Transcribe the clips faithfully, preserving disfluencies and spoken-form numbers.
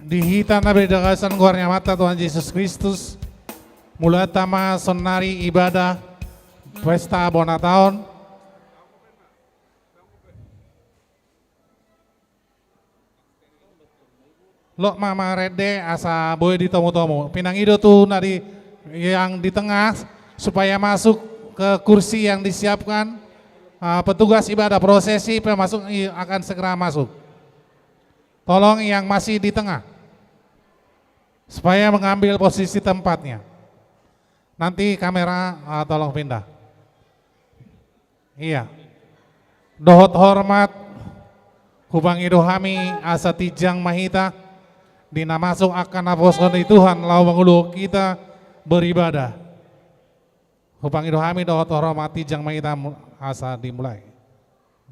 Di hita na di bagasan goar ni Amanta Tuhan Jesus Kristus, mulaanta ma saonari ibadah pesta bona taon. Lot ma marende asa boi ditomutomu. Pinangido tu na di, yang di tengah, supaya masuk ke kursi yang disiapkan. Ah, petugas ibadah prosesi pemasuk i-, akan segera masuk. Tolong yang masih di tengah, supaya mengambil posisi tempatnya. Nanti kamera, ah, tolong pindah. Ia. Dohot hormat, hupangido hami asa tinjang ma hita di na masuk angka naposo ni Tuhan laho mangulahon hita beribadah. Hupangido hami dohot hormat, tinjang ma hita mu-, asa dimulai.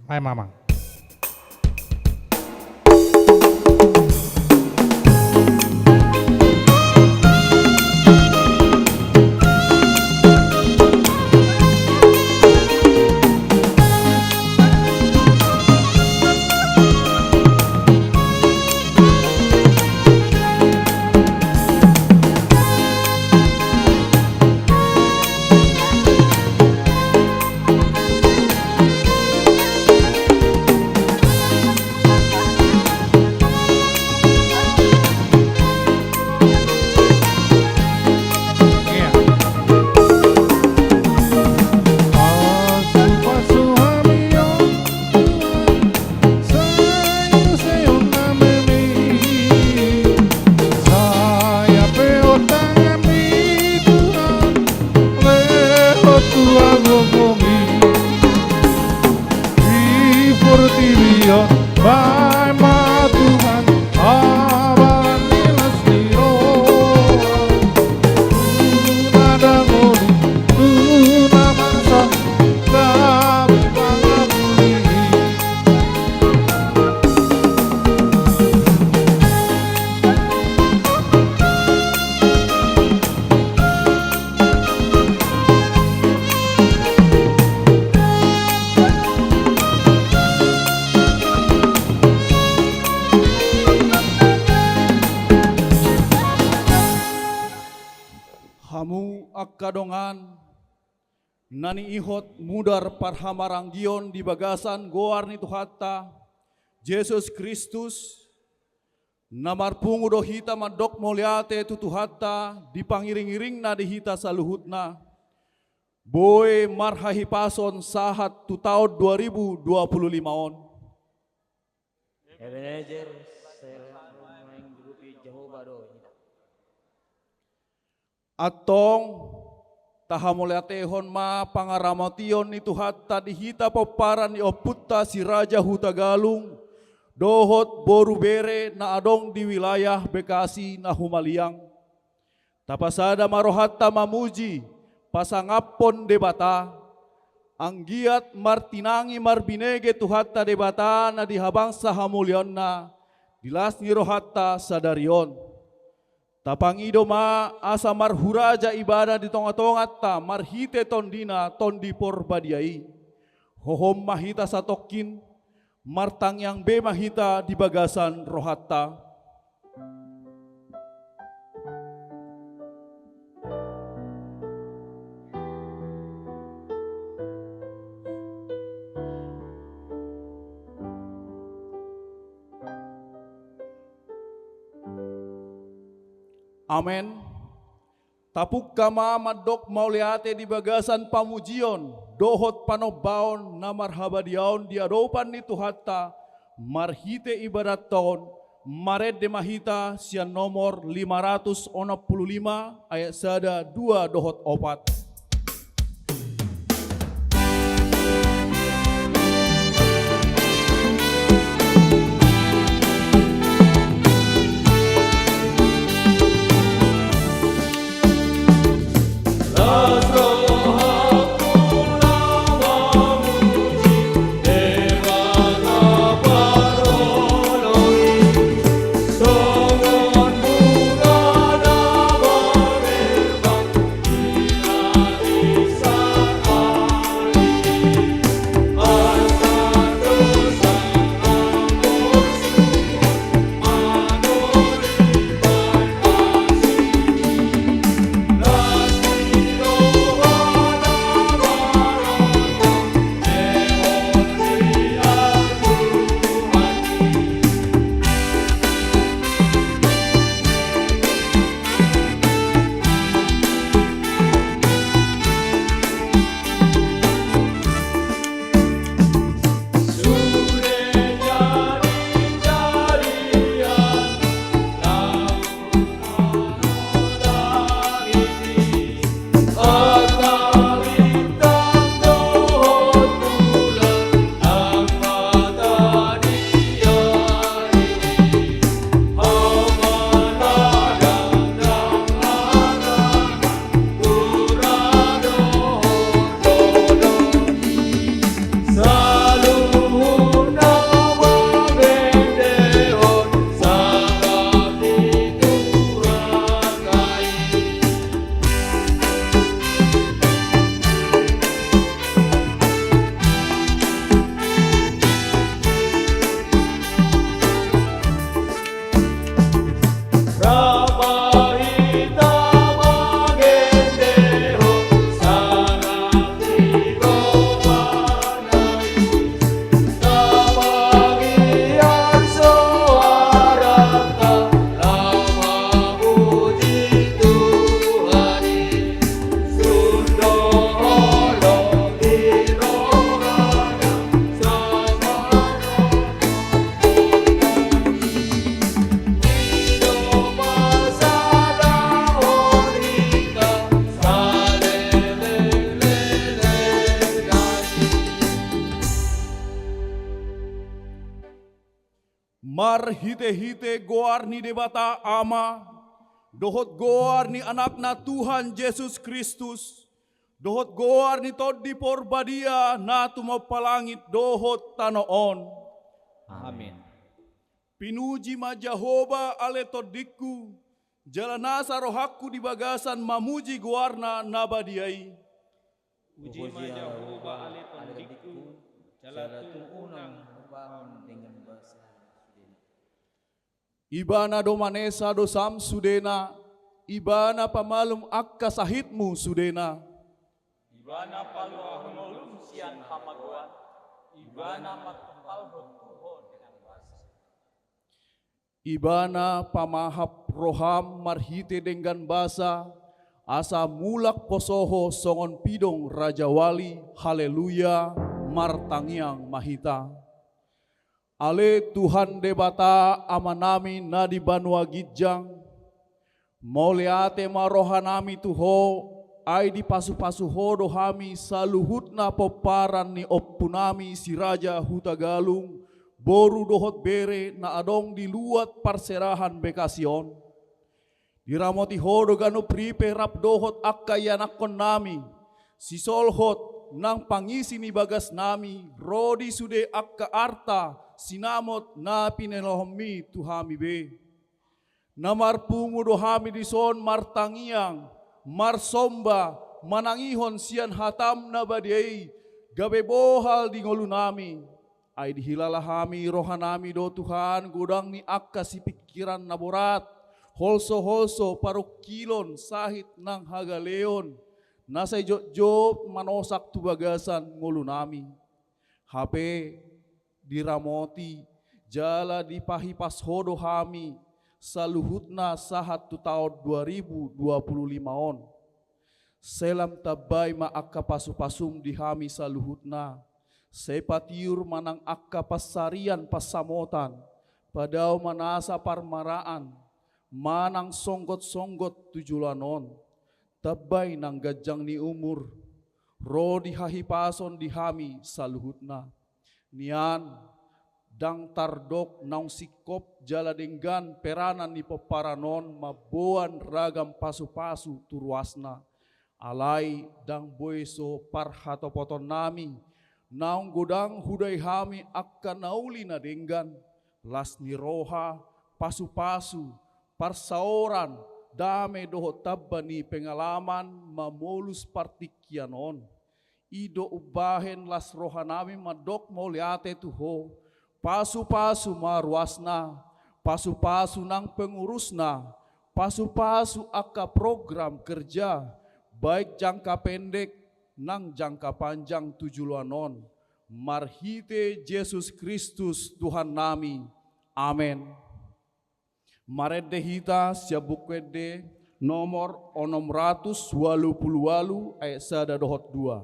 Baen ma, Amang. Hamu angka dongan na niihut mudar parhamaranggion di bagasan goar ni Tuhanta Jesus Kristus, na marpungu do hita mandok mauliate tu Tuhanta di pangiringiringna di hita saluhutna, boi marhahipason sahat tu taon dua ribu dua puluh lima on. Ebenezer, Selem, Rumaeng Rupi Jahowa do hita. Antong, tahamauliatehon ma pangaramotion ni Tuhanta di hita pomparan ni ompunta Si Raja Hutagalung, dohot boru bere na adong di wilayah Bekasi na humaliang. Tapasada ma rohanta mamuji, pasangaphon Debata, anggiat martinangi marbinege Tuhanta Debata na di habangsa hamuliaonna, di las ni rohanta sadari on. Tapangido ma asa marhuraja ibana di tongatonganta marhite tondina Tondi Porbadia i. Hohom ma hita satongkin, martangiang be ma hita di bagasan rohanta. Amen. Tapungka ma mandok mauliate di bagasan pamujion dohot panombaon na marhabadiaon di adopan ni Tuhanta marhite ibadatta on. Marende ma hita sian nomor lima ratus onom pulu lima, ayat sada, dua dohot opat. Marhite-hite goar ni Debata Ama, dohot goar ni Anakna Tuhan Jesus Kristus, dohot goar ni Tondi Porbadia na tumompa langit dohot tano on. Amin. Pinuji ma Jahowa ale tondingku, jala nasa rohangku di bagasan mamuji goarna na badia i. Puji ma Jahowa ale tondingku, jala tung unang hupaon denggan basa sudena. Ibana do manesa dosam sudena, Ibana pamalum angka sahitmu sudena. Ibana paluahon olum sian hamagoan, Ibana manghapalhon tu ho denggan basa. Ibana pamahap roham marhite denggan basa, asa mulak poso ho songon pidong rajawali. Haleluya, martangiang ma hita. Ale Tuhan Debata Amanami na di banua ginjang, mauliate ma rohanami tu ho, ai dipasu-pasu ho do hami saluhutna pomparan ni ompunami Si Raja Hutagalung, boru dohot bere na adong di luat parserahan Bekasi on. Diramoti ho do ganup ripe rap dohot angka ianakkonnami, sisolhot nang pangisi ni bagasnami, ro di sude angka arta sinamot na pinelehonmi tu hami be. Na marpungu do hami dison martangiang, marsomba, manangihon sian hatam na badia i, gabe bohal di ngolunami. Ai dihilala hami rohanami do Tuhan godang ni angka sipingkiran na borat, holso-holso, parungkilon, sahit nang hagaleon, na sai jotjot manosak tu bagasan ngolunami. Hape diramoti jala dipahipas ho do hami saluhutna sahat tu taon dua ribu dua puluh lima on. Sai lam tambai ma angka pasu-pasum di hami saluhutna. Sai patiur ma nang angka pansarian pansamotan, padao ma nasa parmaraan, manang songgot-songgot tu joloan on. Tambai nang ganjang ni umur, ro di hahipason di hami saluhutna. Nian, ndang tardok naung singkop jala denggan peranan ni pomparan on mamboan ragam pasu-pasu tu ruasna. Alai ndang boi so parhatopotonnami, naung godang hudai hami angka na uli na denggan, las ni roha, pasu-pasu, parsaoran, dame dohot tamba ni pengalaman mamolus partingkian on. I do umbahen las rohanami mandok mauliate tu ho. Pasu-pasu ma ruasna, pasu-pasu nang pengurusna, pasu-pasu angka program kerja, baik jangka pendek nang jangka panjang tu joloan on. Marhite Jesus Kristus Tuhannami. Amen. Marende hita sian Buku Ende nomor onom ratus ualu pulu ualu ayat sada dohot dua.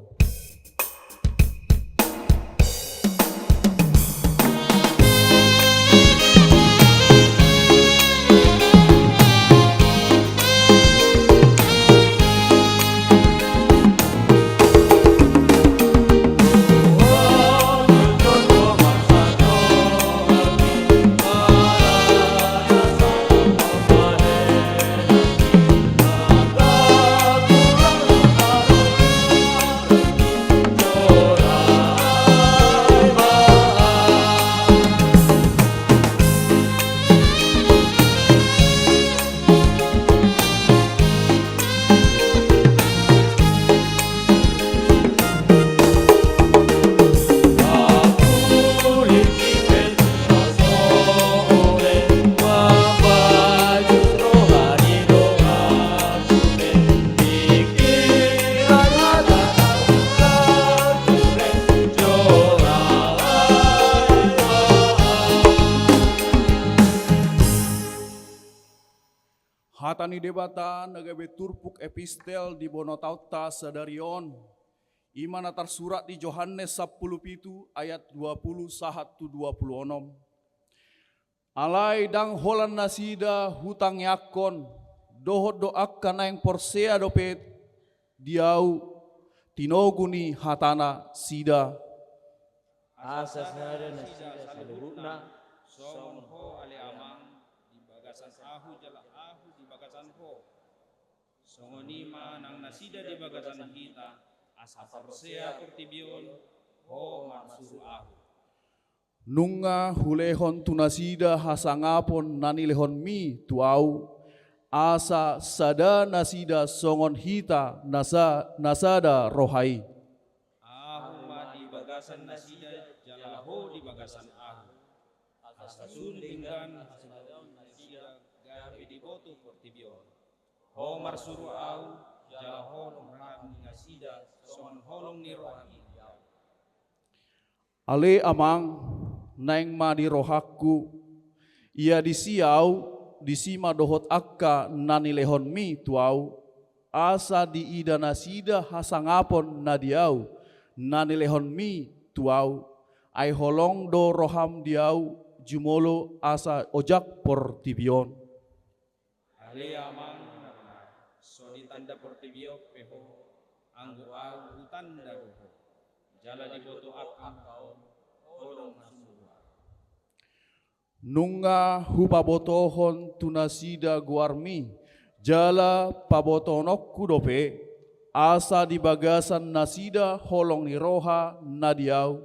Hata ni Debata na gabe turpuk epistel di bonotaonta sadari on, i ma na tarsurat di Johannes sampulu pitu ayat dua pulu sahat tu dua pulu onom. Alai ndang holan nasida hutangiangkon, dohot do angka naeng porsea dope di Ahu, tinogu ni hatanasida. Asa sada nasida saluhutna Songon Ho ale Amang di bagasan ahu jala ahu di bagasan Ho, songon i ma nang nasida di bagasan hita, asa porsea portibi on Ho marsuru ahu. Nunga hulehon tu nasida hasangapon na nilehonMi tu ahu, asa sada nasida songon hita na sa-, na sada roha i. Ahu ma di bagasan nasida jala Ho di bagasan ahu, asa sun denggan hasadaon nasida gabe diboto portibi on. Ho marsuru ahu, jala holong roham di nasida songon holong ni roham di ahu. Ale Amang, naeng ma di rohangku, ia disi ahu, disi ma dohot angka na nilehonMi tu ahu, asa diida nasida hasangapon na di ahu, na nilehonMi tu ahu, ai holong do roham di ahu, jumolo asa ojak portibi on. Ale Amang, so ditanda portibi on pe Ho, anggo ahu hutanda do Ho, jala diboto angka on holong na sumurung. Nunga hupabotohon tu nasida goarMi, jala pabotohononku dope, asa di bagasan nasida holong ni roha na di ahu,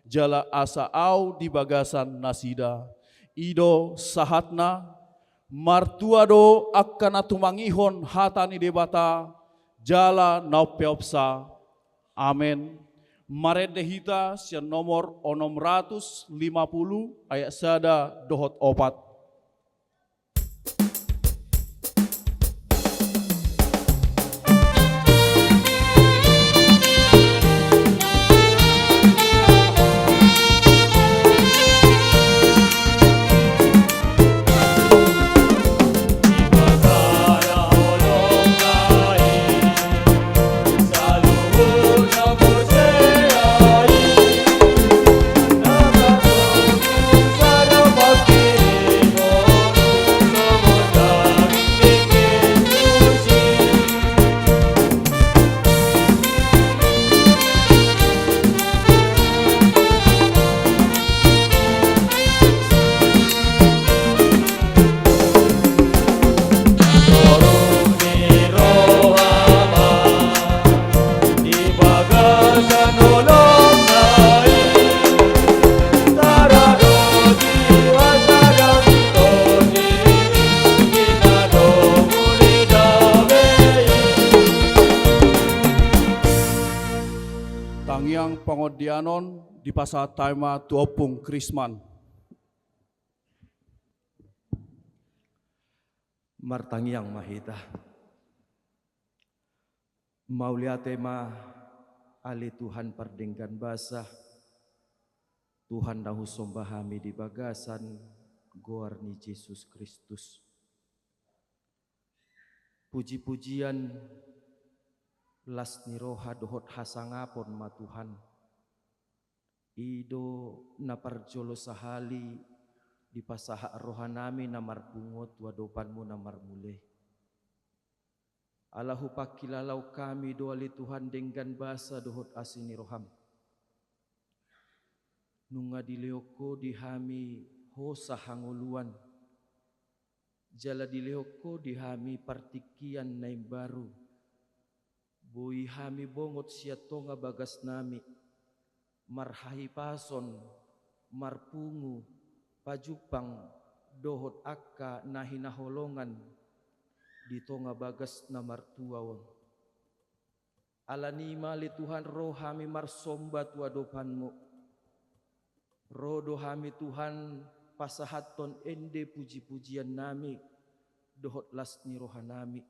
jala asa ahu di bagasan nasida. I do sahatna. Martua do angka na tumangihon hata ni Debata, jala na umpeopsa. Amen. Marende hita sian nomor onom ratus lima puluh ayat sada dohot opat. Tangiang pangondianon dipasahat hami ma tu Ompung Krisman. Martangiang ma hita. Mauliate ma, ale Tuhan pardenggan basa, Tuhan na husomba hami di bagasan goar ni Jesus Kristus. Puji-pujian, las ni roha dohot hasangapon ma Tuhan. I do na parjolo sahali dipasahat rohanami na marpungu on tu adopanMu na marmula i. Ala hupangkilalaon hami do ale Tuhan denggan basa dohot asi ni rohaM. Nunga dilehon Ho di hami hosa hangoluan, jala dilehon Ho di hami partingkian na imbaru. Boi hami bongot sian tonga bagasnami, marhahipason, marpungu, pajumpang, dohot angka na hinaholongan di tonga bagas na martua on. Alani i ma ale Tuhan ro hami marsomba tu adopanMu. Ro do hami Tuhan pasahathon ende puji-pujiannami dohot las ni rohanami.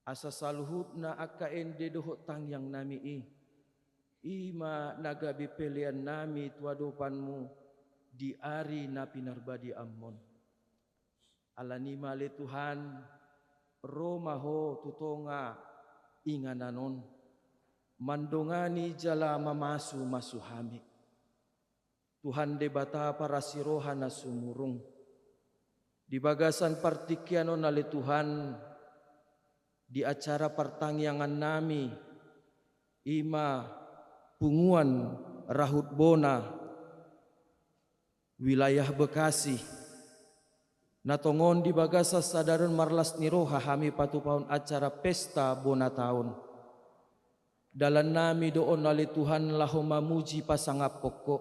Asa saluhutna angka ende dohot tangiangnami i, i ma na gabe peleannami tu adopanMu di ari na pinarbadiaanMon. Alani i ma ale Tuhan, ro ma Ho tu tonga inganan on, mandongani jala mamasu-masu hami. Tuhan Debata parasi roha na sumurung. Di bagasan partingkian on ale Tuhan, di acara partangiangannami, i ma punguan rahut bona, Wilayah Bekasi, na tongon di bagasan sadari on marlas ni roha hami patupahon acara pesta bona taon. Dalannami do on ale Tuhan laho mamuji pasangaphon Ho.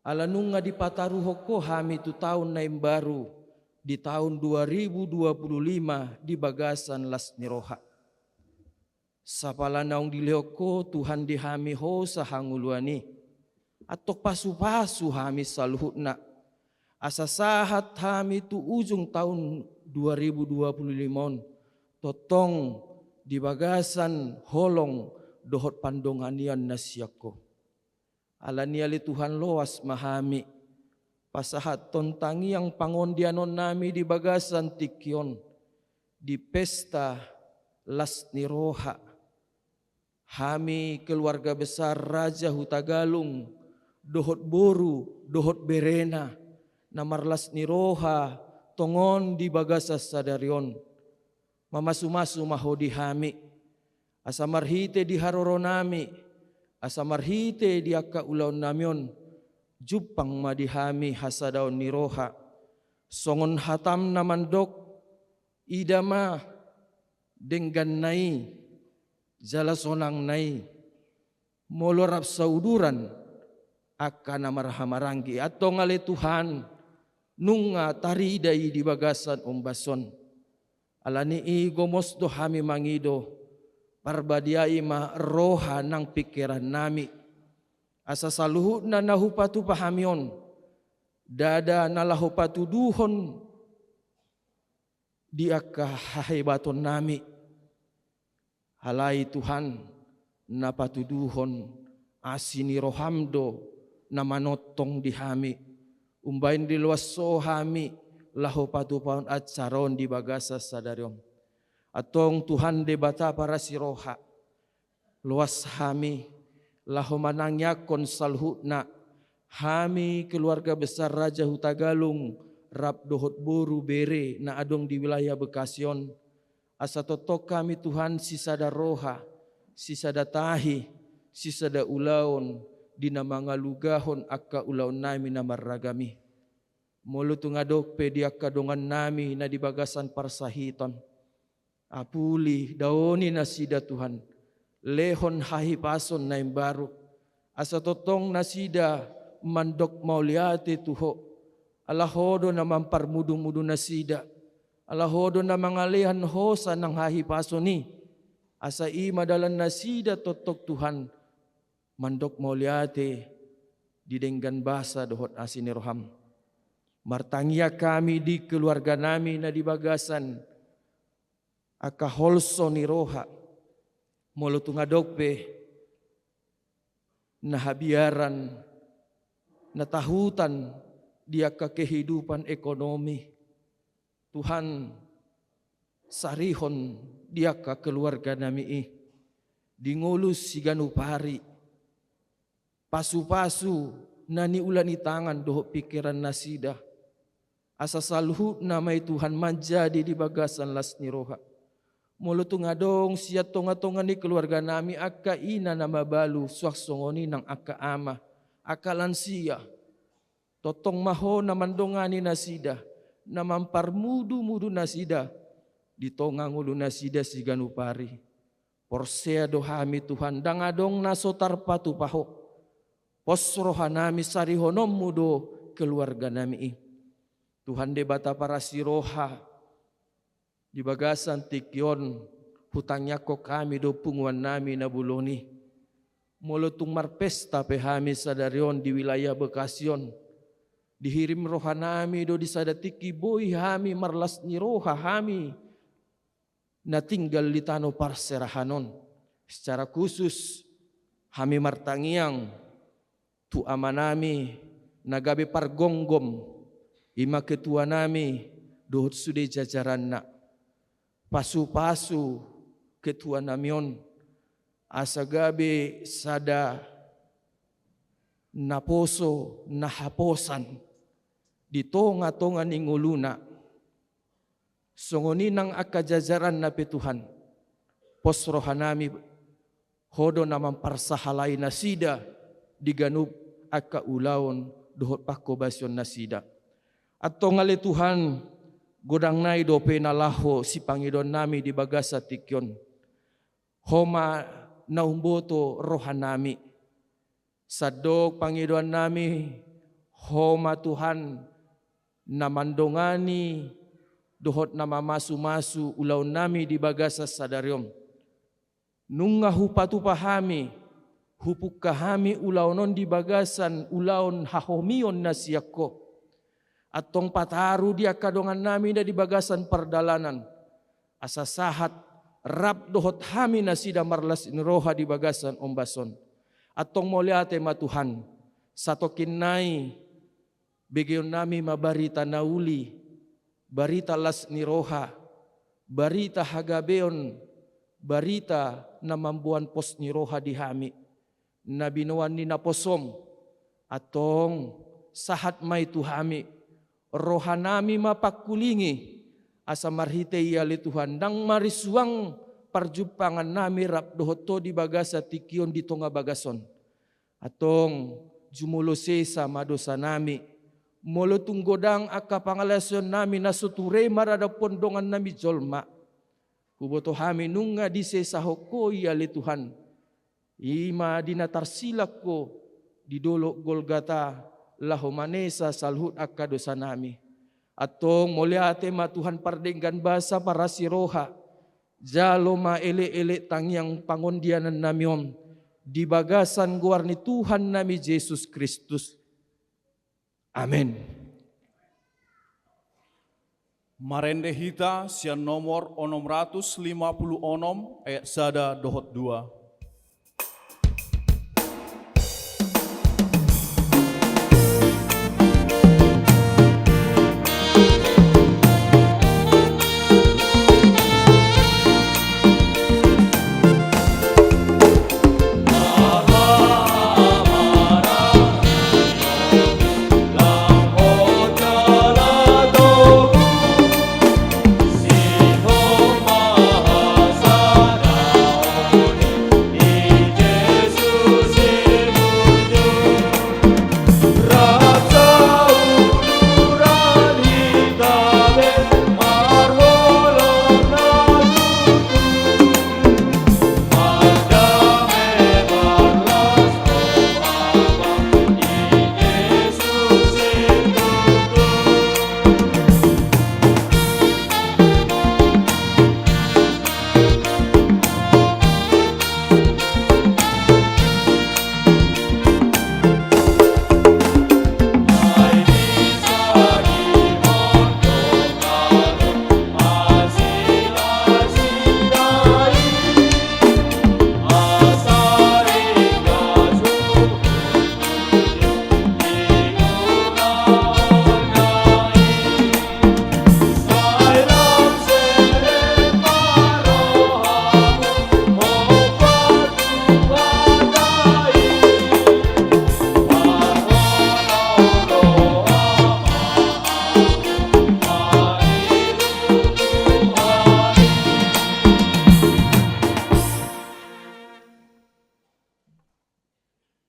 Ala nunga dipataruhon Ho hami tu taon na imbaru di taon dua ribu dua puluh lima di bagasan las ni roha. Sapala naung dilehon Ho Tuhan di hami hosa hangoluan i, antong pasupasu hami saluhutna, asa sahat hami tu ujung taon dua ribu dua puluh lima on, tongtong di bagasan holong dohot pandonganion na sian Ho. Alani i ale Tuhan, loas ma hami pasahathon tangiang pangondianonnami di bagasan tingki on, di pesta las ni roha hami keluarga besar Raja Hutagalung dohot boru dohot berena na marlas ni roha tongon di bagasan sadari on. Mamasumasu ma Ho di hami, asa marhite di haroronami, asa marhite di angka ulaonnami on, jumpang ma di hami hasadaon ni roha. Songon hatam na mandok, ida ma dengganna i jala sonangna i, molo rap sauduran angka na marhahamaranggi. Antong ale Tuhan, nunga tarida i di bagasan ombas on. Alani i gomos do hami mangido, parbadiai ma roha nang pingkirannami, asa saluhutna na hupatupa hami on, ndada na laho patuduhon di angka hahebatonnami. Alai Tuhan, na patuduhon asi ni roham do na manongtong di hami, umbahen diloas Ho hami laho patupahon acara on di bagasan sadari on. Antong Tuhan Debata parasi roha, loas hami laho manangiangkon saluhutna, hami keluarga besar Raja Hutagalung rap dohot boru bere na adong di wilayah Bekasi on, asa tongtong hami Tuhan sisada roha, sisada tahi, sisada ulaon di na mangalugahon angka ulaonnami na marragam i. Molo tung adong pe di angka dongannami na di bagasan parsahiton, apuli, daoni nasida Tuhan, lehon hahipason na imbaru, asa tongtong nasida mandok mauliate tu Ho. Ala Ho do na mamparmudumudu nasida, ala Ho do na mangalehon hosa nang hahipason i, asa i ma dalan nasida tongtong Tuhan mandok mauliate di denggan basa dohot asi ni roham. Martangiang hami di keluarganami na di bagasan angka holso ni roha. Molo tung adong pe na habiaran, na tahutan di angka kehidupan ekonomi, Tuhan, sarihon di angka keluarganami i di ngolu siganup ari. Pasupasu na niula ni tangan dohot pingkiran nasida, asa saluhutna ma i Tuhan manjadi di bagasan las ni roha. Molo tung adong sian tongatonga ni keluarganami angka ina na mabalu, suang songon i nang angka ama, angka lansia, tongtong ma Ho na mandongani nasida, na mamparmudumudu nasida di tonga ngolu nasida siganup ari. Porsea do hami Tuhan, ndang adong na so tarpatupa Ho. Pos rohanami, sarihononmu do keluarganami i. Tuhan Debata parasi roha, di bagasan tingki on hutangiangkon hami do punguannami na bolon i. Molo tung marpesta pe hami sadari on di wilayah Bekasi on, dihirim rohanami do di sada tingki boi hami marlas ni roha hami na tinggal di tano parserahan on. Secara khusus hami martangiang tu amanami na gabe pargomgom, i ma ketuanami dohot sude jajaranna. Pasupasu ketuanami on, asa gabe sada naposo, na haposan di tongatonga ni ngoluna. Songon i nang angka jajaranna pe Tuhan, pos rohanami, Ho do na mamparsahalai nasida di ganup angka ulaon dohot panghobasion nasida. Antong ale Tuhan, godang nai dope na laho sipangidoan nami di bagasan tingki on. Ho ma na umboto roha nami. Sandok pangidoan nami, Ho ma Tuhan na mandongani dohot na mamasu-masu ulaon nami di bagasan sadari on. Nunga hupatupa hami, hupungka hami ulaon on di bagasan ulaon hahomion na sian Ho. Antong pataru di angka dongan nami na di bagasan pardalanan, asa sahat rap dohot hami nasida marlas ni roha di bagasan ombas on. Antong mauliate ma Tuhan, satongkin nai begeon nami ma barita na uli, barita las ni roha, barita hagabeon, barita na mamboan pos ni roha di hami, na binoan ni naposom. Antong sahat ma i tu hami, roha nami ma pangkulingi, asa marhite i ale Tuhan, ndang marisuang parjumpangan nami rap dohot Ho di bagasan tingki on di tonga bagas on. Antong jumolo sesa ma dosa nami, molo tung godang angka pangalaosion nami na so ture maradophon dongan nami jolma. Huboto hami nunga disesahon Ho i ale Tuhan, i ma di na tarsilang Ho di dolok Golgata, laho manesa saluhut angka dosa nami. Antong mauliate ma Tuhan pardenggan basa, parasi roha, jalo ma elek-elek tangiang pangondianan nami on di bagasan goar ni Tuhan nami Jesus Kristus. Amen. Marende hita sian nomor onom ratus lima puluh onom, ayat sada dohot dua.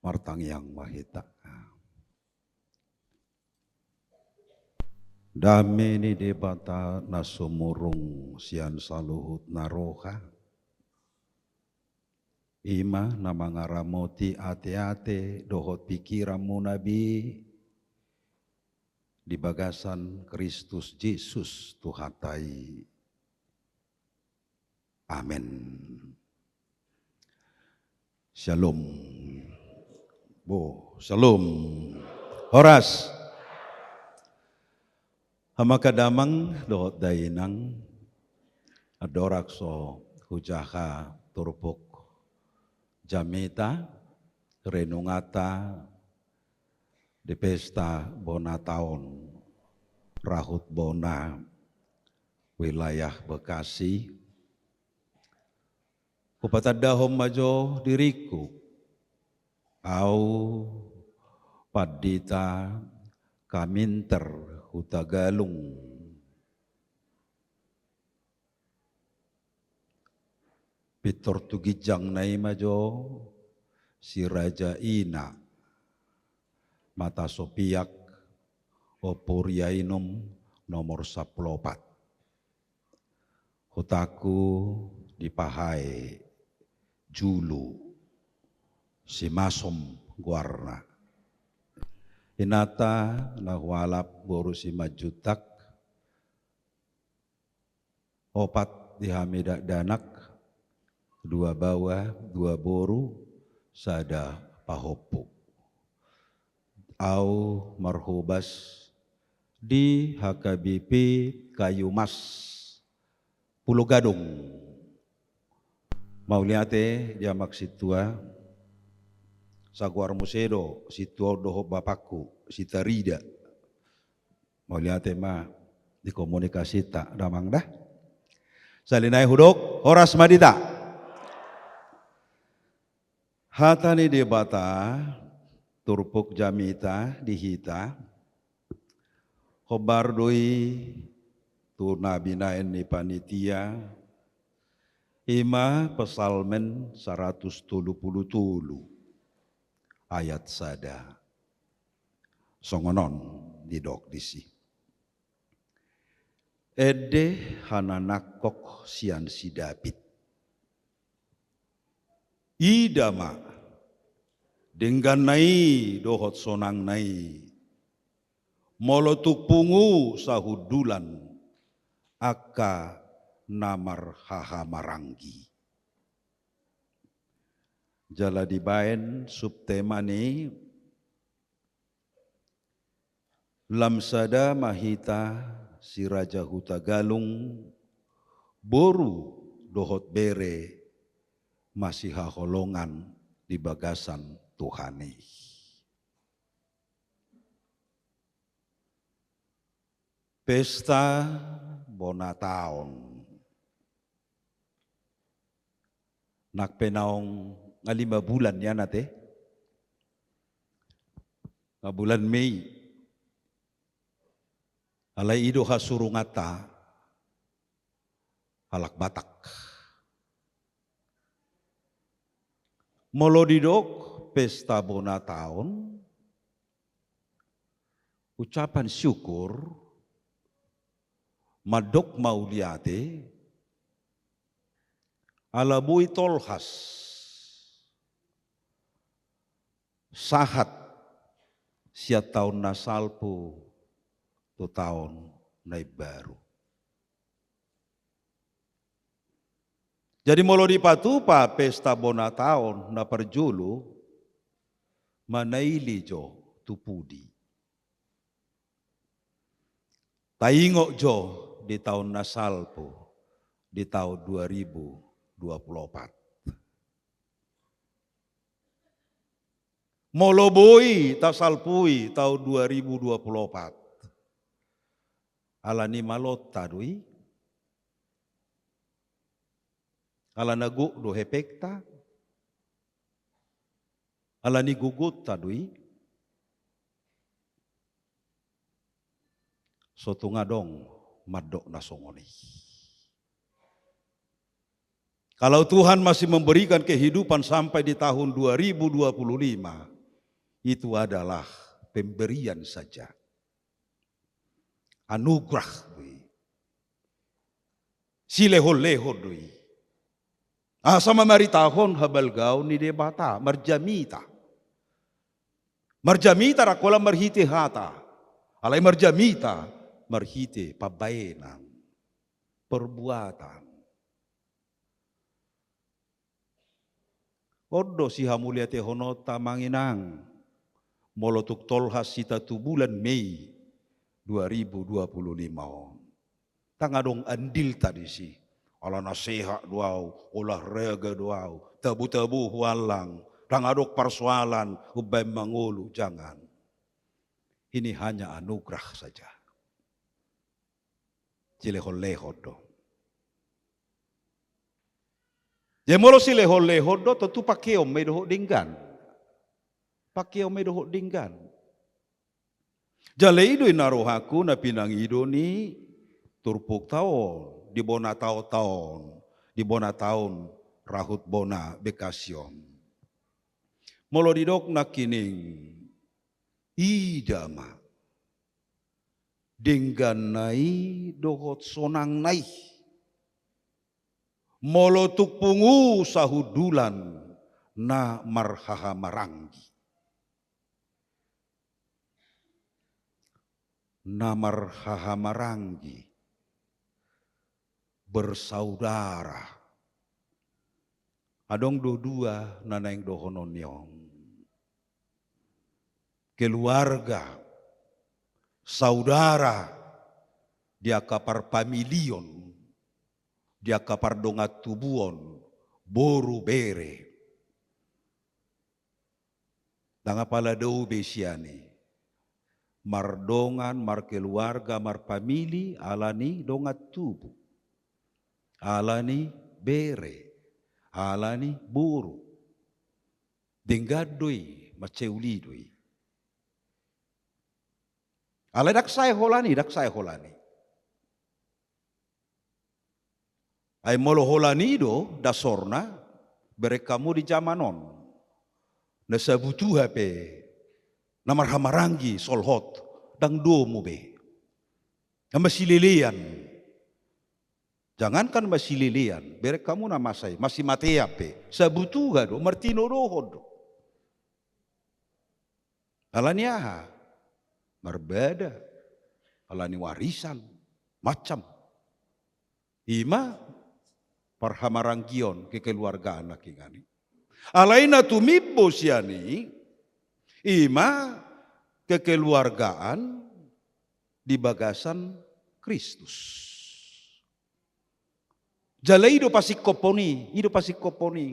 Martangiang ma hita. Dame ni Debata na sumurung sian saluhutna roha, i ma na mangaramoti ateate dohot pingkiranmuna be di bagasan Kristus Jesus Tuhanta i. Amen. Syalom. Bo, syalom. Horas. Hamu angka damang dohot dainang, andorang so hujaha turpuk jamita renunganta di pesta bona taon Rahut Bona wilayah Bekasi, hupatandahon ma jo diringku, au Pandita Kaminter Hutagalung. Pintor tu ginjangna i ma jo si Raja Ina, Mata Sopiak, Ompu Riainum, nomor sampulu opat. Hutangku di Pahae julu, Simasom goarna. Inanta na hualap boru Simanjuntak, opat di hami dakdanak, dua baoa, dua boru, sada pahompu. Au marhobas di H K B P Kayu Mas, Pulo Gadung. Mauliate di amak sintua, sagoar muse do sintua on dohot bapakku, Sitarida. Mauliate ma di komunikasinta damang da. Sahali nai hudok, horas ma di hita. Hata ni Debata, turpuk jamita di hita, hombar do i tu na binaen ni panitia, i ma Psalmen saratus tolu pulu tolu ayat sada. Songon on didok disi. Ende hananangkok sian si Daud. Ida ma, dengganna i dohot sonangna i, molo tung pungu sahundulan angka na marhahamaranggi. Jala dibaen subtema ni Lam sada ma hita si Raja Hutagalung, boru dohot bere masihaholongan di bagasan Tuhan i. Pesta bona taon. Nang pe naung nga lima bulan nian ate. Nga bulan Mei. Alai i do hasurunganta halak Batak. Molo didok pesta bona taon, ucapan syukur, mandok mauliate, ala boi tolhas sahat sian taon na salpu tu taon na imbaru. Jadi molo dipatupa pesta bona taon na parjolo, manaili jo tu pudi. Taingot jo di taon na salpu, di taon dua ribu dua pulu opat. Molo boi tasalpui taon dua ribu dua pulu opat, ala ni malonta do i, ala na gok do hepengta, ala ni gogonta do i, so tung adong mandok na songon i. Kalau Tuhan masih memberikan kehidupan sampai di tahun dua ribu dua puluh lima, itu adalah pemberian saja. Anugerah do i. Silehonlehon do i. Asa mamaritahon habalgaon ni Debata, marjamita. Marjamita ndang holan marhite hata. Alai marjamita marhite pambahenan, perbuatan. On do sihamauliatehononta amang inang, molo tung tolhas hita tu bulan Mei dua ribu dua puluh lima on. Ndang adong andilta disi. Ala na sehat do au, olahraga do au, tabo-tabo huallang, ndang adong parsoalan umbahen mangolu, jangan. Ini hanya anugerah saja. Silehonlehon do. Jadi molo silehonlehon do, tontu pakeon ma i dohot denggan. Pakeon ma i dohot denggan. Jala i do i na rohangku na pinangido ni turpukta on, di bona taonta on, di bona taon rahut bona Bekasi on. Molo didok nangkining Ida ma dengganna i dohot sonangna i. Molo tung pungu sahundulan na marhahamaranggi. Na marhahamaranggi, bersaudara. Adong do dua na naeng dohonon ni on. Keluarga, saudara, di angka parpamilion, di angka pardongan tubuon, boru, bere. Ndang apala dao be sian i. Mardongan, markeluarga, marpamili, ala ni dongan tubu. Ala ni bere. Ala ni boru. Denggan do i, mansai uli do i. Alai ndang sae holan i, ndang sae holan i. Ai molo holan i do dasorna, bereng hamu di jaman on. Na sabutuha pe, na marhahamaranggi solhot, ndang domu be. Na masilelean. Jangankan masilelean, bereng hamu na masa i, masimatean pe, sabutuha do, martinodohon do. Ala ni aha? Marbada. Ala ni warisan. Macam. I ma parhahamaranggion kekeluargaan nangkiningan i. Alai na tumimbo sian i, i ma kekeluargaan di bagasan Kristus. Jala i do pasingkophon i, i do pasingkophon i.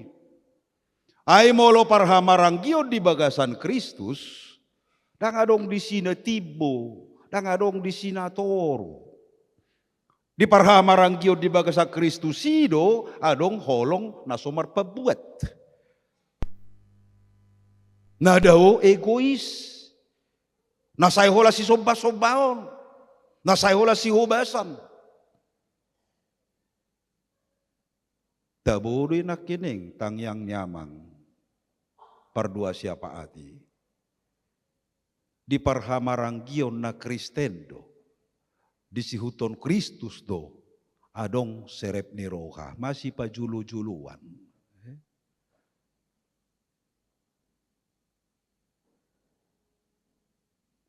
Ai molo parhahamaranggion di bagasan Kristus, ndang adong disi na timbo, ndang adong disi na toru. Di parhahamaranggion di bagasan Kristus i do adong holong na so marpambuat. Na dao egois, na sae holan sisombasombaon, na sae holan sihobasan. Tabo do i nangkining tangiang ni amang pardua siapaat i. Di parhahamaranggion na Kristen do, disihuthon Kristus do, adong serep ni roha, masipajulojoloan.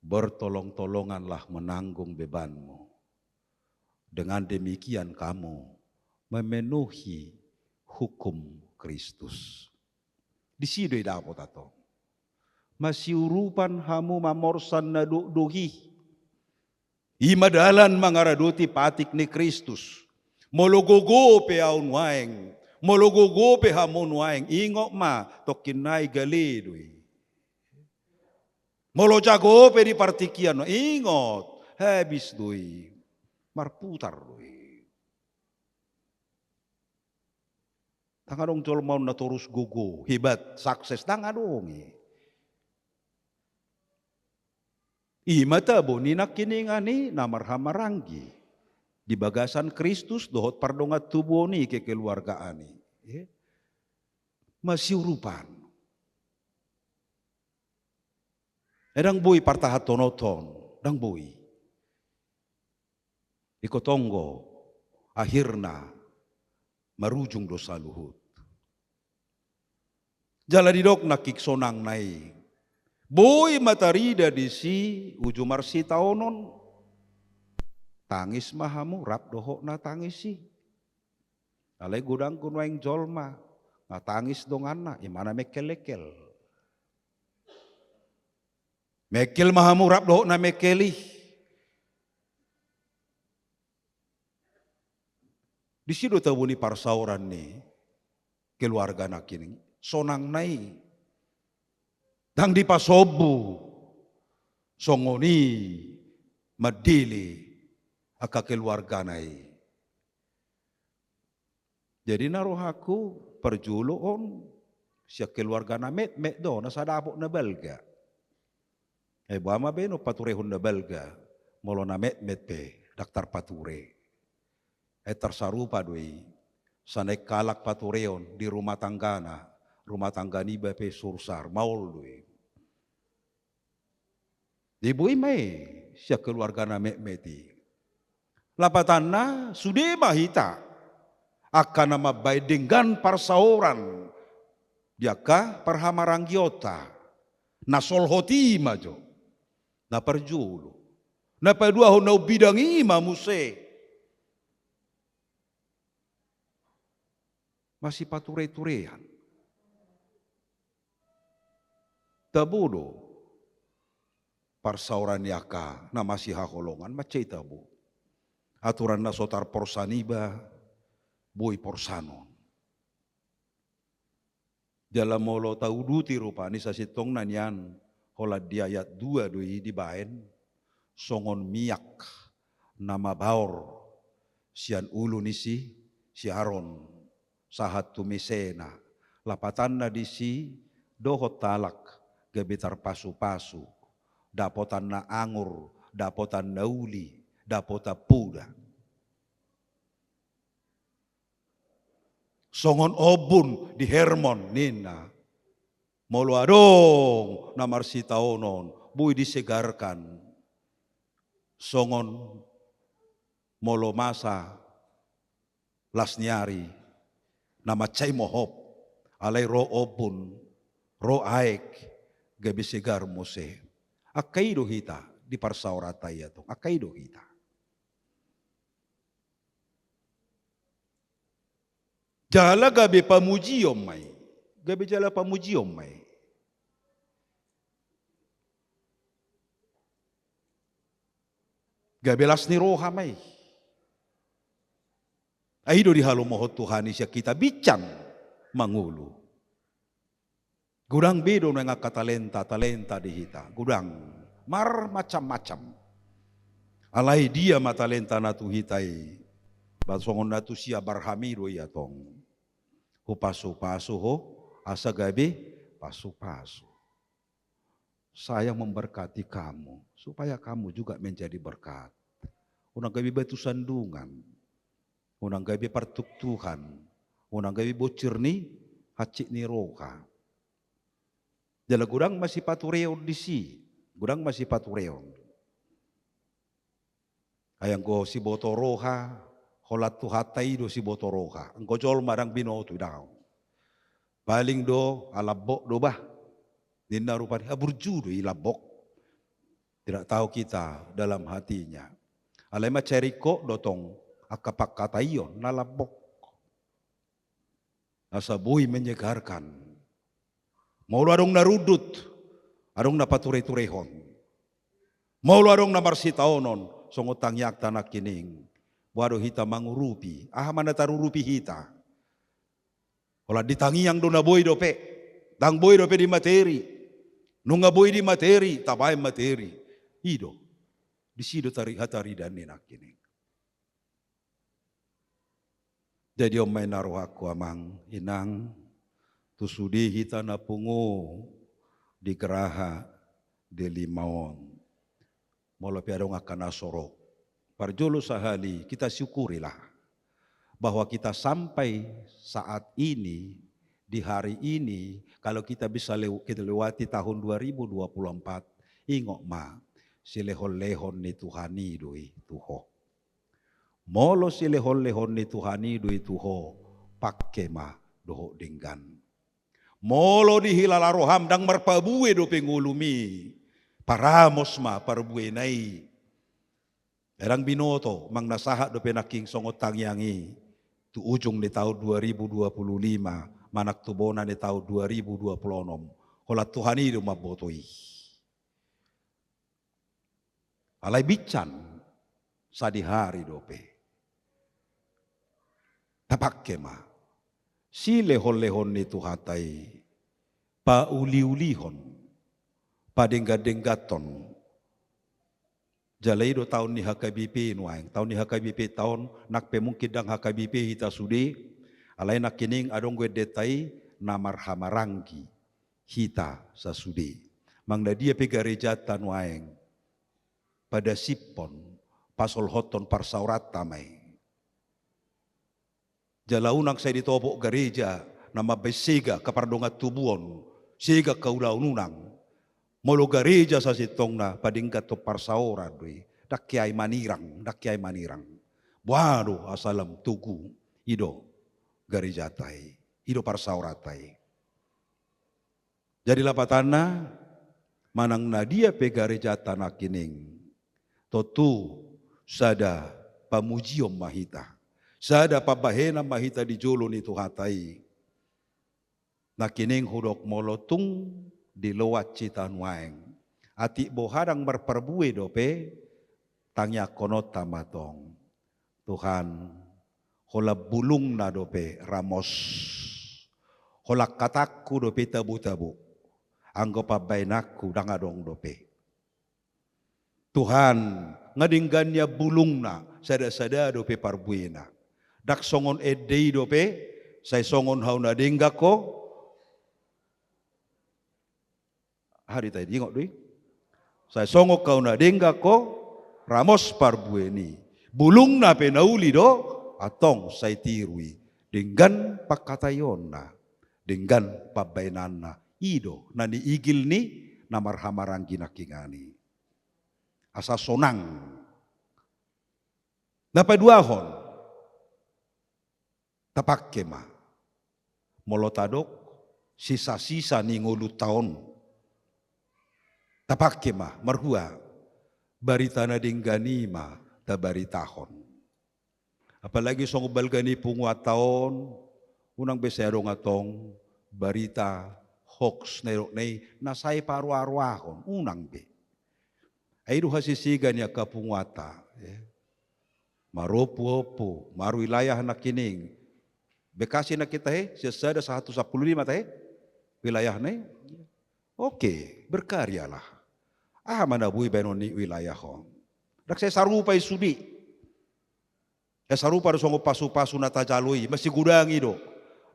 Bertolong-tolonganlah menanggung bebanmu. Dengan demikian kamu memenuhi hukum Kristus. Disi do i dapot antong. Masiurupan hamu mamorsan na dokdok i. I ma dalan mangaradoti patik ni Kristus. Molo gogo pe ahu nuaeng, molo gogo pe hamu nuaeng, ingot ma, tongkin nai gale do i. Molo jago pe di partingkian, ingot, habis do i. Marputar do i. Ndang adong jolma on na torus gogo, hebat, sukses, ndang adong i. I ma tabo ni nangkiningan i na marhahamaranggi di bagasan Kristus dohot pardongan tubuon i, kekeluargaan i. Masiurupan. Eh, ndang boi partahanhonon, ndang boi. Ingkon tonggo akhirna marujung do saluhut. Jala didok nangkin sonangna i, boi ma tarida disi uju marsitaonon. Tangis ma hamu rap dohot na tangis i. Alai godang do nuaeng jolma, nga tangis donganna, i ma na mengkelengkel. Mengkel ma hamu rap dohot na mengkel i. Disi do tabo ni parsaoran ni keluarga nangkining. Sonangna i ndang dipasombu songon i mandele angka keluargana i. Jadi na rohangku parjolo on sian keluarga na metmet do, na so dapot na balga. Eh, boha ma be na paturehon na balga, molo na metmet pe ndang tarpature. Eh, tarsarupa do i, sai naeng halak patureon di rumah tanggana, rumah tangga niba pe sursar, maol do i. Jadi boi ma i sian keluarga na metmet i. Lapatanna sude ma hita angka na mambahen denggan parsaoran di angka parhamarangionta. Na solhot i ma jo. Na parjolo. Na paduahon na umbidang i ma muse. Masipatureturean. Tabo do parsaoran ni angka na masihaholongan, mansai tabo. Aturan na so tarporsan iba, boi porsanon. Jala molo tauduti rupani sasintongna nian, holan di ayat dua do i dibaen, songon miak na mabaor sian ulu ni si, si Aron, sahat tu misena, lapatanna disi dohot halak gabe tarpasupasu, dapotan na angur, dapotan na uli, dapotan poda. Songon ombun di Hermon ninna. Molo adong na marsitaonon, boi disegarkan. Songon molo masa las ni ari, na mansai mohop, alai ro ombun, ro aek, gabe segar muse. Angka i do hita di parsaoranta i, antong. Angka i do hita. Jala gabe pamujion ma i. Gabe jala pamujion ma i. Gabe las ni roha ma i. Ai i do dihalomohon Tuhan i sian hita binsan mangolu. Godang be do nuaeng angka talenta, talenta di hita. Godang. Marmacam-macam. Alai dia ma talenta na tu hita i? Ba songon na tu si Abraham i do i, antong. Hupasupasu ho, asa gabe pasupasu. Saya memberkati kamu, supaya kamu juga menjadi berkat. Unang gabe batu sandungan. Unang gabe partuktuhan. Unang gabe bonsir ni hansit ni roha. Jala godang ma sipatureon disi, godang ma sipatureon. Ai anggo siboto roha, holan Tuhanta i do siboto roha. Anggo jolma ndang binoto i, daong. Paling do, ah, lambok do bah. Ninna rupani, ah, burju do i, lambok. Tidak tahu kita dalam hatinya. Alai mansai ringkot do tong angka pangkataion na lambok. Asa boi menyegarkan. Molo adong na rundut, adong na patureturehon. Molo adong na marsitaonon, songon tangiangta nangkining. Boha do hita mangurupi, aha ma na tarurupi hita? Holan di tangiang do na boi dope. Ndang boi dope di materi. Nunga boi di materi, tabaen materi. I do. Disi do tari-, hataridaan ni nangkining. Jadi on ma inna rohangku, amang inang, tu sude hita na pungu di Geraha Delima on. Molo pe adong angka na sorok, parjolo sahali kita syukurilah bahwa kita sampai saat ini, di hari ini, kalau kita bisa lew-, kita lewati tahun dua ribu dua puluh empat, ingot ma, silehonlehon ni Tuhan i do i tu ho. Molo silehonlehon ni Tuhan i do i tu ho, pangke ma dohot denggan. Molo dihilala roham ndang marpabue dope ngolumi, paramos ma parbuena i. Ndang binoto, manang na sahat dope nangkin songon tangiang i tu ujung ni taon dua ribu dua puluh lima, manang tu bona ni taon dua ribu dua puluh onom. Holan Tuhan i do mamboto i. Alai binsan, sadihari dope. Tapangke ma silehonlehon ni Tuhanta i, pauliulihon, padenggadenggathon. Jala i do taon ni H K B P nuaeng, taon ni H K B P taon, nang pe mungkin ndang H K B P hita sude, alai nangkining adong do endenta i na marhamaranggi hita sasude. Manang na dia pe garejanta nuaeng, padasiphon, pasolhothon parsaoranta ma i. Jala unang sai ditopot gareja na mambaen sega angka pardongan tubuon, sega angka ulaon, unang. Molo gareja sasintongna padengganhon parsaoran do i. Ndang keai manirang, ndang keai manirang. Boha do asa lam togu, i do garejata i, i do parsaoranta i. Jadi lapatanna, manang na dia pe garejata nangkining, tontu sada pamujion ma hita, sada pambahenan ma hita di jolo ni Tuhanta i. Nangkining hudok molo tung di loas hita nuaeng, atik boha ndang marparbue dope, tangiangkononta ma tong. Tuhan, holan bulungna dope ramos. Holan hatangku dope tabo-tabo. Anggo pambahenanku ndang adong dope. Tuhan, nga denggan nian bulungna, sada-sada dope parbuena. Ndang songon ende i dope, sai songon hau na denggan ho. Aha do i, tahe, diingot do i? Sai songon hau na denggan ho, ramos parbue ni. Bulungna pe na uli do, antong sai tiru i. Denggan pangkataionna, denggan pambahenanna. I do na niigil ni na marhahamaranggi nangkiningan i. Asa sonang. Na paduahon, tapangke ma. Molo tadok sisa-sisa ni ngolunta on, tapangke ma, marhua, barita na denggan i ma tabaritahon. Apalagi songon balga ni punguanta on, unang be sai adong antong barita hoax na nidokna i, na sai paroa-roahon, unang be. Ai i do hasisigan ni angka punguanta, ya. Marompu-ompu, marwilayah nangkining. Bekasi nangkin tahe, sian sada sahat tu sampulu lima tahe wilayahna i. Oke, berkaryalah. Aha ma na boi baenon ni wilayah on? Ndang sai sarupa i sude. Eh, sarupa do songon pasu-pasu na tajalo i, masigodang i do.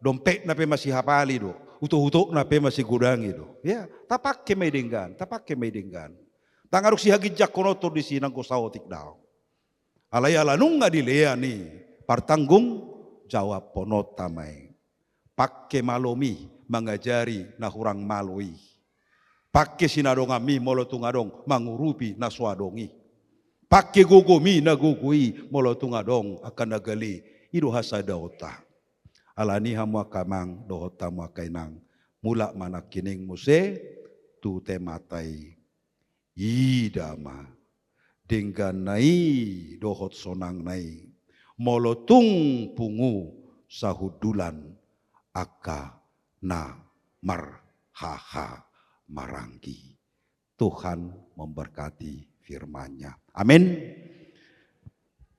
Dompetna pe masihapal i do. Utok-utokna pe masigodang i do. Ya, tapangke ma i denggan, tapangke ma i denggan. Ndang adong sihaginjangkononta disi, nanggo saotik daong. Alai ala nunga dilean i, partanggungjawabhononta ma i. Pangke malomi mangajari na hurang malo i. Pangke sinadonganmi molo tung adong mangurupi na so adong i. Pangke gogomi na gogo i molo tung adong angka na gale. I do hasadaonta. Alani i hamu angka amang dohot hamu angka inang, mulak ma nangkining muse tu temanta i. Ida ma dengganna i dohot sonangna i, molo tung pungu sahundulan angka na marhahamaranggi. Tuhan memberkati firman-Nya. Amin.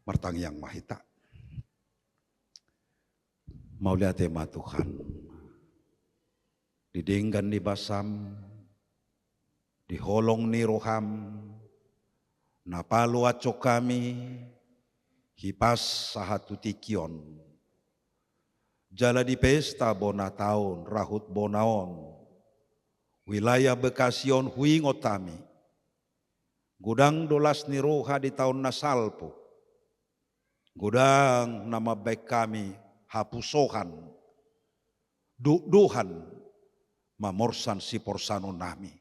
Martangiang ma hita. Mauliate ma Tuhan, di denggan ni basam, di holong ni roham, na paluashon hami hipas sahat tu tingki on. Jala di pesta bona taon, rahut bona on, wilayah Bekasi on huingot hami. Godang do las ni roha di taon na salpu. Godang na mambahen hami hapusohan, dohdohan mamorsan siporsanonnami.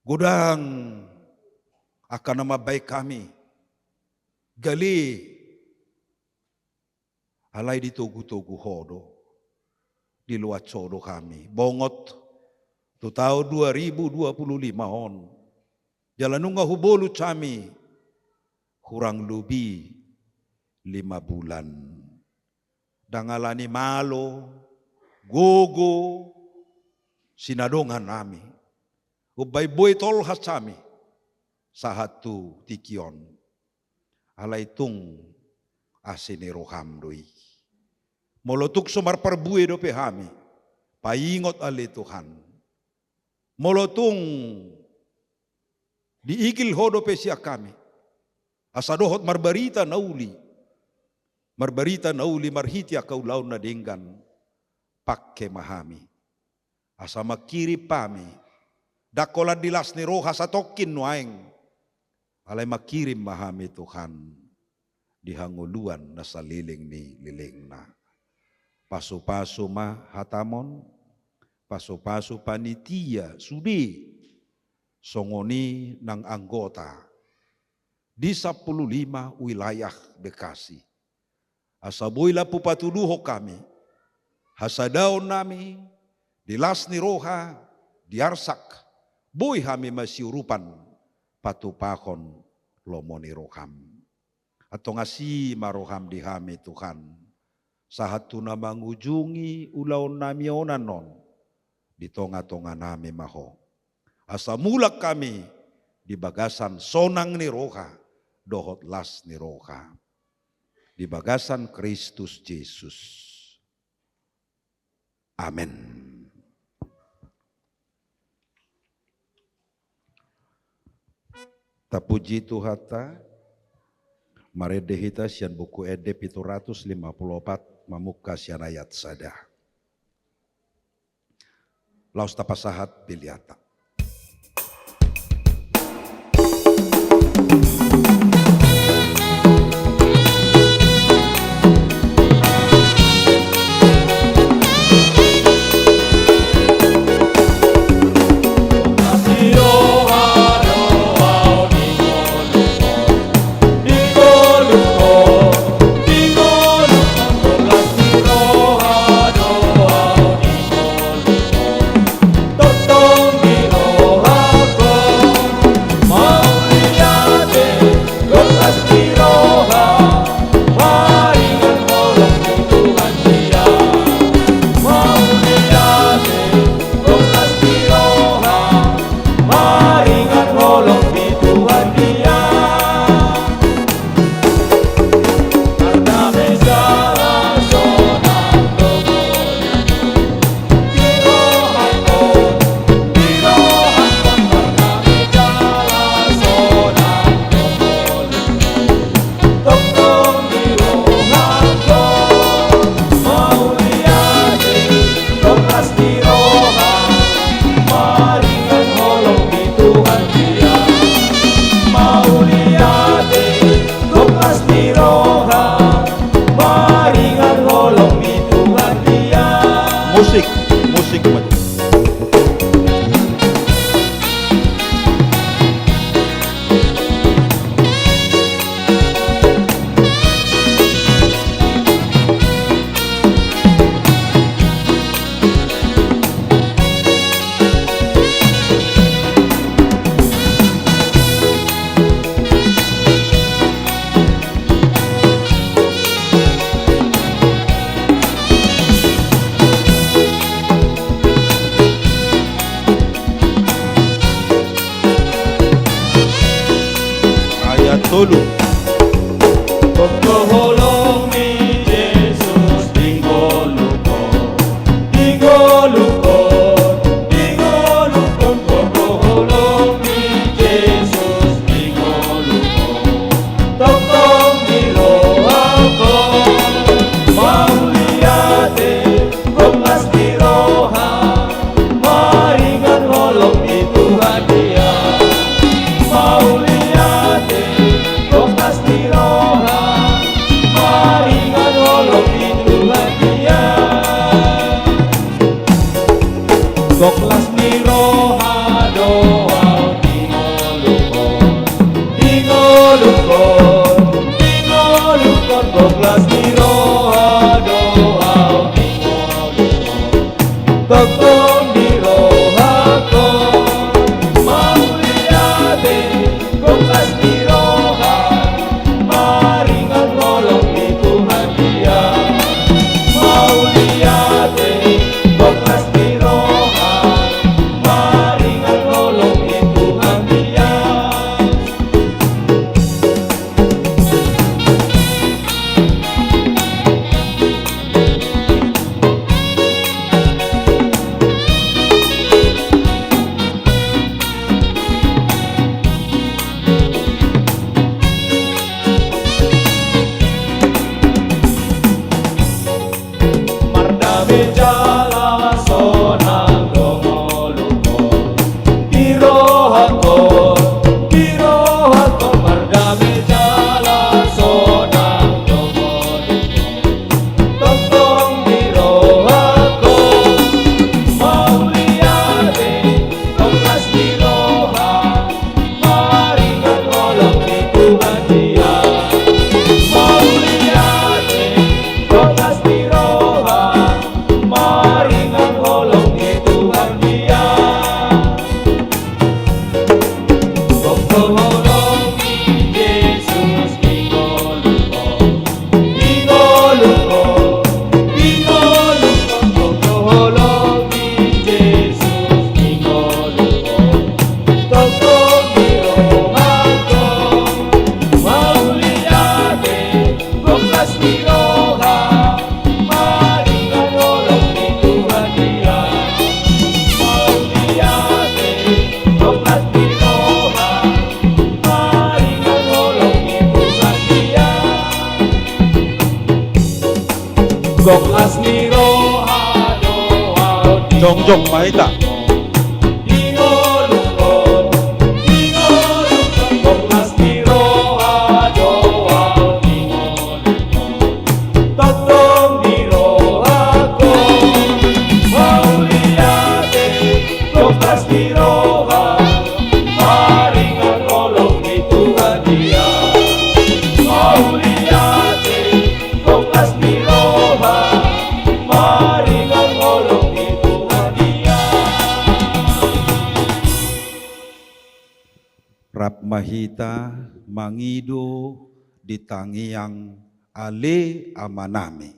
Godang angka na mambahen hami gale, alai ditogutogu Ho do, diloas Ho do hami. Bongot tu taon dua ribu dua puluh lima on, jala nunga hubolus hami hurang lobi lima bulan. Ndang alani malo, gogo, sinadongannami, umbahen boi tolhas hami sahat tu tingki on. Alai tung asi ni roham do i. Molo tung so marparbue dope hami, paingot ale Tuhan. Molo tung diigil Ho dope sian hami, asa dohot marbarita na uli, marbarita na uli marhite angka ulaon na denggan, pangke ma hami. Asa mangkirim hami, ndang holan di las ni roha satongkin nuaeng, alai mangkirim ma hami Tuhan, di hangoluan na saleleng ni lelengna. Pasupasu ma hatam on, pasupasu panitia sude songon i nang anggota di sampulu lima wilayah Bekasi. Asa boi lampu patuduhon hami hasadaonnami di las ni roha, di arsak, boi hami masiurupan patupahon lomo ni roham. Antong asi ma roham di hami Tuhan, sahat tu na mangujungi ulaonnami on annon, di tongatonganami ma Ho. Asa mulak hami di bagasan sonang ni roha dohot las ni roha, di bagasan Kristus Jesus. Amen. Tapuji Tuhanta. Marende hita sian Buku Ende pitu ratus lima pulu opat, mamungka sian ayat sada. Laos tapasahat peleanta. Musik, musik, musik. Ayat tolu. Tongtong di rohangku, mauliate, gomlas di roha, maringan holong di Tuhan dia. Mauliate, gomlas di roha, maringan holong di Tuhan dia. Gok las ni roha do au di ngolungkon, di ngolungkon, di ngolungkon, gok las ni roha do au di ngolungkon. Tongtong di rohangku, mauliate, gok las ni roha, maringan holong di Tuhan dia. Mauliate, gok las ni roha, maringan holong di Tuhan dia. Mardame jala sonang do ngolungkon, di rohangkon, di rohangkon, mardame jala sonang do ngolungkon. Tongtong di rohangkon, mauliate, gok las ni roha, Tongtong las ni roha do ahu di jongjong ma hita. Di ngolungkon, di ngolungkon, tongtong las ni roha do ahu di ngolungkon. Tongtong di rohakon, mauliate, tongtong las ni roha, maringan holong ni Tuhan Ia. Mauliate, tongtong las ni roha, maringan holong ni Tuhan Ia. Rap ma hita mangido di tangiang Ale Amanami.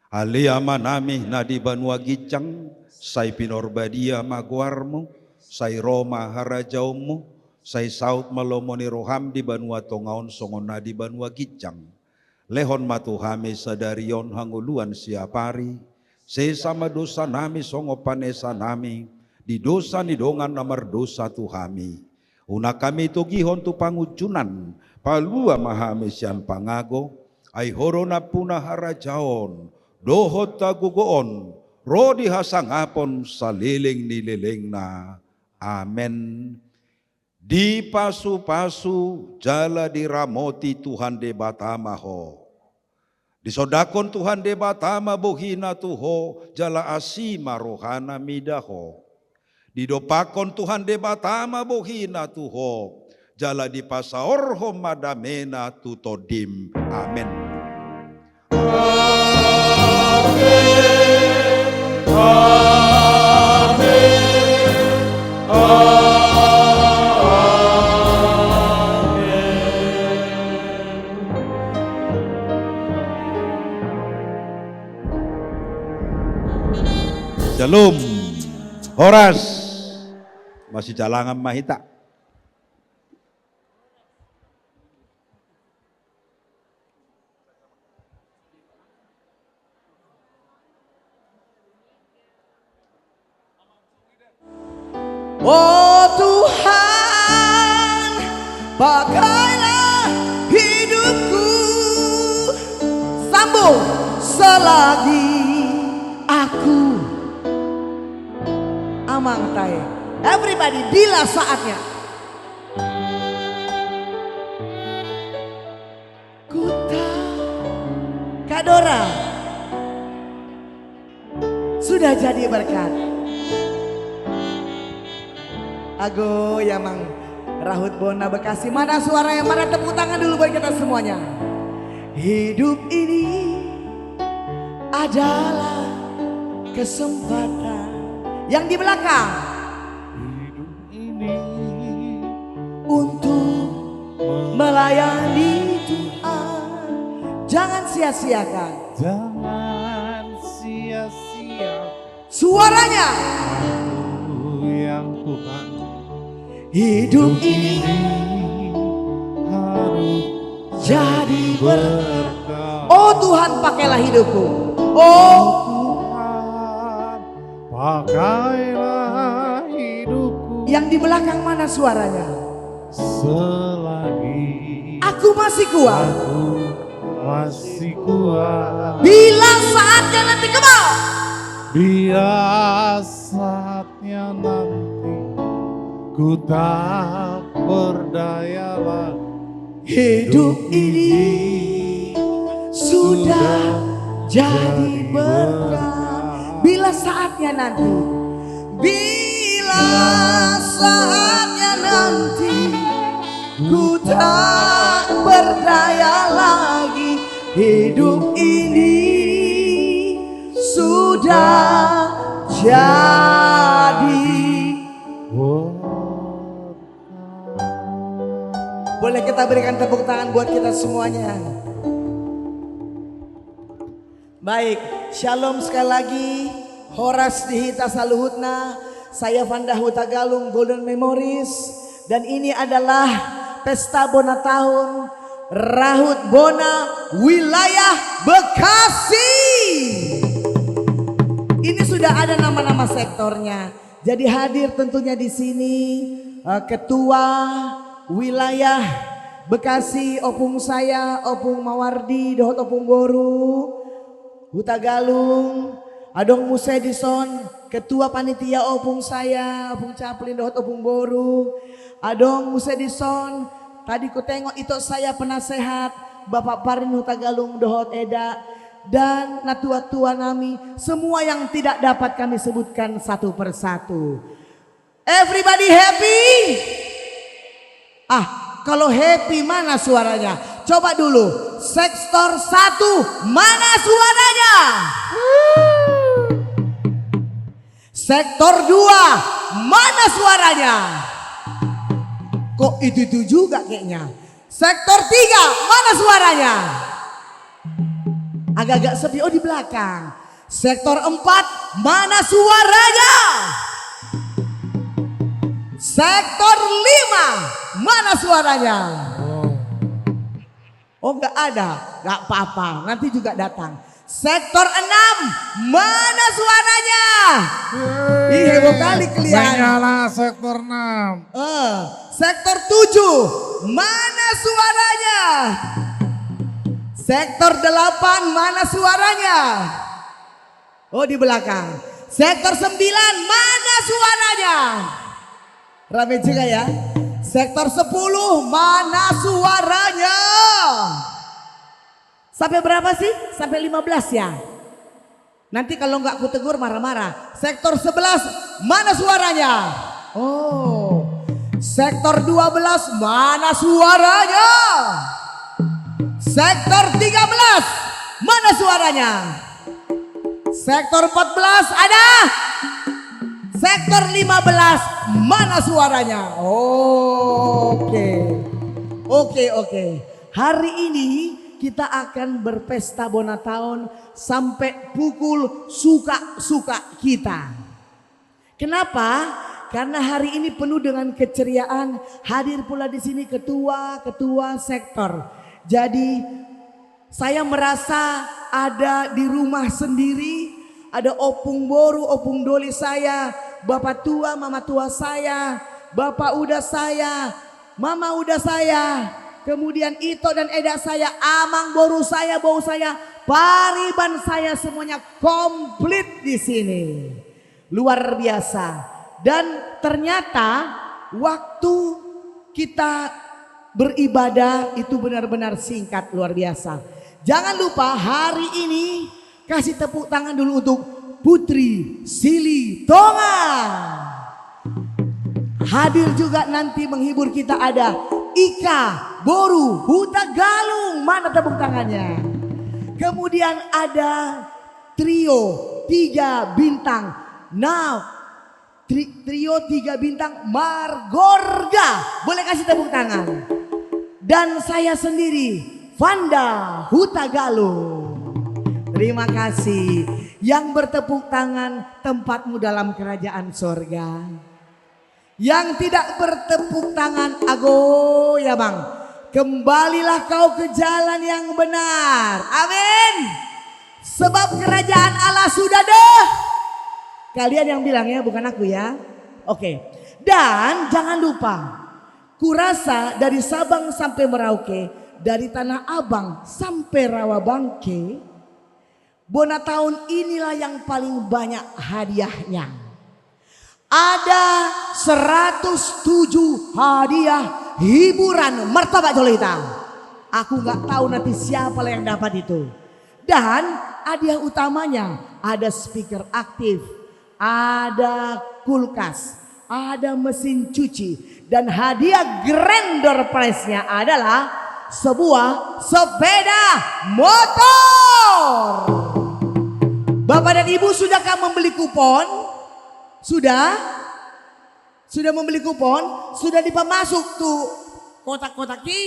Ale Amanami na di banua ginjang, sai pinarbadia ma goarmu, sai ro ma harajaonmu, sai saut ma lomo ni roham di banua tonga on songon na di banua ginjang. Lehon ma tu hami sadari on hangoluan siapari, sesa ma dosanami songon panesanami di dosa ni dongan na mardosa tu hami. Unang hami togihon tu pangunjunan, palua ma hami sian pangago, ai Ho do nampuna harajaon, dohot hagogoon, ro di hasangapon saleleng ni lelengna. Amen. Dipasupasu jala diramoti Tuhan Debata ma ho. Disondangkon Tuhan Debata ma bohina tu ho, jala asi ma rohana mida ho. Didompakkon Tuhan Debata ma bohina tu ho, jala dipasaorhon ma damena tu tondim. Amen. Amen. Amen. Amen. Shalom. Horas. Masijalangan ma hita. Oh Tuhan, pakailah hidupku. Sambung, selagi aku. Amang tahe. Everybody, bila saatnya. Ku ta-, Kak Dora. Sudah jadi berkat. Ago, ya Mang Rahut Bona Bekasi. Mana suaranya? Mana tepuk tangan dulu buat kita semuanya. Hidup ini adalah kesempatan. Yang di belakang. Hidup ini untuk melayani Tuhan. Jangan sia-siakan. Jangan sia-sia. Suaranya. Yang Tuhan. Hidup ini harus jadi berkat. Oh Tuhan, pakailah hidupku. Oh Tuhan, pakailah hidupku. Yang di belakang mana suaranya? Selagi aku masih kuat. Aku masih kuat. Bila saatnya nanti, come on. Bila saatnya nanti, ku tak berdaya lagi. Hidup ini sudah jadi berkat. Bila saatnya nanti, bila saatnya nanti, ku tak berdaya lagi. Hidup ini sudah jadi berkat. Boleh kita berikan tepuk tangan buat kita semuanya. Baik, shalom sekali lagi. Horas di hita saluhutna. Saya Fanda Hutagalung, Golden Memories. Dan ini adalah pesta bona tahun Rahut Bona Wilayah Bekasi. Ini sudah ada nama-nama sektornya. Jadi hadir tentunya di sini, eh, Ketua Wilayah Bekasi, Opung saya, Opung Mawardi, dohot Opung Boru. Hutagalung, adong muse dison ketua panitia, opung saya, opung caplin dohot opung boru. Adong muse dison, tadi kutengok ito saya penasehat, Bapak Parin Hutagalung dohot eda, dan natua-tua nami, semua yang tidak dapat kami sebutkan satu persatu. Everybody happy? Ah, kalau happy, mana suaranya? Coba dulu, sektor satu, mana suaranya? Sektor dua, mana suaranya? Kok itu-itu juga kayaknya. Sektor tiga, mana suaranya? Agak-agak sepi, oh, di belakang. Sektor empat, mana suaranya? Sektor lima, mana suaranya? Oh. Oh, nggak ada, nggak apa-apa, nanti juga datang. Sektor enam, mana suaranya? Yeay. Ih, heboh kali kalian. Menyala sektor enam. Eh, sektor tujuh, mana suaranya? Sektor delapan, mana suaranya? Oh, di belakang. Sektor sembilan, mana suaranya? Rame juga ya. Sektor sepuluh, mana suaranya? Sampai berapa sih? Sampai lima belas ya? Nanti kalau nggak kutegur, marah-marah. Sektor sebelas, mana suaranya? Oh. Sektor dua belas, mana suaranya? Sektor tiga belas, mana suaranya? Sektor empat belas ada? Sektor lima belas, mana suaranya? Oke. Oke, oke. Hari ini kita akan berpesta bona taon sampai pukul suka-suka kita. Kenapa? Karena hari ini penuh dengan keceriaan. Hadir pula di sini ketua-ketua sektor. Jadi, saya merasa ada di rumah sendiri. Ada opung boru, opung doli saya, bapak tua, mama tua saya, bapak uda saya, mama uda saya, kemudian ito dan eda saya, amang boru saya, bou saya, pariban saya, semuanya komplit di sini. Luar biasa. Dan ternyata waktu kita beribadah itu benar-benar singkat, luar biasa. Jangan lupa hari ini kasih tepuk tangan dulu untuk Putri Silitonga. Hadir juga nanti menghibur kita ada Ika, boru Hutagalung. Mana tepuk tangannya? Kemudian ada trio tiga bintang. Nah, tri-, trio tiga bintang Margorga. Boleh kasih tepuk tangan. Dan saya sendiri, Fanda Hutagalung. Terima kasih. Yang bertepuk tangan, tempatmu dalam kerajaan sorga. Yang tidak bertepuk tangan, ago ya bang, kembalilah kau ke jalan yang benar. Amin. Sebab kerajaan Allah sudah de-, kalian yang bilang ya, bukan aku ya. Oke. Dan jangan lupa, kurasa dari Sabang sampai Merauke, dari Tanah Abang sampai Rawabangke, bona taon inilah yang paling banyak hadiahnya. Ada seratus tujuh hadiah hiburan. Martabak jolo hita. Aku nggak tahu nanti siapa lah yang dapat itu. Dan hadiah utamanya ada speaker aktif, ada kulkas, ada mesin cuci, dan hadiah grand door prize-nya adalah sebuah sepeda motor. Bapak dan Ibu, sudahkah membeli kupon? Sudah? Sudah membeli kupon? Sudah dipamasuk tu kotak-kotak i?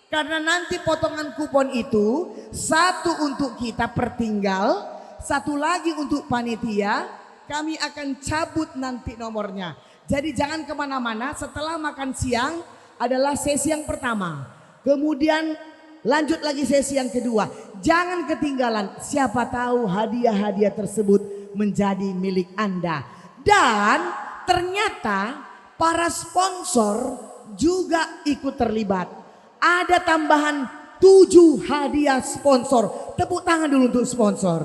Karena nanti potongan kupon itu, satu untuk kita pertinggal, satu lagi untuk panitia, kami akan cabut nanti nomornya. Jadi jangan kemana-mana, setelah makan siang adalah sesi yang pertama. Kemudian lanjut lagi sesi yang kedua. Jangan ketinggalan, siapa tahu hadiah-hadiah tersebut menjadi milik Anda. Dan ternyata para sponsor juga ikut terlibat. Ada tambahan Tujuh hadiah sponsor. Tepuk tangan dulu untuk sponsor.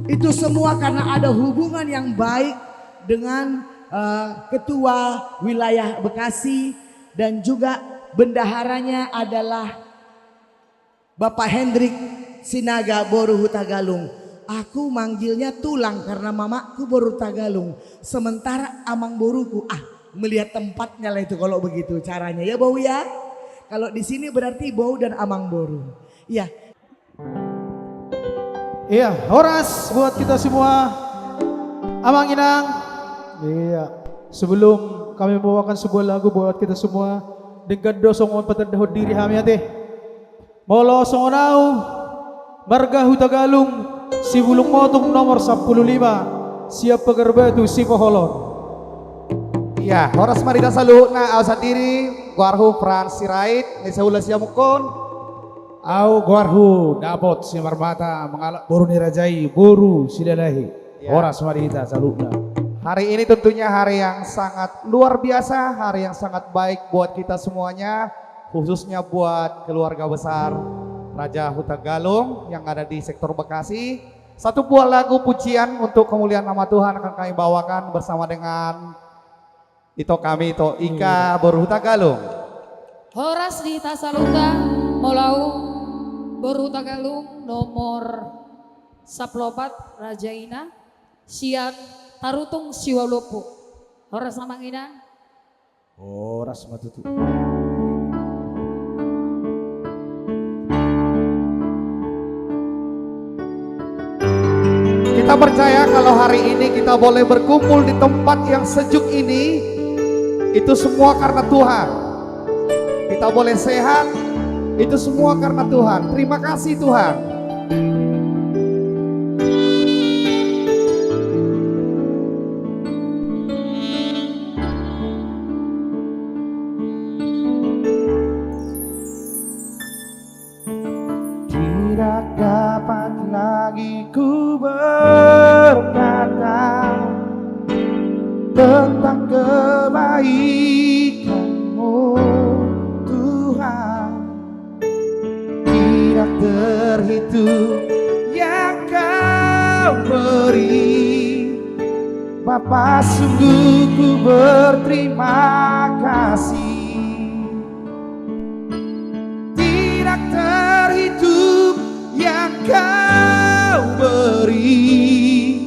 Itu semua karena ada hubungan yang baik dengan, eh, Ketua Wilayah Bekasi dan juga bendaharanya adalah Bapak Hendrik Sinaga, boru Hutagalung. Aku manggilnya tulang karena mamaku boru Hutagalung. Sementara amang boruku, ah, melihat tempatnya lah itu kalau begitu caranya. Ya, Bou, ya? Kalau di sini berarti Bou dan amang boru. Iya. Iya, horas buat kita semua. Amang, Inang. Iya. Sebelum kami membawakan sebuah lagu buat kita semua, denggan do songon patandahon diri hami, ate. Molo songon au, marga Hutagalung, Sibulung Motung nomor sampulu lima, siap Pagar Batu, Sipoholon. Iya, horas ma di hita saluhutna, au sandiri, goarhu Frans Sirait, ni saula Siamun. Au goarhu Dapot Simarmata, mangalap boru ni raja i, boru Silalahi. Ya. Horas ma di hita saluhutna. Hari ini tentunya hari yang sangat luar biasa, hari yang sangat baik buat kita semuanya, khususnya buat keluarga besar Raja Hutagalung yang ada di sektor Bekasi. Satu buah lagu pujian untuk kemuliaan nama Tuhan akan kami bawakan bersama dengan ito kami, ito Ika, iya, boru Hutagalung. Horas di hita saluhutna, molo au, boru Hutagalung nomor sampulu opat, Raja Ina, sian Tarutung Siualompu. Horas, Amang, Inang. Horas ma tutu. Kita percaya kalau hari ini kita boleh berkumpul di tempat yang sejuk ini, itu semua karena Tuhan. Kita boleh sehat, itu semua karena Tuhan. Terima kasih, Tuhan. Tidak dapat lagi ku berkata tentang kebaikan-Mu, Tuhan. Tidak terhitung yang Kau beri, Bapa, sungguh ku berterima kasih. Tidak terhitung yang Kau beri,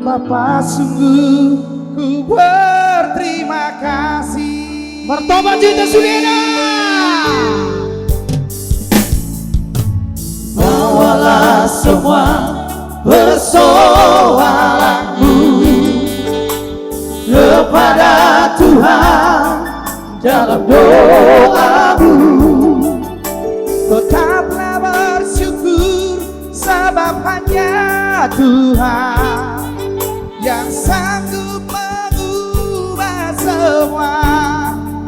Bapa, sungguh ku berterima kasih. Martobar jo hita sudena. Bawalah semua persoalanmu kepada Tuhan dalam doamu. Tetaplah bersyukur, sebab hanya Tuhan yang sanggup mengubah semua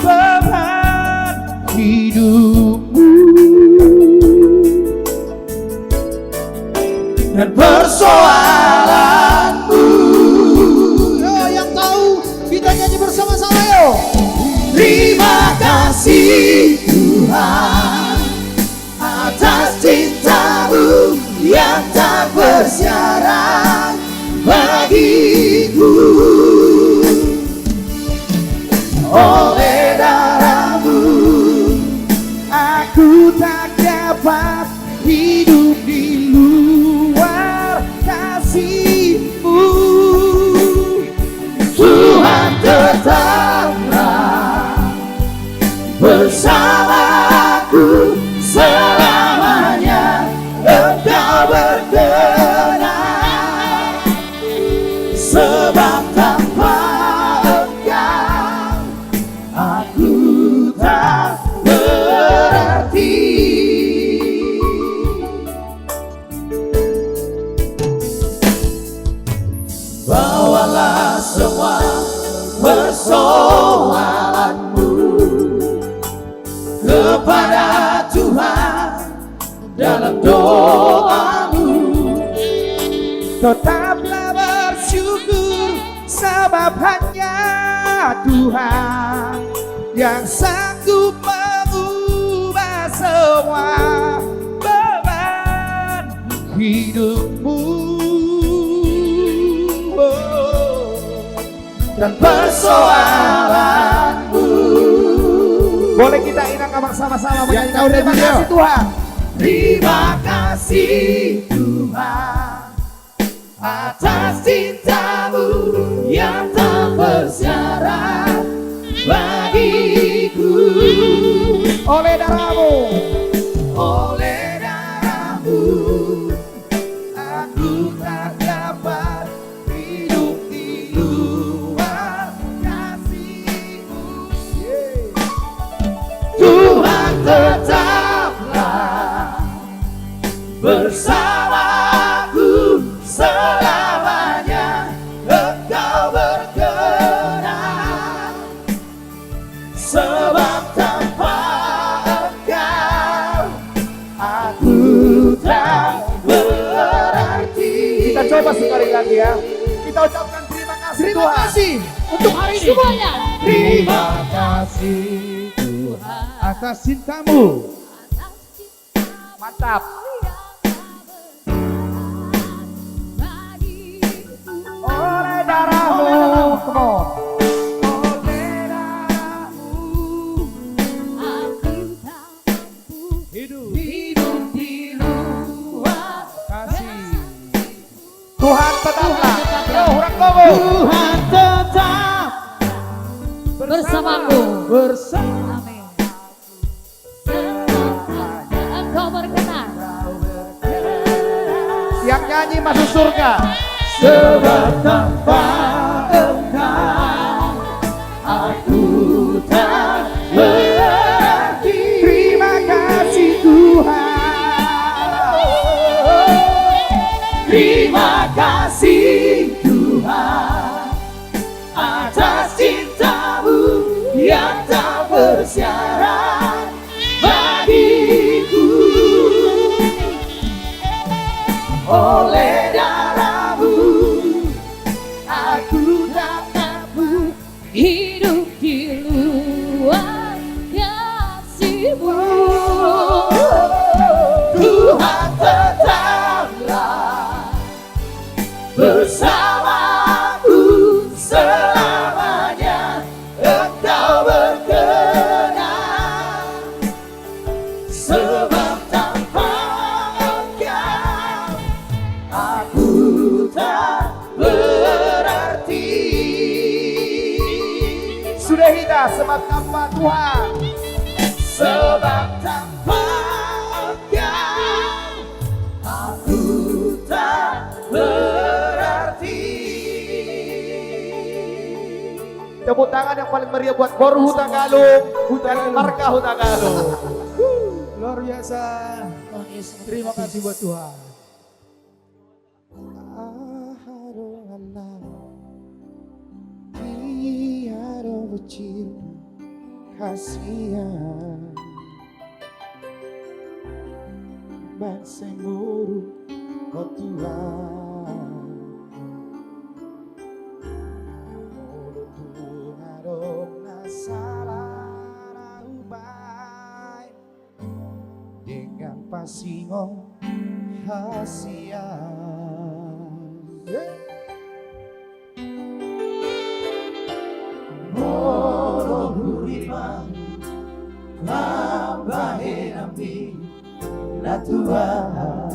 beban hidupmu dan persoalanmu. Yo, yang tahu, kita nyanyi bersama-sama, yo. Terima kasih, Tuhan, atas cinta-Mu yang tak bersyarat bagiku. Oleh darah-Mu, aku tak dapat hidup di luar kasih-Mu. Tuhan, tetaplah bersamaku selamanya, Engkau berkenan, sebab tanpa Engkau aku tak berarti. Bawalah semua persoalanmu kepada Tuhan dalam doamu. Tetaplah bersyukur, sebab hanya Tuhan yang sanggup mengubah semua hidupmu, oh, dan persoalanmu. Boleh kita inang sama-sama menyanyikan. Terima kasih, Tuhan. Terima kasih, Tuhan, atas cintamu yang tak bersyarat bagiku. Oleh darahmu, oleh darahmu, aku tak dapat hidup di luar kasih-Mu. Tuhan, tetaplah bersamaku selamanya, Engkau berkenan. Sebab tanpa Engkau, aku tak berarti. Kita coba sekali lagi, ya. Kita ucapkan terima kasih, Tuhan. Terima kasih untuk hari ini. Semuanya. Terima kasih, Tuhan, atas cinta-Mu. Mantap. Oleh darah-Mu. Come on. Oleh darah-Mu, aku tak mampu hidup, hidup di luar kasih. Tuhan tetaplah. Tuhan tetaplah. Yo, hurang gogo. Tuhan tetap bersamaku. Bersama. Amin. Engkau berkenan. Yang nyanyi masuk surga. Sebab tanpa Engkau, aku tak berarti. Terima kasih, Tuhan. Terima kasih, Tuhan, atas cinta-Mu yang tak bersyarat bagiku. Oleh darah-Mu, aku tak mampu hidup di luar kasih-Mu. Tuhan, tetaplah bersamaku selamanya, Engkau berkenan. Sebab tanpa Engkau, aku tak berarti. Sudah, kita, sebab tanpa Tuhan. Sebab tanpa Engkau, aku tak berarti. Tepuk tangan yang paling meriah buat Boru Hutagalung dan marga Hutagalung. Luar biasa. Terima kasih buat Tuhan. Aha do ngana, dia do bocil hasian. Bangsa boru ho tulang. Molo tung adong na sala na hubaen, dengan pasingon hasian. Molo hurimang lam bahenanmi na tuat,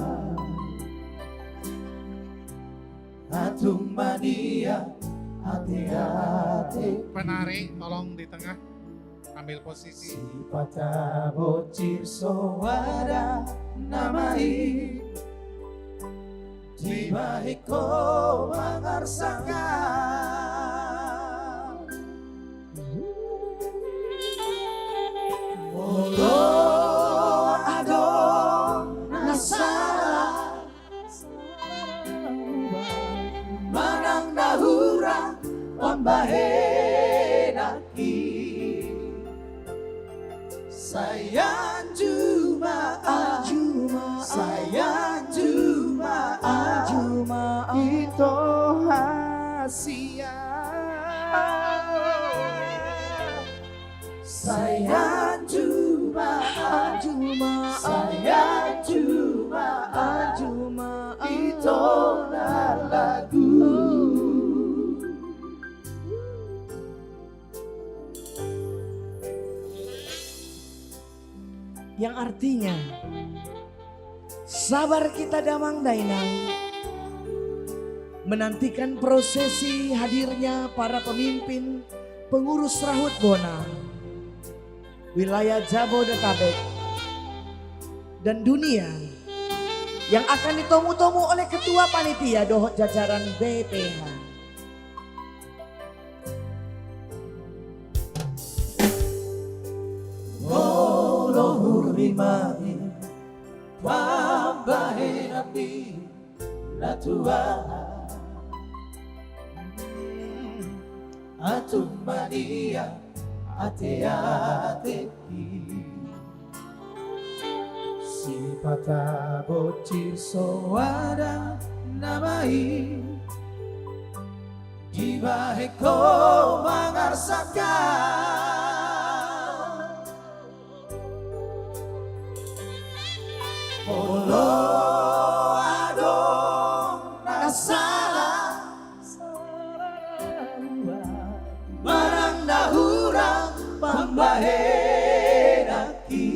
atung ma nian ate-ate. Penari, tolong di tengah. Ambil posisi. Sipata bocil so ada na main, dibahen ho mangarsangka. Molo adong na sala, manang na hurang pambahenanki, sai anju ma, anju ma, sai anju ma, anju ma, ito hasian. Sai anju ma, anju ma, sai anju ma, anju ma, Yang artinya, sabar kita damang dainang menantikan prosesi hadirnya para pemimpin pengurus Rahut Bona wilayah Jabodetabek dan dunia yang akan ditomu-tomu oleh ketua panitia dohot jajaran B P H. Molo hurima i pambahenanmi na tua, antum ma dia ate-ateki. Sipata bocil soada nama i dibahen ho mangarsakan. Molo adong na sala manang na hurang pambahenanki,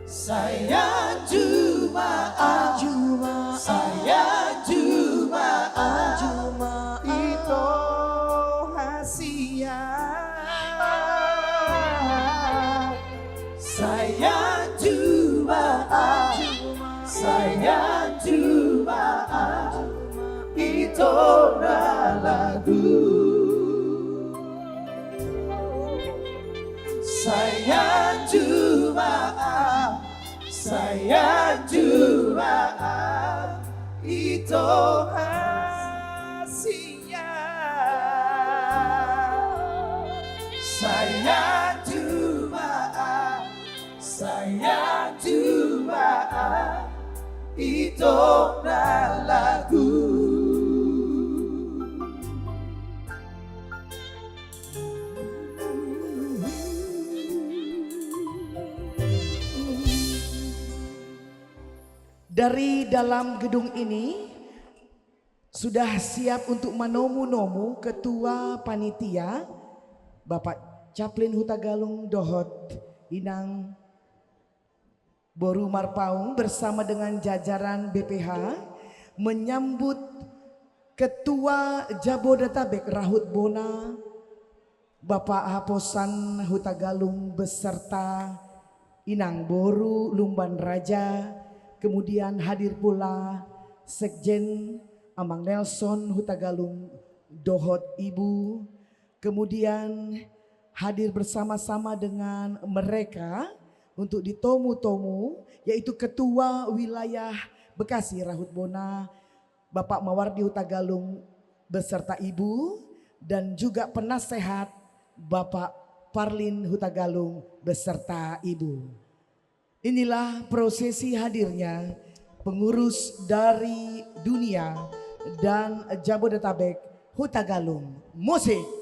sai anju ma au, sai anju ma au, ito hasian. Sai anju ma au, sai anju ma au, ito na lagu. Sai anju ma au, sai anju ma au, ito hasian. Sai anju ma au, sai anju ma au, ito na lagu. Dari dalam gedung ini sudah siap untuk manomu-nomu ketua panitia, Bapak Caplin Hutagalung dohot Inang Boru Marpaung bersama dengan jajaran B P H menyambut Ketua Jabodetabek Rahut Bona, Bapak Haposan Hutagalung beserta Inang Boru Lumban Raja, kemudian hadir pula Sekjen Amang Nelson Hutagalung dohot Ibu, kemudian hadir bersama-sama dengan mereka untuk ditomu-tomu, yaitu Ketua Wilayah Bekasi Rahut Bona, Bapak Mawardi Hutagalung beserta Ibu, dan juga penasehat Bapak Parlin Hutagalung beserta Ibu. Inilah prosesi hadirnya pengurus dari dunia dan Jabodetabek Hutagalung. Musik.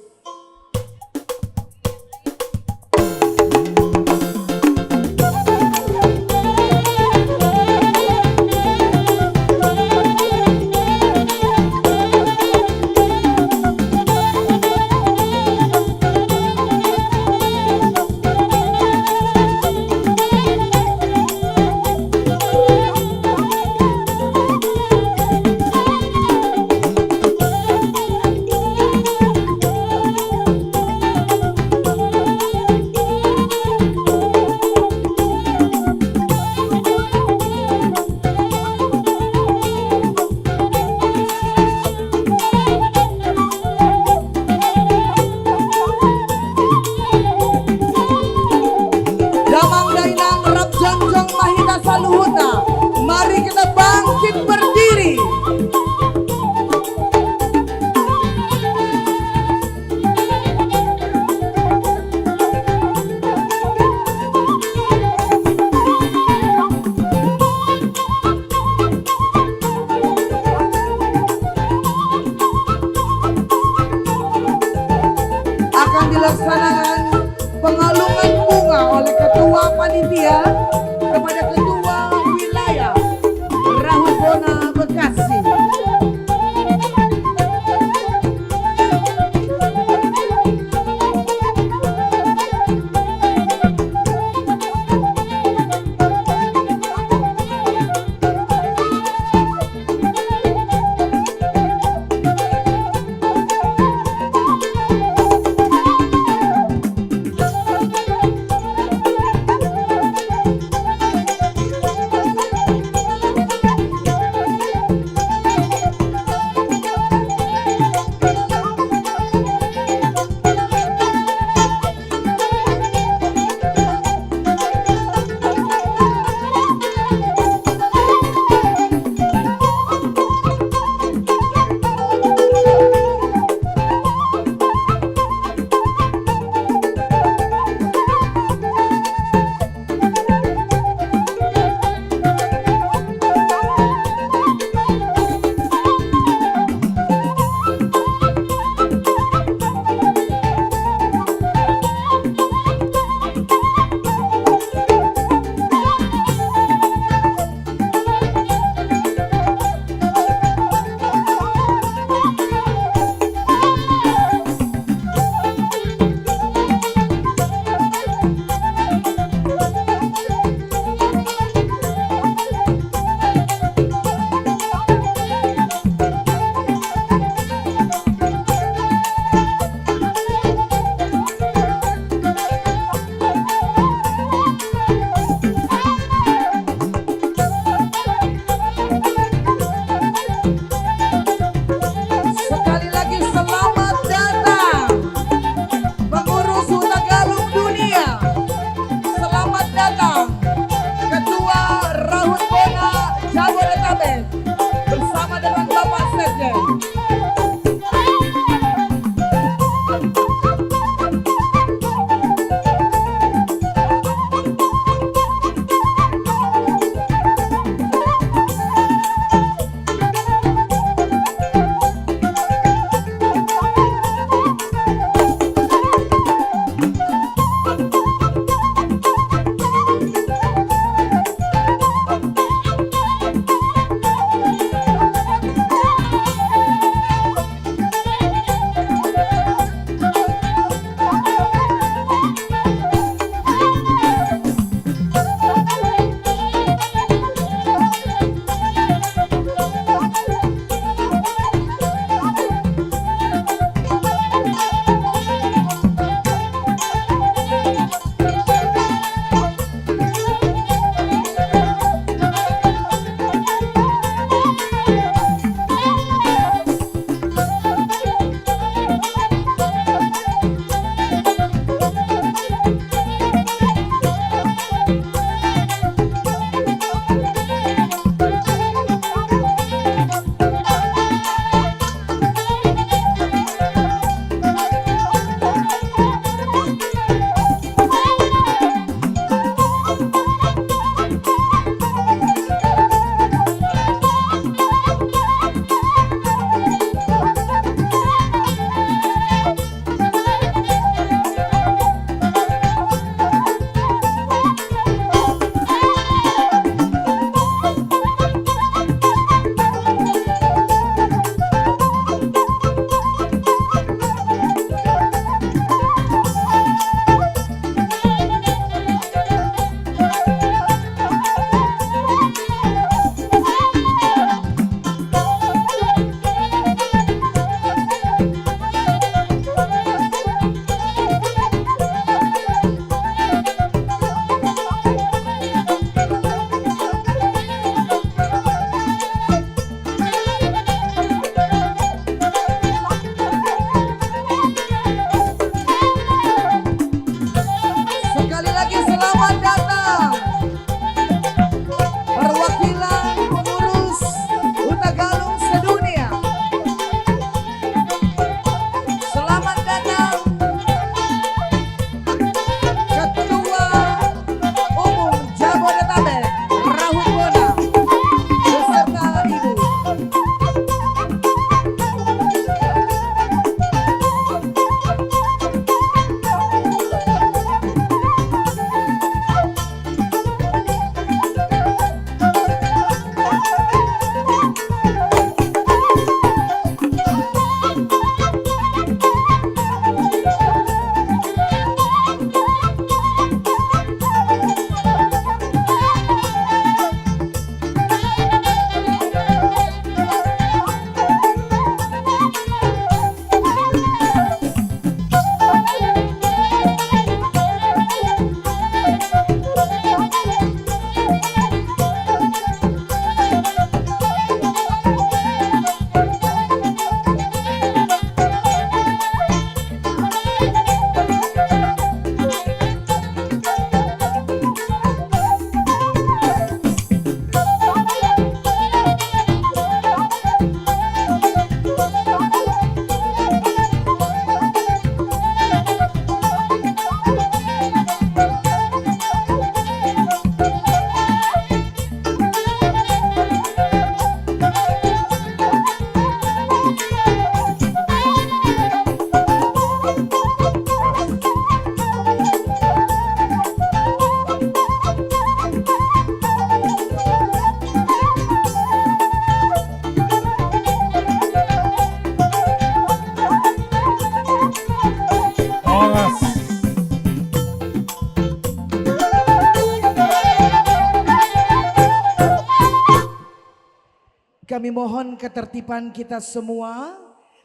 Kami mohon ketertiban kita semua,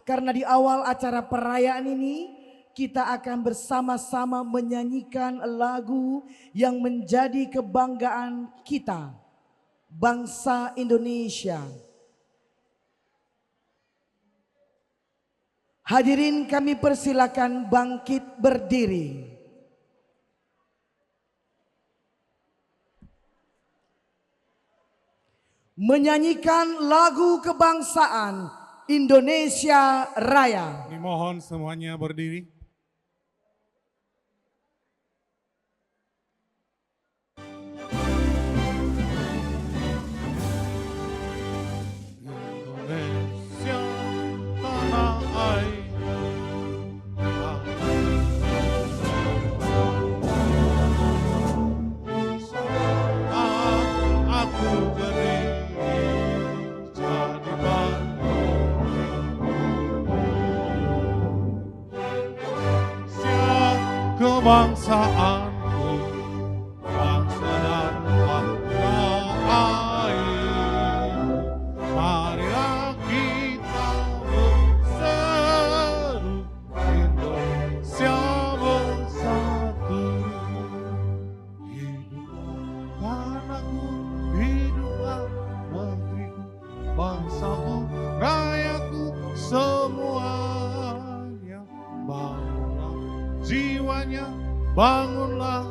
karena di awal acara perayaan ini kita akan bersama-sama menyanyikan lagu yang menjadi kebanggaan kita, bangsa Indonesia. Hadirin, kami persilakan bangkit berdiri. Menyanyikan lagu kebangsaan Indonesia Raya. Kami mohon semuanya berdiri. Indonesia tanah air, saat aku berdiri jadi bangga. Indonesia kebangsaanku, bangsa dan tanah air. Marilah kita berseru, Indonesia bersatu. Hiduplah tanahku, hiduplah negeriku, bangsaku, rakyatku semuanya. Bangunlah jiwanya, bangunlah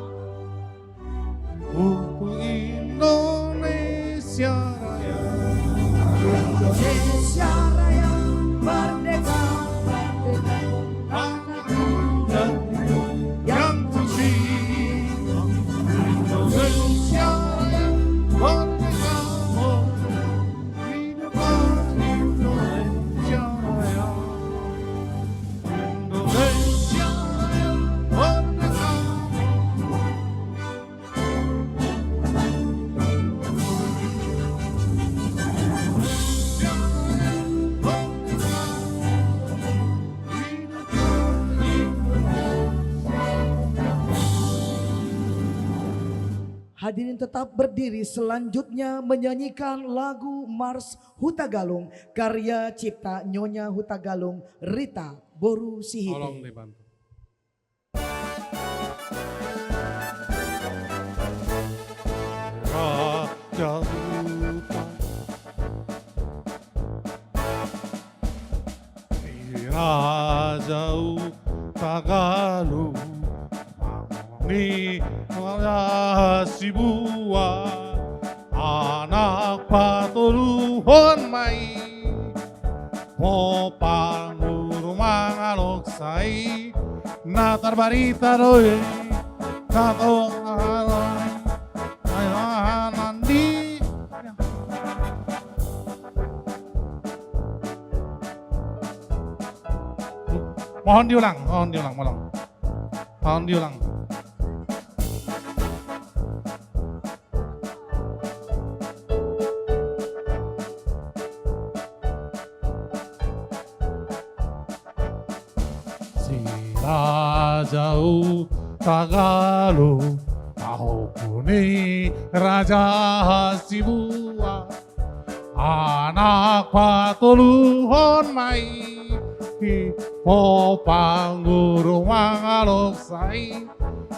untuk Indonesia Raya. Indonesia Raya, merdeka, merdeka. Tanahku dan negeriku yang ku cinta. Indonesia Raya, merdeka, merdeka. Hiduplah Indonesia Raya. Indonesia Raya, merdeka. Hadirin tetap berdiri, selanjutnya menyanyikan lagu Mars Hutagalung, karya cipta Nyonya Hutagalung, Rita boru Sihite. Tolong dibantu. Raja Huta, Raja Hutagalung, ni Raja Sibuan, anak patoluhon ma i. Ho panguru mangalosai, na tarbarita do i. Tato nandi. Mohon diulang, mohon diulang, mohon. Mohon diulang. Si Raja Hutagalung, pahompu ni Raja Sibuan, anak patoluhon ma i. Ho panguru mangalosai,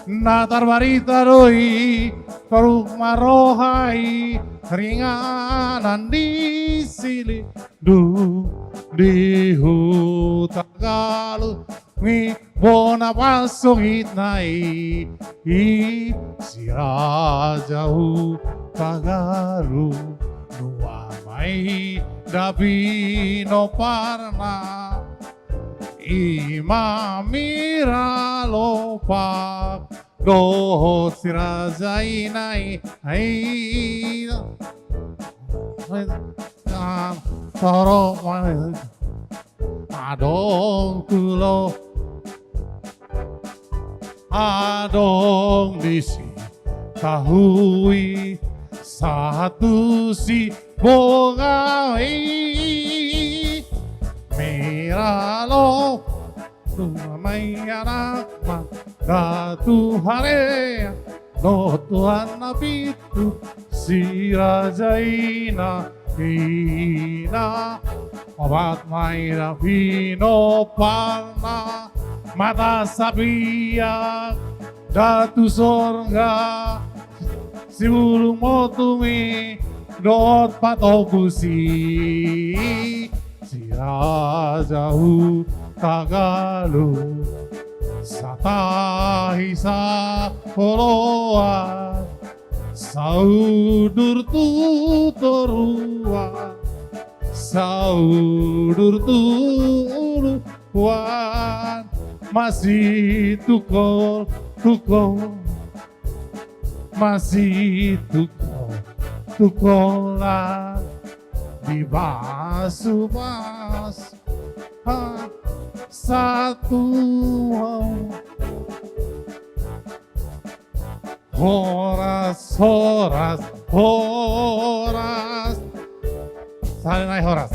na tarbarita do i, toruk ma roha i, ringanan di silindung di Hutagalung i, bona pasogit na i. I si Raja Hutagalung, nuaeng ma i, nda pinomparna. I ma Mira Lopak dohot si raja ina i, ai. Toro adong tu lo, adong disi tahui, sahat tu si Bonga i. Mira Lopak, tu ma i anakna, da tu halean, dohot tu anakna pitu, si raja ina Ina, obat ma ina pinomparna, mata sapiak, da tu sorga, sibulung motumi, dohot patogusi, si Raja Hutagalung, satahi saoloan, saudur tu toruan, saudur tu uluan, masitungkol, tungkol, masitungkol, tungkolan, dipasupasu, ha, satu. Horas, horas, horas. Saling naik horas.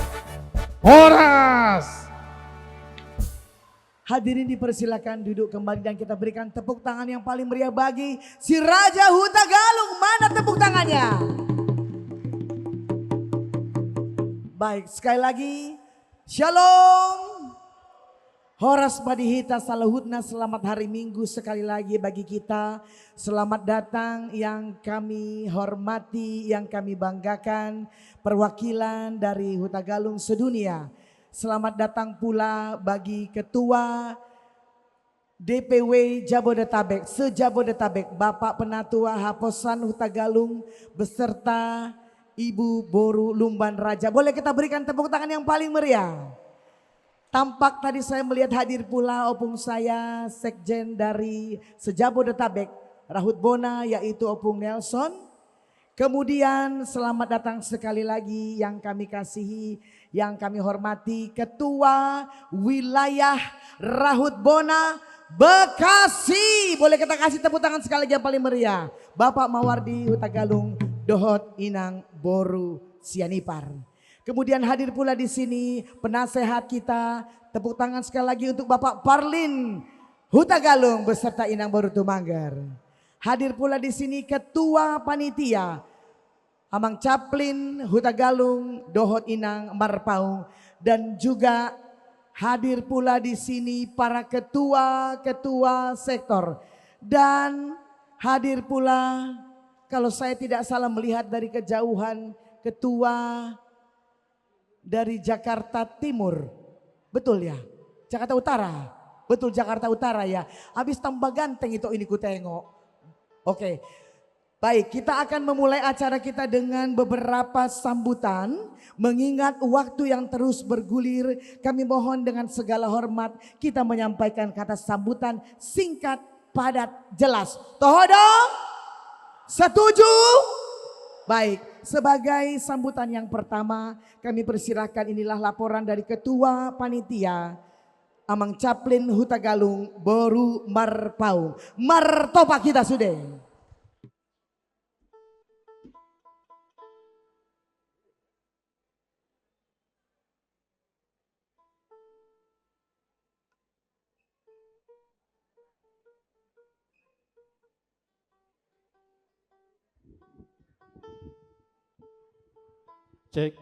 Horas. Hadirin dipersilakan duduk kembali dan kita berikan tepuk tangan yang paling meriah bagi si Raja Hutagalung. Mana tepuk tangannya? Baik, sekali lagi, Shalom. Horas ma di hita saluhutna, selamat hari Minggu sekali lagi bagi kita. Selamat datang yang kami hormati, yang kami banggakan, perwakilan dari Hutagalung sedunia. Selamat datang pula bagi Ketua D P W Jabodetabek, se-Jabodetabek, Bapak Penatua Haposan Hutagalung beserta Ibu Boru Lumban Raja. Boleh kita berikan tepuk tangan yang paling meriah. Tampak tadi saya melihat hadir pula opung saya, sekjen dari se-Jabodetabek, Rahut Bona, yaitu Opung Nelson. Kemudian selamat datang sekali lagi yang kami kasihi, yang kami hormati, Ketua Wilayah Rahut Bona Bekasi. Boleh kita kasih tepuk tangan sekali lagi yang paling meriah. Bapak Mawardi Hutagalung dohot Inang Boru Sianipar. Kemudian hadir pula di sini penasehat kita, tepuk tangan sekali lagi untuk Bapak Parlin Hutagalung beserta Inang Boru Tumanggar. Hadir pula di sini Ketua Panitia, Amang Caplin Hutagalung dohot Inang Marpaung, dan juga hadir pula di sini para ketua-ketua sektor, dan hadir pula, kalau saya tidak salah melihat dari kejauhan, ketua dari Jakarta Timur. Betul ya? Jakarta Utara. Betul, Jakarta Utara ya. Habis tambah ganteng itu ini kutengok. Oke. Baik, kita akan memulai acara kita dengan beberapa sambutan. Mengingat waktu yang terus bergulir, kami mohon dengan segala hormat kita menyampaikan kata sambutan singkat, padat, jelas. Toho do? Setuju? Baik, sebagai sambutan yang pertama, kami persilahkan, inilah laporan dari Ketua Panitia, Amang Caplin Hutagalung Boru Marpaung. Martopak hita sude. Cek.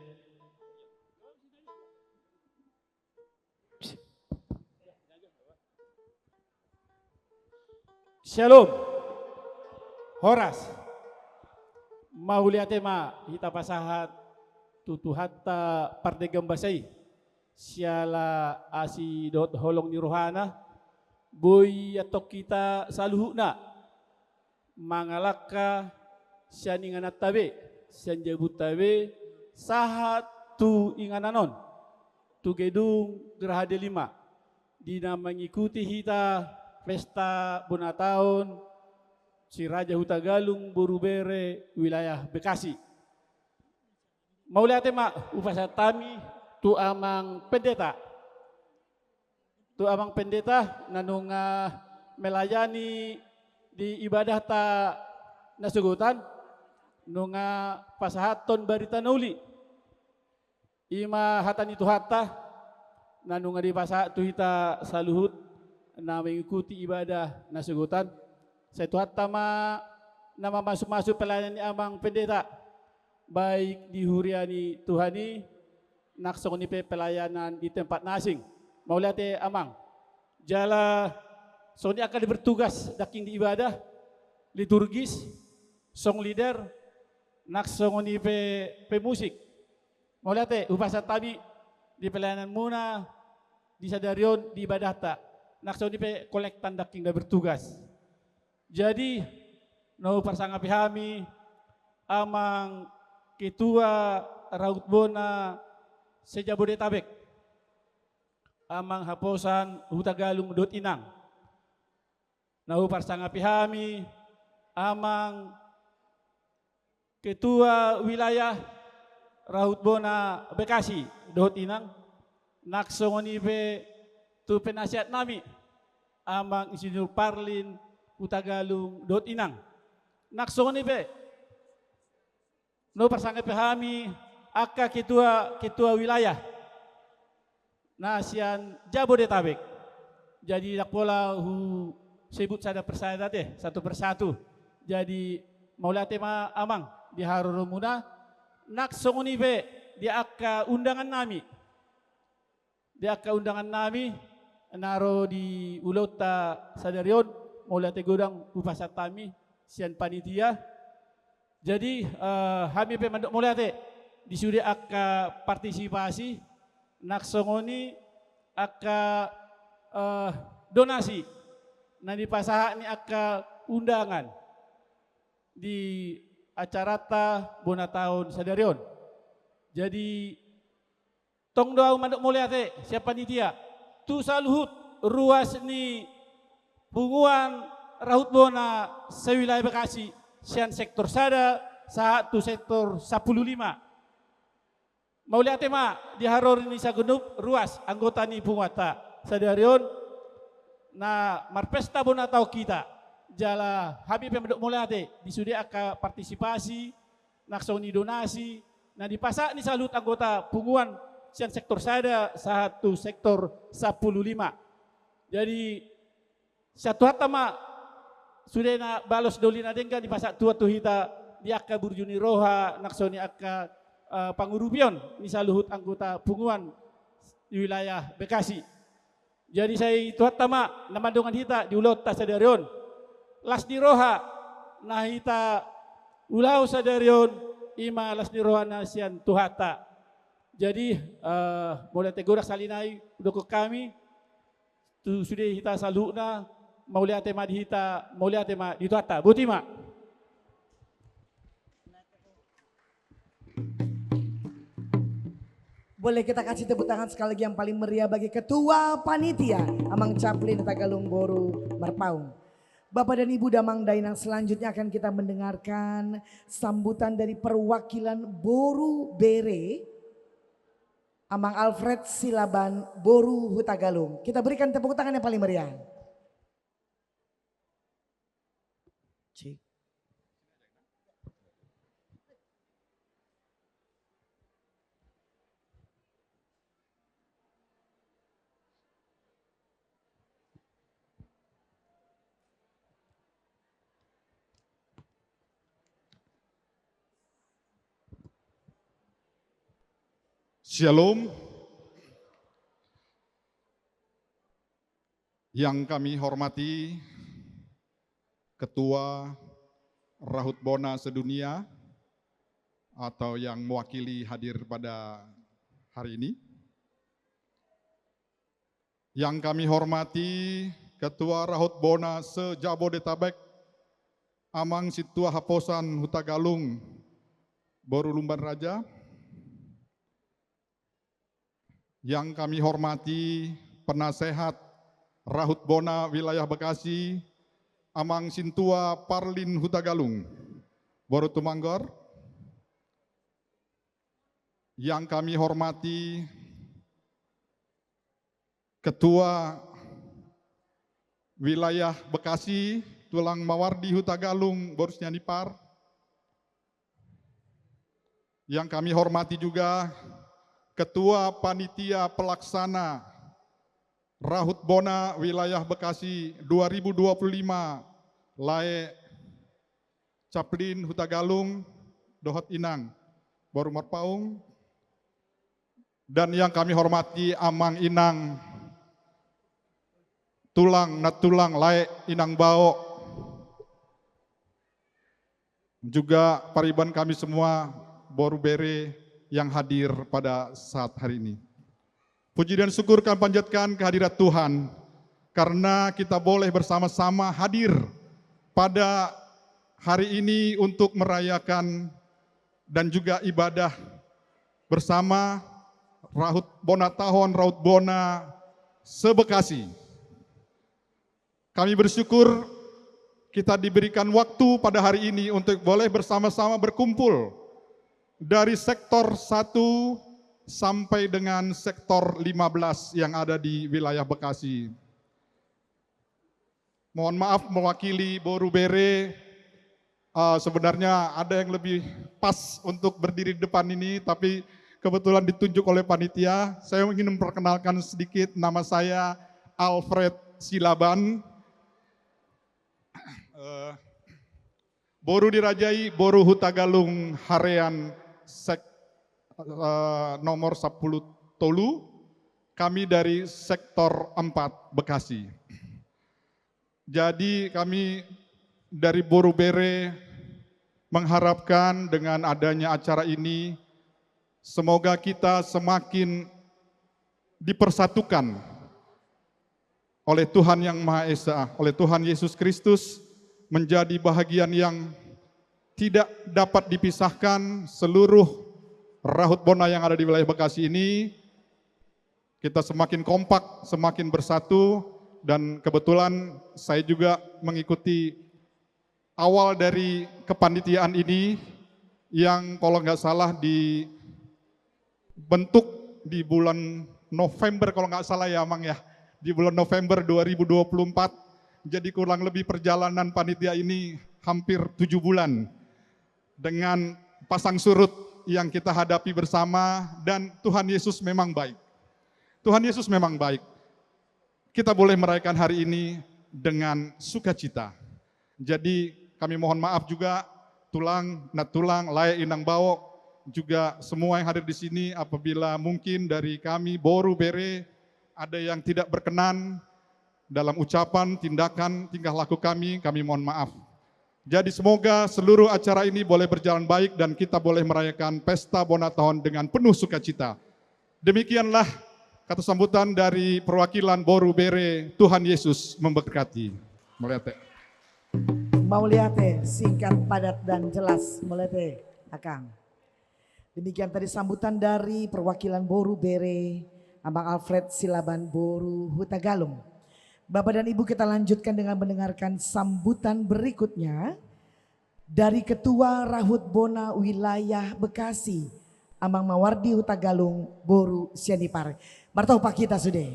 Shalom. Horas. Mauliate ma hita pasahat tu Tuhanta pardenggan basa i, siala asi dohot holong ni rohana, boi antong hita saluhutna mangalangka sian ingananta be, sian jabunta be, sahat tu inganan on, tu gedung Graha Delima, di na mengikuti hita pesta bona taon si Raja Hutagalung Boru Bere wilayah Bekasi. Mauliate ma hupasahat hami tu Amang Pendeta. Tu Amang Pendeta na nunga melayani di ibadahta nasogotan, nunga pasahathon barita na uli. I ma hata ni Tuhanta na nunga dipasahat tu hita saluhut na mengikuti ibadah nasogotan. Sai Tuhanta ma na mamasumasu pelayanan ni Amang Pendeta. baik di huria ni Tuhan i, nang songon i pe pelayanan di tempat na asing. Mauliate amang. Jala songon i angka na bertugas dengke di ibadah liturgis, song leader, nang songon i pe pemusik. Mauliate, hupasahat hami di pelayananmuna di sadari on di ibadahta. Nang songon i pe kolektan dengke na bertugas. Jadi, na huparsangapi hami, amang ketua Rahut Bona se-Jabodetabek, amang haposan Hutagalung dohot inang. Na huparsangapi hami, amang ketua wilayah Rahut Bona Bekasi dohot inang, nang songon i pe tu penasihat nami, amang Insinyur Parlin Hutagalung dohot inang. Nang songon i pe na huparsangapi hami angka ketua, ketua wilayah na sian Jabodetabek. Jadi ndang pola husebut sada persada te, satu persatu. Jadi mauliate ma amang di haroromuna, nang songon i pe di angka undangan nami. Di angka undangan nami na ro di ulaonta sadari on, mauliate godang hupasahat hami sian panitia. Jadi, eh, hami pe mandok mauliate di sude angka partisipasi, nang songon i angka, eh, donasi na dipasahat ni angka undangan di acaranta bona taon sadari on. Jadi, tong do ahu mandok mauliate sian panitia tu saluhut ruas ni punguan Rahut Bona se-wilayah Bekasi, sian sektor sada sahat tu sektor sampulu lima. Mauliate ma di haroro ni saganup ruas anggota ni punguanta sadari on na marpesta bona taon hita. Jala hami pe mandok mauliate di sude angka partisipasi, nang songon i donasi na dipasahat ni saluhut anggota punguan sian sektor sada sahat tu sektor sampulu lima. Jadi, sian Tuhanta ma sude na balos doli na denggan dipasahat Tuhan tu hita di angka burju ni roha, nang songon i angka, eh, pangurupion ni saluhut anggota punguan di wilayah Bekasi. Jadi sai Tuhanta ma na mandongani hita di ulaonta sadari on. Las ni roha na hita ulahon sadari on, i ma las ni roha na sian Tuhanta. Jadi, eh, mauliate godang sahali nai hudokhon hami tu sude hita saluhutna, mauliate ma di hita, mauliate ma di Tuhanta. Boti ma. Boleh kita kasih tepuk tangan sekali lagi yang paling meriah bagi Ketua Panitia, Amang Caplin Hutagalung Boru Marpaung. Bapak dan Ibu, damang dainang, selanjutnya akan kita mendengarkan sambutan dari perwakilan Boru Bere, Amang Alfred Silaban Boru Hutagalung. Kita berikan tepuk tangan yang paling meriah. Cek. Syalom. Yang kami hormati Ketua Rahut Bona sedunia atau yang mewakili hadir pada hari ini. Yang kami hormati Ketua Rahut Bona se-Jabodetabek, Amang Sintua Haposan Hutagalung Boru Lumban Raja. Yang kami hormati penasehat Rahut Bona Wilayah Bekasi, Amang Sintua Parlin Hutagalung Boru Tumanggor. Yang kami hormati Ketua Wilayah Bekasi, Tulang Mawardi Hutagalung Boru Sianipar. Yang kami hormati juga Ketua Panitia Pelaksana Rahut Bona Wilayah Bekasi dua ribu dua puluh lima, lae Caplin Hutagalung dohot inang. Boru Marpaung, dan yang kami hormati Amang Inang, Tulang, Nantulang, Lae, Inang Bao, juga pariban kami semua, Boru Bere yang hadir pada saat hari ini. Puji dan syukur kami panjatkan kehadirat Tuhan, karena kita boleh bersama-sama hadir pada hari ini untuk merayakan dan juga ibadah bersama Rahut Bona Tahon, Rahut Bona se-Bekasi. Kami bersyukur kita diberikan waktu pada hari ini untuk boleh bersama-sama berkumpul dari sektor satu sampai dengan sektor lima belas yang ada di wilayah Bekasi. Mohon maaf, mewakili Boru Bere, eh, sebenarnya ada yang lebih pas untuk berdiri di depan ini, tapi kebetulan ditunjuk oleh panitia. Saya ingin memperkenalkan sedikit, nama saya Alfred Silaban. Eh, Boru dirajai Boru Hutagalung Harean, sek-, eh, nomor sepuluh tolu, kami dari sektor empat Bekasi. Jadi kami dari Boru Bere mengharapkan dengan adanya acara ini, semoga kita semakin dipersatukan oleh Tuhan Yang Maha Esa, oleh Tuhan Yesus Kristus, menjadi bahagian yang tidak dapat dipisahkan. Seluruh Rahut Bona yang ada di wilayah Bekasi ini, kita semakin kompak, semakin bersatu, dan kebetulan saya juga mengikuti awal dari kepanitiaan ini yang kalau nggak salah dibentuk di bulan November, kalau nggak salah ya, Mang, ya, di bulan November dua ribu dua puluh empat. Jadi kurang lebih perjalanan panitia ini hampir tujuh bulan dengan pasang surut yang kita hadapi bersama, dan Tuhan Yesus memang baik. Tuhan Yesus memang baik. Kita boleh merayakan hari ini dengan sukacita. Jadi kami mohon maaf juga, Tulang, Nantulang, Lae, Inang Bao, juga semua yang hadir di sini, apabila mungkin dari kami Boru Bere ada yang tidak berkenan dalam ucapan, tindakan, tingkah laku kami, kami mohon maaf. Jadi semoga seluruh acara ini boleh berjalan baik dan kita boleh merayakan Pesta Bona Tahon dengan penuh sukacita. Demikianlah kata sambutan dari perwakilan Boru Bere. Tuhan Yesus memberkati. Mauliate. Mauliate, singkat, padat, dan jelas. Mauliate, Akang. Demikian tadi sambutan dari perwakilan Boru Bere, Amang Alfred Silaban, Boru Hutagalung. Bapak dan Ibu, kita lanjutkan dengan mendengarkan sambutan berikutnya dari Ketua Rahut Bona Wilayah Bekasi, Amang Mawardi Hutagalung, Boru Sianipar. Martopak hita sude.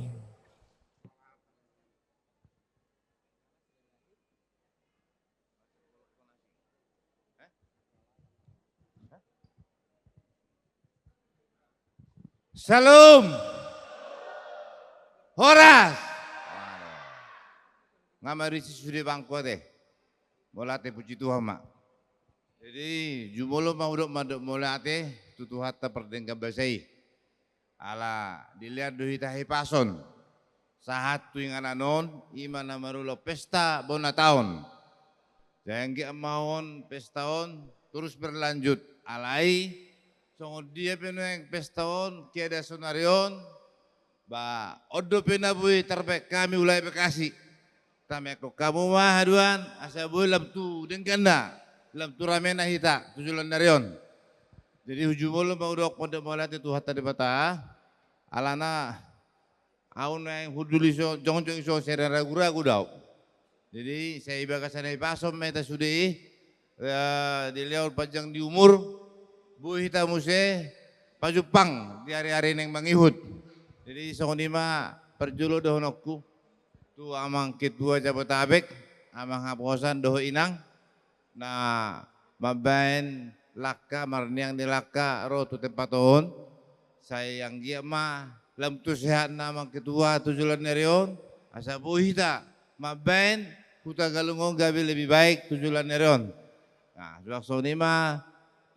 Syalom. Horas. Nga marisi sude bangku ate. Mauliate, puji Tuhan ma. Jadi jumolo ma hudok mandok mauliate tu Tuhanta pardenggan basa i. Ala dilean do hita hipason sahat tu inganan on, i ma na marulaon pesta bona taon. Jadi anggiat ma on pesta on terus berlanjut. Alai songon dia pe nuaeng pesta on, keadaan saonari on, ba on dope na boi tarbaen hami ulae Bekasi. Tameakkon hamu ma haduan asa boi lam tu dengganna, lam tu ramena hita tu joloan ni ari on. Jadi jumolo ma hudok mandok mauliate tu Tuhanta Debata, alana ahu naeng hundul i so, jongjong i so, sai ragu-ragu do ahu. Jadi sai di bagasan hipason ma hita sude i, eh, dilehon panjang ni umur, boi hita muse pajumpang di ari-ari naeng mangihut. Jadi songon i ma parjolo dohononku tu Amang Ketua Jabodetabek, Amang Haposan dohot Inang, na mambaen langka, marniang ni langka ro tu tempat on. Sai anggiat ma lam tu sehatna Amang Ketua tu joloan ni ari on, asa boi hita mambaen Hutagalung on gabe lebih baik tu joloan ni ari on. Nah, suang songon i ma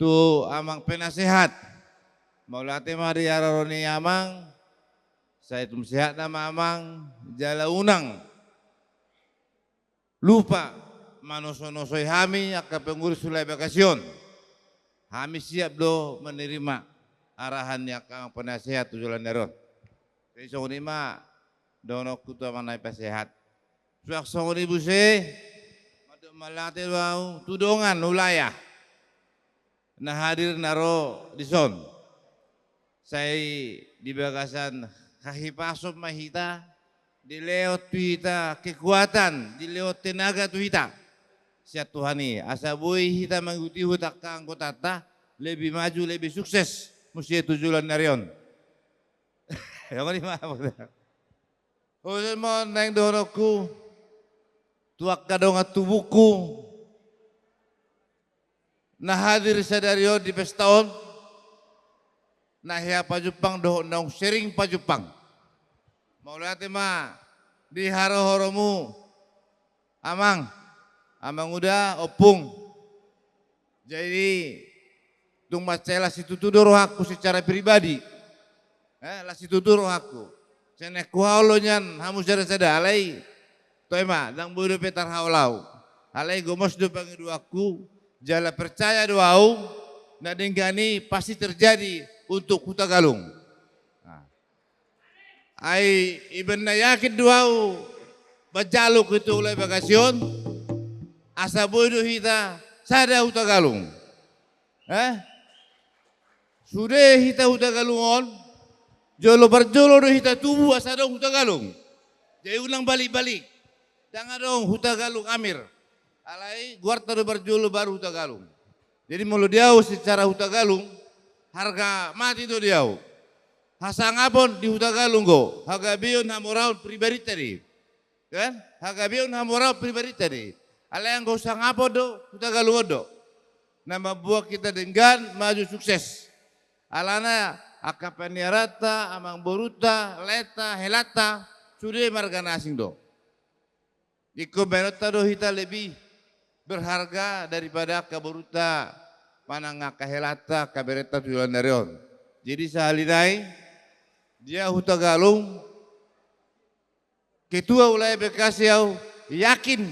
Tu amang penasehat. Mauliate ma di haroro ni amang. Sai tum sehat nama amang, jala unang lupa manosonosoi hami angka pengurus wilayah Bekasi on. Hami siap do menerima arahan ni angka amang penasehat tu joloan ni ari on. Jadi songon i ma dohononku tu amang na penasehat. Suang songon i muse, mandok mauliate do ahu tu dongan wilayah na hadir na ro dison. Sai di bagasan hahipason ma hita, dilehon tu hita kekuatan, dilehon tenaga tu hita sian Tuhan i, asa boi hita mangihutihut angka anggotanta lebih maju, lebih sukses muse tu joloan ni ari on. Songon i ma. Holan ma naeng dohononku tu angka dongan tubungku na hadir sadari on di pesta on, na hea pajumpang dohot naung sering pajumpang. Mauliate ma di haroromu, amang, amang uda, ompung. Jadi tung mansai las situtu do rohangku secara pribadi. Eh, las situtu rohangku. Sai naeng huhaol nian hamu sada-sada, alai toe ma, ndang boi dope tarhaol ahu. Alai gomos do pangidoanku, jala percaya do ahu, na denggan i pasti terjadi untuk Hutagalung. Nah. Ai ibaen na yakin do ahu manjalo ketua wilayah Bekasi on, asa boi do hita sada Hutagalung. Eh? Sude hita Hutagalung on, jolo parjolo do hita tubu asa adong Hutagalung. Jadi unang balik-balik. Ndang adong Hutagalung Amir. Alai goarta do parjolo baru Hutagalung. Jadi molo di ahu secara Hutagalung, harga mati do di ahu. Hasangapon di Hutagalung do, hagabeon hamoraon pribarinta do i. Kan? Hagabeon hamoraon pribarinta do i. Alai anggo sangapon do, Hutagalung on do. Na mamboan hita denggan, maju, sukses. Alana angka paniaranta, amangborunta, laenta, helanta, sude marga na asing do. Ingkon baenonta do hita lebih berharga daripada angka borunta manang angka helanta, angka berenta tu joloan ni ari on. Jadi sahali nai, dia Hutagalung, ketua wilayah Bekasi, ahu yakin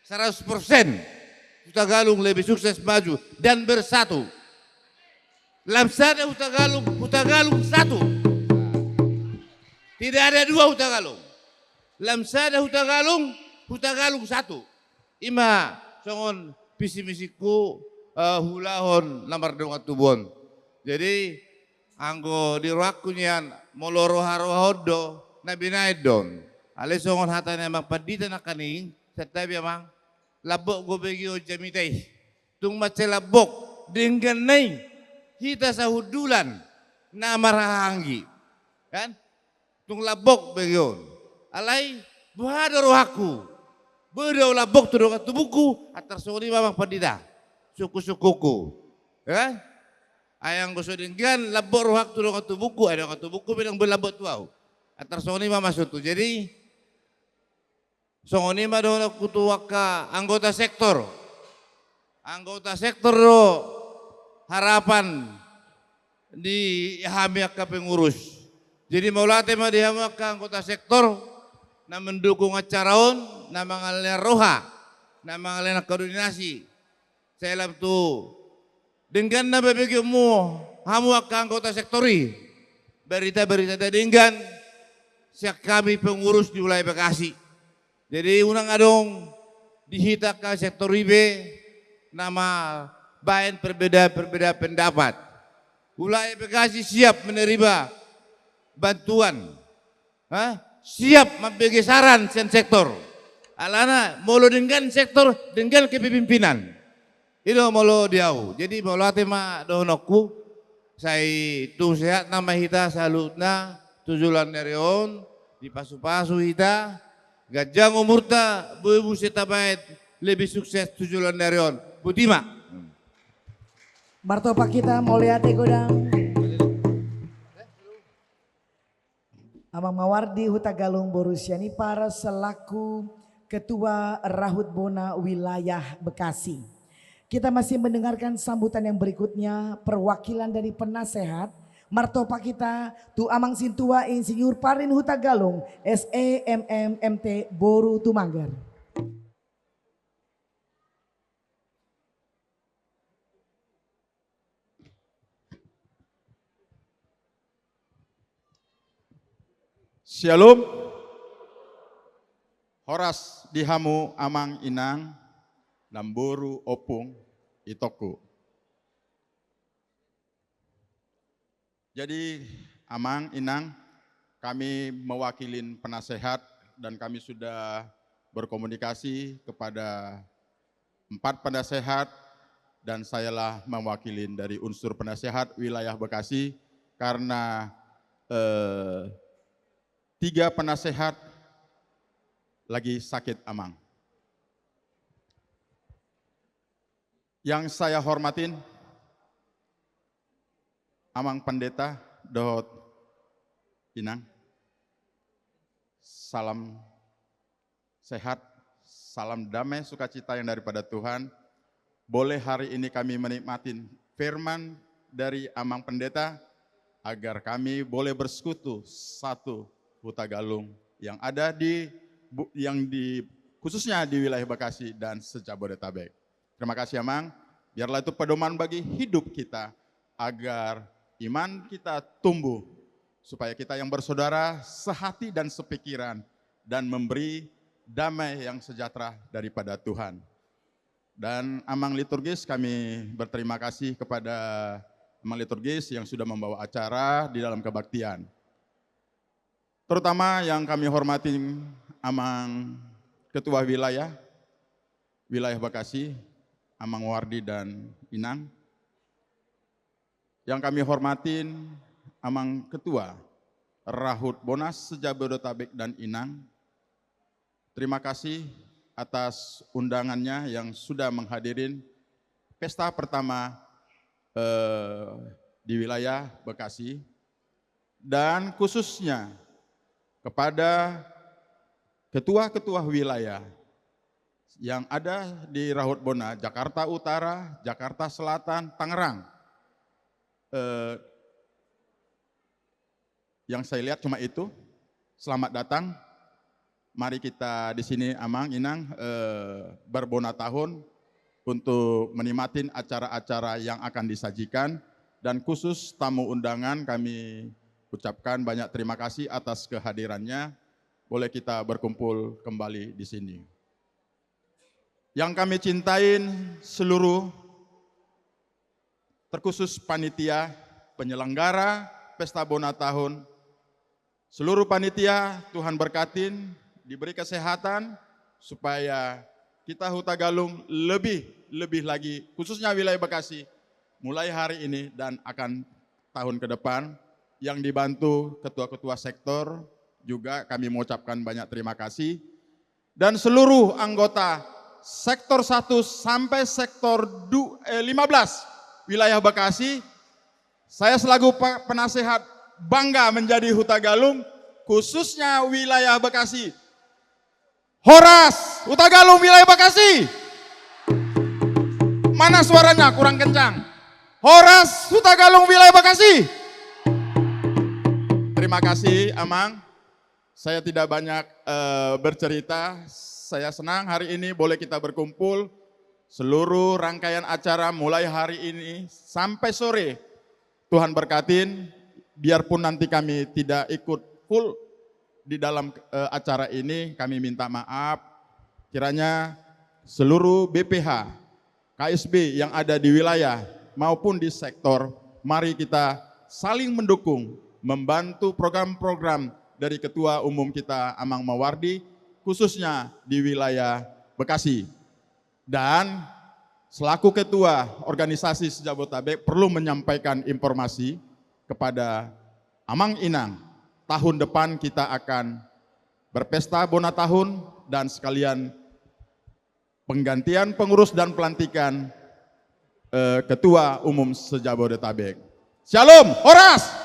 seratus persen Hutagalung lebih sukses, maju, dan bersatu. Lam sada Hutagalung, Hutagalung satu. Tidak ada dua Hutagalung. Lam sada Hutagalung, Hutagalung satu. I ma songon visi misiku, eh, huulahon na mardongan tubu on. Jadi anggo di rohangku nian, molo roharoha on do, na binaen do on. Alai songon hata ni amang pandita nangkaning, santabi amang, lambok do begeon jamita i. Tung mansai lambok, denggan nai hita sahundulan na marhahaanggi. Kan? Tung lambok begeon. Alai boha do rohangku? Boi do ahu lambok tu dongan tubungku, antar songon i ma amang pandita, sungkunsungkunku. Ya kan? Ai anggo so denggan lambok rohangku tu dongan tubungku, ai dongan tubungku pe ndang boi lambok tu ahu. Antar songon i ma maksudhu. Jadi songon i ma dohononku tu angka anggota sektor. Anggota sektor do harapan di hami angka pengurus. Jadi mauliate ma di hamu angka anggota sektor na mendukung acara on, na mangalehon roha, na mangalehon angka donasi. Sai lam tu denggan na bebegeonmu hamu angka anggota sektor i, barita-barita na denggan sian hami pengurus di wilayah Bekasi. Jadi unang adong di hita angka sektor i be na mambaen perbedaan-perbedaan pendapat. Wilayah Bekasi siap menerima bantuan. Hah? Siap mambege saran sian sektor. Alana molo denggan sektor, denggan kepemimpinan. I do molo di ahu. Jadi mauliate ma dohononku, sai tung sehat nama hita saluhutna tu joloan ni ari on, dipasupasu hita, ganjang umurta, boi muse tabaen lebih sukses tu joloan ni ari on. Boti ma. Martopak hita, mauliate godang. Amang Mawardi Hutagalung boru Sianipar selaku Ketua Rahut Bona Wilayah Bekasi. Kita masih mendengarkan sambutan yang berikutnya, perwakilan dari penasehat. Martopak kita tu Amang Sintua Insinyur Parin Hutagalung, S E, M M, M T, Boru Tumanggar. Syalom. Horas di hamu amang inang, namboru, ompung, itongku. Jadi, amang inang, kami mewakilin penasehat dan kami sudah berkomunikasi kepada empat penasehat, dan sayalah mewakilin dari unsur penasehat wilayah Bekasi, karena, eh, tiga penasehat lagi sakit, amang. Yang saya hormatin, amang pendeta dohot inang, salam sehat, salam damai sukacita yang daripada Tuhan. Boleh hari ini kami menikmati firman dari amang pendeta, agar kami boleh bersekutu satu Hutagalung yang ada di bu-, yang di, khususnya di wilayah Bekasi dan se-Jabodetabek. Terima kasih, amang. Biarlah itu pedoman bagi hidup kita, agar iman kita tumbuh, supaya kita yang bersaudara sehati dan sepikiran, dan memberi damai yang sejahtera daripada Tuhan. Dan amang liturgis, kami berterima kasih kepada amang liturgis yang sudah membawa acara di dalam kebaktian. Terutama yang kami hormati amang ketua wilayah, wilayah Bekasi, amang Wardi dan inang. Yang kami hormatin amang ketua Rahut Bona se-Jabodetabek dan inang. Terima kasih atas undangannya yang sudah menghadirin pesta pertama, eh, di wilayah Bekasi, dan khususnya kepada ketua-ketua wilayah yang ada di Rahut Bona, Jakarta Utara, Jakarta Selatan, Tangerang. Eh, yang saya lihat cuma itu. Selamat datang. Mari kita di sini, amang inang, eh, berbona tahun untuk menikmati acara-acara yang akan disajikan. Dan khusus tamu undangan, kami ucapkan banyak terima kasih atas kehadirannya. Boleh kita berkumpul kembali di sini. Yang kami cintain seluruh, terkhusus panitia penyelenggara pesta bona tahun, seluruh panitia, Tuhan berkatin, diberi kesehatan, supaya kita Hutagalung lebih, lebih lagi, khususnya wilayah Bekasi, mulai hari ini dan akan tahun ke depan, yang dibantu ketua-ketua sektor, juga kami mengucapkan banyak terima kasih. Dan seluruh anggota sektor satu sampai sektor du-, eh, lima belas wilayah Bekasi, saya selaku pe-, penasehat bangga menjadi Hutagalung, khususnya wilayah Bekasi. Horas Hutagalung wilayah Bekasi. Mana suaranya kurang kencang? Horas Hutagalung wilayah Bekasi. Terima kasih, amang. Saya tidak banyak, eh, bercerita. Saya senang hari ini boleh kita berkumpul, seluruh rangkaian acara mulai hari ini sampai sore. Tuhan berkatin, biarpun nanti kami tidak ikut full di dalam, eh, acara ini, kami minta maaf. Kiranya seluruh B P H, K S B yang ada di wilayah maupun di sektor, mari kita saling mendukung, membantu program-program dari Ketua Umum kita, Amang Mawardi, khususnya di wilayah Bekasi. Dan selaku ketua organisasi se-Jabodetabek perlu menyampaikan informasi kepada Amang Inang, tahun depan kita akan berpesta bona tahun dan sekalian penggantian pengurus dan pelantikan, eh, Ketua Umum se-Jabodetabek. Syalom, horas!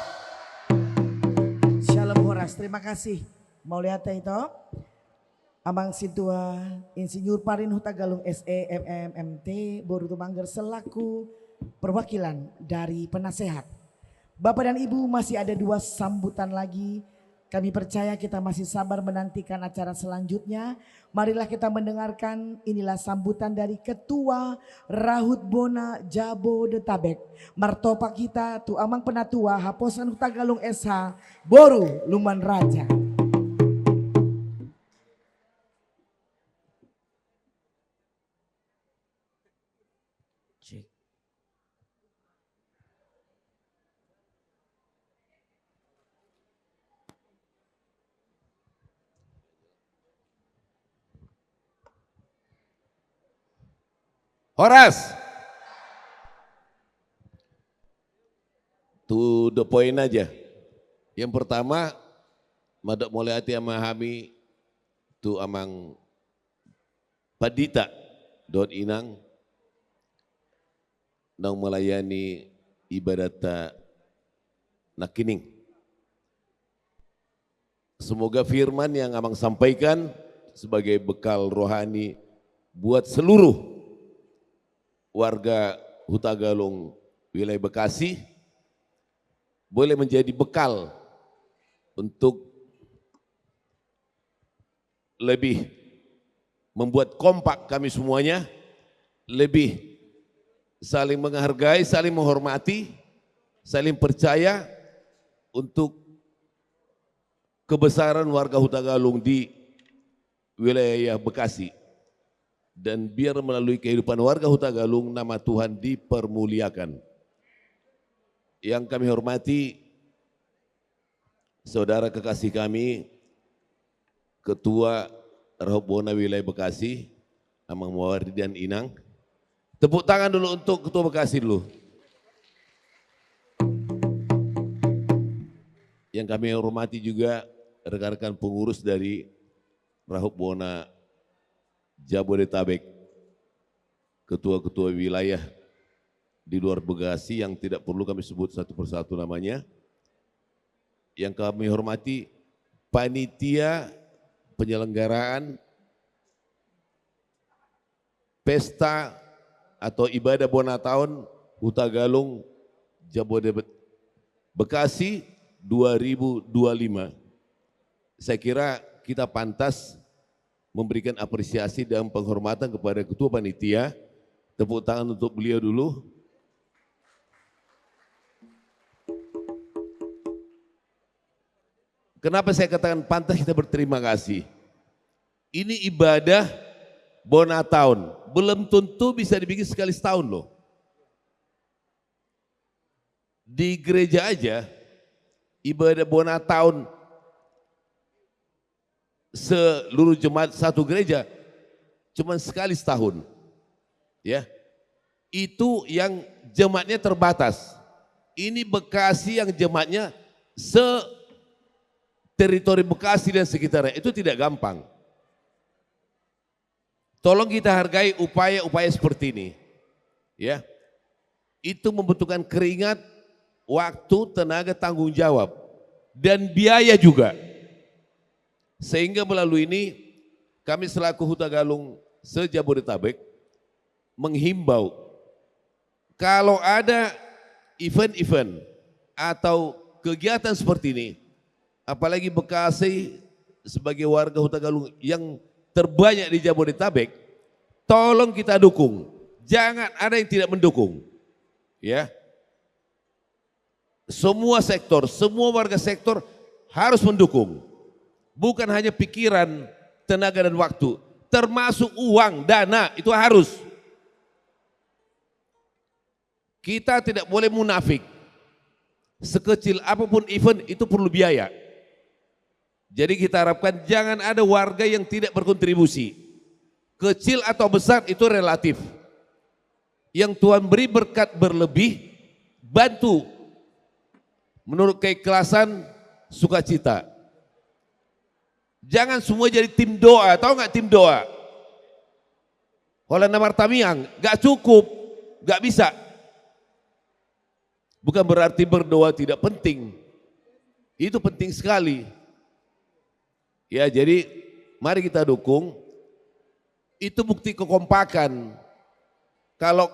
Syalom, horas. Terima kasih. Mauliate, ito. Amang Sintua Insinyur Parin Hutagalung S E, M M, M T, Boru Tumangger selaku perwakilan dari penasehat. Bapak dan Ibu, masih ada dua sambutan lagi. Kami percaya kita masih sabar menantikan acara selanjutnya. Marilah kita mendengarkan, inilah sambutan dari Ketua Rahut Bona Jabodetabek. Martopak hita tu Amang Penatua Haposan Hutagalung S H, Boru Lumban Raja. Cek. Horas. To the point aja. Yang pertama, mandok mauliate ma hami tu Amang Pandita dohot Inang naung melayani ibadatta nangkining. Semoga firman yang Amang sampaikan sebagai bekal rohani buat seluruh warga Hutagalung, wilayah Bekasi, boleh menjadi bekal untuk lebih membuat kompak kami semuanya, lebih saling menghargai, saling menghormati, saling percaya untuk kebesaran warga Hutagalung di wilayah Bekasi. Dan biar melalui kehidupan warga Hutagalung, nama Tuhan dipermuliakan. Yang kami hormati saudara kekasih kami, Ketua Rahut Bona Wilayah Bekasi, Amang Mawardi dan Inang. Tepuk tangan dulu untuk Ketua Bekasi dulu. Yang kami hormati juga rekan-rekan pengurus dari Rahut Bona Jabodetabek, ketua-ketua wilayah di luar Bekasi yang tidak perlu kami sebut satu persatu namanya. Yang kami hormati panitia penyelenggaraan pesta atau ibadah bona taon Hutagalung Jabodebek Bekasi dua ribu dua lima. Saya kira kita pantas memberikan apresiasi dan penghormatan kepada ketua panitia. Tepuk tangan untuk beliau dulu. Kenapa saya katakan pantas kita berterima kasih? Ini ibadah bona taon belum tentu bisa dibikin sekali setahun loh. Di gereja aja, ibadah bona taon seluruh jemaat satu gereja cuman sekali setahun. Ya. Itu yang jemaatnya terbatas. Ini Bekasi yang jemaatnya se-teritori Bekasi dan sekitarnya. Itu tidak gampang. Tolong kita hargai upaya-upaya seperti ini. Ya. Itu membutuhkan keringat, waktu, tenaga, tanggung jawab, dan biaya juga. Sehingga melalui ini, kami selaku Hutagalung se-Jabodetabek menghimbau, kalau ada event-event atau kegiatan seperti ini, apalagi Bekasi sebagai warga Hutagalung yang terbanyak di Jabodetabek, tolong kita dukung. Jangan ada yang tidak mendukung. Ya. Semua sektor, semua warga sektor harus mendukung. Bukan hanya pikiran, tenaga, dan waktu, termasuk uang, dana, itu harus. Kita tidak boleh munafik. Sekecil apapun event itu perlu biaya. Jadi kita harapkan jangan ada warga yang tidak berkontribusi. Kecil atau besar itu relatif. Yang Tuhan beri berkat berlebih, bantu menurut keikhlasan, sukacita. Jangan semua jadi tim doa, tahu nggak tim doa? Holan na martamiang, nggak cukup, nggak bisa. Bukan berarti berdoa tidak penting. Itu penting sekali. Ya, jadi Mari kita dukung. Itu bukti kekompakan. Kalau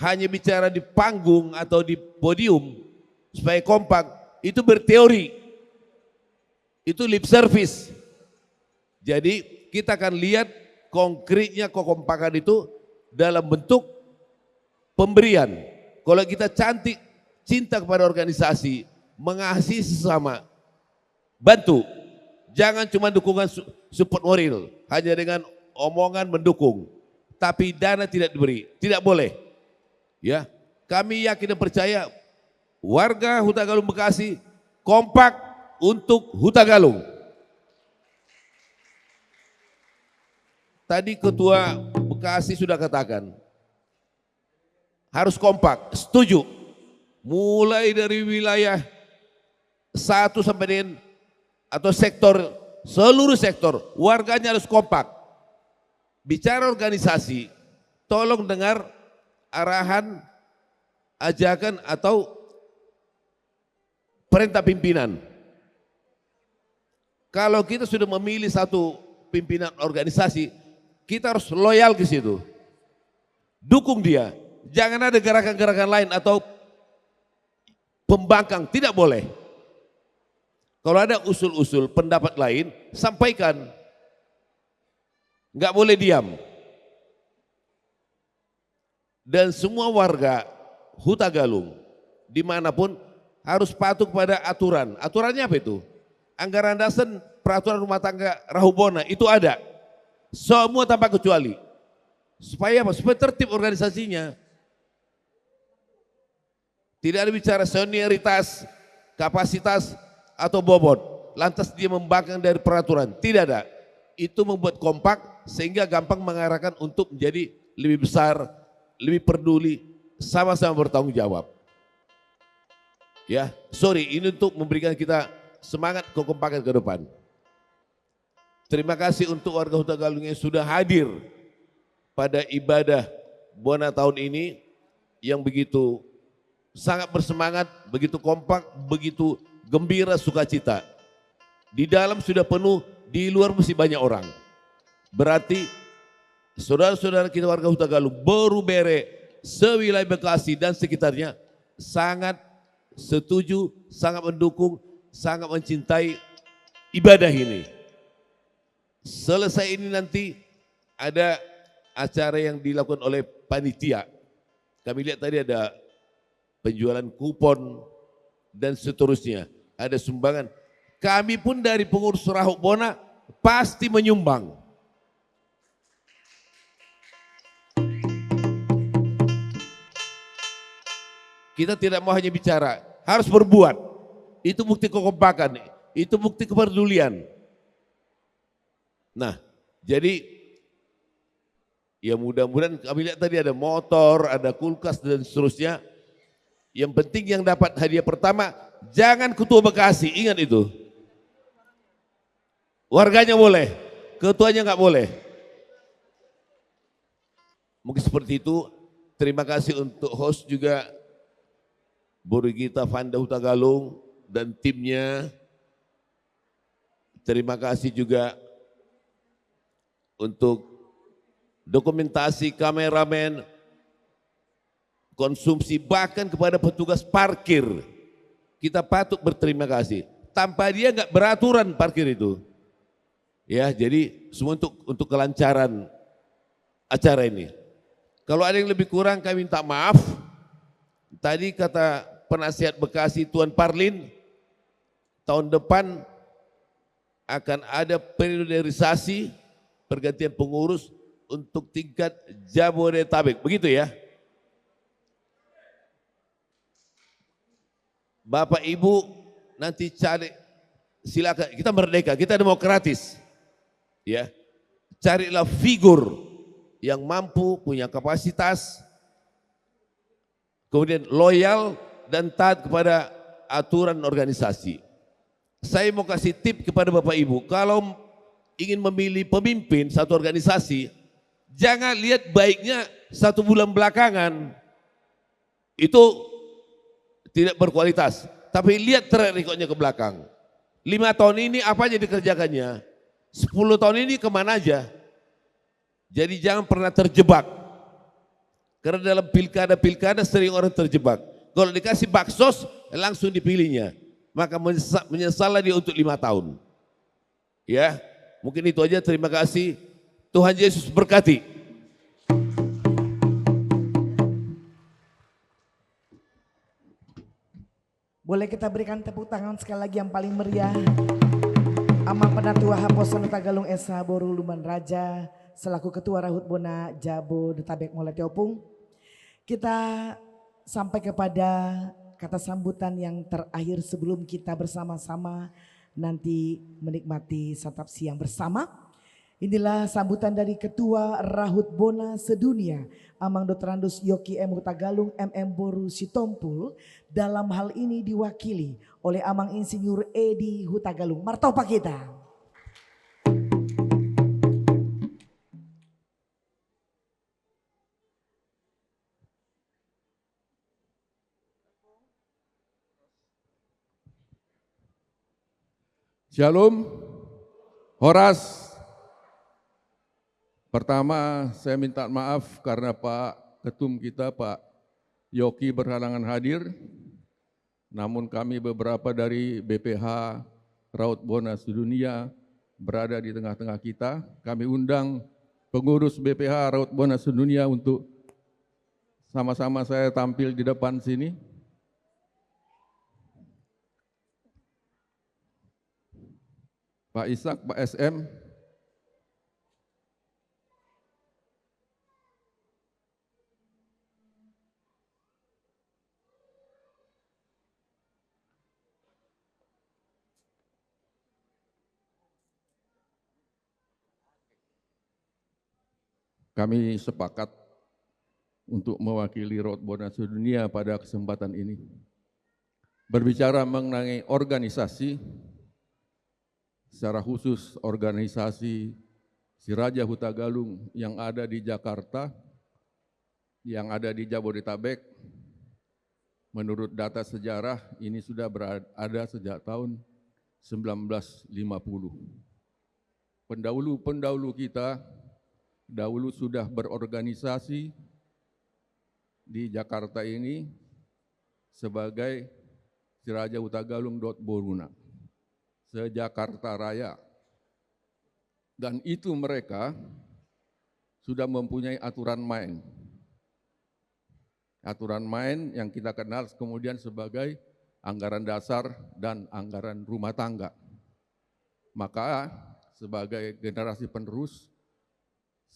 hanya bicara di panggung atau di podium supaya kompak, itu berteori. Itu lip service. Jadi kita akan lihat konkretnya kekompakan itu dalam bentuk pemberian. Kalau kita cantik, cinta kepada organisasi, mengasihi sesama, bantu. Jangan cuma dukungan su-, support moral, hanya dengan omongan mendukung, tapi dana tidak diberi, tidak boleh. Ya, kami yakin dan percaya warga Hutagalung Bekasi kompak untuk Hutagalung. Tadi Ketua Bekasi sudah katakan, harus kompak, setuju. Mulai dari wilayah satu sampai dengan, atau sektor, seluruh sektor, warganya harus kompak. Bicara organisasi, tolong dengar arahan, ajakan atau perintah pimpinan. Kalau kita sudah memilih satu pimpinan organisasi, kita harus loyal ke situ. Dukung dia. Jangan ada gerakan-gerakan lain atau pembangkang, tidak boleh. Kalau ada usul-usul, pendapat lain, sampaikan. Nggak boleh diam. Dan semua warga Hutagalung dimanapun harus patuh kepada aturan. Aturannya apa itu? Anggaran dasar peraturan rumah tangga Rahubona itu ada. Semua tanpa kecuali. Supaya apa? Supaya tertib organisasinya. Tidak ada bicara senioritas, kapasitas, atau bobot. Lantas dia membangkang dari peraturan. Tidak ada. Itu membuat kompak sehingga gampang mengarahkan untuk menjadi lebih besar, lebih peduli, sama-sama bertanggung jawab. Ya, sorry, ini untuk memberikan kita semangat kekompakan ke depan. Terima kasih untuk warga Hutagalung yang sudah hadir pada ibadah Bona tahun ini, yang begitu sangat bersemangat, begitu kompak, begitu gembira, sukacita. Di dalam sudah penuh, di luar masih banyak orang. Berarti saudara-saudara kita warga Hutagalung, Boru, Bere, sewilayah Bekasi dan sekitarnya sangat setuju, sangat mendukung, sangat mencintai ibadah ini. Selesai ini nanti ada acara yang dilakukan oleh panitia. Kami lihat tadi ada penjualan kupon dan seterusnya. Ada sumbangan. Kami pun dari pengurus Rahubona pasti menyumbang. Kita tidak mau hanya bicara, harus berbuat. Itu bukti kekompakan, itu bukti kepedulian. Nah, jadi ya mudah-mudahan, kami lihat tadi ada motor, ada kulkas dan seterusnya. Yang penting yang dapat hadiah pertama, jangan Ketua Bekasi, ingat itu. Warganya boleh, ketuanya nggak boleh. Mungkin seperti itu. Terima kasih untuk host juga, Bu Regita Fanda Hutagalung dan timnya. Terima kasih juga untuk dokumentasi, kameramen, konsumsi, bahkan kepada petugas parkir. Kita patut berterima kasih. Tanpa dia nggak beraturan parkir itu. Ya, jadi semua untuk, untuk kelancaran acara ini. Kalau ada yang lebih kurang, kami minta maaf. Tadi kata penasihat Bekasi, Tuan Parlin, tahun depan akan ada periodisasi pergantian pengurus untuk tingkat Jabodetabek. Begitu ya? Bapak Ibu nanti cari, silakan, kita merdeka, kita demokratis. Ya. Carilah figur yang mampu, punya kapasitas, kemudian loyal dan taat kepada aturan organisasi. Saya mau kasih tip kepada Bapak Ibu, kalau ingin memilih pemimpin satu organisasi, jangan lihat baiknya satu bulan belakangan. Itu tidak berkualitas. Tapi lihat track record-nya ke belakang. Lima tahun ini apa yang dikerjakannya? Sepuluh tahun ini kemana aja? Jadi jangan pernah terjebak. Karena dalam pilkada-pilkada sering orang terjebak. Kalau dikasih baksos, langsung dipilihnya. Maka menyesa-, menyesallah dia untuk lima tahun. Ya, mungkin itu aja. Terima kasih. Tuhan Yesus berkati. Boleh kita berikan tepuk tangan sekali lagi yang paling meriah. Amang Penatua Haposan Hutagalung S H boru Lumban Raja selaku Ketua Rahut Bona Jabodetabek. Mauliate, Ompung. Kita sampai kepada kata sambutan yang terakhir sebelum kita bersama-sama nanti menikmati santap siang bersama. Inilah sambutan dari Ketua Rahut Bona Sedunia, Amang Doktorandus Yoki M Hutagalung, M M boru Sitompul, dalam hal ini diwakili oleh Amang Insinyur Edi Hutagalung. Martopak kita. Shalom. Horas. Pertama, saya minta maaf karena Pak Ketum kita, Pak Yoki, berhalangan hadir. Namun kami beberapa dari B P H Rahut Bona Sedunia berada di tengah-tengah kita. Kami undang pengurus B P H Rahut Bona Sedunia untuk sama-sama saya tampil di depan sini. Pak Ishak, Pak S M. Kami sepakat untuk mewakili Rahut Bona Sedunia pada kesempatan ini. Berbicara mengenai organisasi, secara khusus organisasi Si Raja Hutagalung yang ada di Jakarta, yang ada di Jabodetabek, menurut data sejarah, ini sudah berada sejak tahun sembilan belas lima puluh. Pendahulu-pendahulu kita dahulu sudah berorganisasi di Jakarta ini sebagai Si Raja Hutagalung dohot boruna, se-Jakarta Raya. Dan itu mereka sudah mempunyai aturan main. Aturan main yang kita kenal kemudian sebagai anggaran dasar dan anggaran rumah tangga. Maka sebagai generasi penerus,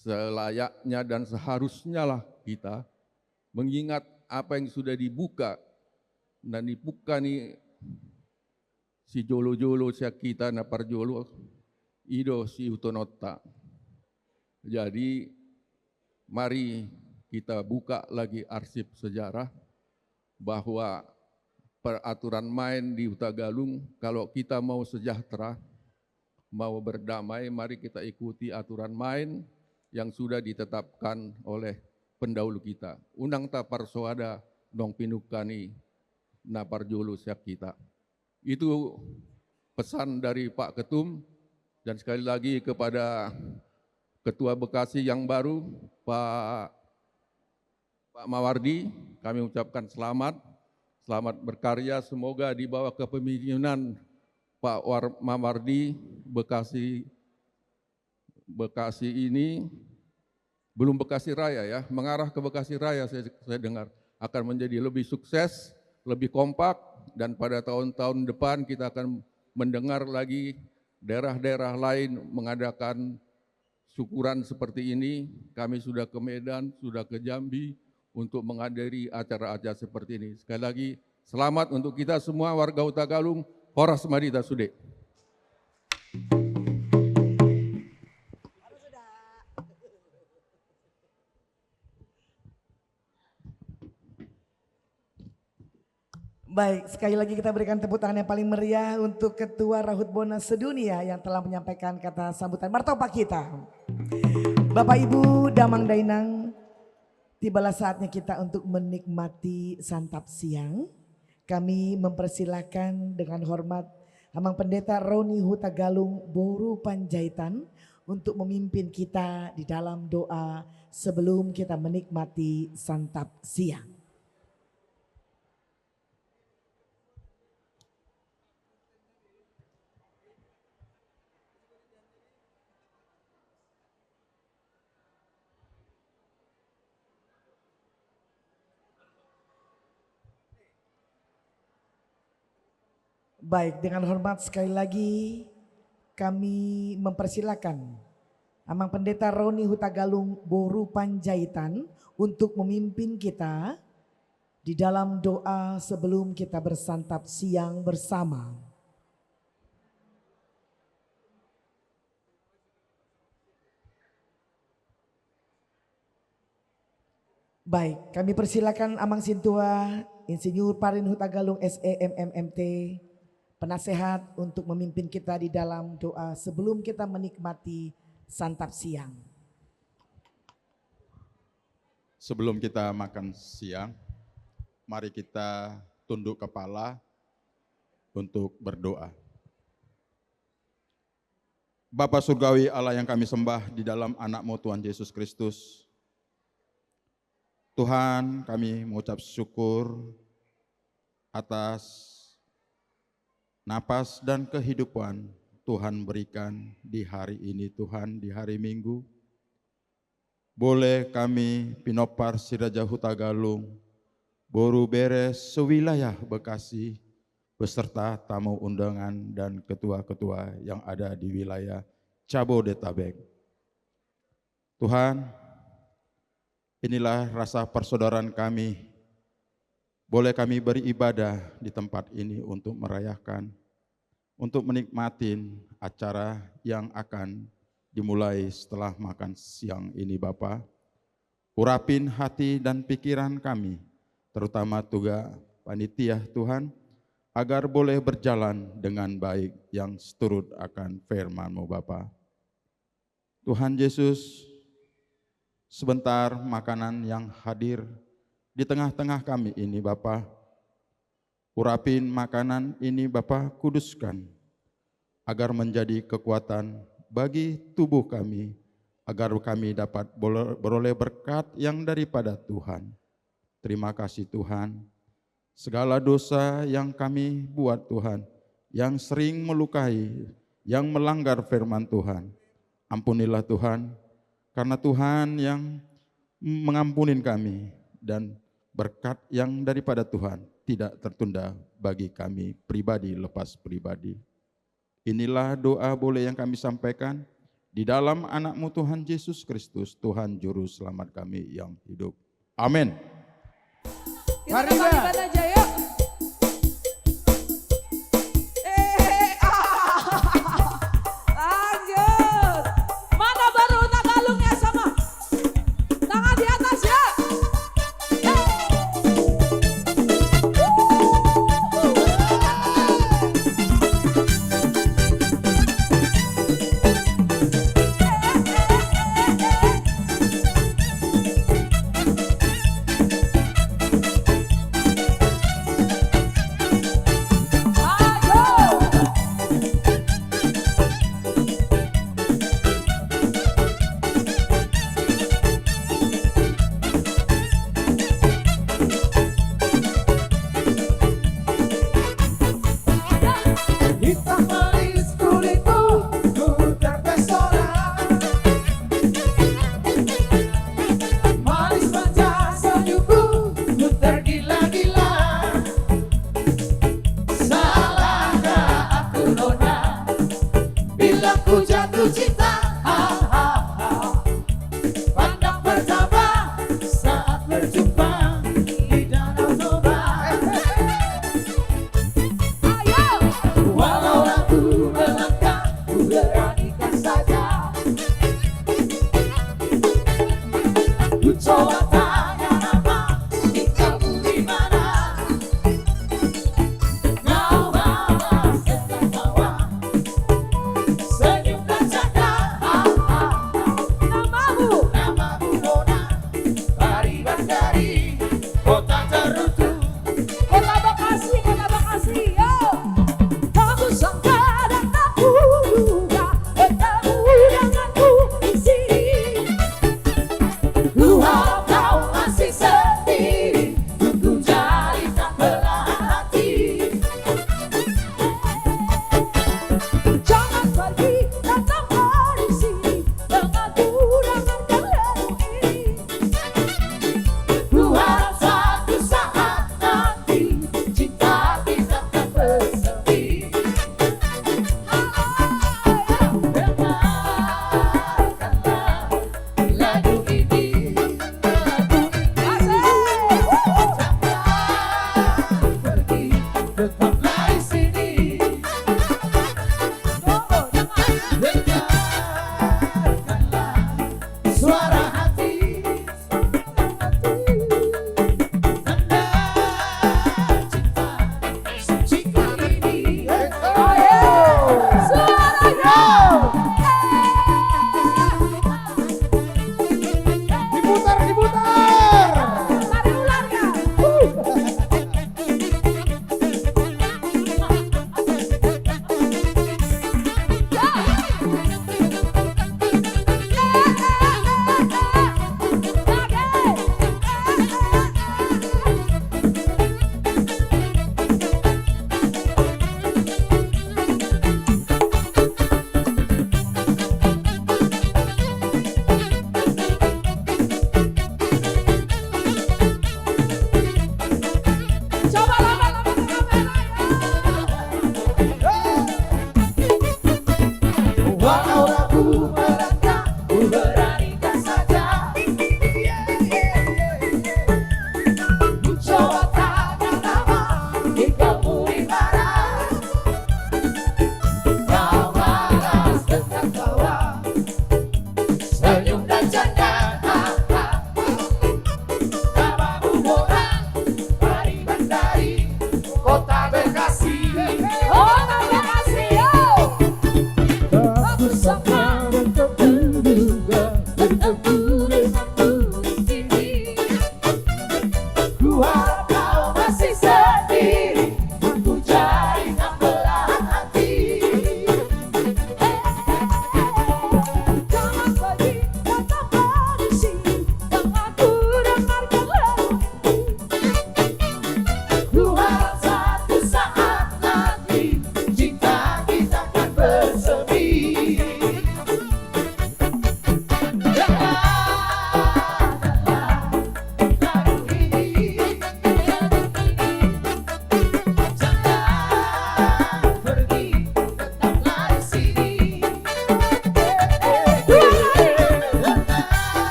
selayaknya dan seharusnya lah kita mengingat apa yang sudah dibuka dan dibuka ni sijolo-jolo sian hita na parjolo, i do siihuthononta. Jadi, mari kita buka lagi arsip sejarah bahwa peraturan main di Hutagalung, kalau kita mau sejahtera, mau berdamai, mari kita ikuti aturan main yang sudah ditetapkan oleh pendahulu kita. Unang taparsoada naung pinungka ni na parjolo sian hita. Itu pesan dari Pak Ketum. Dan sekali lagi kepada Ketua Bekasi yang baru, Pak, Pak Mawardi, kami ucapkan selamat. Selamat berkarya. Semoga di bawah kepemimpinan Pak War-, Mawardi, Bekasi Bekasi ini, belum Bekasi Raya ya, mengarah ke Bekasi Raya saya, saya dengar akan menjadi lebih sukses, lebih kompak, dan pada tahun-tahun depan kita akan mendengar lagi daerah-daerah lain mengadakan syukuran seperti ini. Kami sudah ke Medan, sudah ke Jambi, untuk menghadiri acara-acara seperti ini. Sekali lagi, selamat untuk kita semua warga Hutagalung, horas ma di hita sude. Baik, sekali lagi kita berikan tepuk tangan yang paling meriah untuk Ketua Rahut Bona Sedunia yang telah menyampaikan kata sambutan. Martopak kita. Bapak, Ibu, Damang Dainang, tibalah saatnya kita untuk menikmati santap siang. Kami mempersilakan dengan hormat Amang Pendeta Roni Hutagalung boru Panjaitan untuk memimpin kita di dalam doa sebelum kita menikmati santap siang. Baik, dengan hormat sekali lagi kami mempersilakan Amang Pendeta Roni Hutagalung boru Panjaitan untuk memimpin kita di dalam doa sebelum kita bersantap siang bersama. Baik, kami persilakan Amang Sintua Insinyur Parin Hutagalung, S E, M M, M T, penasehat, untuk memimpin kita di dalam doa sebelum kita menikmati santap siang. Sebelum kita makan siang, mari kita tunduk kepala untuk berdoa. Bapa Surgawi, Allah yang kami sembah di dalam Anak-Mu Tuhan Yesus Kristus, Tuhan, kami mengucap syukur atas napas dan kehidupan Tuhan berikan di hari ini, Tuhan, di hari Minggu. Boleh kami pinompar Si Raja Hutagalung, boru bere sewilayah Bekasi, beserta tamu undangan dan ketua-ketua yang ada di wilayah Jabodetabek. Tuhan, inilah rasa persaudaraan kami. Boleh kami beribadah di tempat ini untuk merayakan, untuk menikmati acara yang akan dimulai setelah makan siang ini, Bapa. Urapin hati dan pikiran kami, terutama tugas panitia, Tuhan, agar boleh berjalan dengan baik yang seturut akan firman-Mu, Bapa. Tuhan Yesus, sebentar makanan yang hadir di tengah-tengah kami ini, Bapa. Urapin makanan ini, Bapa, kuduskan, agar menjadi kekuatan bagi tubuh kami, agar kami dapat bole-, beroleh berkat yang daripada Tuhan. Terima kasih, Tuhan. Segala dosa yang kami buat, Tuhan, yang sering melukai, yang melanggar firman Tuhan, ampunilah, Tuhan, karena Tuhan yang mengampuni kami, dan berkat yang daripada Tuhan tidak tertunda bagi kami pribadi lepas pribadi. Inilah doa boleh yang kami sampaikan di dalam Anak-Mu Tuhan Yesus Kristus, Tuhan Juru Selamat kami yang hidup. Amin. Kita kembalikan aja, yuk. Eh, ah. Lanjut. Mana baru Hutagalungnya, sama? Tangan di atas, ya.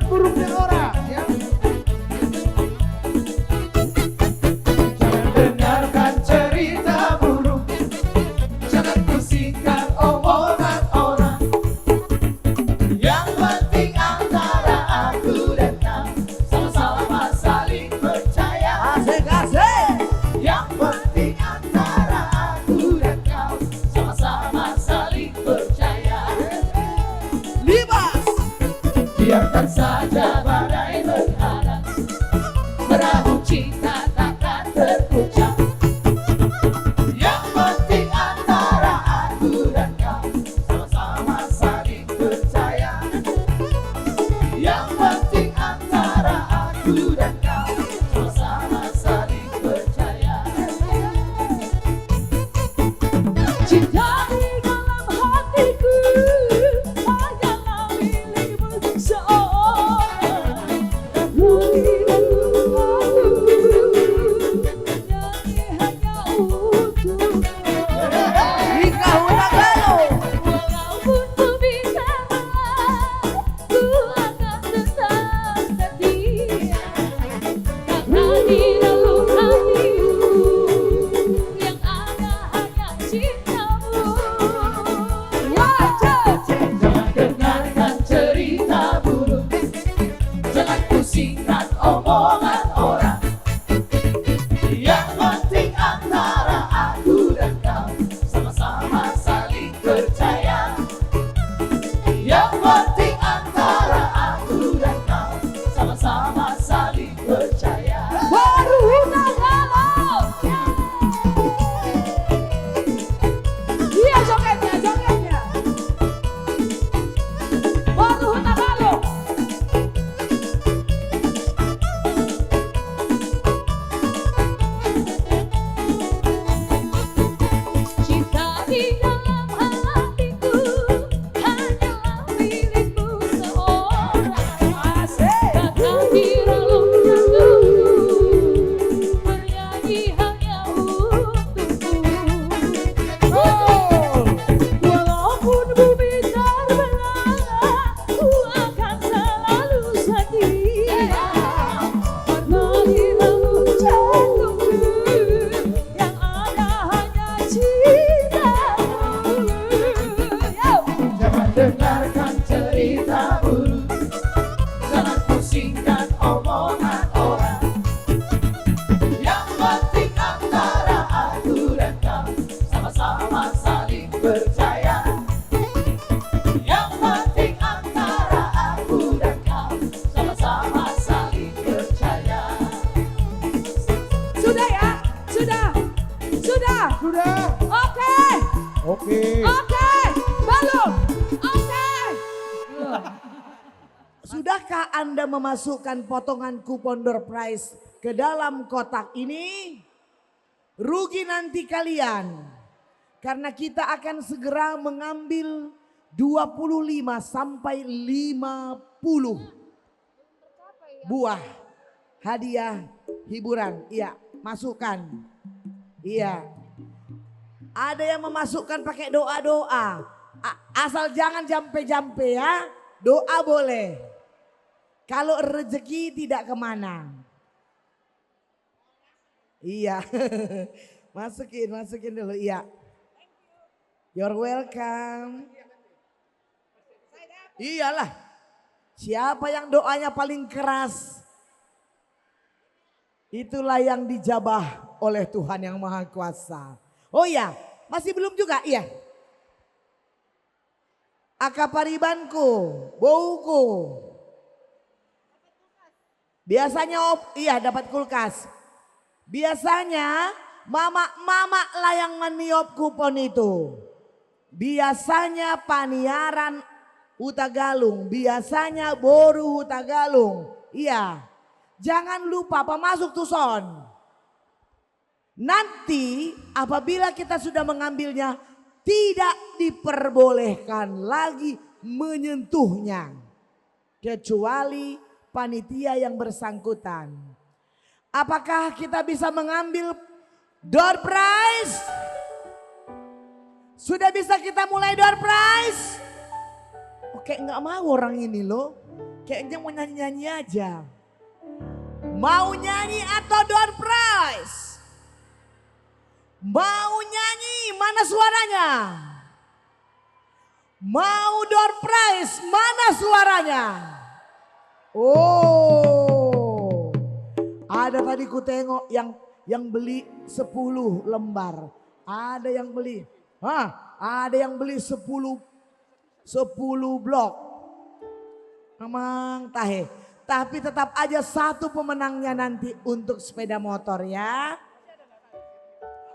Burung dan orang, ya. Jangan dengarkan cerita burung, jangan pusingkan omongan orang. Yang penting antara aku dan kau sama-sama saling percaya. Asik, asik. Yang penting antara aku dan kau sama-sama saling percaya. Libas. Biarkan saja badai menghadang, perahu cinta takkan terguncang. Yang penting antara aku dan kau sama-sama saling percaya. Yang penting antara aku dan kau sama-sama saling percaya. Cinta di dalam hatiku hanyalah milikmu seorang. Dari dulu aku menyanyi hanya untukmu. Rika Hutagalung. Walaupun bumi terbelah, ku akan tetap setia. Karena di dalam hatiku yang ada hanya cintamu. Jangan dengarkan cerita burung, jangan pusingkan omongan orang. Yang penting antara aku dan kau sama-sama saling percaya. Yang penting antara aku dan kau sama-sama saling percaya. Boru Hutagalung. Iya, jogetnya, jogetnya. Boru Hutagalung. Cinta di dalam hatiku hanyalah milikmu seorang. Asik. Bahkan di dalam jantungku bernyanyi hanya untukmu. Oh. Walaupun bumi terbelah, ku akan selalu setia. Karena di dalam jantungku yang ada hanya cintamu. Yo. Jangan dengarkan cerita burung, jangan pusingkan omongan orang. Yang penting antara aku dan kau sama-sama saling percaya. Yang penting antara aku dan kau sama-sama saling percaya. Sudah ya? Sudah? Sudah? Sudah. Oke. Oke. Oke. Belum. Oke. Sudahkah Anda memasukkan potongan kupon door prize ke dalam kotak ini? Rugi nanti kalian, karena kita akan segera mengambil dua puluh lima sampai lima puluh buah hadiah hiburan. Iya, masukkan. Iya. Ada yang memasukkan pakai doa-doa. A-, asal jangan jampe-jampe ya. Doa boleh. Kalau rezeki tidak kemana. Iya. Masukin, masukin dulu, iya. You're welcome. Iyalah. Siapa yang doanya paling keras, itulah yang dijabah oleh Tuhan Yang Maha Kuasa. Oh iya, masih belum juga? Iya. Angka paribanku, bouku. Biasanya op-, iya, dapat kulkas. Biasanya mamak-mamak lah yang maniop kupon itu. Biasanya paniaran Hutagalung, biasanya boru Hutagalung. Iya. Jangan lupa pamasuk tuson. Nanti apabila kita sudah mengambilnya, tidak diperbolehkan lagi menyentuhnya, kecuali panitia yang bersangkutan. Apakah kita bisa mengambil door prize? Sudah bisa kita mulai door prize? Oke, nggak mau orang ini loh. Kayaknya mau nyanyi-nyanyi aja. Mau nyanyi atau door prize? Mau nyanyi, mana suaranya? Mau door prize, mana suaranya? Oh, ada tadi kutengok yang, yang beli sepuluh lembar. Ada yang beli, hah? Ada yang beli sepuluh, sepuluh blok. Amang tahe. Tapi tetap aja satu pemenangnya nanti untuk sepeda motor ya.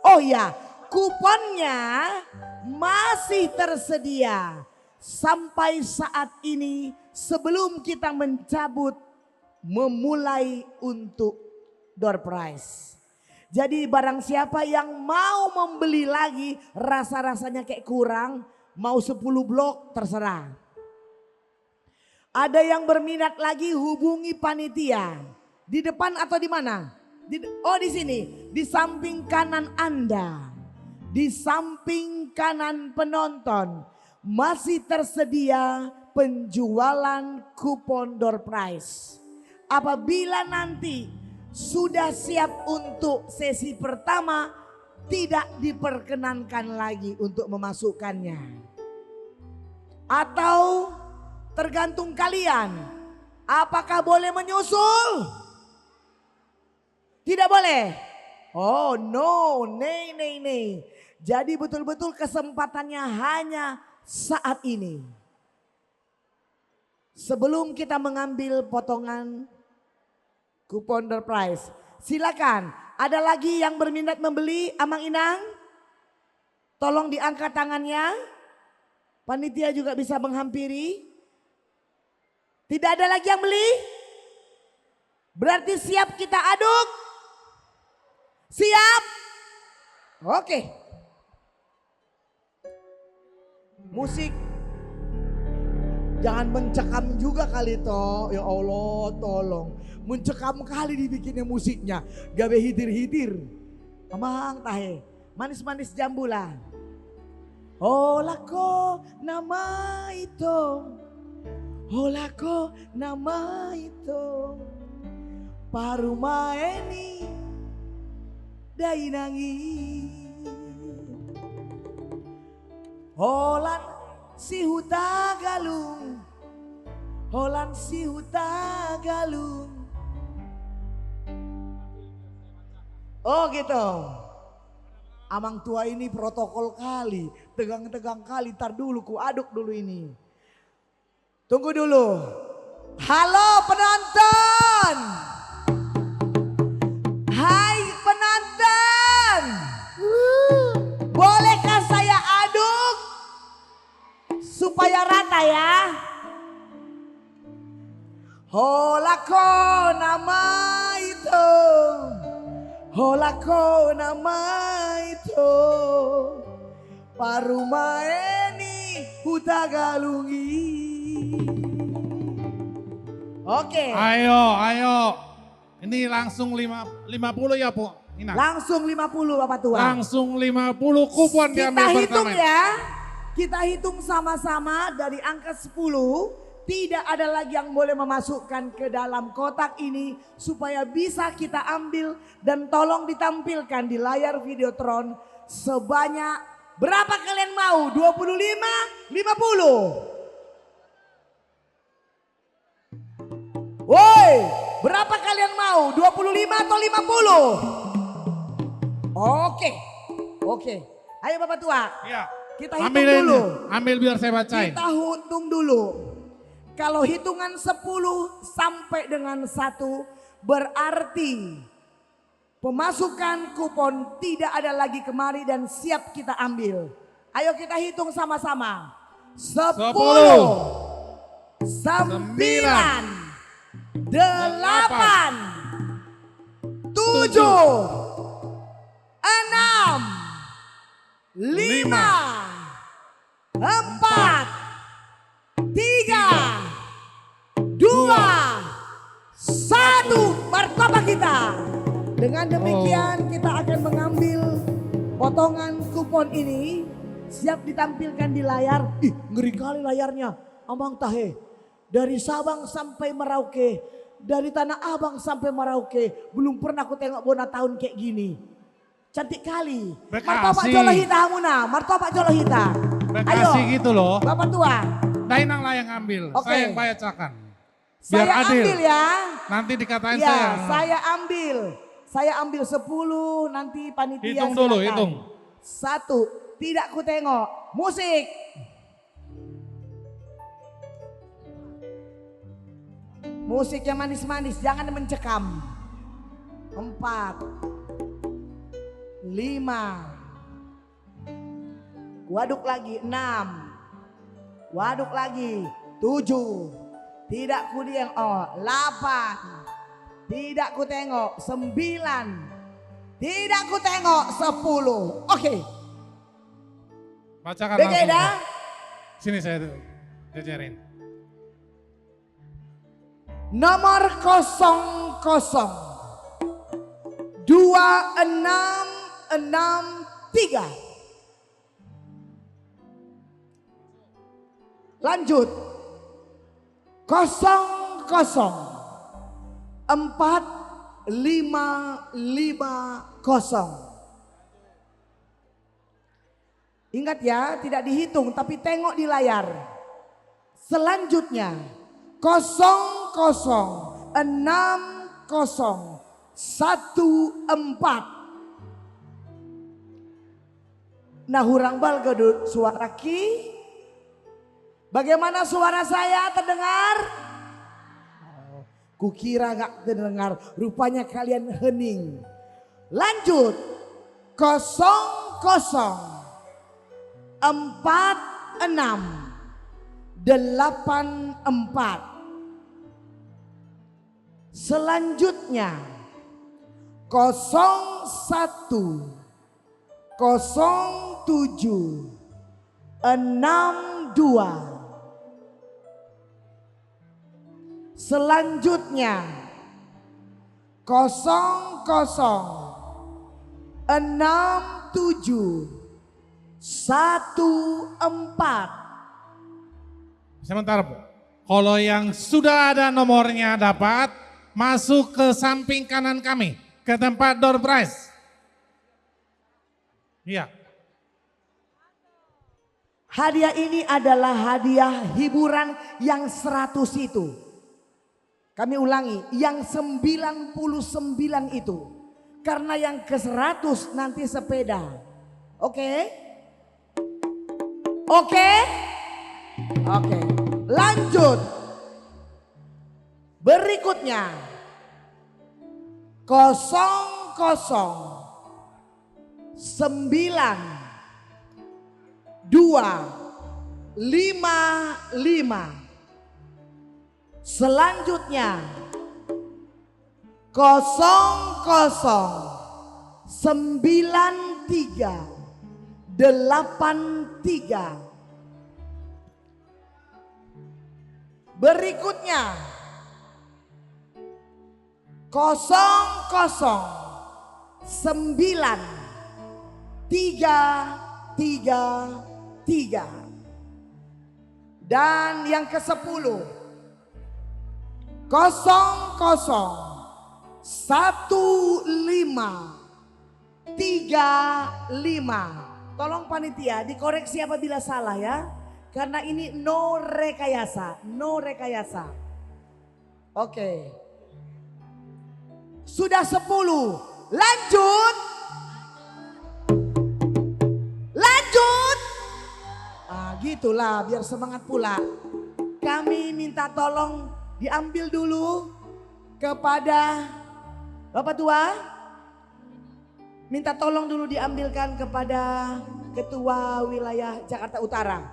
Oh iya, kuponnya masih tersedia sampai saat ini sebelum kita mencabut, memulai untuk door prize. Jadi barang siapa yang mau membeli lagi, rasa-rasanya kayak kurang, mau sepuluh blok, terserah. Ada yang berminat lagi, hubungi panitia. Di depan atau di mana? Di de-, oh, di sini. Di samping kanan Anda. Di samping kanan penonton. Masih tersedia penjualan kupon door prize. Apabila nanti sudah siap untuk sesi pertama, tidak diperkenankan lagi untuk memasukkannya. Atau tergantung kalian, apakah boleh menyusul? Tidak boleh. Oh no, nei, nei, nei. Jadi betul-betul kesempatannya hanya saat ini. Sebelum kita mengambil potongan kupon door prize, silakan. Ada lagi yang berminat membeli, Amang Inang? Tolong diangkat tangannya. Panitia juga bisa menghampiri. Tidak ada lagi yang beli? Berarti siap kita aduk? Siap? Oke. Musik. Jangan mencekam juga kali toh. Ya Allah, tolong. Mencekam kali dibikinnya musiknya. Gabe hitir-hitir. Amang tahe. Manis-manis jambu lah. Holan ho nama ito. Holan ho nama ito. Parumaen ni dainang i. Holan si Hutagalung. Holan si Hutagalung. Oh gitu. Amang tua ini protokol kali, tegang-tegang kali, ntar dulu ku aduk dulu ini. Tunggu dulu. Halo penonton. Hai penonton. Bolehkah saya aduk? Supaya rata ya. Holan ho nama ito. Holan ho nama ito. Parumaen ni Hutagalung i. Oke. Ayo, ayo. Ini langsung lima, lima puluh ya, Pu-, Inang? Langsung lima puluh, Bapak Tua. Langsung lima puluh kupon diambil pertama ini. Kita hitung ya. Kita hitung sama-sama dari angka sepuluh. Tidak ada lagi yang boleh memasukkan ke dalam kotak ini supaya bisa kita ambil dan tolong ditampilkan di layar Videotron sebanyak berapa kalian mau? Dua puluh lima, lima puluh? Woi, berapa kalian mau? Dua puluh lima atau lima puluh? Oke, oke. Ayo Bapak Tua. Iya. Kita hitung dulu. Ambil ini, ambil biar saya bacain. Kita hitung dulu. Kalau hitungan sepuluh sampai dengan satu, berarti pemasukan kupon tidak ada lagi kemari dan siap kita ambil. Ayo kita hitung sama-sama. Sepuluh, sembilan, delapan, tujuh, enam, lima, empat, tiga, dua, satu. Markoba kita. Dengan demikian kita akan mengambil potongan kupon ini. Siap ditampilkan di layar. Ih, ngeri kali layarnya. Amang tahe. Dari Sabang sampai Merauke, dari Tanah Abang sampai Merauke, belum pernah kutengok bona tahun kayak gini. Cantik kali. Bekasi. Martopot jolo hita hamuna, martopot jolo hita. Bekasi. Ayo. Gitu loh. Bapak tua. Dainang lah yang ambil, oke, saya yang bacakan. Biar adil. Saya ambil ya. Nanti dikatain saya. Ya, saya ambil. Saya ambil sepuluh, nanti panitia silakan. Hitung dulu, hitung. Satu, tidak kutengok. Musik. Musik yang manis-manis, jangan mencekam. Empat. Lima. Kuaduk lagi, enam. Kuaduk lagi, tujuh. Tidak kutengok, oh, delapan. Tidak kutengok, sembilan. Tidak kutengok, sepuluh. Oke. Bacakan langsung. Bege dah. Sini saya tuh, jejerin. Nomor kosong kosong dua enam enam tiga. Lanjut. Kosong kosong empat lima lima kosong. Ingat ya, tidak dihitung, tapi tengok di layar. Selanjutnya, kosong kosong enam kosong satu empat. Nah, hurang balga do suaraki. Bagaimana suara saya, terdengar? Kukira nggak terdengar, rupanya kalian hening. Lanjut, kosong kosong empat enam delapan empat. Selanjutnya, kosong satu kosong tujuh enam dua. Selanjutnya, kosong kosong enam tujuh satu empat. Sebentar, Bu. Kalau yang sudah ada nomornya dapat, masuk ke samping kanan kami, ke tempat door prize. Iya. Hadiah ini adalah hadiah hiburan yang seratus itu. Kami ulangi, yang sembilan puluh sembilan itu. Karena yang ke seratus nanti sepeda. Oke? Oke? Oke. Lanjut. Berikutnya, kosong kosong sembilan dua lima lima. Selanjutnya, kosong kosong sembilan tiga delapan tiga. Berikutnya, kosong kosong sembilan tiga tiga tiga. Dan yang kesepuluh, kosong kosong satu lima tiga lima. Tolong panitia dikoreksi apabila salah ya. Karena ini no rekayasa, no rekayasa. Oke. Sudah sepuluh. Lanjut. Lanjut. Ah, gitulah, biar semangat pula. Kami minta tolong diambil dulu kepada Bapak Tua. Minta tolong dulu diambilkan kepada Ketua Wilayah Jakarta Utara,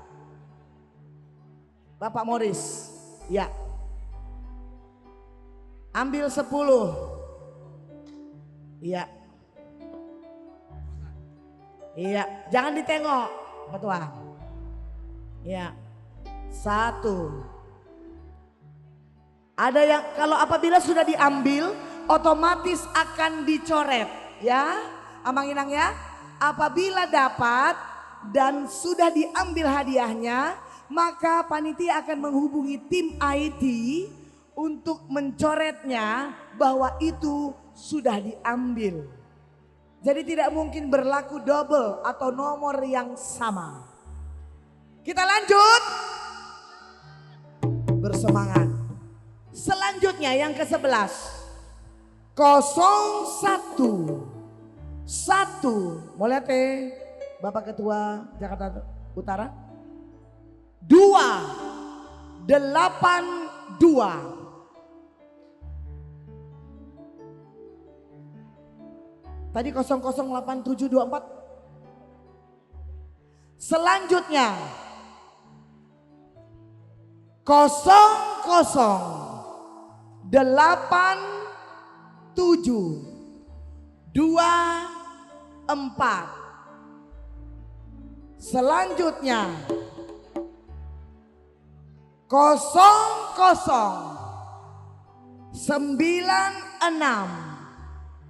Bapak Moris. Ya. Ambil sepuluh. Iya. Iya, jangan ditengok, Bapak Tua. Iya. Satu. Ada yang, kalau apabila sudah diambil, otomatis akan dicoret, ya, Amang Inang ya. Apabila dapat dan sudah diambil hadiahnya, Maka panitia akan menghubungi tim I T untuk mencoretnya bahwa itu sudah diambil. Jadi tidak mungkin berlaku double atau nomor yang sama. Kita lanjut. Bersemangat. Selanjutnya yang ke sebelas. Kosong satu. Satu. Mau lihat, eh, Bapak Ketua Jakarta Utara? Dua delapan dua. Tadi kosong kosong delapan tujuh dua empat. Selanjutnya, kosong kosong delapan tujuh dua empat. Selanjutnya, kosong kosong sembilan enam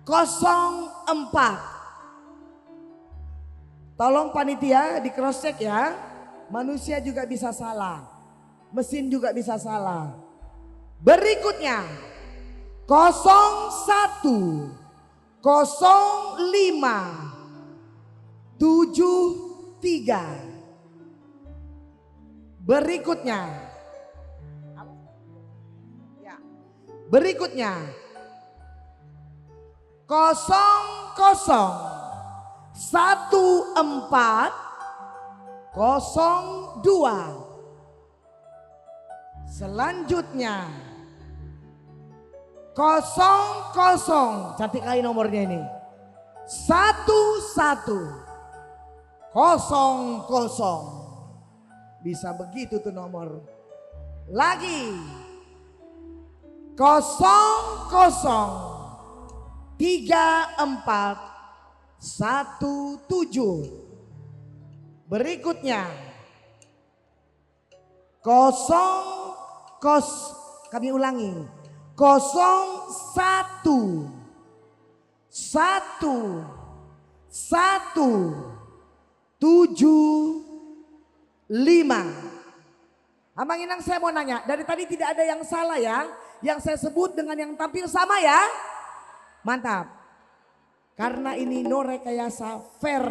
kosong empat. Tolong panitia di cross check ya. Manusia juga bisa salah. Mesin juga bisa salah. Berikutnya, kosong satu kosong lima tujuh tiga. Berikutnya. Ya. Berikutnya. Kosong kosong satu empat kosong dua. Selanjutnya, kosong kosong, cantik kali nomornya ini, satu satu kosong kosong. Bisa begitu tuh nomor. Lagi, kosong kosong tiga empat satu tujuh. Berikutnya, kosong kos, kami ulangi, kosong satu satu satu tujuh lima. Amang Inang, saya mau nanya, dari tadi tidak ada yang salah ya? Yang saya sebut dengan yang tampil sama ya? Mantap. Karena ini no rekayasa, fair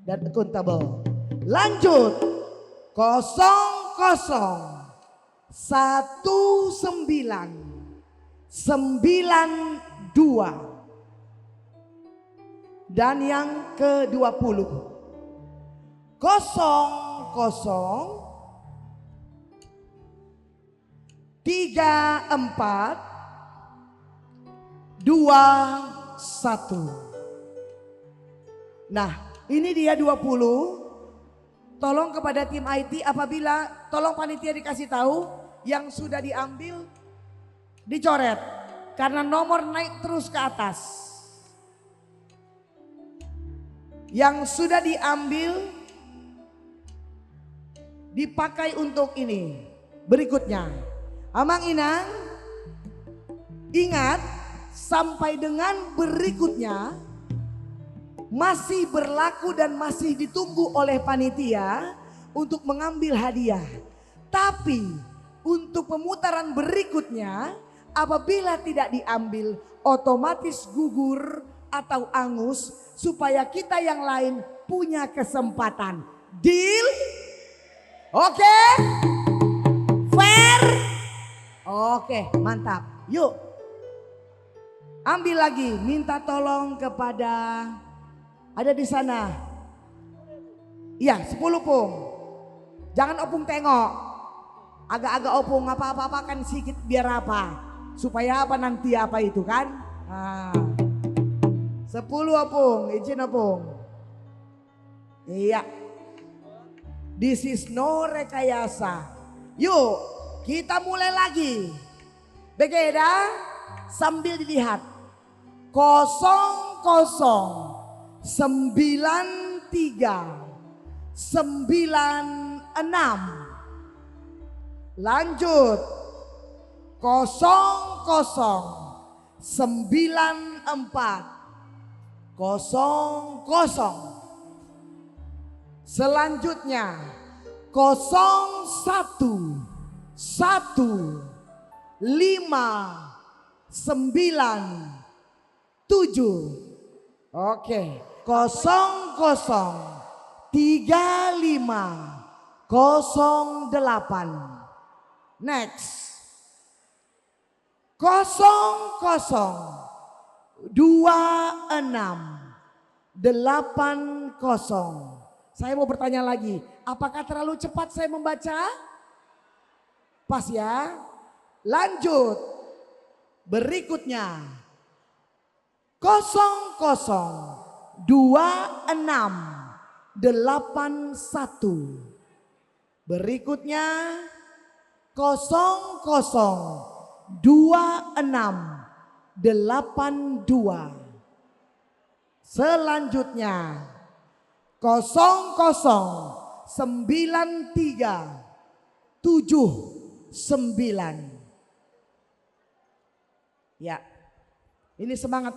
dan akuntabel. Lanjut. Kosong kosong satu sembilan sembilan dua. Dan yang kedua puluh. Kosong kosong tiga empat dua satu. Nah, ini dia dua puluh. Tolong kepada tim I T, apabila, tolong panitia dikasih tahu yang sudah diambil dicoret karena nomor naik terus ke atas. Yang sudah diambil dipakai untuk ini. Berikutnya, Amang Inang, ingat, sampai dengan berikutnya masih berlaku dan masih ditunggu oleh panitia untuk mengambil hadiah. Tapi untuk pemutaran berikutnya, apabila tidak diambil, otomatis gugur atau angus, supaya kita yang lain punya kesempatan. Deal? Oke? Fair? Oke, mantap. Yuk. Ambil lagi, minta tolong kepada, ada di sana. Iya, sepuluh, Pung. Jangan Opung tengok. Agak-agak Opung, apa-apa kan sikit biar apa. Supaya apa nanti apa itu kan. Nah. Sepuluh Opung, izin Opung. Iya. This is no rekayasa. Yuk, kita mulai lagi. Begeda sambil dilihat. Kosong kosong sembilan tiga sembilan enam. Lanjut. Kosong kosong sembilan empat kosong kosong. Selanjutnya, Kosong satu satu lima sembilan tujuh. Oke, kosong kosong tiga lima kosong delapan. Next. Kosong kosong dua enam delapan kosong. Saya mau bertanya lagi, apakah terlalu cepat saya membaca? Pas ya. Lanjut. Berikutnya. Kosong kosong dua enam delapan satu. Berikutnya, kosong kosong dua enam delapan dua. Selanjutnya, kosong kosong sembilan tiga tujuh sembilan. Ya. Ini semangat.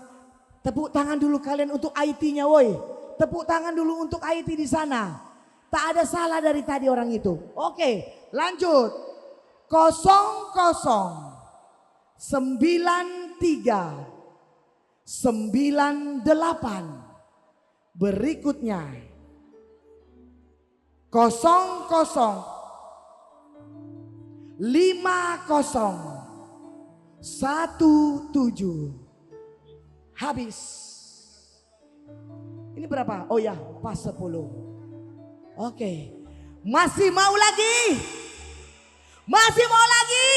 Tepuk tangan dulu kalian untuk I T-nya, woi. Tepuk tangan dulu untuk I T di sana. Tak ada salah dari tadi orang itu. Oke, lanjut. Kosong kosong sembilan tiga sembilan delapan. Berikutnya, kosong kosong lima kosong satu tujuh. Habis. Ini berapa? Oh ya, pas sepuluh. Oke. Masih mau lagi? Masih mau lagi?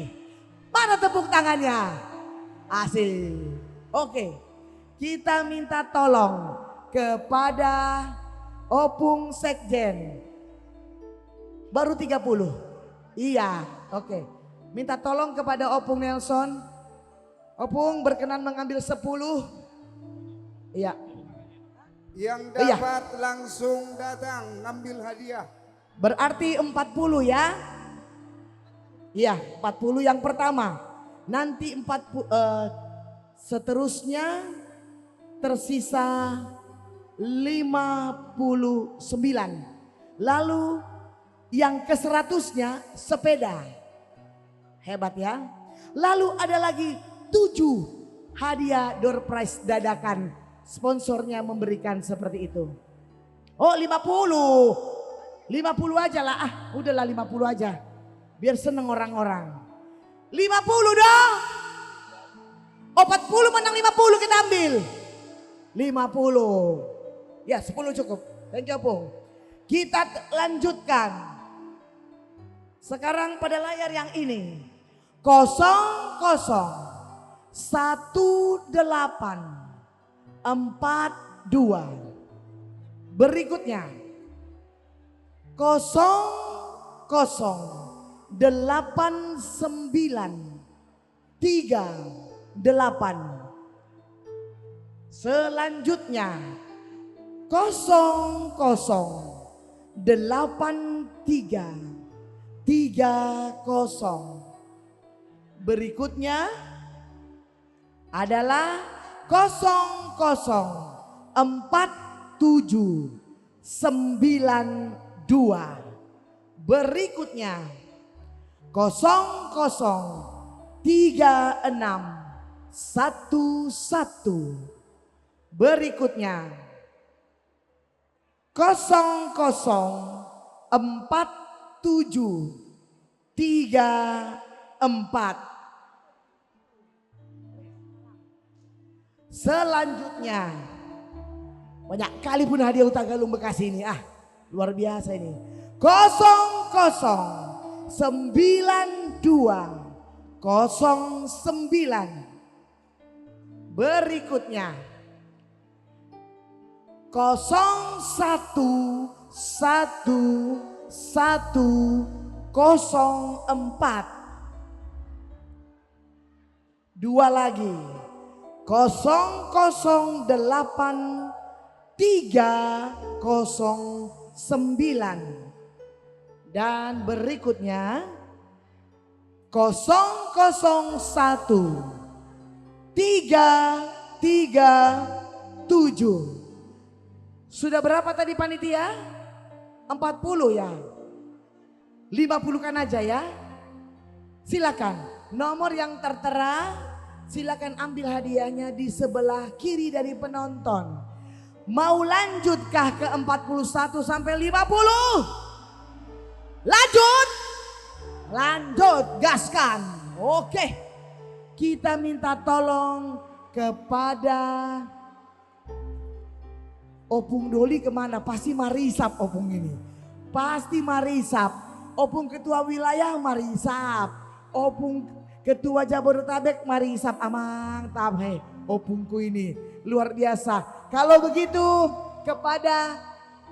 Eh, mana tepuk tangannya? Asik. Oke. Kita minta tolong kepada Opung Sekjen. Baru tiga puluh. Iya, oke. Minta tolong kepada Opung Nelson. Opung berkenan mengambil sepuluh. Iya. Yang Iya. dapat langsung datang ngambil hadiah. Berarti empat puluh ya. Iya, empat puluh yang pertama. Nanti empat puluh, eh, seterusnya tersisa lima puluh sembilan. Lalu yang keseratusnya sepeda. Hebat ya. Lalu ada lagi tujuh hadiah door prize dadakan. Sponsornya memberikan seperti itu. Oh, lima puluh. Lima puluh aja lah. Ah, udahlah lima puluh aja. Biar seneng orang-orang. Lima puluh dong. Empat puluh menang lima puluh kita ambil. Lima puluh. Ya, sepuluh cukup. Thank you, Pung. Kita t-, lanjutkan. Sekarang pada layar yang ini. Kosong kosong satu delapan empat dua. Berikutnya. Kosong kosong delapan sembilan tiga delapan. Selanjutnya, kosong kosong delapan tiga tiga kosong. Berikutnya adalah kosong kosong empat tujuh sembilan dua. Berikutnya, kosong kosong tiga enam satu satu. Berikutnya, kosong kosong empat tujuh tiga empat. Selanjutnya, banyak kali pun hadiah Huta Galung Bekasi ini, ah, luar biasa ini. Kosong kosong sembilan dua kosong sembilan. Berikutnya, kosong satu satu satu kosong empat. Dua lagi. Kosong kosong delapan tiga kosong sembilan. Dan berikutnya, kosong kosong satu tiga tiga tujuh. Sudah berapa tadi, panitia? Empat puluh ya? Lima puluh kan aja ya. Silakan. Nomor yang tertera, silakan ambil hadiahnya di sebelah kiri dari penonton. Mau lanjutkah ke empat puluh satu sampai lima puluh? Lanjut. Lanjut, gaskan. Oke. Kita minta tolong kepada Opung Doli kemana? Pasti marisap opung ini. Pasti marisap. Opung ketua wilayah marisap. Opung ketua Jabodetabek marisap. Amang tahe opungku ini. Luar biasa. Kalau begitu kepada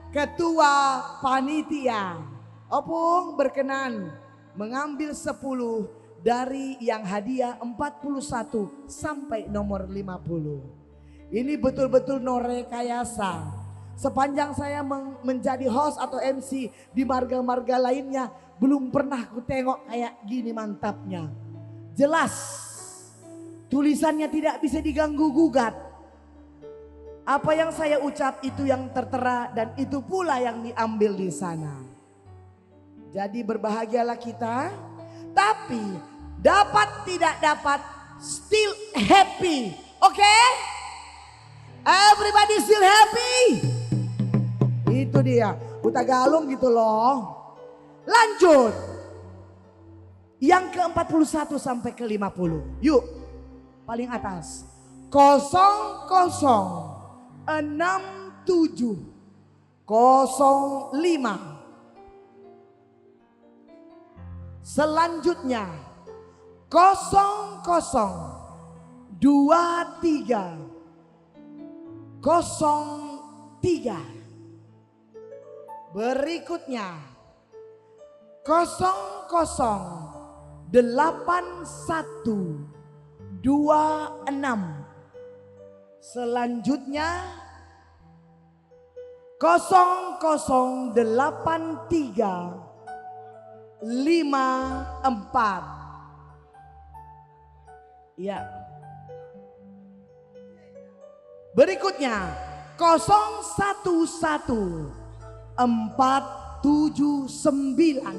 ketua panitia. Opung berkenan mengambil sepuluh dari yang hadiah empat puluh satu sampai nomor lima puluh. Ini betul-betul no rekayasa. Sepanjang saya meng-, menjadi host atau M C di marga-marga lainnya, belum pernah kutengok kayak gini mantapnya. Jelas, tulisannya tidak bisa diganggu gugat. Apa yang saya ucap itu yang tertera dan itu pula yang diambil di sana. Jadi berbahagialah kita, tapi dapat tidak dapat, still happy. Oke? Everybody still happy? Itu dia. Huta Galung gitu loh. Lanjut. Yang ke empat puluh satu sampai ke lima puluh. Yuk. Paling atas. Kosong kosong enam tujuh kosong lima. Selanjutnya, kosong kosong dua tiga kosong tiga. Berikutnya, kosong kosong delapan satu dua enam. Selanjutnya, kosong kosong delapan tiga lima empat. Ya. Berikutnya, kosong satu satu empat tujuh sembilan.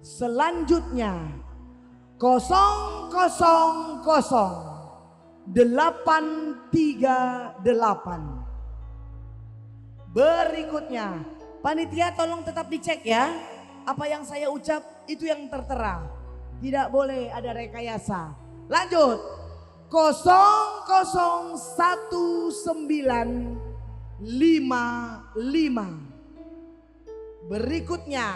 Selanjutnya, kosong kosong kosong delapan tiga delapan. Berikutnya, panitia tolong tetap dicek ya. Apa yang saya ucap itu yang tertera. Tidak boleh ada rekayasa. Lanjut. Kosong kosong satu sembilan lima lima. Berikutnya,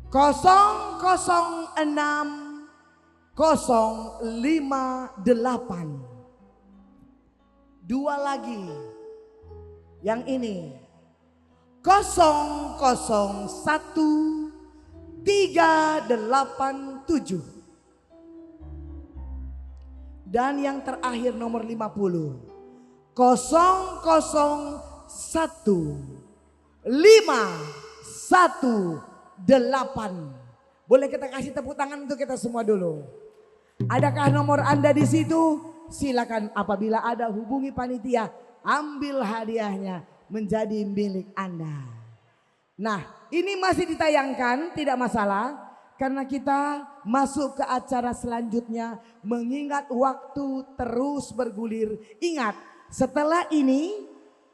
kosong kosong enam kosong lima delapan. Dua lagi. Yang ini. Kosong kosong satu tiga delapan tujuh. Dan yang terakhir nomor lima puluh. Kosong kosong satu lima satu delapan. Boleh kita kasih tepuk tangan untuk kita semua dulu. Adakah nomor Anda di situ? Silakan, apabila ada, hubungi panitia, ambil hadiahnya, menjadi milik Anda. Nah, ini masih ditayangkan, tidak masalah, karena kita masuk ke acara selanjutnya, mengingat waktu terus bergulir. Ingat, setelah ini,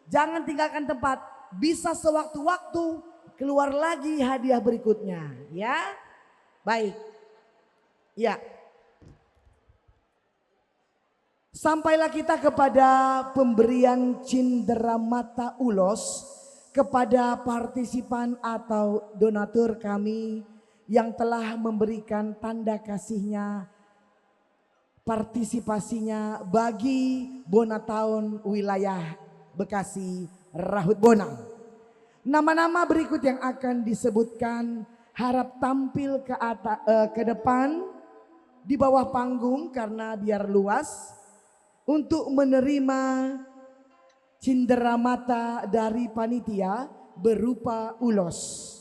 jangan tinggalkan tempat, bisa sewaktu-waktu keluar lagi hadiah berikutnya, ya. Baik. Ya. Sampailah kita kepada pemberian cindera mata ulos kepada partisipan atau donatur kami yang telah memberikan tanda kasihnya, partisipasinya bagi Bona Taon wilayah Bekasi Rahut Bona. Nama-nama berikut yang akan disebutkan harap tampil ke ata-, eh, ke depan di bawah panggung karena biar luas untuk menerima cindera mata dari panitia berupa ulos.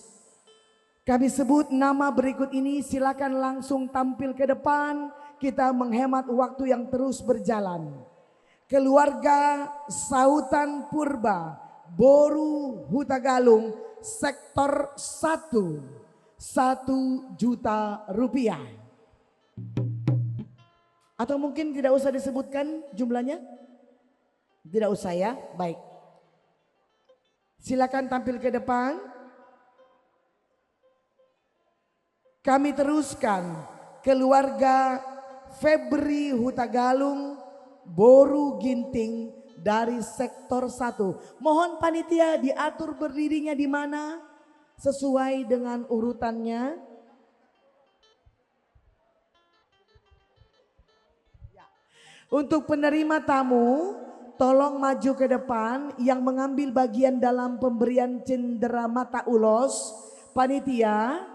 Kami sebut nama berikut ini, silakan langsung tampil ke depan. Kita menghemat waktu yang terus berjalan. Keluarga Sautan Purba Boru Hutagalung, sektor satu, satu juta rupiah. Atau mungkin tidak usah disebutkan jumlahnya? Tidak usah, ya? Baik. Silakan tampil ke depan. Kami teruskan, keluarga Febri Hutagalung, Boru Ginting dari sektor satu. Mohon panitia diatur berdirinya di mana sesuai dengan urutannya. Untuk penerima tamu, tolong maju ke depan. Yang mengambil bagian dalam pemberian cendera mata ulos, panitia,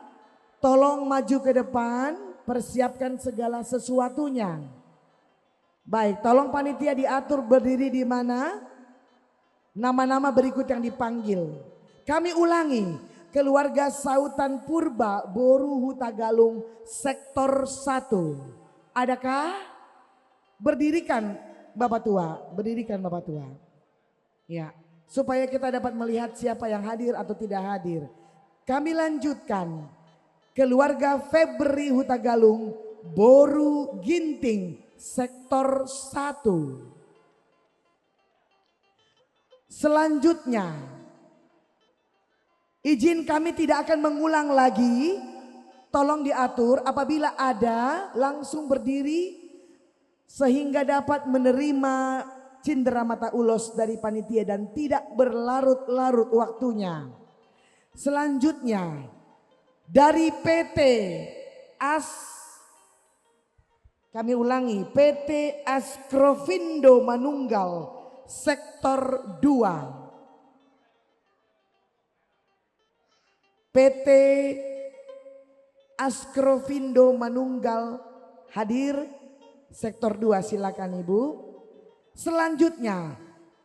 tolong maju ke depan, persiapkan segala sesuatunya. Baik, tolong panitia diatur berdiri di mana. Nama-nama berikut yang dipanggil. Kami ulangi, keluarga Sautan Purba, Boru Hutagalung, sektor satu. Adakah? Berdirikan, Bapak Tua, berdirikan, Bapak Tua. Ya, supaya kita dapat melihat siapa yang hadir atau tidak hadir. Kami lanjutkan. Keluarga Febri Hutagalung, Boru Ginting, sektor satu. Selanjutnya, izin, kami tidak akan mengulang lagi. Tolong diatur, apabila ada, langsung berdiri sehingga dapat menerima cindera mata ulos dari panitia dan tidak berlarut-larut waktunya. Selanjutnya, dari P T As, kami ulangi, P T Askrofindo Manunggal, sektor dua. P T Askrofindo Manunggal hadir, sektor dua, silakan, Ibu. Selanjutnya,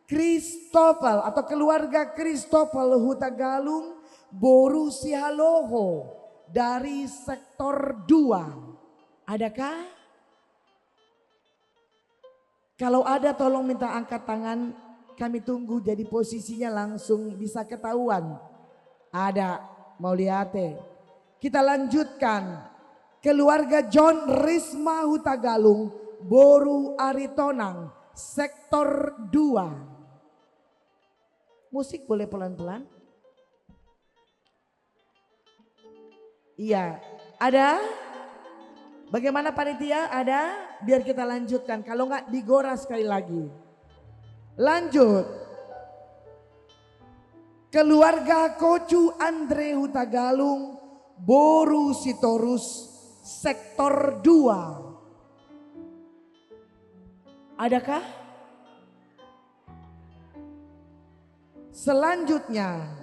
Kristofel atau keluarga Kristofel Hutagalung, Boru Sihaloho dari sektor dua. Adakah? Kalau ada, tolong minta angkat tangan, kami tunggu, jadi posisinya langsung bisa ketahuan. Ada, mauliate. Kita lanjutkan. Keluarga John Risma Hutagalung, Boru Aritonang, sektor dua. Musik boleh pelan-pelan? Iya. Ada? Bagaimana, panitia? Ada? Biar kita lanjutkan. Kalau nggak, digora sekali lagi. Lanjut. Keluarga Kocu Andre Hutagalung, Boru Sitorus, sektor dua. Adakah? Selanjutnya,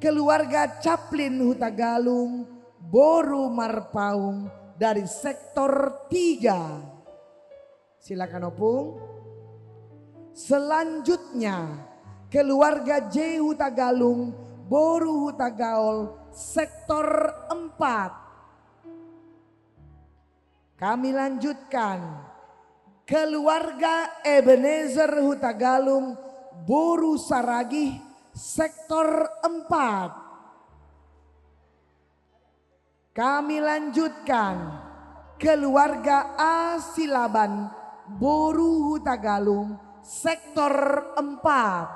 keluarga Caplin Hutagalung, Boru Marpaung, dari sektor tiga. Silakan, Opung. Selanjutnya, keluarga J Hutagalung, Boru Hutagaol, sektor empat. Kami lanjutkan. Keluarga Ebenezer Hutagalung, Boru Saragih, sektor empat. Kami lanjutkan. Keluarga A Silaban, Boru Hutagalung, sektor empat.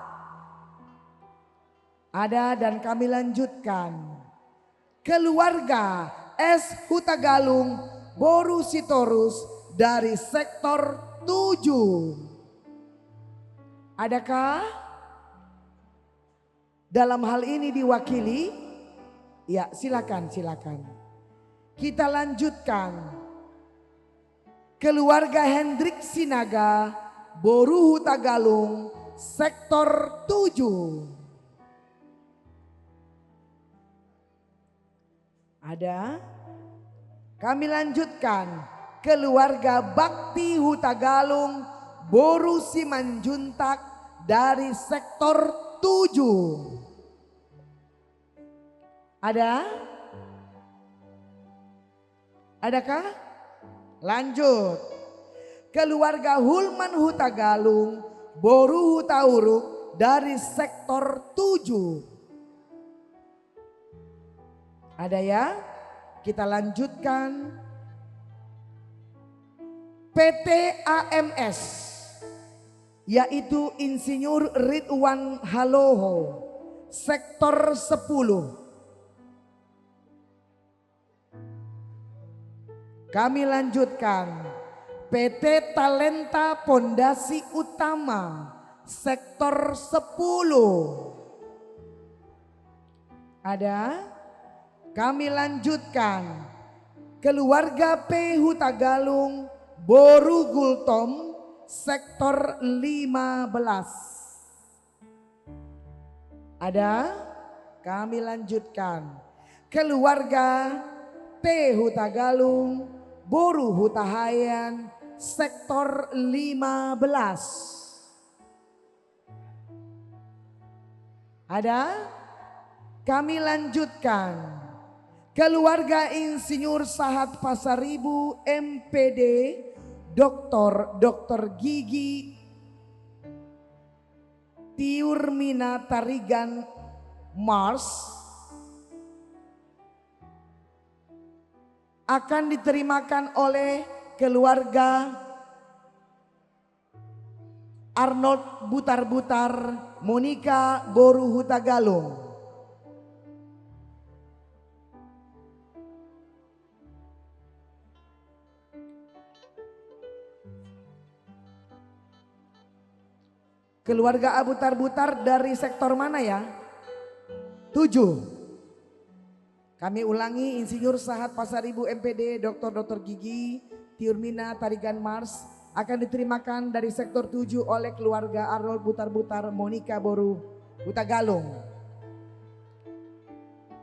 Ada, dan kami lanjutkan. Keluarga S Hutagalung, Boru Sitorus, dari sektor tujuh. Adakah dalam hal ini diwakili? Ya, silakan, silakan. Kita lanjutkan. Keluarga Hendrik Sinaga, Boru Hutagalung, sektor tujuh. Ada? Kami lanjutkan. Keluarga Bakti Hutagalung, Boru Simanjuntak, dari sektor tujuh. Ada? Adakah? Lanjut. Keluarga Hulman Hutagalung, Boru Hutauruk, dari sektor tujuh. Ada ya? Kita lanjutkan. P T A M S, yaitu Insinyur Ridwan Haloho, sektor sepuluh. Kami lanjutkan, P T Talenta Pondasi Utama, sektor sepuluh. Ada? Kami lanjutkan, keluarga P Hutagalung, boru Gultom, sektor lima belas. Ada? Kami lanjutkan. Keluarga P Hutagalung, boru Hutahaean, sektor lima belas. Ada? Kami lanjutkan. Keluarga Insinyur Sahat Pasaribu, M P D, doktor, doktor gigi, Tiur Mina Tarigan Mars, akan diterimakan oleh keluarga Arnold Butarbutar, Monica boru Hutagalung. Keluarga A Butarbutar dari sektor mana ya? Tujuh. Kami ulangi, Insinyur Sahat Pasaribu, M P D, doktor, doktor gigi, Tiur Mina Tarigan Mars, akan diterimakan dari sektor tujuh oleh keluarga Arnold Butarbutar, Monica boru Hutagalung.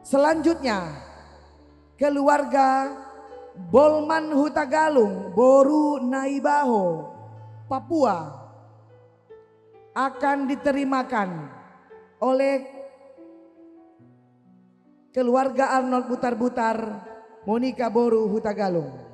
Selanjutnya, keluarga Bolman Hutagalung, boru Naibaho, Papua, akan diterimakan oleh keluarga Arnold Butarbutar, Monica boru Hutagalung.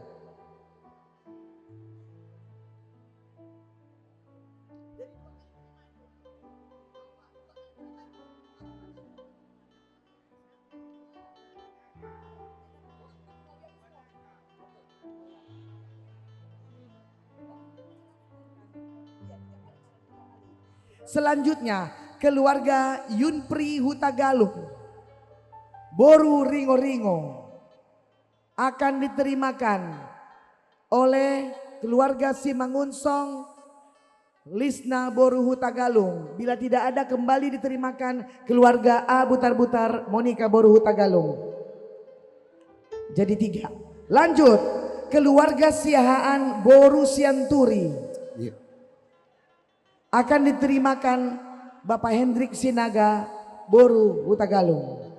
Selanjutnya, keluarga Yunpri Hutagalung, boru Ringo-Ringo, akan diterimakan oleh keluarga Simangunsong, Lisna boru Hutagalung. Bila tidak ada, kembali diterimakan keluarga A Butarbutar, Monica boru Hutagalung. Jadi tiga. Lanjut, keluarga Siahaan boru Sianturi. Iya. Akan diterimakan Bapak Hendrik Sinaga boru Hutagalung.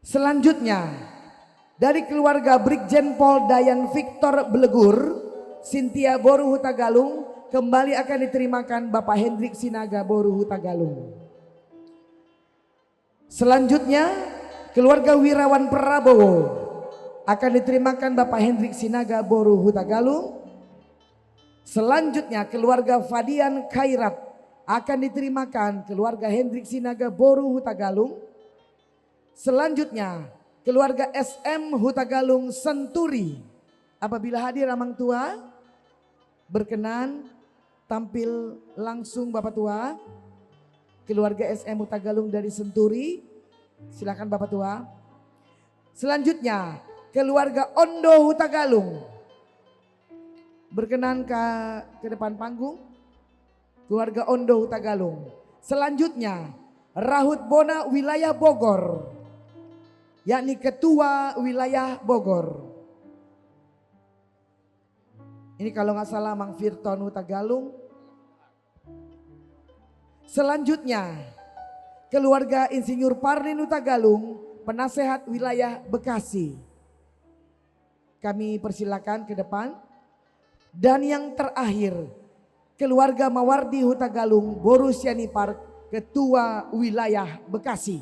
Selanjutnya, dari keluarga Brigjen Pol Dayan Victor Blegur, Sintia boru Hutagalung, kembali akan diterimakan Bapak Hendrik Sinaga boru Hutagalung. Selanjutnya, keluarga Wirawan Prabowo, akan diterimakan Bapak Hendrik Sinaga boru Hutagalung. Selanjutnya, keluarga Fadian Khairat, akan diterimakan keluarga Hendrik Sinaga boru Hutagalung. Selanjutnya, keluarga S M Hutagalung Senturi. Apabila hadir, Amang Tua, berkenan tampil langsung, Bapak Tua. Keluarga S M Hutagalung dari Senturi. Silakan, Bapak Tua. Selanjutnya, keluarga Ondo Hutagalung. Berkenan ke, ke depan panggung. Keluarga Ondo Hutagalung. Selanjutnya, Rahut Bona wilayah Bogor, yakni Ketua Wilayah Bogor. Ini kalau nggak salah Mang Firton Hutagalung. Selanjutnya, keluarga Insinyur Parlin Hutagalung, penasehat wilayah Bekasi. Kami persilakan ke depan. Dan yang terakhir, keluarga Mawardi Hutagalung, boru Sianipar, Ketua Wilayah Bekasi.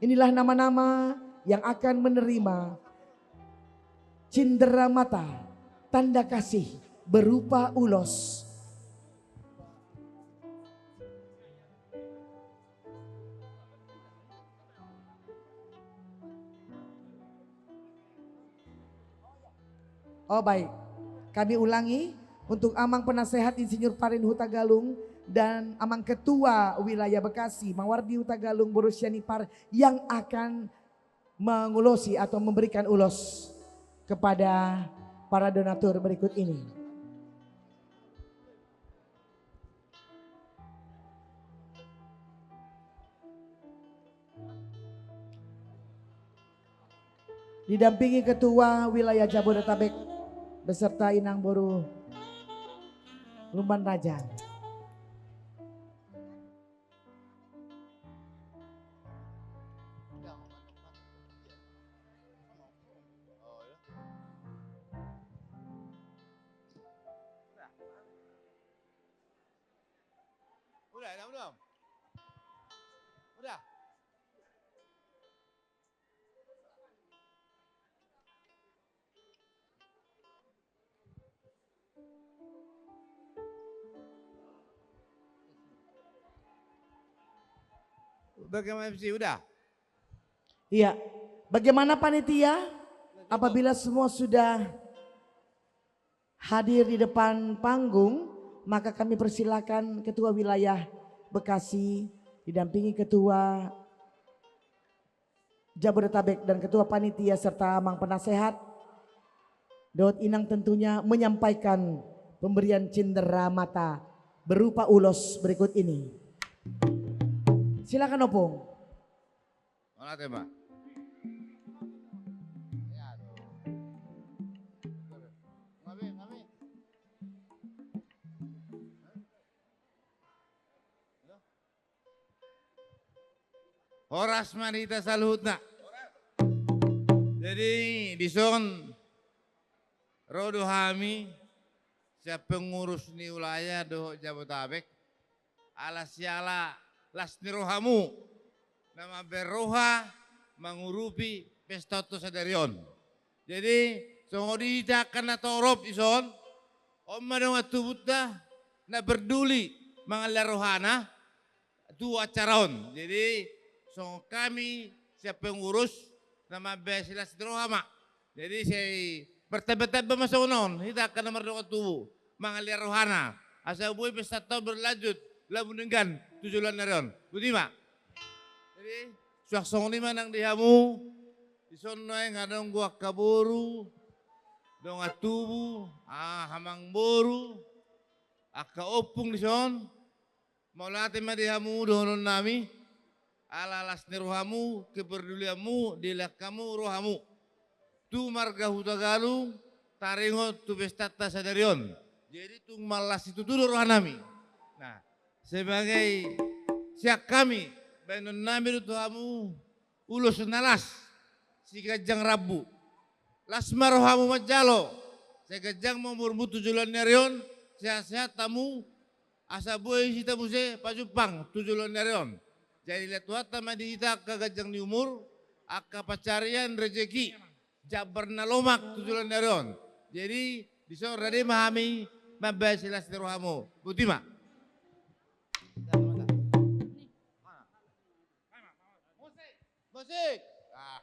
Inilah nama-nama yang akan menerima cindera mata tanda kasih berupa ulos. Oh, baik. Kami ulangi, untuk Amang Penasehat Insinyur Parin Hutagalung dan Amang Ketua Wilayah Bekasi, Mawardi Hutagalung boru Sianipar, yang akan mengulosi atau memberikan ulos kepada para donatur berikut ini. Didampingi Ketua Wilayah Jabodetabek beserta Inang Boru Lumban Raja. Udah, udah, udah. Udah. Bagaimana M C, udah? Iya. Bagaimana panitia? Apabila semua sudah hadir di depan panggung, maka kami persilakan Ketua Wilayah Bekasi, didampingi Ketua Jabodetabek dan Ketua Panitia serta Amang Penasehat, dohot Inang tentunya, menyampaikan pemberian cenderamata berupa ulos berikut ini. Silakan, Opung. Mauliate ma. Horas ma di hita saluhutna. Jadi, dison ro do hami sian pengurus ni wilayah dohot Jabodetabek, ala siala las ni rohamu na mambaen roha mangurupi pesta on tu sadari on. Jadi, songon i di hita angka na torop dison, on ma dongan tubunta na parduli mangalehon rohana tu acara on. Jadi, songon hami sian pengurus na mambaen silas ni roha ma. Jadi, sai martamba-tamba ma songon on hita angka na mardongan tubu mangalehon rohana, asa boi pesta on berlanjut lamu denggan tu joloan ni ari on. Boti ma. Jadi, suang songon i ma nang di hamu, dison nuaeng adong do angka boru, dongan tubu, ah, amang boru, angka ompung dison. Mauliate ma di hamu dohonon nami, ala las ni rohamu, keperdulianmu, dilehon hamu rohamu tu marga Hutagalung, taringot tu pestanta sadari on. Jadi, tung marlas situtu do roha nami. Nah, sebagai sian hami, baenon nami do tu hamu ulos na las, siganjang rambu. Las ma rohamu manjalo, sai ganjang ma umurmu tu joloan ni ari on, sehat-sehat hamu, asa boi hita muse pajumpang tu joloan ni ari on. Jadi, dilehon Tuhanta ma di hita angka ganjang ni umur, angka pansarian, rejeki, jambar na lomak tu joloan ni ari on. Jadi, dison rade ma hami mambaen silas ni rohamu. Boti ma. Musik. Ah.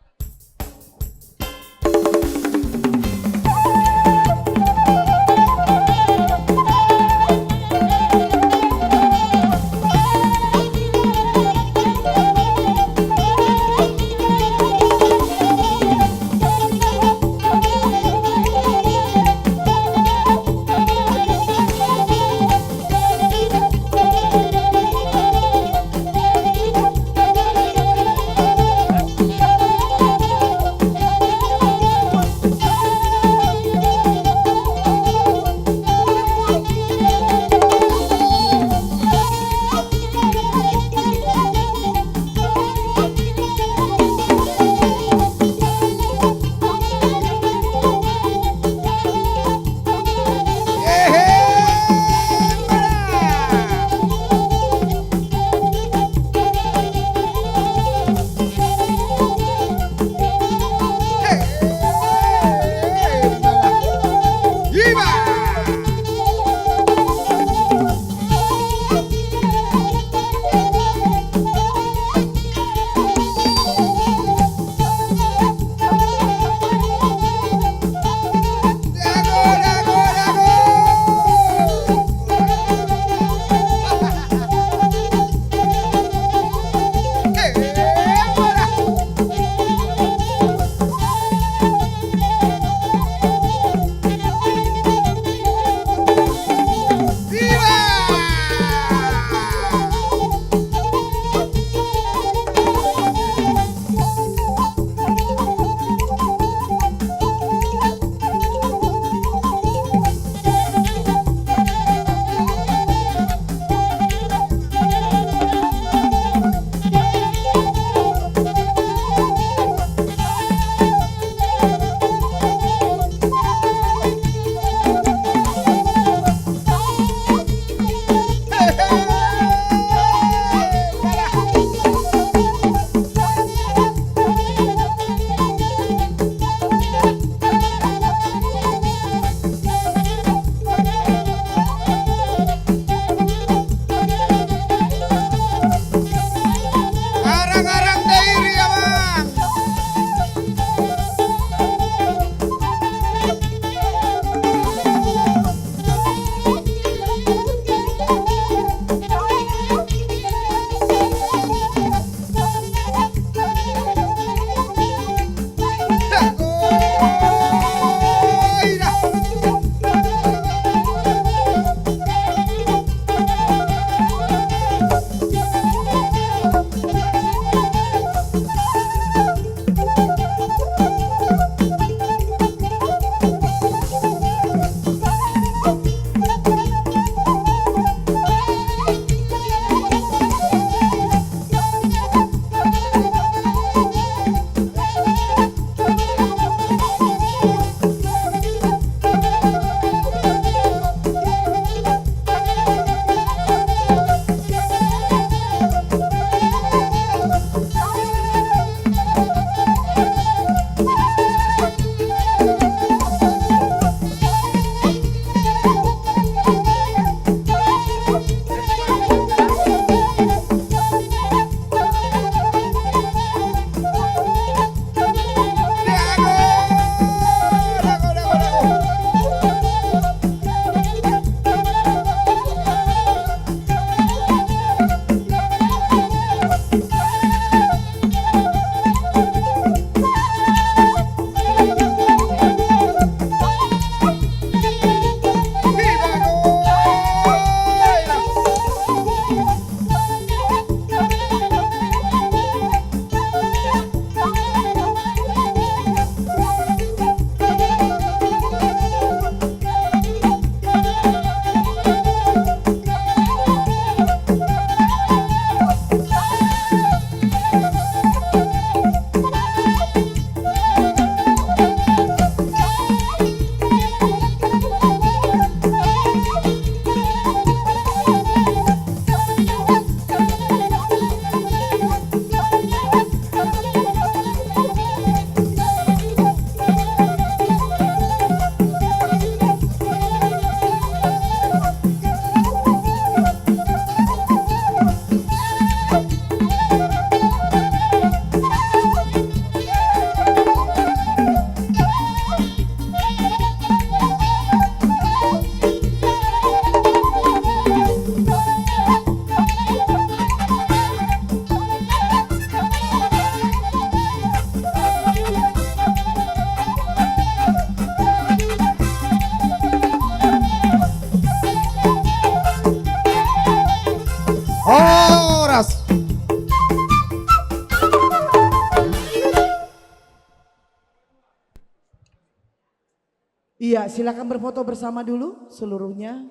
Iya, silakan berfoto bersama dulu seluruhnya.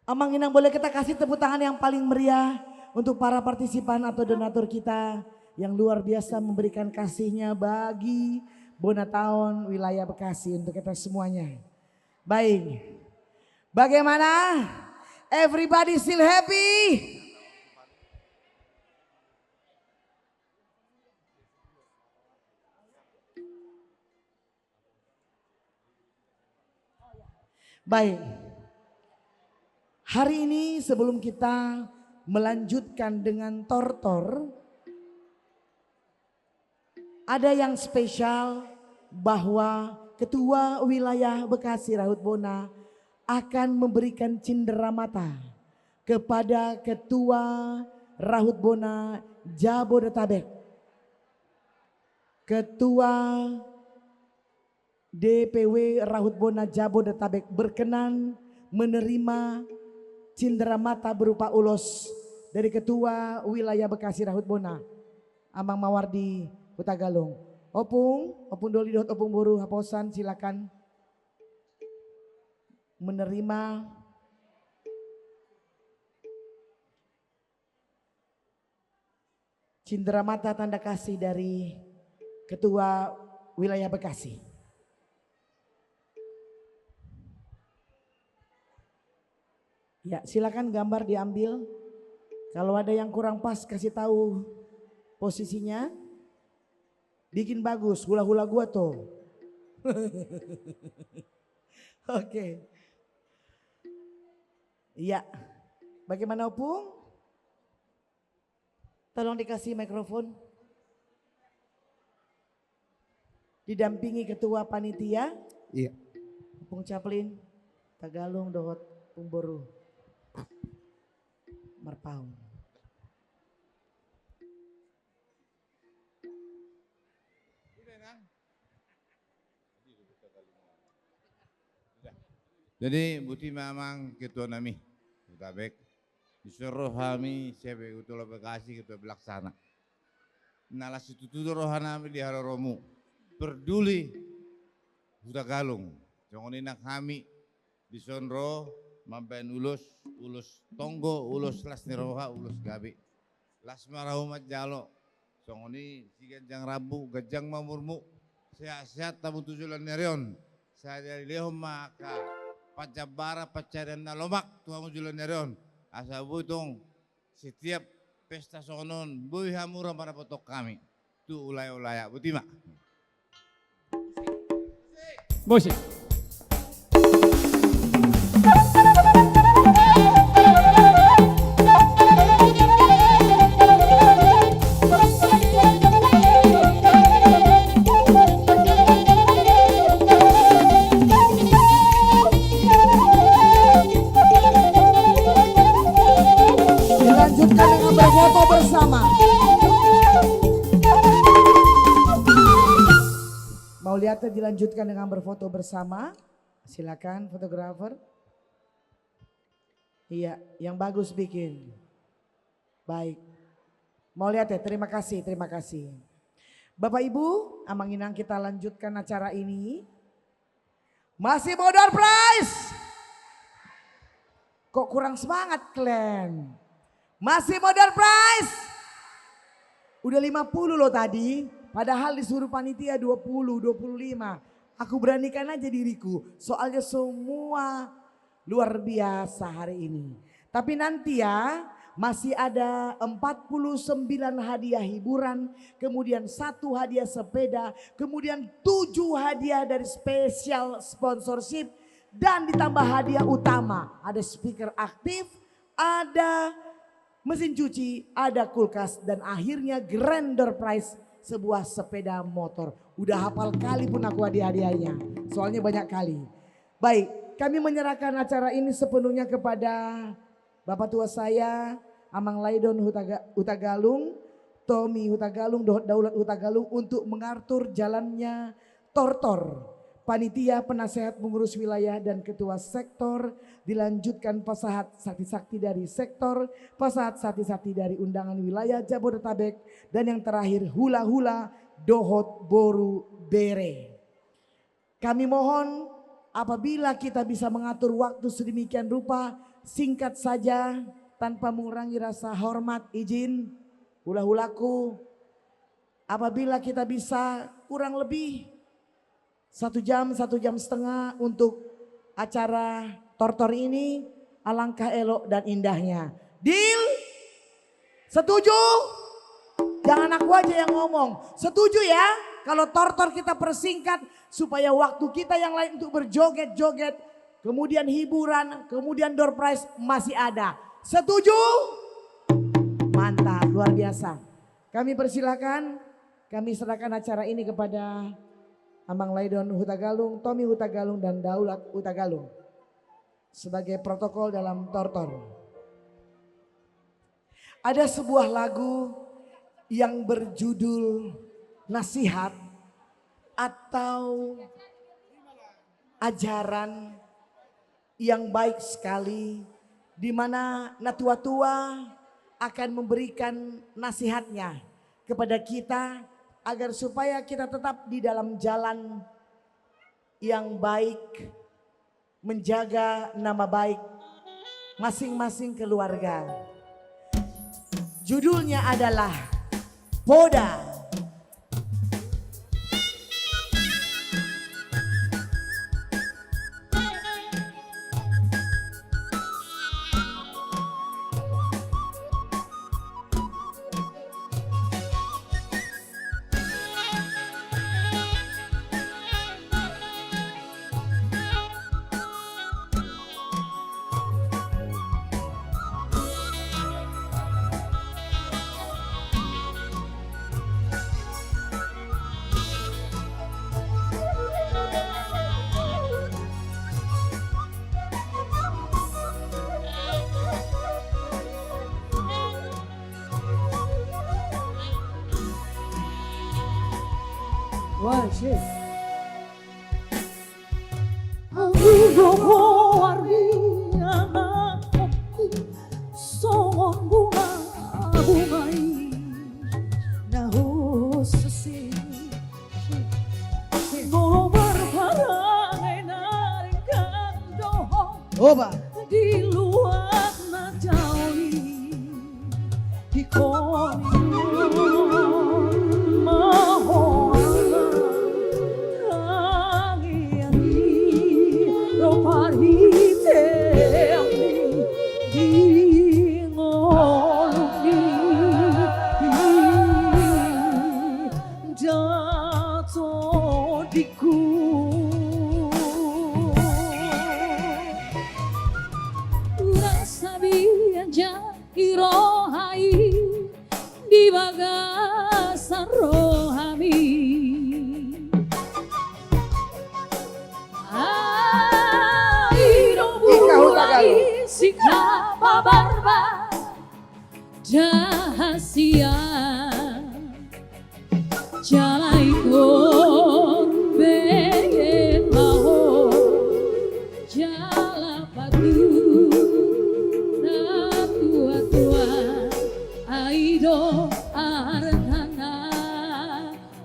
Amang Inang, boleh kita kasih tepuk tangan yang paling meriah untuk para partisipan atau donatur kita yang luar biasa memberikan kasihnya bagi Bona Taon wilayah Bekasi untuk kita semuanya. Baik. Bagaimana? Everybody still happy? Baik. Hari ini sebelum kita melanjutkan dengan tortor, ada yang spesial bahwa Ketua Wilayah Bekasi Rahut Bona akan memberikan cindera mata kepada Ketua Rahut Bona Jabodetabek. Ketua D P W Rahut Bona Jabodetabek berkenan menerima cindera mata berupa ulos dari Ketua Wilayah Bekasi Rahut Bona, Amang Mawardi Hutagalung. Opung, Opung Doli dohot Opung boru Haposan, silakan menerima cindera mata tanda kasih dari Ketua Wilayah Bekasi. Ya, silakan gambar diambil. Kalau ada yang kurang pas, kasih tahu posisinya. Bikin bagus, hula-hula gua tuh. Oke. Iya. Bagaimana, Opung? Tolong dikasih mikrofon. Didampingi ketua panitia. Iya. Opung Caplin, Tagalung dohot Opung boru Marpaung. Jadi, boti ma amang ketua nami, Hutagalung. Dison ro hami sian Ketua Bekasi, ketua pelaksana. Na las situtu do roha nami di haroromu. Perduli Hutagalung. Songon i nang hami dison ro mambahen ulos, ulos tonggo, ulos las ni roha, ulos gabe. Las ma rohamu manjalo. Songon i si ganjang rambu, ganjang ma umurmu. Sehat-sehat hamu tu joloan ni ari on. Sai dilehon ma angka panjambaran pansarian na lomak tu hamu joloan ni ari on. Asa boi tong setiap pesta songon on boi hamu ra mandapothon hami tu ulae-ulae. Boti ma. Musik. Dilanjutkan dengan berfoto bersama. Mauliate dilanjutkan dengan berfoto bersama. Silakan, fotografer. Iya, yang bagus bikin. Baik. Mauliate, terima kasih, terima kasih. Bapak Ibu, Amang Inang, kita lanjutkan acara ini. Masih mau door prize? Kok kurang semangat kalian? Masih mau door prize? Udah lima puluh loh tadi, padahal disuruh panitia dua puluh, dua puluh lima. Aku beranikan aja diriku, soalnya semua luar biasa hari ini. Tapi nanti ya, masih ada empat puluh sembilan hadiah hiburan, kemudian satu hadiah sepeda, kemudian tujuh hadiah dari special sponsorship, dan ditambah hadiah utama, ada speaker aktif, ada mesin cuci, ada kulkas, dan akhirnya grand door prize sebuah sepeda motor. Udah hafal kali pun aku hadiah-hadiahnya, soalnya banyak kali. Baik, kami menyerahkan acara ini sepenuhnya kepada Bapak tua saya, Amang Laidon Hutaga-, Hutagalung, Tommy Hutagalung, dohot Daulat Hutagalung untuk mengatur jalannya tortor. Panitia, penasehat pengurus wilayah, dan ketua sektor, dilanjutkan pasahat sakti-sakti dari sektor, pasahat sakti-sakti dari undangan wilayah Jabodetabek, dan yang terakhir hula-hula dohot boru bere. Kami mohon Apabila kita bisa mengatur waktu sedemikian rupa, singkat saja, tanpa mengurangi rasa hormat, izin, hula-hulaku, apabila kita bisa kurang lebih satu jam, satu jam setengah untuk acara tortor ini, alangkah elok dan indahnya. Deal? Setuju? Jangan aku aja yang ngomong. Setuju ya? Kalau tortor kita persingkat supaya waktu kita yang lain untuk berjoget-joget, kemudian hiburan, kemudian door prize masih ada. Setuju? Mantap, luar biasa. Kami persilakan, kami serahkan acara ini kepada Amang Laidon Hutagalung, Tommy Hutagalung, dan Daulat Hutagalung sebagai protokol dalam tortor. Ada sebuah lagu yang berjudul Nasihat atau Ajaran yang baik sekali, di mana natua-tua akan memberikan nasihatnya kepada kita agar supaya kita tetap di dalam jalan yang baik, menjaga nama baik masing-masing keluarga. Judulnya adalah Poda. Wah, shit. Au do goar di anakku songon bunga-bunga i na husese. Molo marparange na denggan do ho. Oba. Di luat na jaol i. Di koni ma ho ala tangiang i ro parhitean i di ngolumi. Datodingku. Urasa bianja i roha i di bagasan rohami. Ai do mulai singkap barbar. Rahasia jala ingkon bege ma ho jala patudu na tua-tua. Ai do artana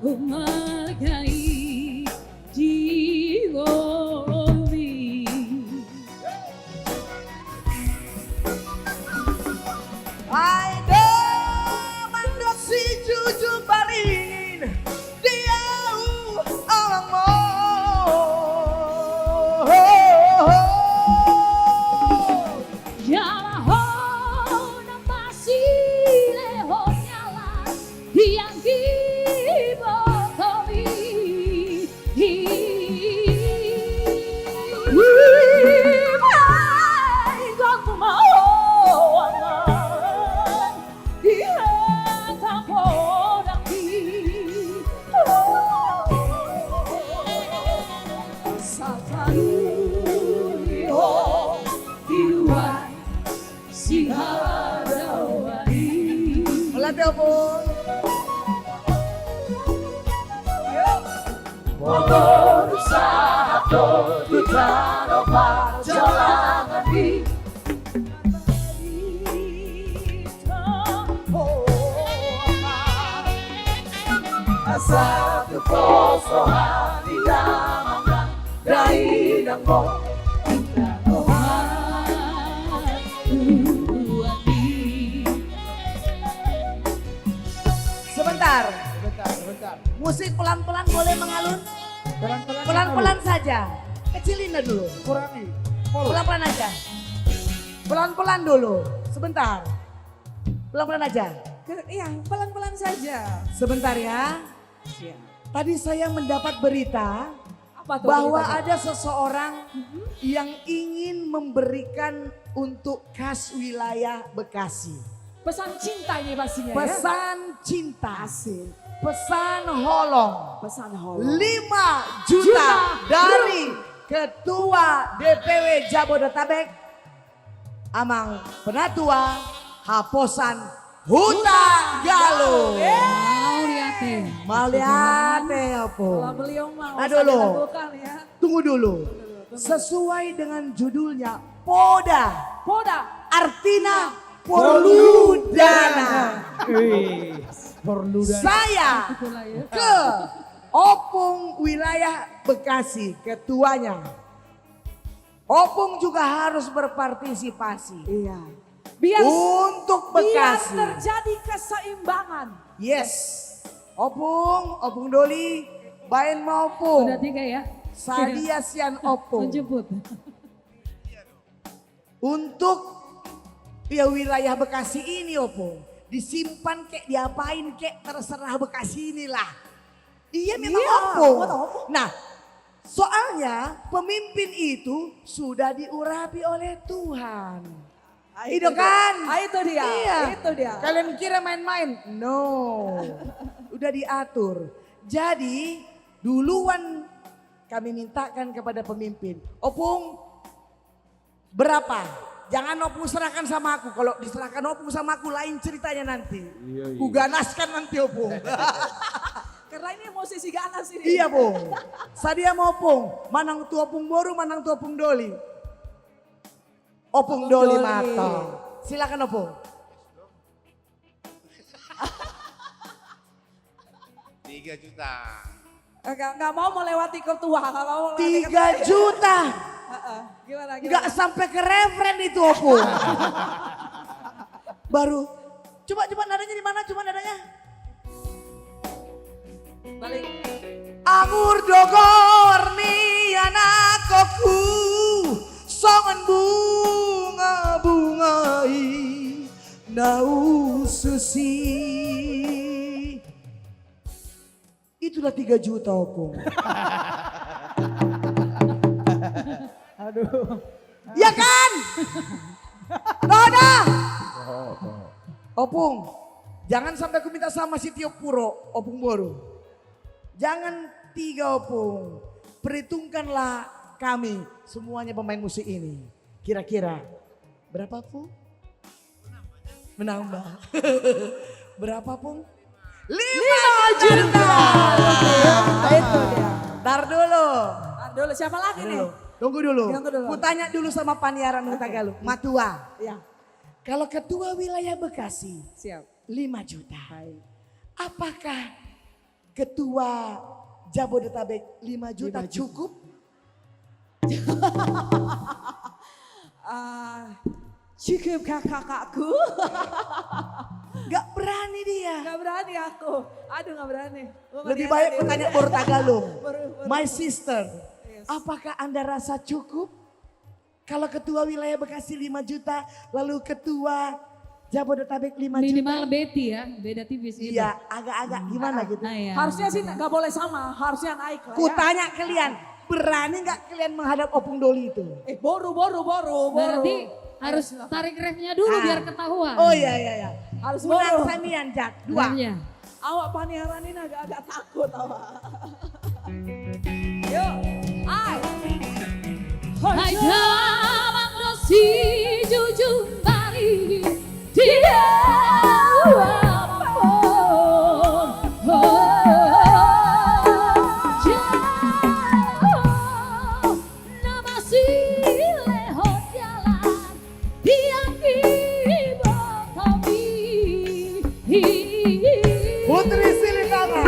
marga i di ngolumi. Ai do mandok sijujung paling di au amangmu. Jala ho na pasilehon ni halak di anggi ibotomi. Sihadauan i. Mauliate, Ompung. Motor sahat do tu tano parjalangan i. Asa tu pos roha ni damang. Dainang mo. Sebentar. Sebentar, sebentar. Musik pelan-pelan boleh mengalun? Pelan-pelan. Pelan-pelan saja. Kecilin dulu. Kurangi. Full. Pelan-pelan aja. Pelan-pelan dulu. Sebentar. Pelan-pelan aja. Ke-, iya, pelan-pelan saja. Sebentar ya. Siap. Tadi saya mendapat berita Apa tuh bahwa beritanya? Ada seseorang Mhm. yang ingin memberikan untuk kas wilayah Bekasi. Pesan cinta ini pastinya, ya? Pesan cinta. Asik. Pesan holong. Pesan holong. Lima juta Juta. Dari Ketua D P W Jabodetabek, Amang Penatua Haposan Hutagalung. Yeay. Mauliate. Mauliate, Opo. Kalau beliau mah, Nah, nggak usah dulu. Diragukan, ya. Tunggu dulu. Tunggu dulu, tunggu. Sesuai dengan judulnya, Poda. Poda. Artina porlu dana. Wih, porlu dana. Saya Itulah, ya. Ke Opung Wilayah Bekasi, ketuanya. Opung juga harus berpartisipasi. Iya. Biar, Untuk biar Bekasi. Terjadi keseimbangan. Yes. Opung, Opung Doli, baen ma Opung. Udah tiga ya? Sadia sian Opung. Menjemput. Untuk, ya, wilayah Bekasi ini, Opung. Disimpan kek, diapain kek, terserah Bekasi inilah. Iya, memang Iya, Opung. Opung. Nah, soalnya pemimpin itu sudah diurapi oleh Tuhan. Ah, Ido itu dia. Kan? Ah, itu dia. Iya. Itu dia. Kalian kira main-main? No. Udah diatur. Jadi, duluan kami mintakan kepada pemimpin. Opung, berapa? Jangan Opung serahkan sama aku. Kalau diserahkan Opung sama aku, lain ceritanya nanti. Iya, iya. Kuganaskan nanti Opung. Karena ini emosi si ganas ini. Iya, Pung. Sadia ma Opung, manang tu Opung boru, manang tu Opung doli. Opung doli. Opung doli mata. Silakan, Opung. Tiga juta. Eh, nggak, nggak mau melewati ketua, nggak mau melewati ketua. Tiga juta. Heeh. Gimana, gimana? Nggak sampai ke refren itu, Opung. Baru, coba, coba nadanya di mana? Coba nadanya. Balik. Angur dogor ni anakku, songon bunga-bunga i na ususi. Itulah tiga juta, Opung. Aduh. Ya kan? Dodo. Opung, jangan sampai ku minta sama si Tiop Puro, Opung boru. Jangan tiga, Opung. Perhitungkanlah kami semuanya pemain musik ini. Kira-kira berapa, Pung? Menambah. Berapa, Pung? Lima juta. Lima juta. Itu dia. Ntar dulu. Ntar dulu. Siapa lagi nih? Dulu. Tunggu dulu. Tunggu dulu. Kutanya dulu sama Paniaran Hutagalung. Oke. Matua. Iya. Kalau ketua wilayah Bekasi, siap, lima juta. Baik. Apakah Ketua Jabodetabek lima juta. Lima juta cukup? Ah, cukup, Kak, kakakku. Nggak berani dia. Nggak berani aku. Aduh, nggak berani. Lebih baik aku tanya boru Tagalung. Boru, boru. My sister, yes, apakah Anda rasa cukup? Kalau ketua wilayah Bekasi lima juta, lalu ketua Jabodetabek lima juta. Minimal Betty ya, beda tipis gitu. Iya, agak-agak gimana gitu. Ah, iya. Harusnya sih nggak boleh sama, harusnya naik lah ya. Kutanya kalian, berani nggak kalian menghadap Opung Doli itu? Eh, boru, boru, boru, boru. Berarti harus tarik refnya dulu biar ketahuan. Oh iya, iya, iya. Harus boru. Unang samian, Jak. Dua. Iya. Awak Paniaran ini agak-agak takut awak. Yuk, ai. Hai, damang do sijujung bari di dalam pon. Jauh na masilehon jalan. Putri Silitama.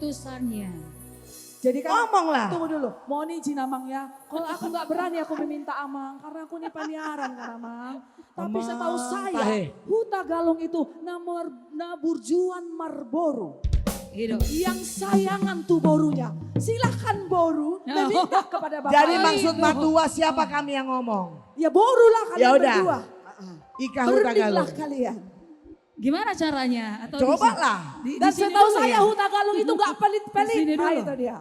Urusannya. Jadi kan, ngomonglah. Tunggu dulu, mohon izin, Amang, ya. Kalau aku nggak berani aku meminta Amang, karena aku ini paniaran kan, Amang. Tapi setahu saya, Huta Galung itu na mor-, na burjuan marboru. Gitu. Yang sayangan tu borunya. Silahkan boru meminta kepada bapak. Jadi maksud matua siapa kami yang ngomong? Ya boru lah kalian berdua. Ika Huta Galung. Berundinglah kalian. Gimana caranya? Atau coba lah. Dan setahu saya Huta Galung itu nggak pelit-pelit. Nah, itu dia.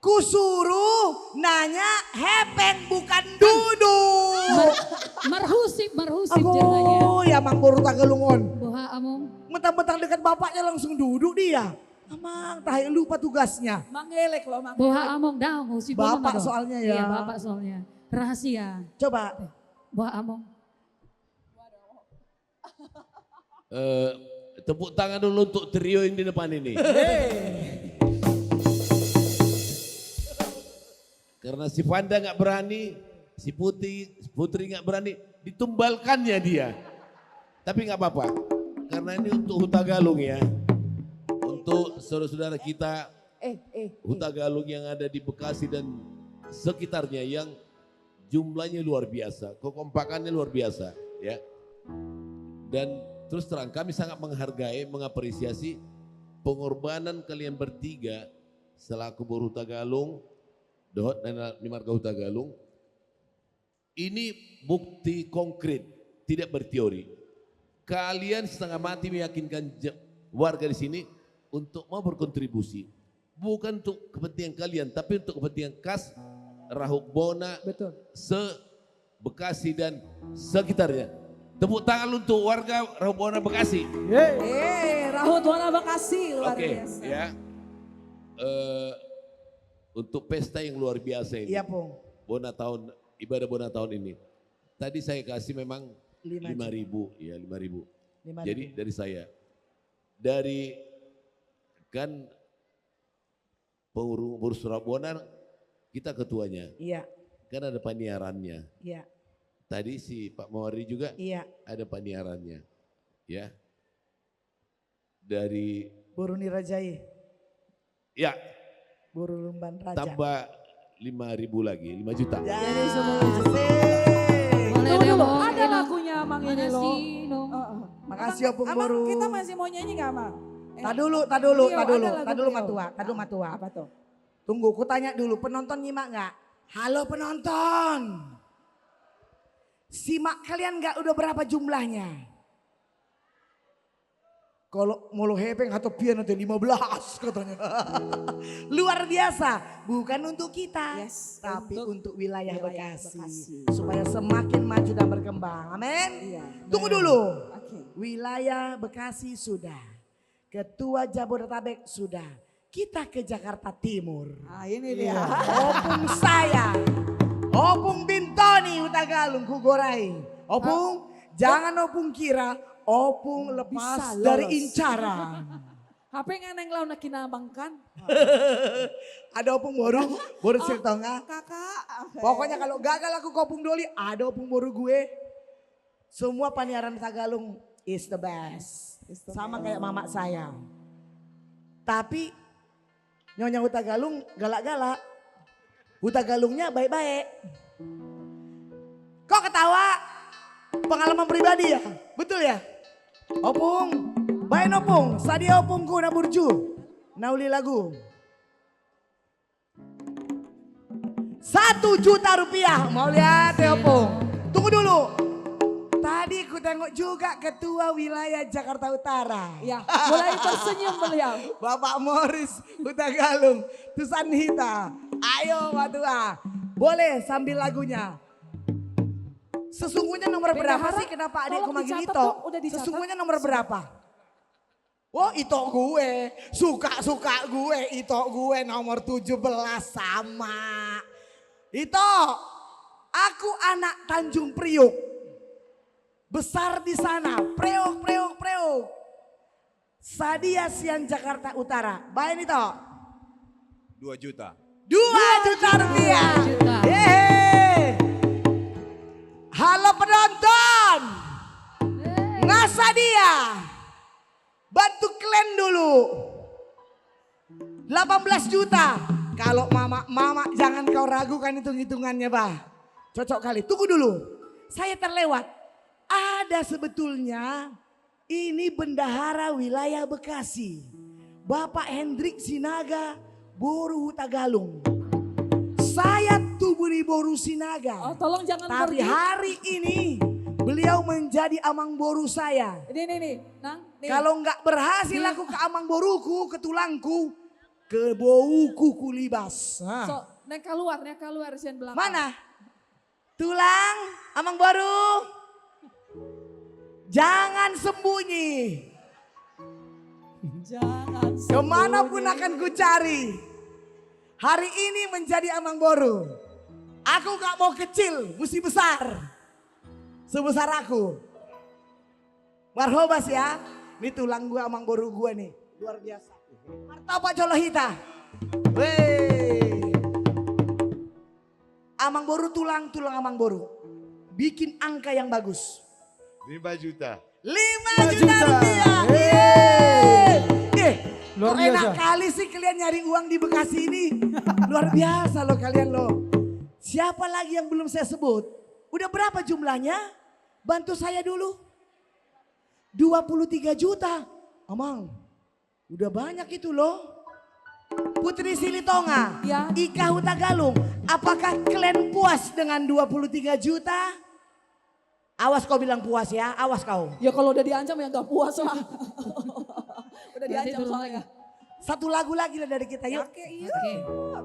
Kusuruh nanya hepeng bukan duduk. Mar-, marhusip, marhusip. Ago, ya Amang boru Huta Galung on. Boha, Among? Mentang-mentang dekat bapaknya langsung duduk dia. Amang, tahe lupa tugasnya. Mangelek loh, Amang. Boha, Among, daong, husip. Bapak soalnya ya. Iya, bapak soalnya. Rahasia. Coba. Boha, Among? Eh, tepuk tangan dulu untuk trio yang di depan ini. Karena si Fanda nggak berani, si Putri, Putri nggak berani, ditumbalkannya dia. Tapi nggak apa-apa, karena ini untuk Huta Galung ya, untuk saudara-saudara kita Huta Galung yang ada di Bekasi dan sekitarnya yang jumlahnya luar biasa, kekompakannya luar biasa, ya. Dan terus terang, kami sangat menghargai, mengapresiasi pengorbanan kalian bertiga selaku boru Huta Galung, dohot na, na, ni marga Huta Galung. Ini bukti konkret, tidak berteori. Kalian setengah mati meyakinkan je-, warga di sini untuk mau berkontribusi. Bukan untuk kepentingan kalian, tapi untuk kepentingan kas, Rahut Bona, se-Bekasi dan sekitarnya. Tepuk tangan untuk warga Rahut Bona Bekasi. Eh, Rahut Bona Bekasi, luar biasa. Oke, ya. Eh, untuk pesta yang luar biasa ini. Iya, Pung. Bona tahun, ibadah Bona tahun ini. Tadi saya kasih memang lima ribu, ya, lima ribu. Jadi dari saya. Dari, kan, pengurus, pengurus Rahut Bona, kita ketuanya. Iya. Kan ada paniarannya. Iya. Tadi si Pak Mawari juga ada paniarannya. Ya. Dari boru ni raja i. Ya. Boru Lumban Raja. Tambah lima ribu lagi, lima juta. Ya, jadi sepuluh juta. Asik. Boleh. Tunggu dulu, ada lagunya Amang ini loh. Makasih, Opung Boru. Kita masih mau nyanyi nggak, Amang? Eh, tak dulu, tak dulu, tak dulu, tak dulu, Matua, tak dulu, Matua. Apa tuh? Tunggu, ku tanya dulu, penonton nyimak nggak? Halo penonton. Simak kalian nggak udah berapa jumlahnya? Kalau molo hepeng, hatopian nanti lima belas katanya. Luar biasa, bukan untuk kita, tapi untuk wilayah Bekasi. Supaya semakin maju dan berkembang. Amin. Iya. Tunggu dulu. Oke. Wilayah Bekasi sudah. Ketua Jabodetabek sudah. Kita ke Jakarta Timur. Ah, ini dia. Opung saya. Opung Bintoni Hutagalung, kugorai. Opung, jangan Opung kira Opung lepas dari incaran. Hape nga naeng laho na kinabang kan? Ada Opung boru, boru Sirtonga. Kakak. Pokoknya kalau gagal aku ke Opung Doli, ada Opung boru gue. Semua paniaran Hutagalung is the best. Sama kayak mamak saya. Tapi Nyonya Hutagalung galak-galak. Hutagalungnya baik-baik. Kok ketawa? Pengalaman pribadi ya? Betul ya? Opung, baen Opung, sadia Opungku na burju. Na uli lagu. Satu juta rupiah, mauliate Opung. Tunggu dulu. Tadi kutengok juga ketua wilayah Jakarta Utara. Ya, mulai tersenyum beliau. Bapak Moris Hutagalung, Tusan Hita. Ayo, Matua. Boleh sambil lagunya. Sesungguhnya nomor berapa sih? Kenapa adikku manggil Ito? Sesungguhnya nomor berapa? Oh, Ito gue, suka-suka gue, Ito gue nomor tujuh belas sama. Ito, aku anak Tanjung Priuk. Besar di sana, Priuk, Priuk, Priuk. Sadia sian Jakarta Utara. Baen Ito. Dua juta. Dua juta rupiah. Dua juta. Yeay. Halo penonton. Nga sadia? Bantu klen dulu. Delapan belas juta. Kalau mama, mama, jangan kau ragukan hitung-hitungannya, bah. Cocok kali. Tunggu dulu. Saya terlewat. Ada sebetulnya ini bendahara wilayah Bekasi, Bapak Hendrik Sinaga, boru Hutagalung. Saya tubuh di boru Sinaga. Oh, tolong jangan pergi. Tapi hari ini beliau menjadi amang boru saya. Ini, ini, ini. Nang, nih. Kalau nggak berhasil aku ke amang boruku, ke tulangku, ke bouku kulibas. Nah. So, naik keluar, naik keluar, sian belakang. Mana? Tulang, amang boru. Jangan sembunyi. Jangan sembunyi. Kemanapun akan kucari. Hari ini menjadi amang boru. Aku nggak mau kecil, mesti besar. Sebesar aku. Marhobas ya. Ini tulang gua, amang boru gua nih. Luar biasa. Martopo jolo hita. Weh. Amang boru, tulang, tulang amang boru. Bikin angka yang bagus. Lima juta. Lima juta rupiah. Yeay. Eh, kok enak kali sih kalian nyari uang di Bekasi ini? Luar biasa loh kalian loh. Siapa lagi yang belum saya sebut? Udah berapa jumlahnya? Bantu saya dulu. Dua puluh tiga juta. Amang, udah banyak itu loh. Putri Silitonga, ya. Ika Hutagalung, apakah kalian puas dengan dua puluh tiga juta? Awas kau bilang puas ya, awas kau. Ya kalau udah diancam ya nggak puas lah. Udah diancam soalnya. Satu lagu lagi lah dari kita, yuk. Oke, yuk. Oke.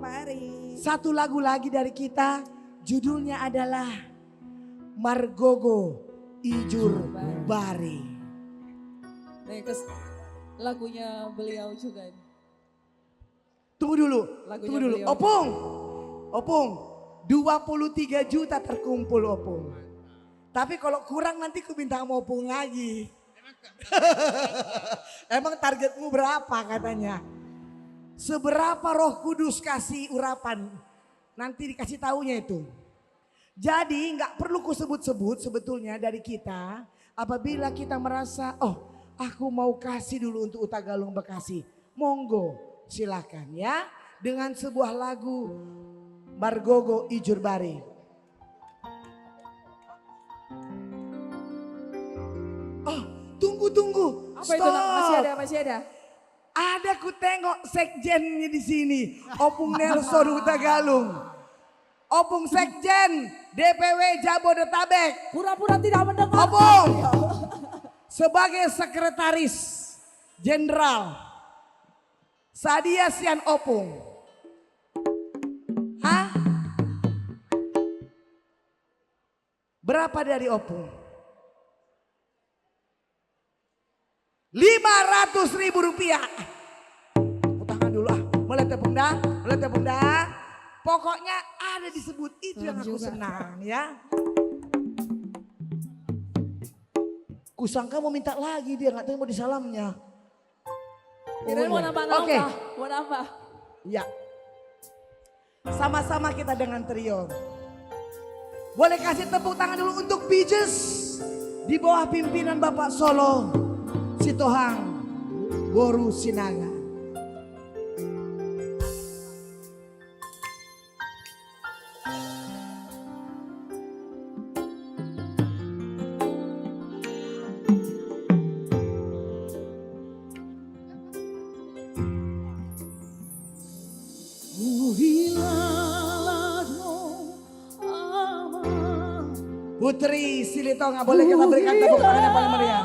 Mari. Satu lagu lagi dari kita, judulnya adalah Margogo Ijur Bari. Nih, kes-, lagunya beliau juga ini. Tunggu dulu, tunggu dulu. Lagunya beliau. Opung, Opung, dua puluh tiga juta terkumpul, Opung. Tapi kalau kurang nanti ku minta sama Opung lagi. Emang targetmu berapa katanya? Seberapa Roh Kudus kasih urapan? Nanti dikasih taunya itu. Jadi nggak perlu kusebut-sebut sebetulnya dari kita. Apabila kita merasa, "Oh, aku mau kasih dulu untuk Hutagalung Bekasi," monggo, silakan ya. Dengan sebuah lagu Margogo Ijur Bari. Oh, tunggu, tunggu. Apa itu, Nang? Masih ada, masih ada. Ada kutengok sekjennya di sini, Opung Nelson Hutagalung. Opung Sekjen D P W Jabodetabek. Pura-pura tidak mendengar. Opung, sebagai sekretaris jenderal, sadia sian Opung? Hah? Berapa dari Opung? Lima ratus ribu rupiah. Tepuk tangan dulu ah. Mulai tepung dah, mulai tepung dah. Pokoknya ada disebut itu yang aku senang, ya. Kusangka mau minta lagi dia, nggak tahu mau disalamnya. Kirain mau nambah-nambah, mau nambah. Iya. Sama-sama kita dengan trio. Boleh kasih tepuk tangan dulu untuk Bee Gees di bawah pimpinan Bapak Solo Sitohang, boru Sinaga. Putri Silitonga, boleh kita berikan tepuk tangan yang paling meriah.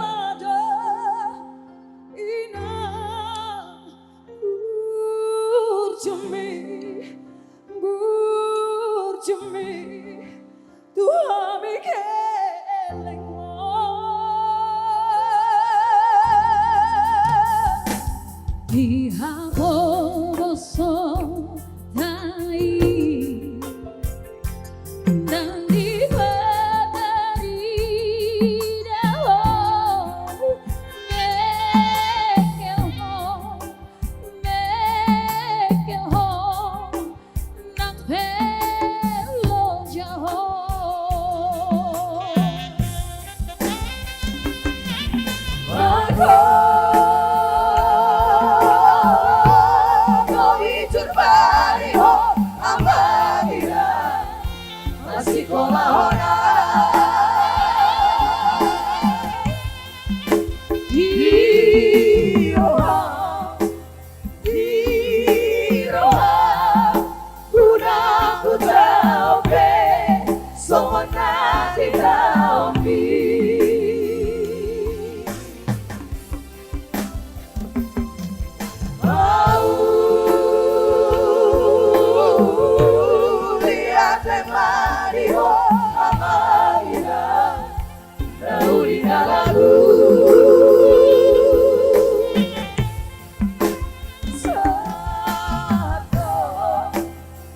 Sahat do,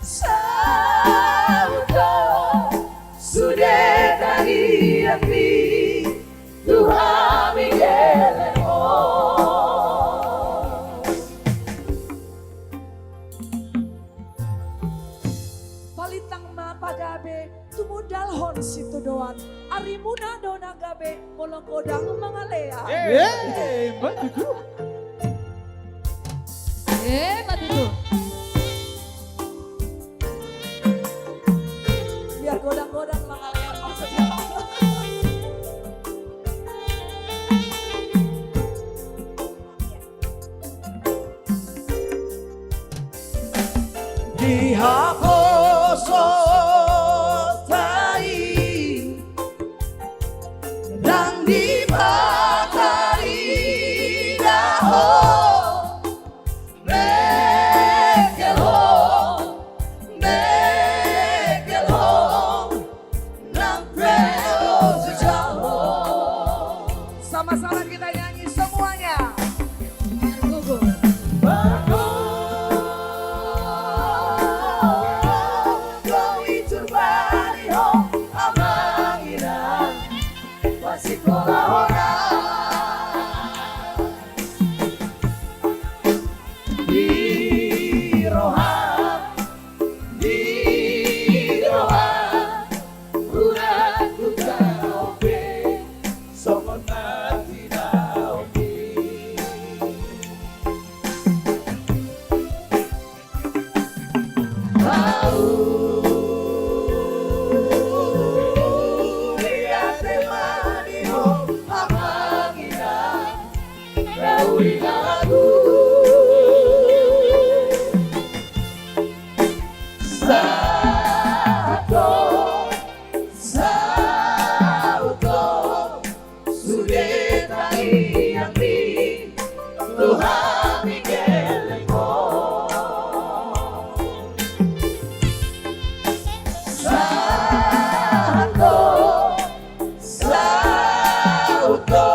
sahat do, sude tangiangmi tu hami geleng on. Palintang ma pagabe, tumundalhon sitadoan, arimuna do na gabe, molo godang mangalea. Eh, eh, Mbak Tutu. Eh, Mbak Tutu. Biar godang-godang mangalea maksudnya. Di haposo tai ndang dipatarida ho, mengkel ho, mengkel ho. Sama-sama kita nyanyi semuanya. Di roha, di roha, unang hutangihon pe songon na tinaon i. Au, liate ma di ho amang inang. Sahat do, sahat do, sude tangiangmi tu hami geleng on. Sahat do, sahat do,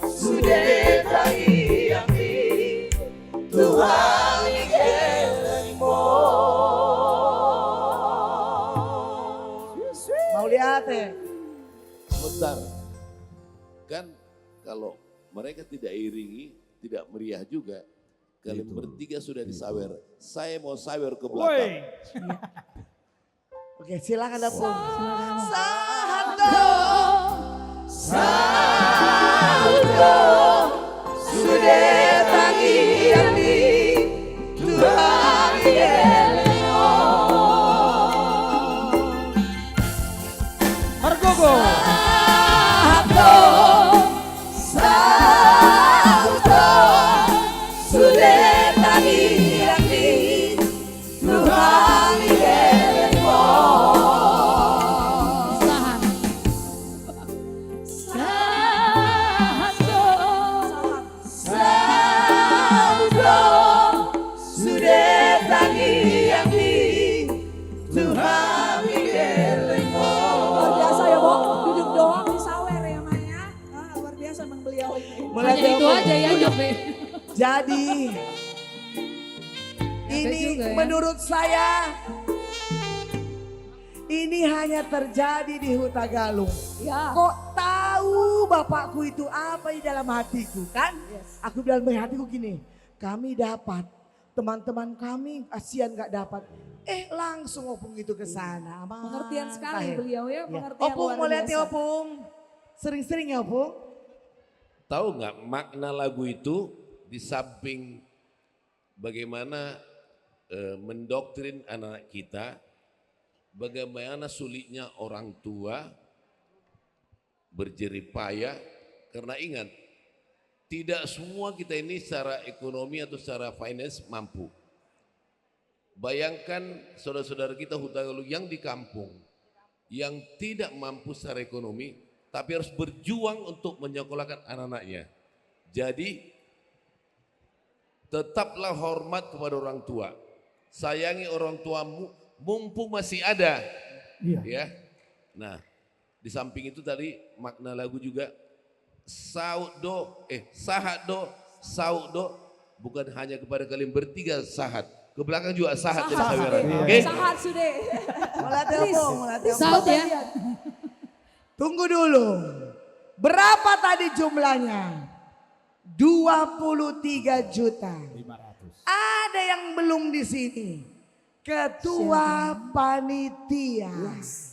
sude tangiangmi tu hami geleng on. Mauliate. Sebentar. Kan kalau mereka tidak iringi, tidak meriah juga. Kalian bertiga sudah disawer. Saya mau sawer ke belakang. Woi. Oke, silakan, Opung. Sahat do, sahat do, sude tangiangmi tu hami geleng on. Margogo. Sahat do, sahat do, sude tangiangmi tu hami geleng on. Sahat. Sahat do, sahat do, sude tangiangmi tu hami geleng on. Luar biasa ya, Bo. Duduk doang disawer ya, Maya. Ah, luar biasa emang beliau ini. Hanya itu aja ya, Jope. Jadi, ini juga ya. Menurut saya, ini hanya terjadi di Hutagalung. Ya. Kok tahu bapakku itu apa di dalam hatiku, kan? Yes. Aku bilang di hatiku gini, kami dapat, teman-teman kami kasihan nggak dapat. Eh, langsung Opung itu ke sana. Aman. Pengertian sekali beliau ya, pengertian luar biasa. Opung, mau lihat ya, Opung? Sering-sering ya, Opung? Tahu nggak makna lagu itu? Di samping bagaimana, eh, mendoktrin anak-anak kita, bagaimana sulitnya orang tua berjerih payah, karena ingat, tidak semua kita ini secara ekonomi atau secara finance mampu. Bayangkan saudara-saudara kita Hutagalung yang di kampung, yang tidak mampu secara ekonomi, tapi harus berjuang untuk menyekolahkan anak-anaknya. Jadi, tetaplah hormat kepada orang tua. Sayangi orang tuamu, mumpung masih ada. Iya. Ya. Nah, Di samping itu tadi makna lagu juga, saut do, eh, sahat do, saut do, bukan hanya kepada kalian bertiga sahat. Ke belakang juga sahat, sahat, saudara. Iya. Oke? Sahat sudah. Mulai telepon, mulai telepon. Saut ya. Tunggu dulu. Berapa tadi jumlahnya? Dua puluh tiga juta. Lima ratus. Ada yang belum di sini. Ketua panitia. Siapa? Yes.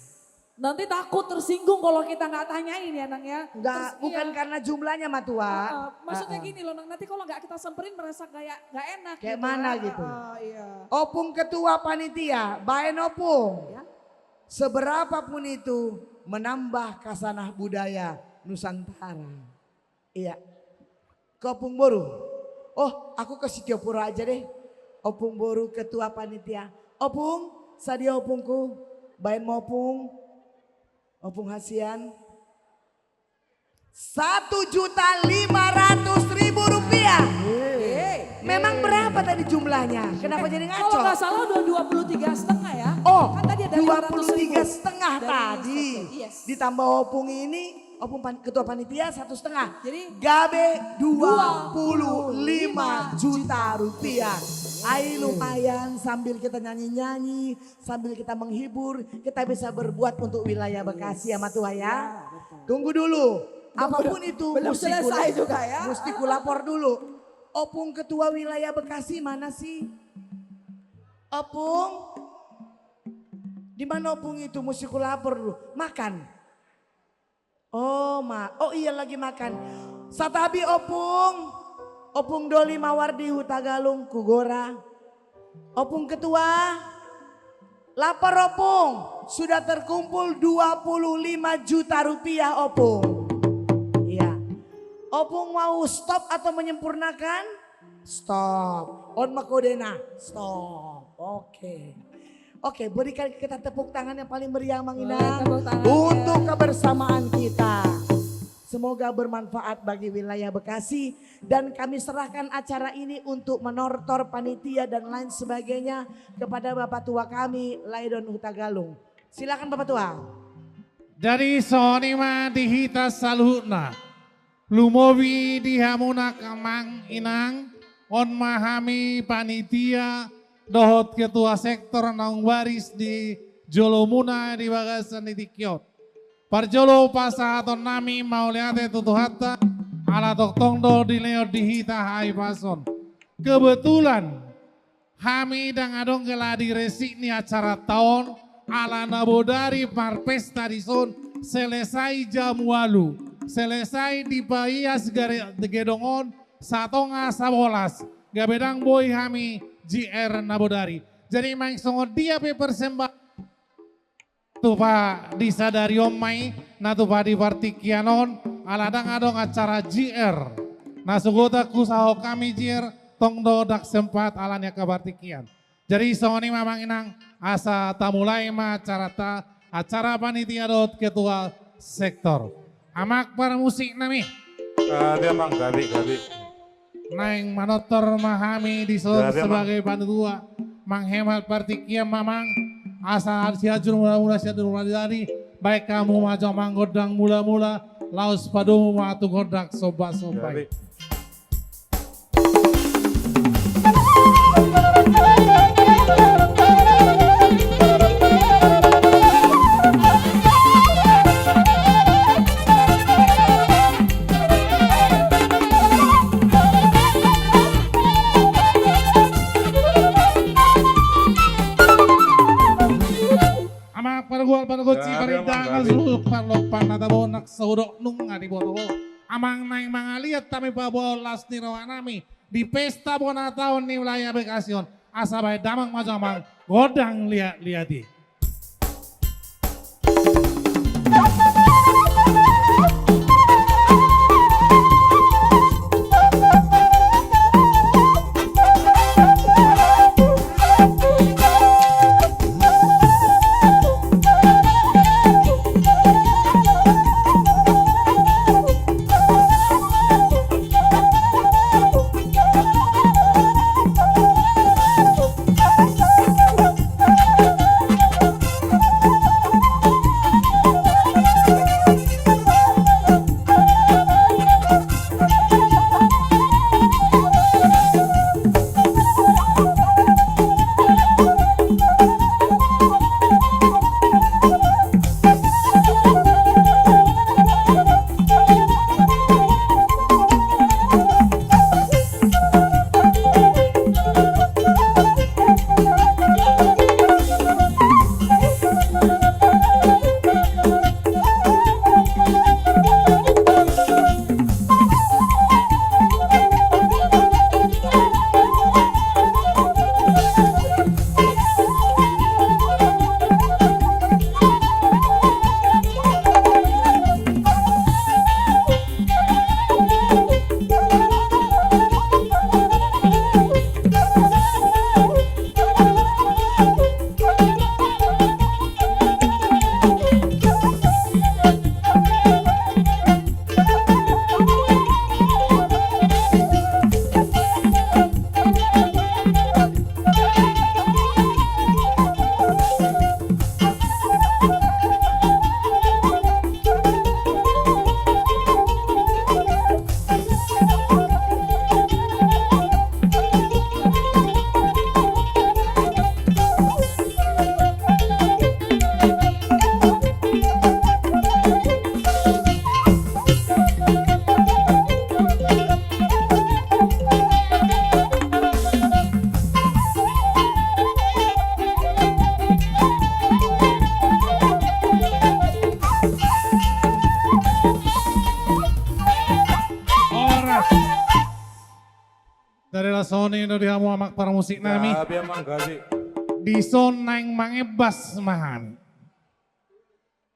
Nanti takut tersinggung kalau kita nggak tanyain ya, Nang, ya. Nggak, bukan karena jumlahnya, Matua. Heeh. Maksudnya gini loh, Nang, nanti kalau nggak kita samperin merasa kayak nggak enak gitu. Kayak mana gitu. Heeh, iya. Opung ketua panitia, baen opung. Ya. Seberapapun itu menambah kasanah budaya Nusantara. Iya. Ke opung boru. Oh, aku ke Sitiopuro aja deh. Opung boru ketua panitia. Opung, sadia opungku. Baen ma opung. Opung hasian. Satu juta lima ratus ribu rupiah. Yeay. Memang berapa tadi jumlahnya? Kenapa jadi ngaco? Eh, kalau nggak salah udah dua puluh tiga setengah ya. Oh, kan tadi ada dua puluh tiga setengah tadi. Dua ratus ribu dari Sosmed. Yes. Ditambah opung ini, opung pan-, ketua panitia satu setengah. Jadi, gabe dua puluh lima juta rupiah. Ai, lumayan, sambil kita nyanyi-nyanyi, sambil kita menghibur, kita bisa berbuat untuk wilayah Bekasi, ya, Matua, ya. Ya, betul. Tunggu dulu. Tunggu dulu. Apapun itu, belum selesai juga, ya. Musti kulapor dulu. Opung ketua wilayah Bekasi mana sih? Opung? Di mana opung itu? Musti kulapor dulu. Makan. Oh, ma-, oh iya, lagi makan. Santabi opung. Opung Doli Mawardi Hutagalung, Kugora. Opung ketua, lapor opung. Sudah terkumpul dua puluh lima juta rupiah, opung. Iya. Opung mau stop atau menyempurnakan? Stop. On ma kodena. Stop. Oke. Oke, berikan kita tepuk tangan yang paling meriah, Mang Inang, untuk kebersamaan kita. Boleh, tepuk tangan, ya. Semoga bermanfaat bagi wilayah Bekasi, dan kami serahkan acara ini untuk menortor panitia dan lain sebagainya kepada Bapak Tua kami, Laedon Hutagalung. Silakan, Bapak Tua. Jadi, songon i ma di hita saluhutna. Lumobi di hamuna, Amang Inang, on ma hami panitia dohot ketua sektor naung baris di jolomuna di bagasan ni tingki on. Parjolo pasahatonnami mauliate tu Tuhanta, ala tongtong do dilehon di hita hahipason. Kebetulan, hami ndang adong geladi resik ni acaranta on, ala na bodari marpesta dison, selesai jam ualu, selesai dipaias gare-, gedong on, satonga sabolas, gabe ndang boi hami J R na bodari. Jadi, main songon dia pe persembahan. Tupa di sadari on ma i, na tupa di partingkian on, ala ndang adong acara J R. Na sogot husahahon hami J R, tong do ndang sempat ala ni angka partingkian. Jadi songon i ma, Amang Inang, asa tamulai ma acaranta, acara panitia dohot ketua sektor. Amang parmusik nami. Ah, dia, Amang, gabe, gabe. Naeng manortor ma hami dison sebagai panitia, manghemat partingkian ma, Amang, asa sianjur mula-mula, sianjur mula-mula, baen hamu ma jo, Amang, gondang mula-mula, laos padomu ma tu gondang somba-somba i. Gabe. Amang pargual pargonsi, ya, parindahan, Amang, gabe. Suhut parlompan na tabo nang sahudok nunga diboto. Amang, naeng mangaliat hami paboahon las ni roha nami di pesta bona taon ni wilayah Bekasi on. Asa baen damang ma jo, Amang, gondang liat-liat i. songon i do di hamu amang parmusik nami. Gabe, amang, gabe. Dison naeng mangemban ma hami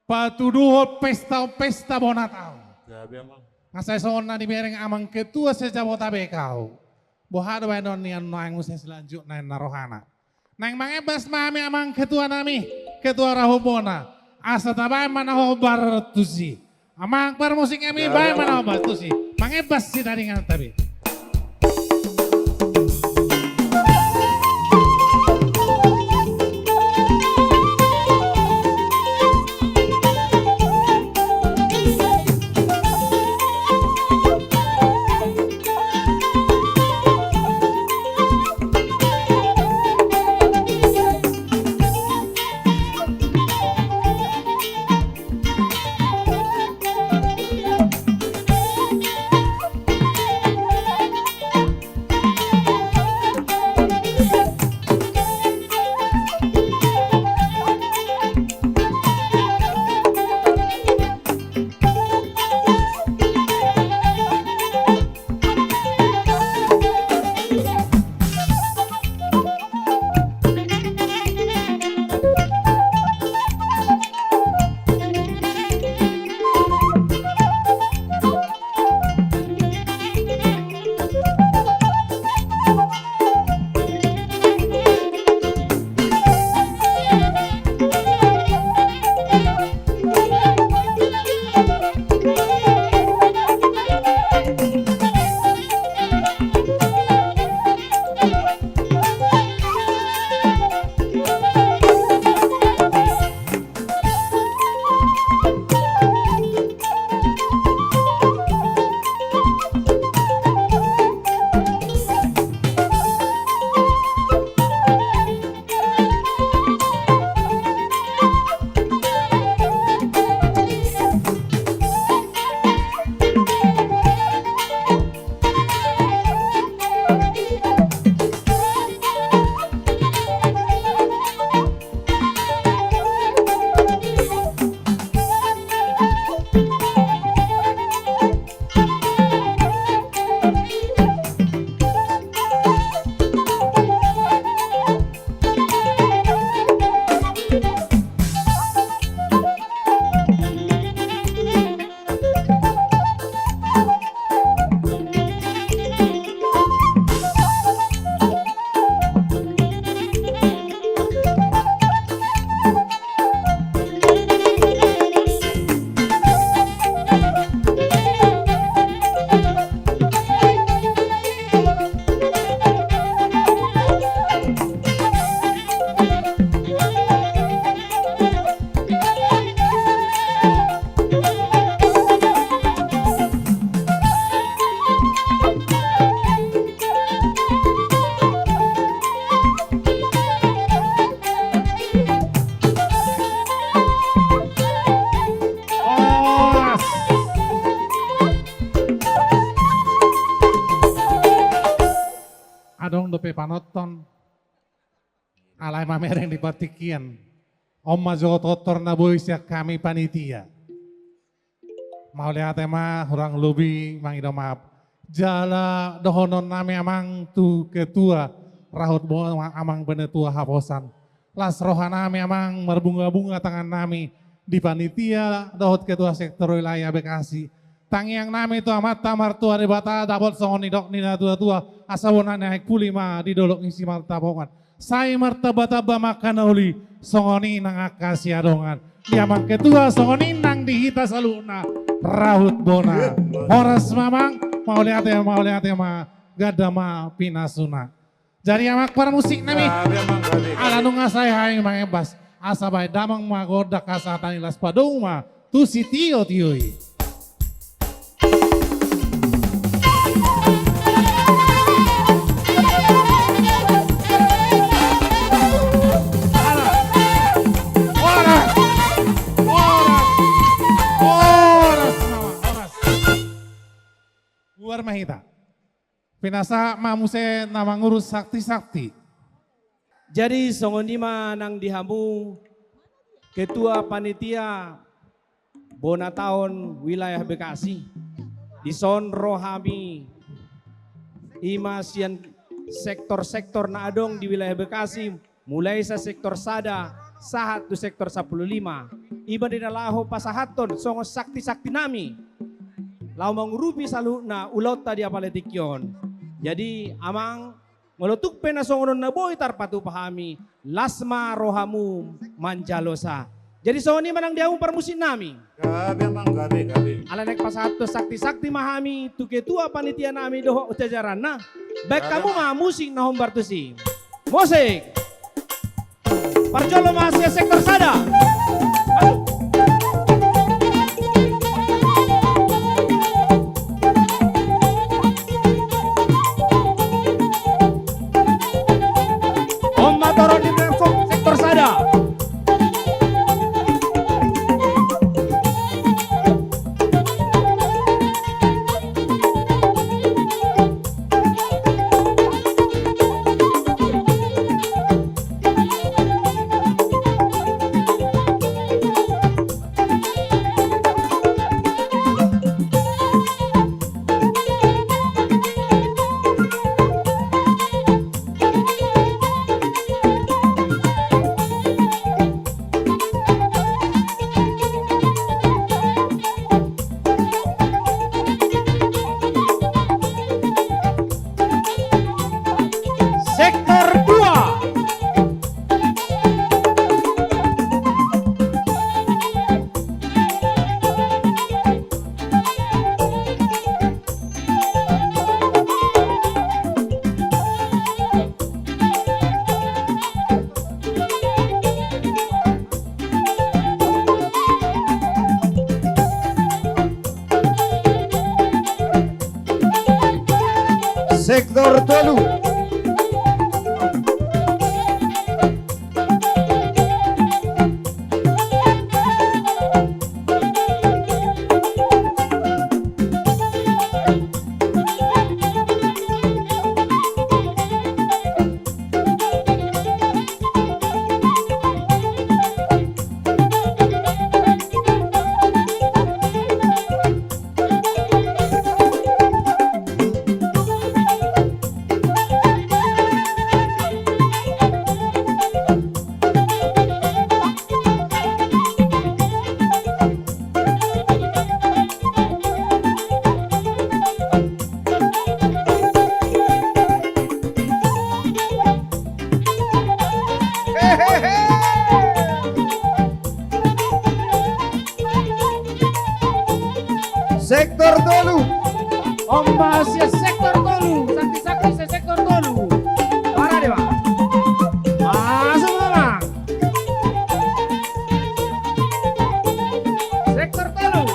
patuduhon pesta, pesta bona taon. Gabe, amang. Nga sai songon na nibereng amang ketua se-Jabodetabek au. Boha do baenon nian, naeng muse selanjutna ninna rohana. Naeng mangemban ma hami amang ketua nami, ketua Rahut Bona. Asa tabaen ma na hombar tusi. Amang parmusik nami, baen ma na hombar tusi. Mangemban sitaringan tabe. Horas. Adong dope panonton. Alai mamereng di partingkian. On ma jo tortor na boi sian hami panitia. Mauliate ma, hurang lobi mangido maaf. Jala dohonon nami amang tu ketua Rahut Bona, amang Benetua Haposan. Las roha nami amang, marbunga-bunga tangan nami di panitia dohot ketua sektor wilayah Bekasi. Tangiang nami tu Amanta Martua Debata, dapot songon nidok ni natuatua, asa bona ni aek puli ma di dolok ni Simartapongan. Sai martambatamba ma angka na uli, songon i nang angka siadongan. Di amang ketua songon i nang di hita saluhutna Rahut Bona. Horas ma amang, mauliate, mauliate ma, ganda ma pinasuna. Jadi amang parmusik nami, ala nunga sae hami mangemban, asa baen damang ma gondang, asa tani las padomu ma tu sitiotio i. Horas, horas, horas, horas, horas. Luar ma hita. Pinasahat ma muse na mangurus sakti-sakti. Jadi songon i ma nang di hamu ketua panitia bona taon wilayah Bekasi. Dison ro hami i ma sian sektor-sektor na adong di wilayah Bekasi, mulai sian sektor sada sahat tu sektor sampulu lima. I ma na laho pasahathon songon sakti-saktinami laho mangurupi saluhutna ulaonta di apala tingki on. Jadi, Amang, molo tung pe na songon on na boi tarpatupa hami, las ma rohamu manjalosa. Jadi songon i ma nang di hamu parmusiknami. Gabe, Amang, gabe, gabe. Ala naeng pasahathon sakti-sakti ma hami tu ketua panitianami dohot jajaranna. Baen hamu ma musik na hombar tusi. Musik. Parjolo ma sian sektor sada. On ma torop ni sektor sada. Sektor dua. Sektor tolu. Sektor tolu. On ma sian sektor tolu. Sakti-sakti sian sektor tolu. Parade ma. Masuk ma, Amang. Sektor tolu.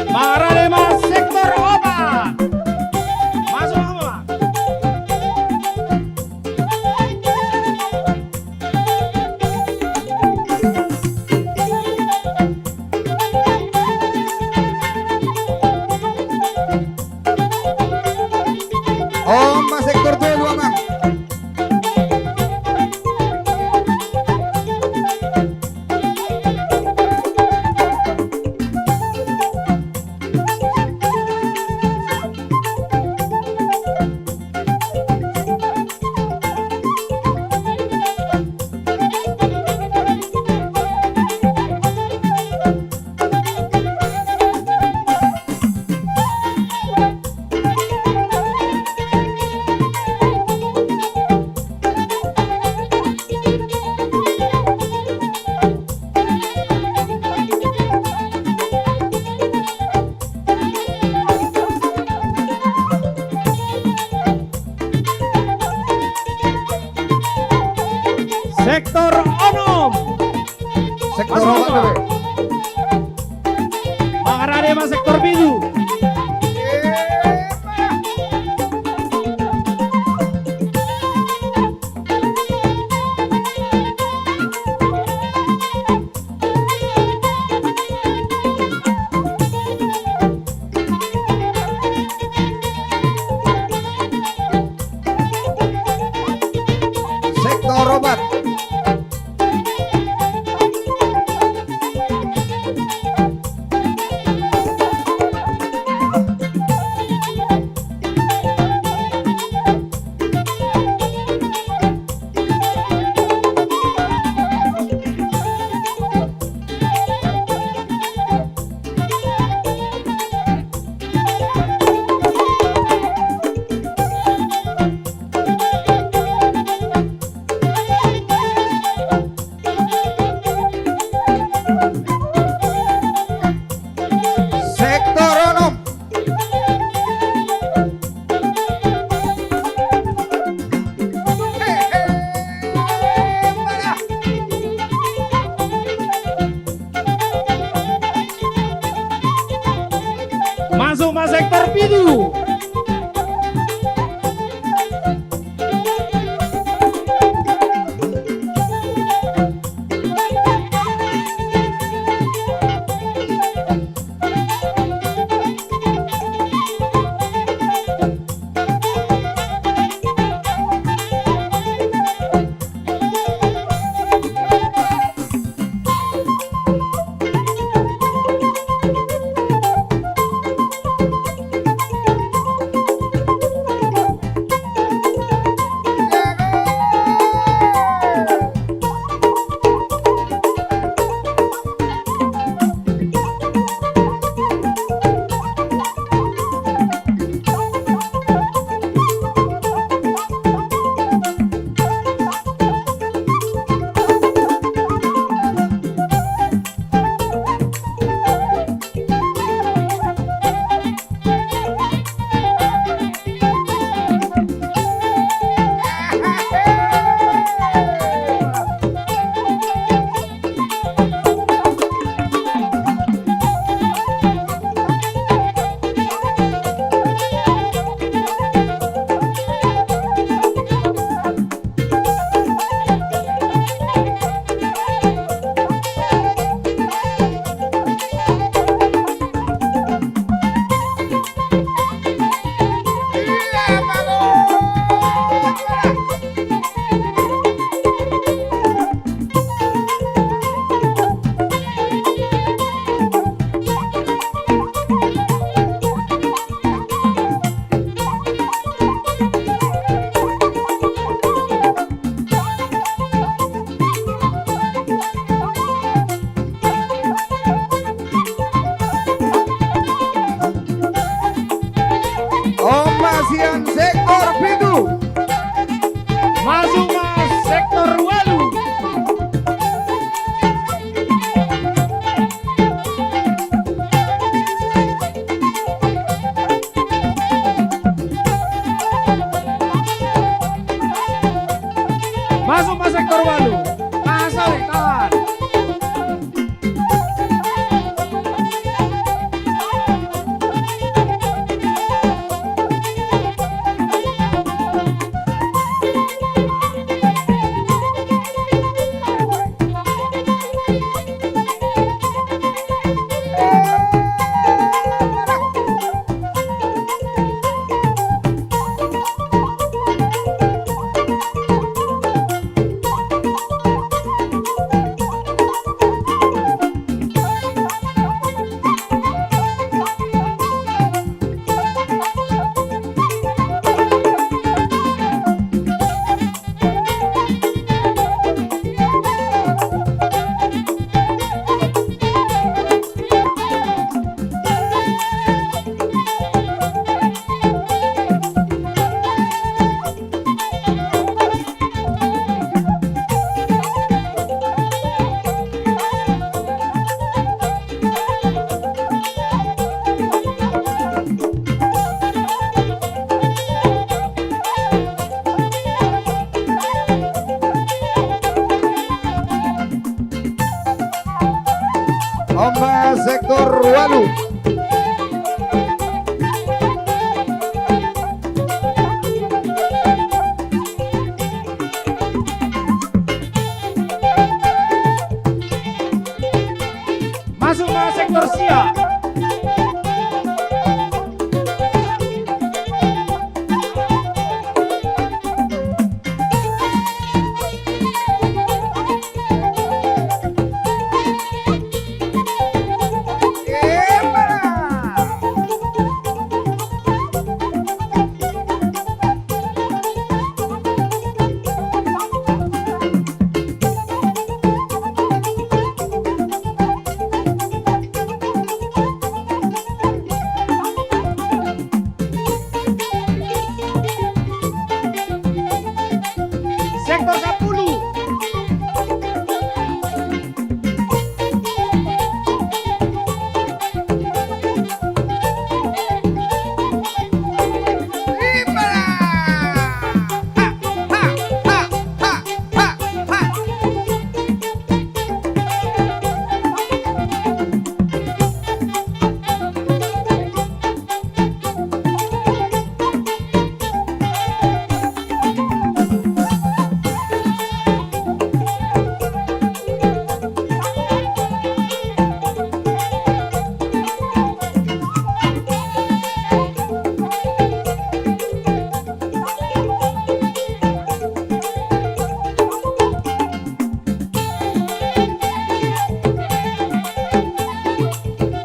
Parade ma sektor opat. Masuk, Amang. On ma sektor tolu, Amang. Sektor opat. Mangarade ma sektor pitu. Sektor opat. Sektor onom. Masuk ma sektor pitu. On ma sian sektor pitu. Masuk ma sektor ualu. Masuk ma sektor ualu. Masuk, kawan. Lalu. Masuk ma sektor sia. Sektor sampulu.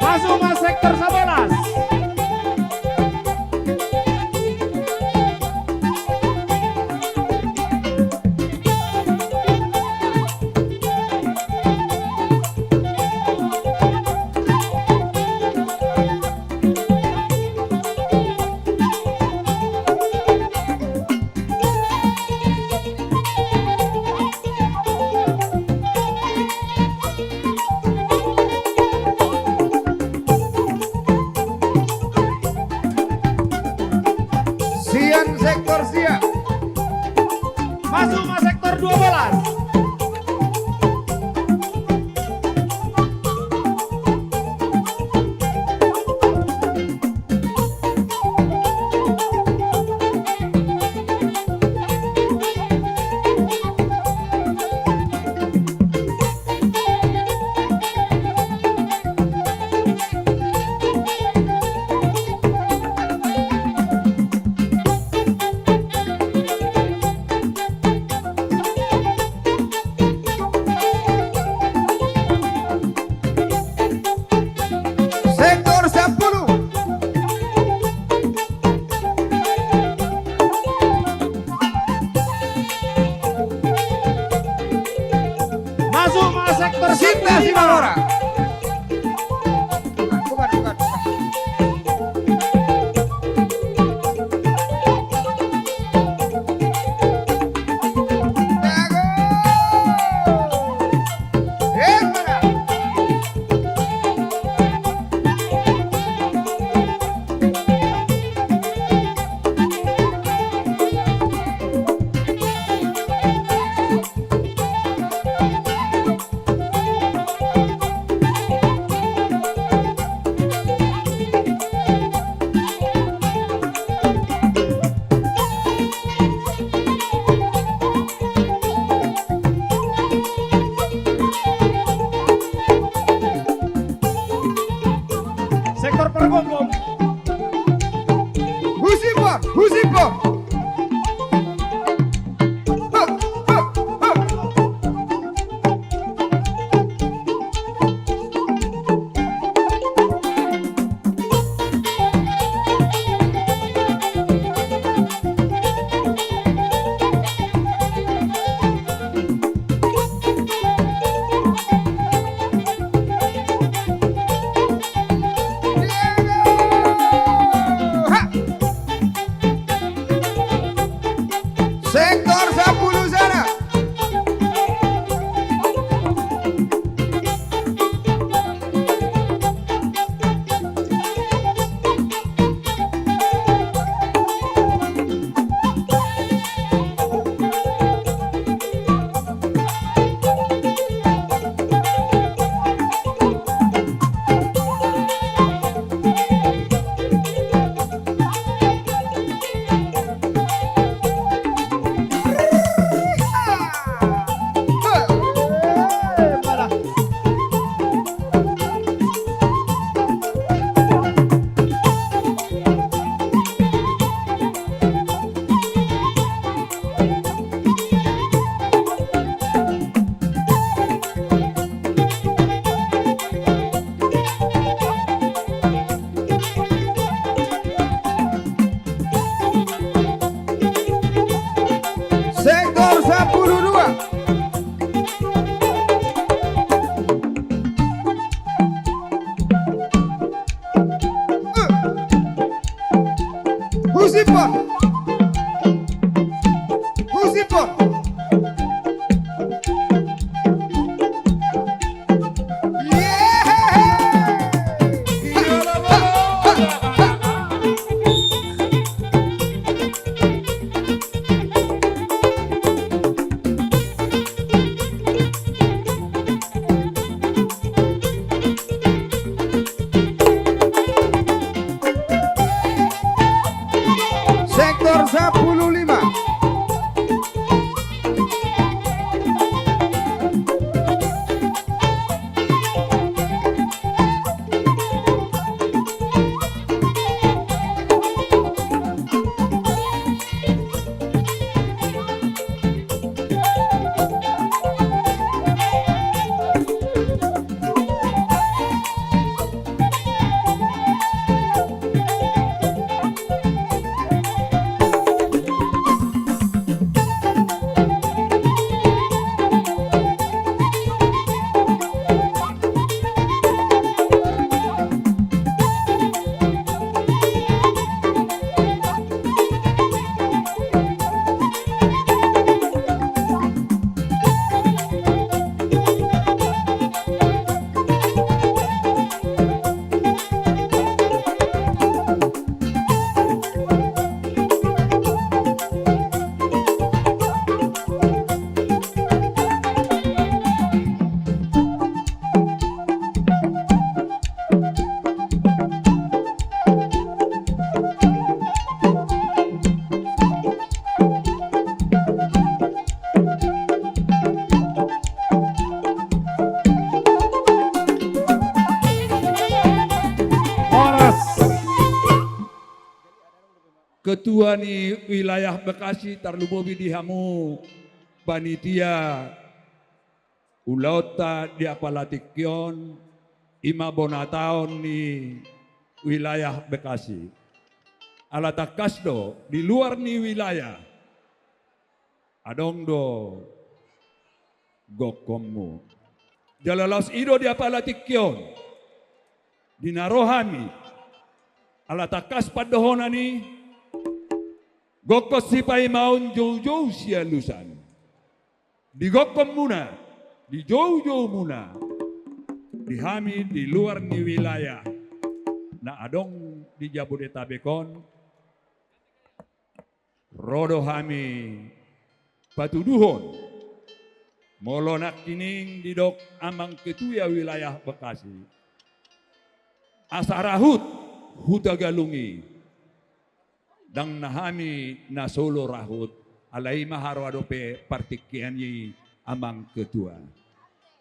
Masuk ma sektor sabolas. Sian sektor sia. Masuk ma sektor dua belas. Sektor sampulu. Masuk ma sektor Sinta sampulu lima. Simanora. Sektor pargombong. Husipa, husipa. Husipon. Husipon. Sektor sepuluh lima. Horas. Ketua ni wilayah Bekasi, tarlumobi di hamu panitia ulaonta di apala tingki on, i ma bona taon ni wilayah Bekasi. Ala tangkas do di luar ni wilayah adong do gokhonmu. Jala laos i do di apala tingki on di na ro hami, ala tangkas pandohonan i, gokhon sipaimaon, joujou sialusan. Di gokhonmuna, di joujoumuna, di hami di luar ni wilayah na adong di Jabodetabek on, ro do hami patuduhon, molo nangkining didok amang ketua wilayah Bekasi, asa rahut Hutagalung i, ndang na hami na solo rahut, alai i ma haroa dope partingkian i, amang ketua.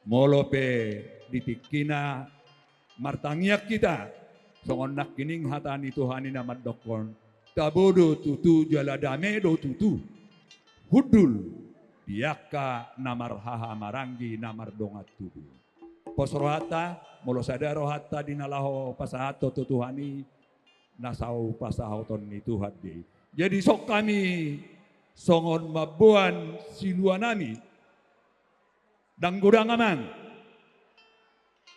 Molo pe di tingkina martangiang hita, songon nangkining hata ni Tuhan i na mandokkon, tabo do tutu jala dame do tutu, hundul di angka na marhahamaranggi na mardongan tubu. Pos rohanta, molo sada rohanta di na laho pasahathon tu Tuhan i, na saur pasahaton ni Tuhan do i. Jadi songon hami, songon mamboan siluanami, ndang godang amang.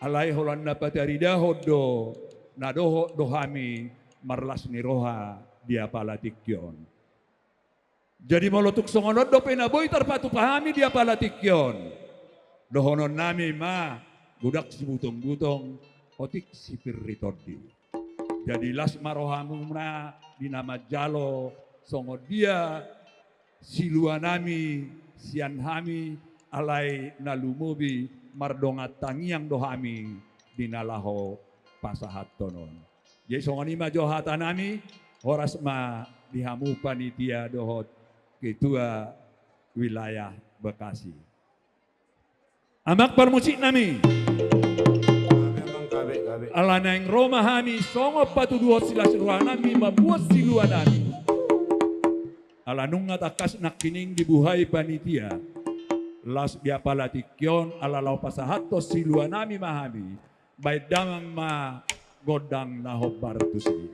Alai holan na pataridahon do, na dohot do hami marlas ni roha di apala tingki on. Jadi molo tung songon on dope na boi tarpatupa hami di apala tingki on, dohononnami ma, godang sibutong-butong, otik sipir ni tondi. Jadi las ma rohamuna di na manjalo songon dia siluanami sian hami, alai na lumobi mardongan tangiang do hami di na laho pasahathon on. Jadi songon i ma jo hatanami, horas ma di hamu panitia dohot ketua wilayah Bekasi. Amang parmusiknami. Gabe, amang, gabe, gabe. Ala naeng ro ma hami songon patuduhon silas rohanami mamboan siluanami. Ala nunga tangkas nangkining dibuhai panitia las di apala tingki on, ala laho pasahathon siluanami ma hami. Baen damang ma gondang na hombar tusi.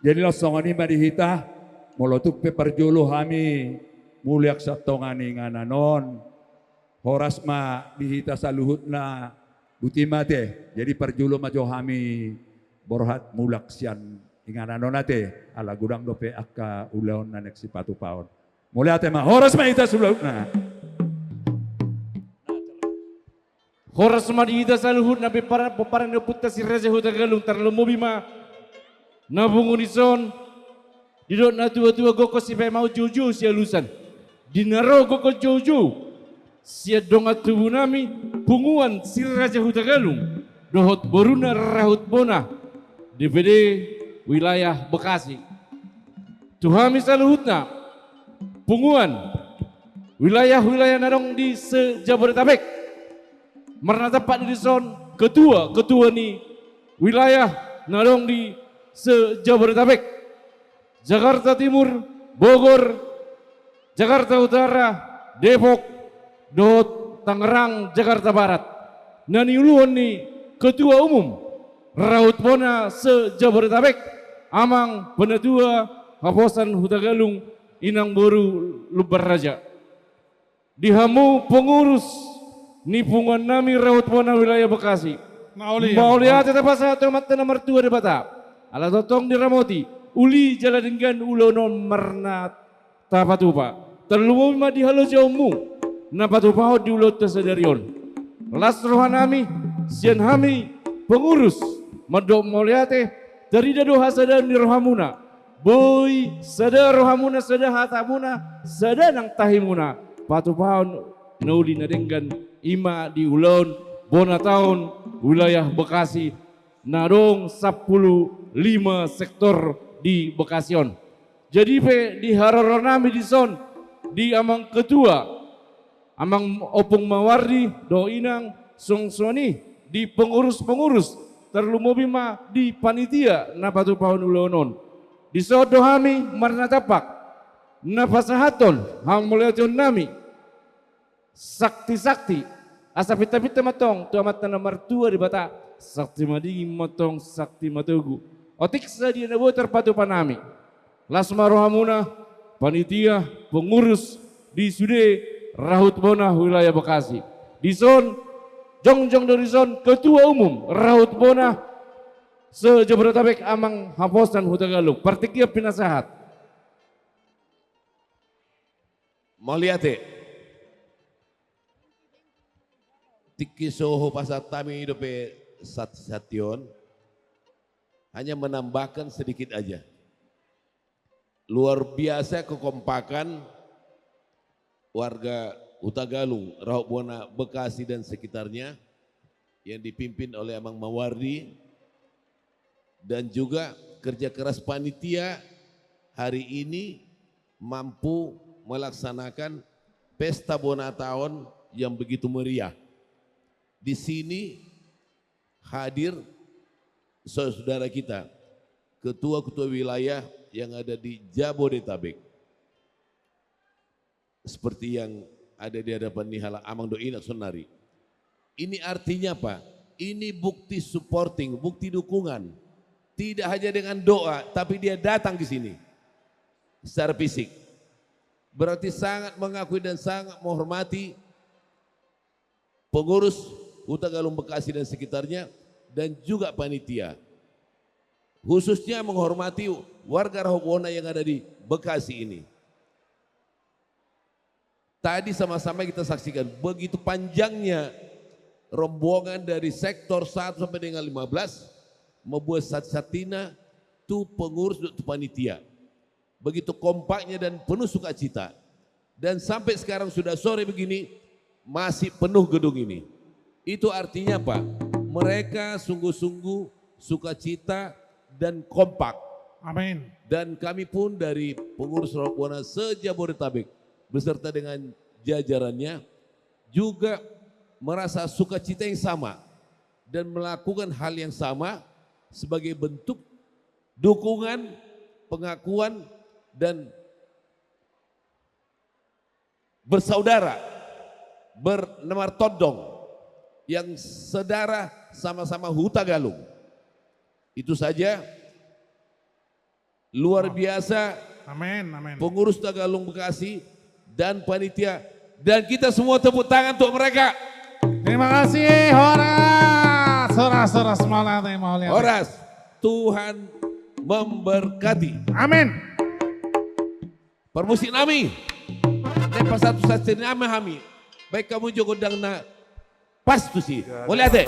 Jadi laos songon i ma di hita, molo tung pe parjolo hami mulak sian tonga ni inganan on, horas ma di hita saluhutna, boti ma ate. Jadi parjolo ma jo hami borhat mulak sian inganan on ate, ala godang dope angka ulaon na naeng sipatupaon. Mauliate ma, horas ma hita saluhutna. Horas ma di hita saluhutna, pomparan, pomparan ni ompunta Si Raja Hutagalung, tarlumobi ma na pungu dison, didok natuatua, gokhon sipaimahon, joujou sialusan. Di na ro gokhon joujou sian dongan tubunami, punguan Si Raja Hutagalung dohot boruna Rahut Bona, D P D wilayah Bekasi. Tu hami saluhutna, punguan wilayah-wilayah na adong di se-Jabodetabek. Marnatampak di dison ketua-ketua ni wilayah na adong di se-Jabodetabek, Jakarta Timur, Bogor, Jakarta Utara, Depok, dohot Tangerang, Jakarta Barat, na niuluhon ni ketua umum Rahut Bona se-Jabodetabek, Amang Penatua Haposan Hutagalung, Inang Boru Lumban Raja. Di hamu pengurus ni punguannami Rahut Bona wilayah Bekasi, mauliate. Mauliate tapasahat tu Amanta na martua Debata, ala tongtong diramoti, uli jala denggan ulaon on marna tapatupa. Tarlumobi ma di halojaonmu na patupahon di ulaonta sadari on. Las rohanami sian hami pengurus mandok mauliate, tarida do hasadaon ni rohamuna. Boi sada rohamuna, sada hatamuna, sada nang tahimuna patupahon na uli na denggan, i ma di ulaon bona taon wilayah Bekasi na adong sampulu lima sektor di Bekasi on. Jadi pe di haroronami dison, di Amang Ketua, Amang Ompung Mawardi dohot Inang, songon i di pengurus-pengurus, tarlumobi ma di panitia na patupahon ulaon on. Dison do hami marnatampak na pasahathon hamauliateonnami, sakti-sakti, asa pinta-pinta ma antong tu Amanta na martua Debata, sakti madingin ma antong, sakti matogu. Otik sadia na boi tarpatupa nami. Las ma rohamuna, panitia, pengurus di sude Rahut Bona wilayah Bekasi. Dison, jongjong do dison ketua umum Rahut Bona se-Jabodetabek, Amang Haposan Hutagalung. Partingkian pinasahat. Mauliate. Tingki so hupasahat hami dope sat-, santi on, hanya menambahkan sedikit aja. Luar biasa kekompakan warga Hutagalung, Rahut Bona, Bekasi dan sekitarnya yang dipimpin oleh Amang Mawardi, dan juga kerja keras panitia hari ini mampu melaksanakan pesta bona taon yang begitu meriah. Di sini hadir saudara kita, ketua-ketua wilayah yang ada di Jabodetabek. Seperti yang ada di hadapan ni halak amang dohot inang saonari. Ini artinya apa? Ini bukti supporting, bukti dukungan. Tidak hanya dengan doa, tapi dia datang ke sini secara fisik. Berarti sangat mengakui dan sangat menghormati pengurus Hutagalung Bekasi dan sekitarnya, dan juga panitia. Khususnya menghormati warga Rahut Bona yang ada di Bekasi ini. Tadi sama-sama kita saksikan, begitu panjangnya rombongan dari sektor satu sampai dengan lima belas, membuat sat-, santina tu pengurus, tu panitia. Begitu kompaknya dan penuh sukacita. Dan sampai sekarang sudah sore begini, masih penuh gedung ini. Itu artinya apa? Mereka sungguh-sungguh, sukacita, dan kompak. Amin. Dan kami pun dari pengurus Rahut Bona se-Jabodetabek beserta dengan jajarannya juga merasa sukacita yang sama dan melakukan hal yang sama sebagai bentuk dukungan, pengakuan, dan bersaudara, ber-, na martondong, yang sedarah sama-sama Hutagalung. Itu saja. Luar biasa. Amin, amin. Pengurus Tagalung Bekasi dan panitia. Dan kita semua tepuk tangan untuk mereka. Terima kasih, horas, horas, horas, mauliate, mauliate. Horas, Tuhan memberkati. Amin. Parmusik nami. Lepas satu saksi nami hami. Baen hamu jo gondang na pas tusi. Mauliate.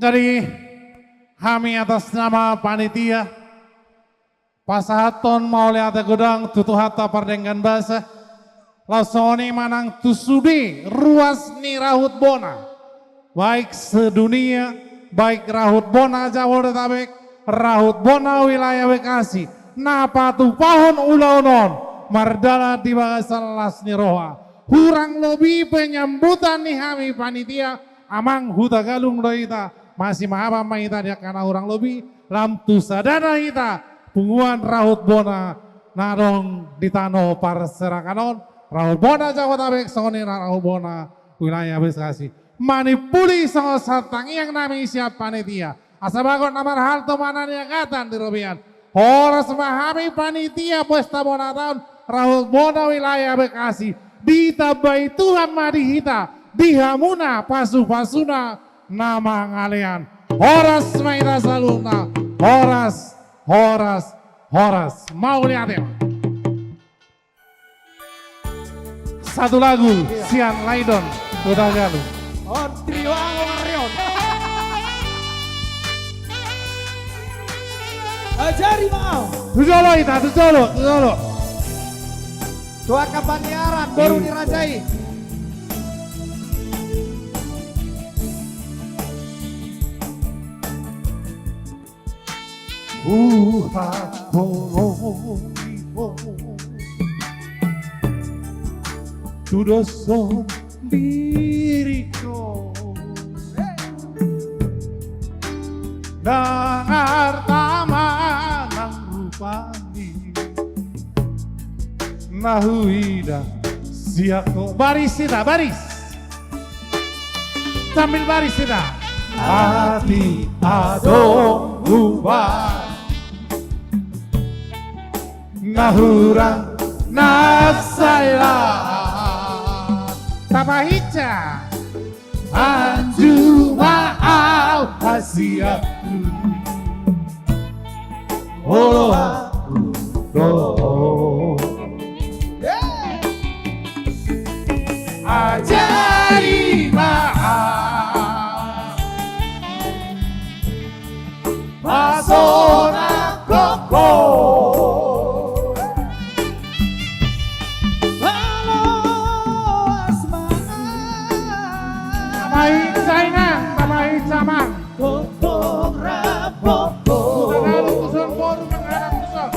Jadi, hami atas nama panitia, pasahathon mauliate godang tu Tuhanta pardenggan basa, laos songon i ma nang tu sude ruas ni rahut bona, baik sedunia, baik rahut bona Jabodetabek, rahut bona wilayah Bekasi, na patupahon ulaon on, mardalan di bagasan las ni roha. Hurang lobi penyambutan ni hami panitia, amang Hutagalung do hita, masimaafan ma hita di angka na hurang lobi, lam tu sadana hita punguan Rahut Bona na adong di tano parserahan on, Rahut Bona Jabodetabek songon i na Rahut Bona wilayah Bekasi. Manimpuli songon satangiang nami sian panitia. Asa bagot na marhalto manang niagatan di robean. Horas ma hami panitia pesta bona taon Rahut Bona wilayah Bekasi. Ditambai Tuhan ma di hita, di hamuna pasupasuna na mangalean. Horas ma hita saluhutna. Horas, horas, horas. Mauliate ma. Satu lagu sian Laidon, Kota Galuh. On trio Aong Arion. Ajari ma au. Tu jolo hita, tu jolo, tu jolo. Tu angka paniaran, boru ni raja i. Huhaholongi ho tu dos songon ho, nang arta manang rupani, na huida sian ho. Baris hita, baris. Sambil baris hita. Atik adong huba na hurang na sai las. Tapahinsa. Anju ma au hasianku. Olo au do. Ajari ma au pasonang ho. Maloas ma. Tapahinsa inang, tapahinsa amang. Tongtong rap ho. Tuson boru menghadap tuson.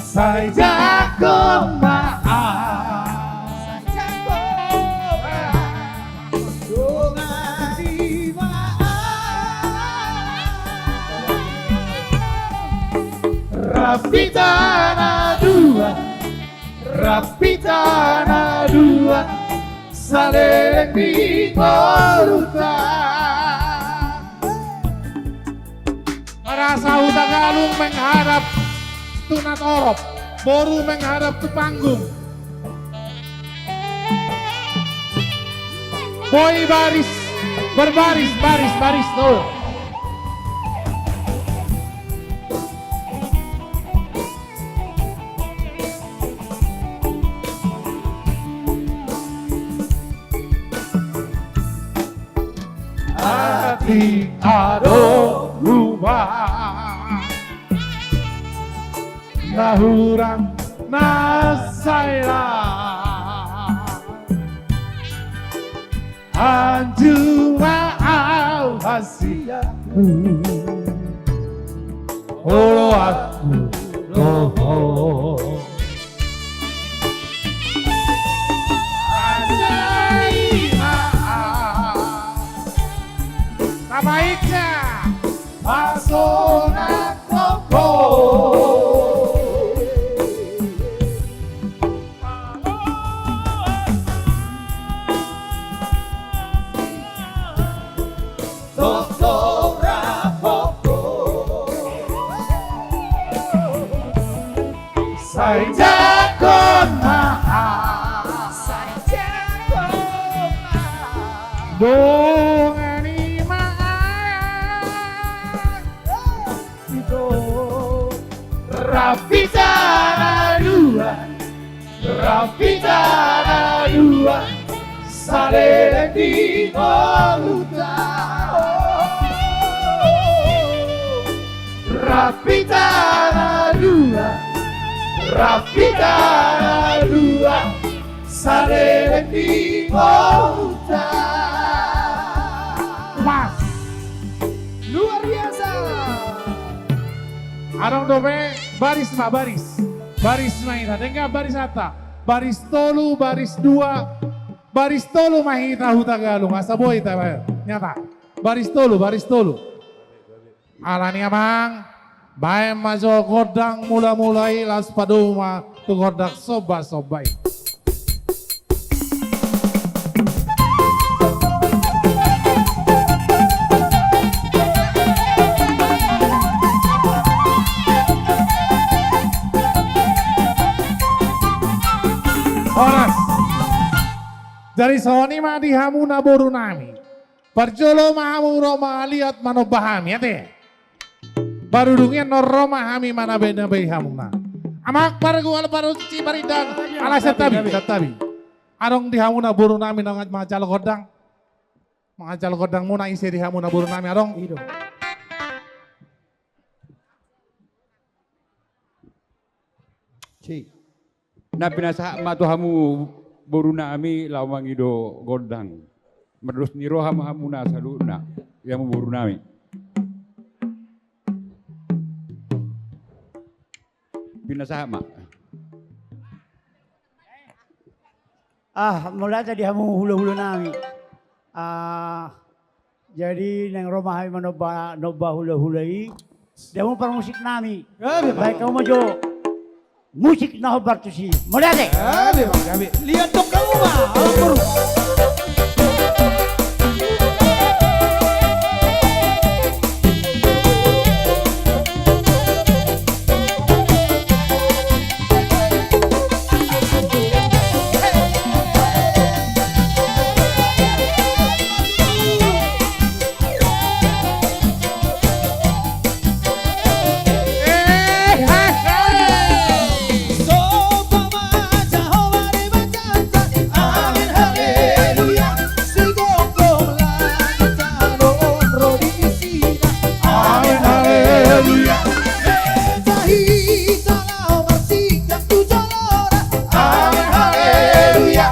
Sai jangkon ma au. Sai jangkon ma au. Dongani ma au. Rap hita na dua. Rap hita na dua, saleleng di ngolunta. Marasa Hutagalung menghadap tu na torop, boru menghadap tu panggung. Boi baris, berbaris, baris, baris, tuh. Atik adong huba na hurang na sai las. Anju ma au hasianku. Olo au do ho. Ajari ma au. Tapahinsa. Pasonang ho. Tongtong rap ho. Sai jangkon ma au. Sai jangkon ma au. Dongani ma au. Rap hita na dua, rap hita na dua, saleleng di ngolunta. Rap hita na dua, rap hita na dua, saleleng di ngolunta. Pas. Luar biasa. Adong dope, baris ma, baris. Baris ma hita, denggan baris hata. Baris tolu, baris dua. Baris tolu ma hita Hutagalung. Asa boi hita, nyata. Baris tolu, baris tolu. Alani amang, baen ma jo gondang mula-mula i, laos padomu ma tu gondang somba-somba i. Horas. Jadi songon i ma di hamu na boru nami. Parjolo ma hamu ro mangaliat manomba hami, ate. Baru dung i annon ro ma hami manabe-nabe hamuna. Amang pargual paruci parindan, ala santabi, santabi. Adong di hamuna boru nami na manjalo gondang. Manjalo gondang muna, ise di hamuna boru nami adong? I do. Si. Na pinasahat ma tu hamu boru nami laho mangido gondang. Mardos ni roha ma hamuna saluhutna, i hamu boru nami. Pinasahat ma. Ah, mauliate di hamu hula-hula nami. Ah, jadi naeng ro ma hami manomba, nomba hula-hula i. Di hamu parmusik nami. Gabe, baen hamu ma jo musik na hombar tusi. Mauliate. Gabe, gabe. Liat dok hamu ma, amang boru. Amen, haleluya. Amen, haleluya.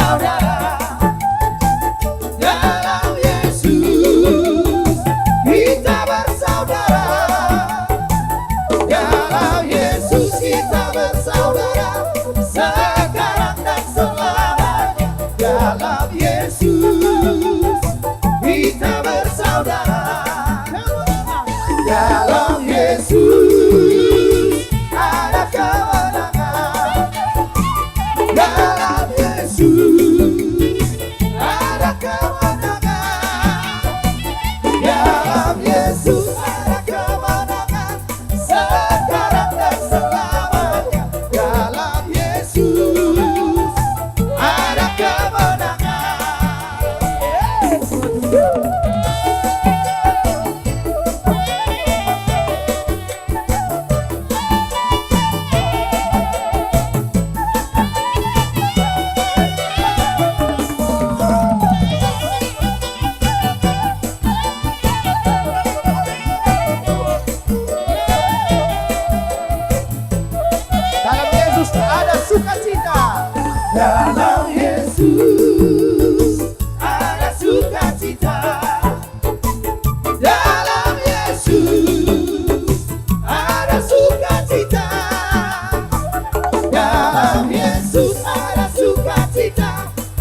Dalam Yesus kita bersaudara. Dalam Yesus kita bersaudara. Sekarang dan selamanya. Dalam Yesus kita bersaudara. Dalam Yesus ada kemenangan. Dalam Yesus ada kemenangan. Dalam Yesus ada kemenangan. Sekarang dan selamanya. Dalam Yesus ada kemenangan. Dalam Yesus ada sukacita. Dalam Yesus ada sukacita. Dalam Yesus ada sukacita. Dalam Yesus ada sukacita.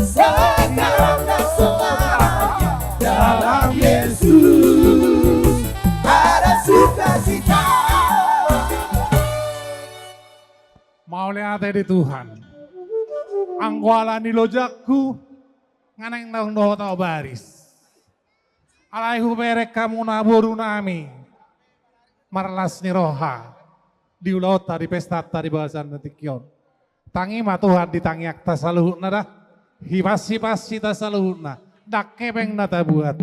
Sekarang dan selamanya. Dalam Yesus ada sukacita. Mauliate di Tuhan. Anggo ala ni lojangku, nga naeng naung dohot au baris. Alai hubereng hamuna boru nami marlas ni roha di ulaonta, di pestanta di bagasan na tingki on. Tangi ma Tuhan di tangiangta saluhutna da. Hipas-hipas hita saluhutna. Ndang hepeng na tabuat.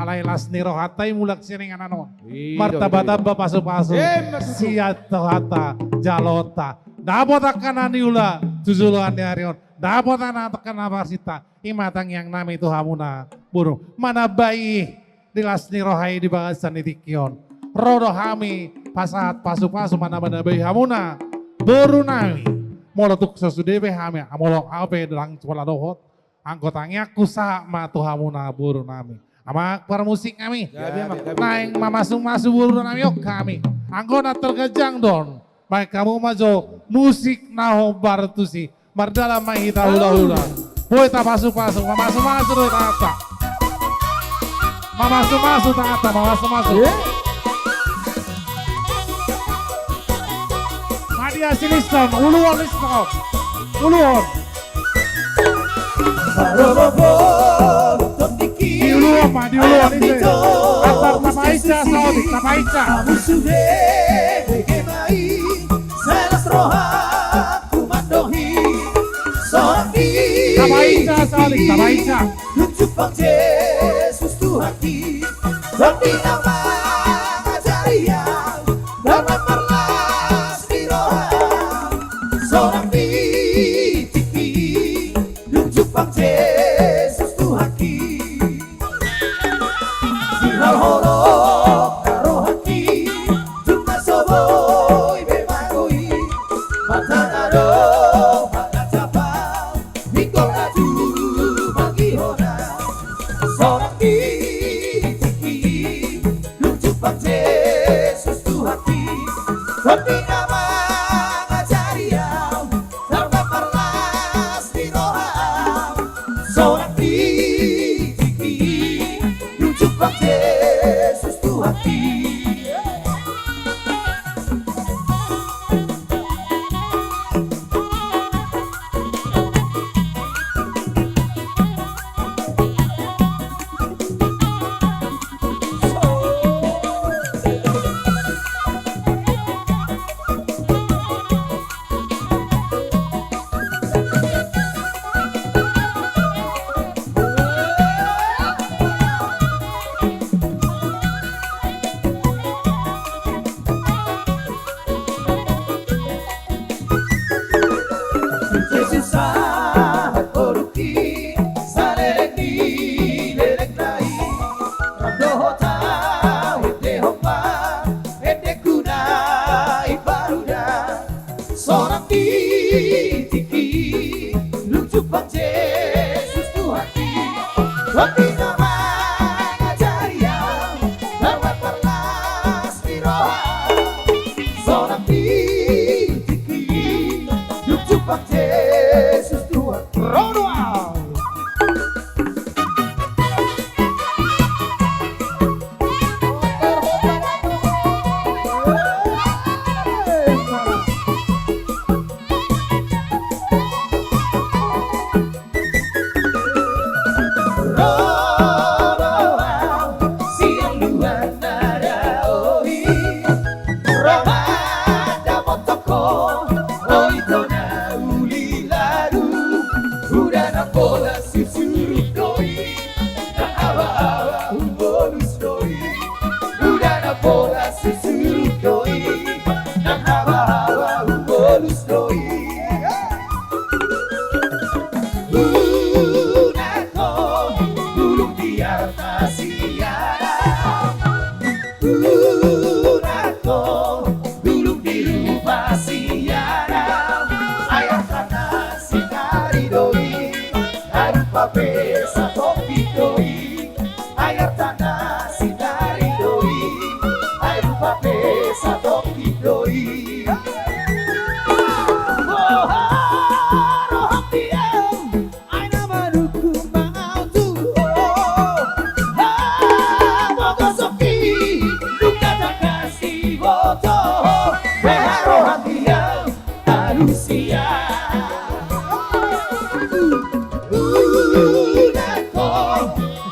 Alai las ni rohanta i mulak sian inganan on. Martamba-tamba pasu-pasu. Sian Tuhanta jaloonta. Dapot angka na niula tu joloan ni ari on. Dapot angka na parsinta. I ma tangiang nami tu hamuna boru. Manambai di las ni roha i di bagasan ni tingki on. Ro do hami pasahat pasu-pasu manambai hamuna boru nami. Molo tung so sude pe hami, molo au pe ndang pola dohot. Anggo tangiangku sahat ma tu hamuna boru nami. Amang parmusik nami. Naeng mamasu-masu boru nami on hami. Anggo na terganjang do on. Baen hamu ma jo musik na hombar tusi. Mardalan ma hita hula-hula. Boi tapasu-pasu, mamasu-masu do tanganta. Mamasu-masu tanganta, mamasu-masu. Madia silison, uluhon silison. Uluhon. Di uluhon ma, di uluhon ise. Asal tapainsa saotik, tapainsa. Tapainsa saotik, tapainsa. Dung jumpang Jesus Tuhanki, sihol holong na rohangki, dung na so boi be magoi, martanda do mangancapang, ingkon na tumangihon au, sonang di tingki, dung jumpang Jesus Tuhanki, Tuhanki na mangajari au, tardapar las ni roha au, sonang di tingki, dung jumpang Jesus Tuhanki. Hoti na mangajari au, marlas-marlas ni roha, sonang di tingki, dung jumpang Jesus Tuhan. Ro do au. Ro do au sian luat na dao i, ro mandapothon ho, o ito na uli ladu, uda na pola sisurut do i, na haba-haba hubolus do i, uda na pola sisurut do i, na haba-haba hubolus do i. Unang ho bulung di arta sian au. Unang ho bulung di rupa sian au. Ai arta na sinari do i, ai rupa pe satongkin do i. Ai arta na sinari do i, ai rupa pe satongkin do i. Boha roham di au, ai na manungkun ma au tu ho. Hapotoson i, dung na tangkas diboto ho. Boha roham di au, alusi au. Unang ho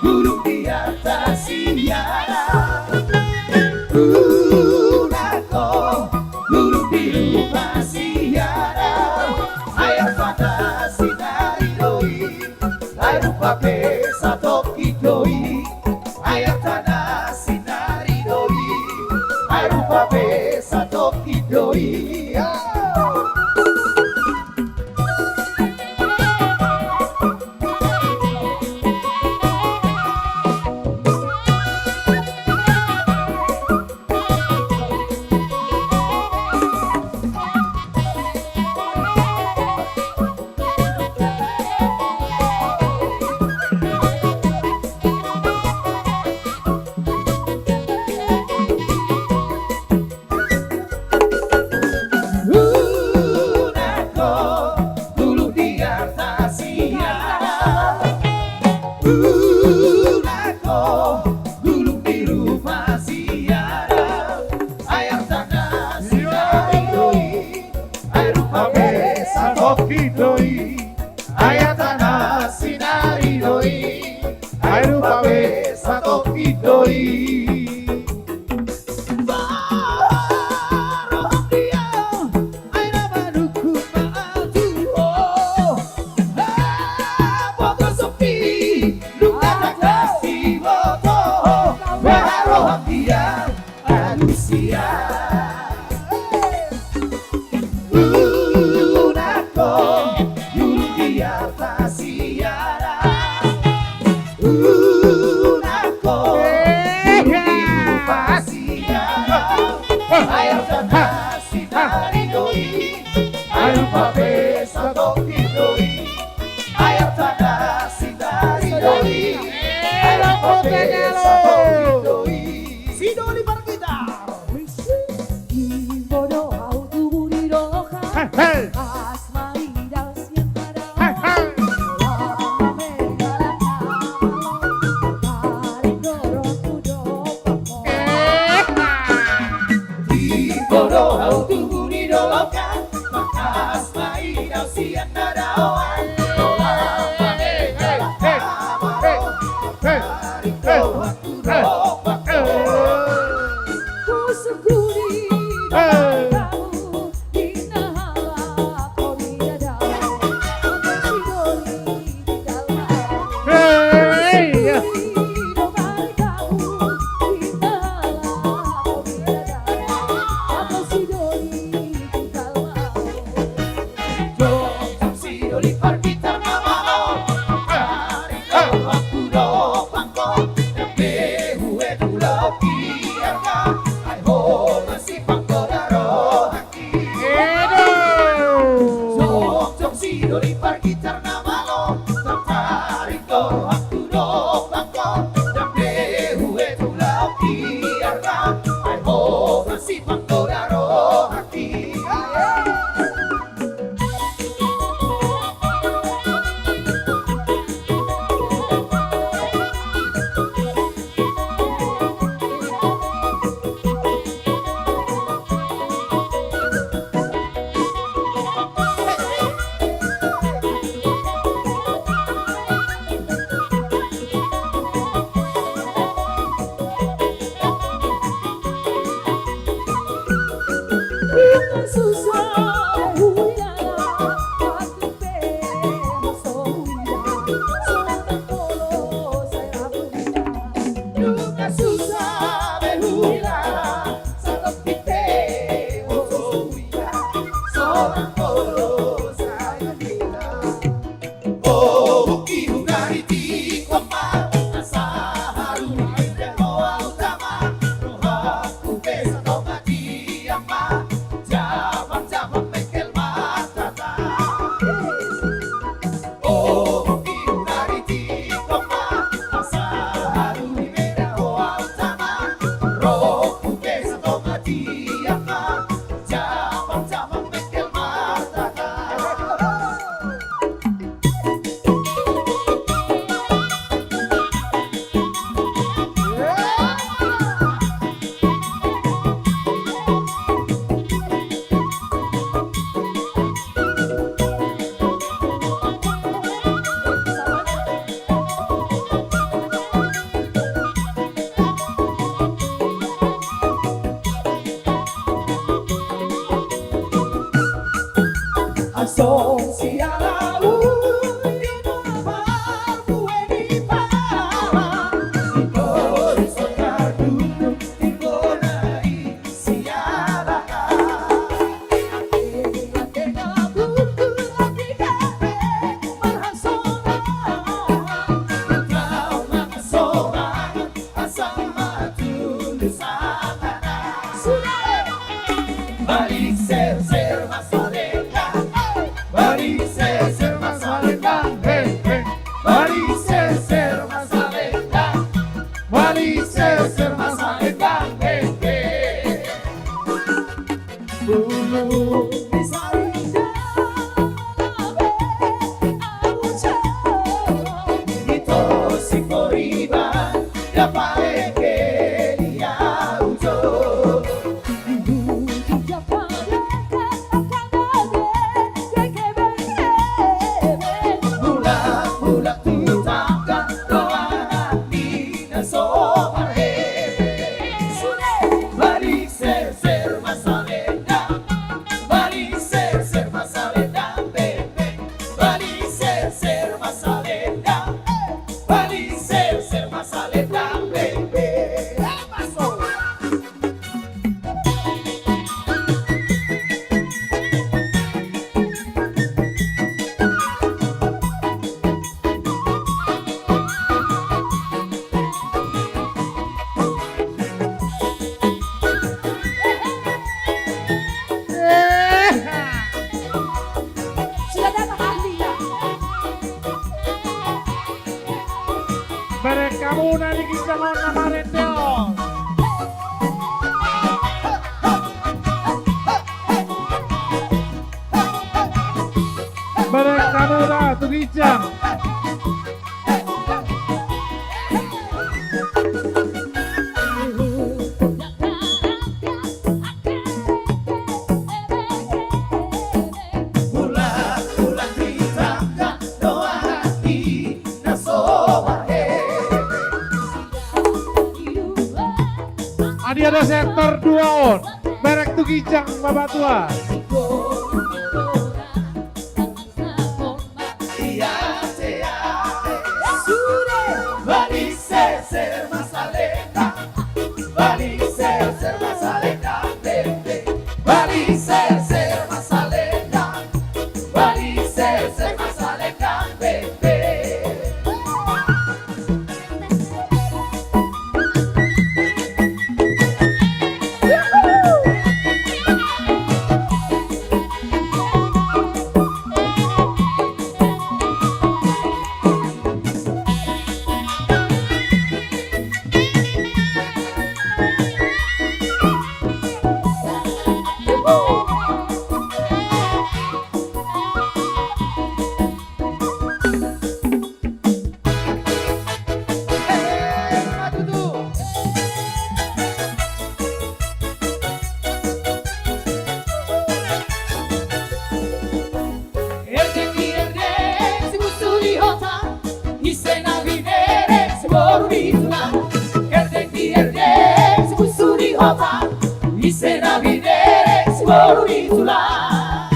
bulung di arta sian au. Unang ho bulung di rupa sian au. Ai arta na sinari do i, ai rupa pe satongkin do i. Ai arta na sinari do i, ai rupa pe satongkin do i. Unang ho bulung di arta sian au. Unang ho bulung di rupa sian au. Ai arta na sinari do i, ai rupa pe satongkin do i. Ai arta na sinari do i, ai rupa pe satongkin do i. Boha roham di au, ai na manungkun ma au tu ho. Hapotoson i, dung na tangkas diboto ho. Boha roham di au, alusi au. Unang ho bulung di arta sian au. Unang ho bulung di rupa sian au. Ai arta na sinari do i, ai rupa pe satongkin do i. Ai arta na sinari do i, ai rupa pe satongkin do i. Si Doli margitar. Imbo do au tubu di dolok an. Hei, hei. Asma indah sian na dao. Hei, hei. Imbo do au tubu di dolok an. Asma indah sian na dao. Hei, hei, hei, hei. Hamu na di ginjang on na marende on. Bereng hamu da tu ginjang. Adi ada sektor dua on. Bereng tu ginjang, Bapak Tua. Erdeng di erdeng, si busu di hota, ise na binereng, si boru di tulang. Erdeng di erdeng, si busu di hota, ise na binereng, si boru di tulang.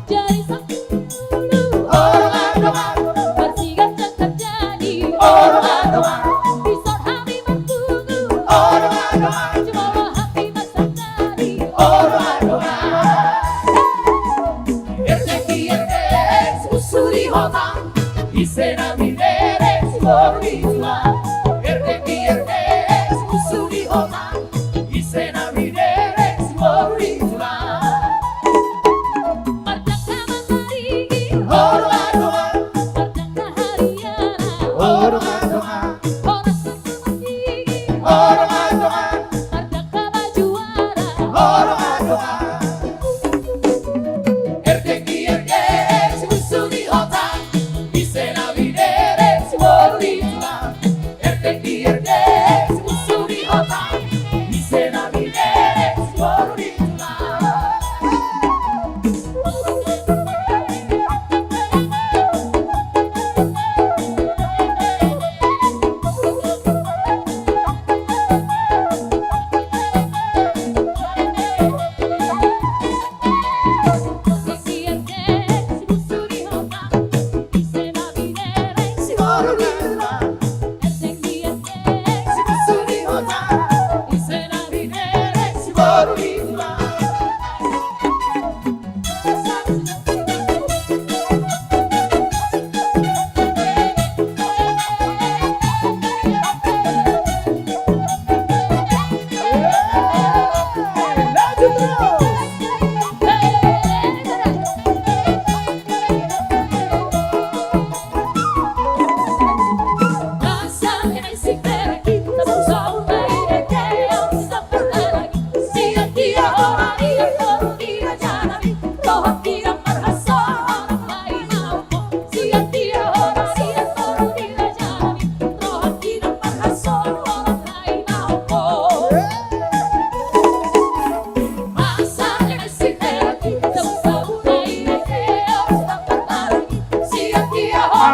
Jadi sapulu. Oro mandongan. Marsiganjang tarjadi. Oro mandongan. Dison hami marpungu. Oro mandongan. Jumolo hami marsandari. Oro mandongan. Erdeng di erdeng, si busu di hota, ise na binereng, si boru di tulang. Erdeng di erdeng, si busu di hota, ise na binereng, si boru di tulang. Marjangka mandorigi. Oro mandongan. Marjangka hariara. Oro mandongan. Horas mandorigi. Oro mandongan. Marjangka majuara. Oro mandongan. Erdeng di erdeng, si busu di hota, ise na binereng, si boru di tulang. Erdeng di erdeng, si busu di hota, ise na binereng, si boru di tulang.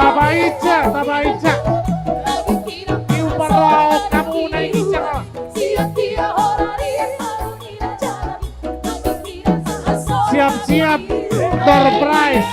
Tabainsa, tabainsa. Iu parrohahon hamu na di ginjang on. Siap-siap, door prize.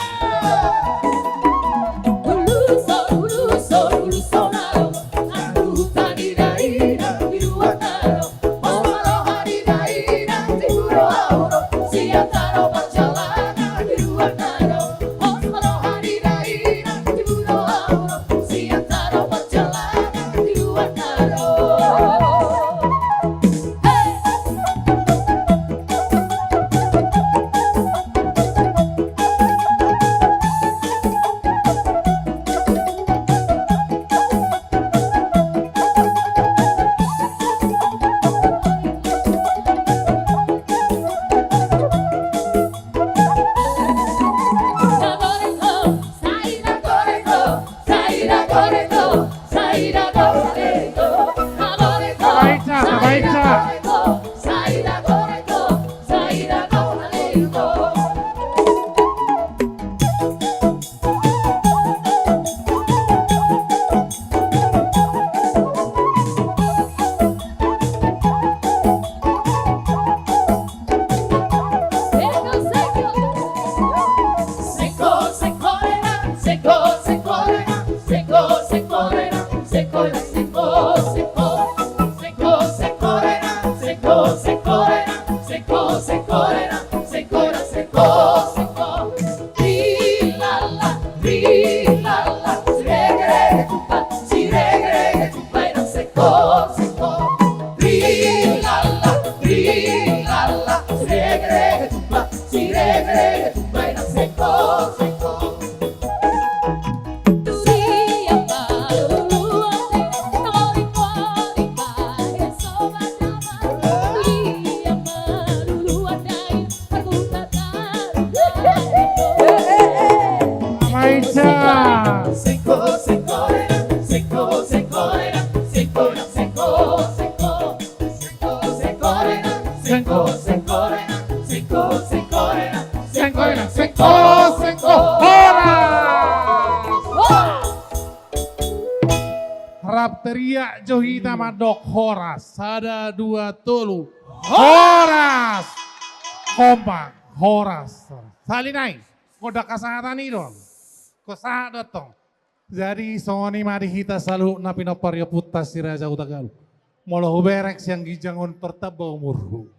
Tabaica, tabaica. Sengko, sengko, sengko, sengko, sengko, sengko, sengko, horas! Rap teriak jo hita mandok horas. Sada, dua, tolu. Horas! Kompak, horas. Sahali nai. Gondang hasahatan i do. Horas do tong. Jadi songon i ma di hita saluhutna pinompar ni ompunta Si Raja Hutagalung. Molo hubereng sian ginjang on, martamba umurhu.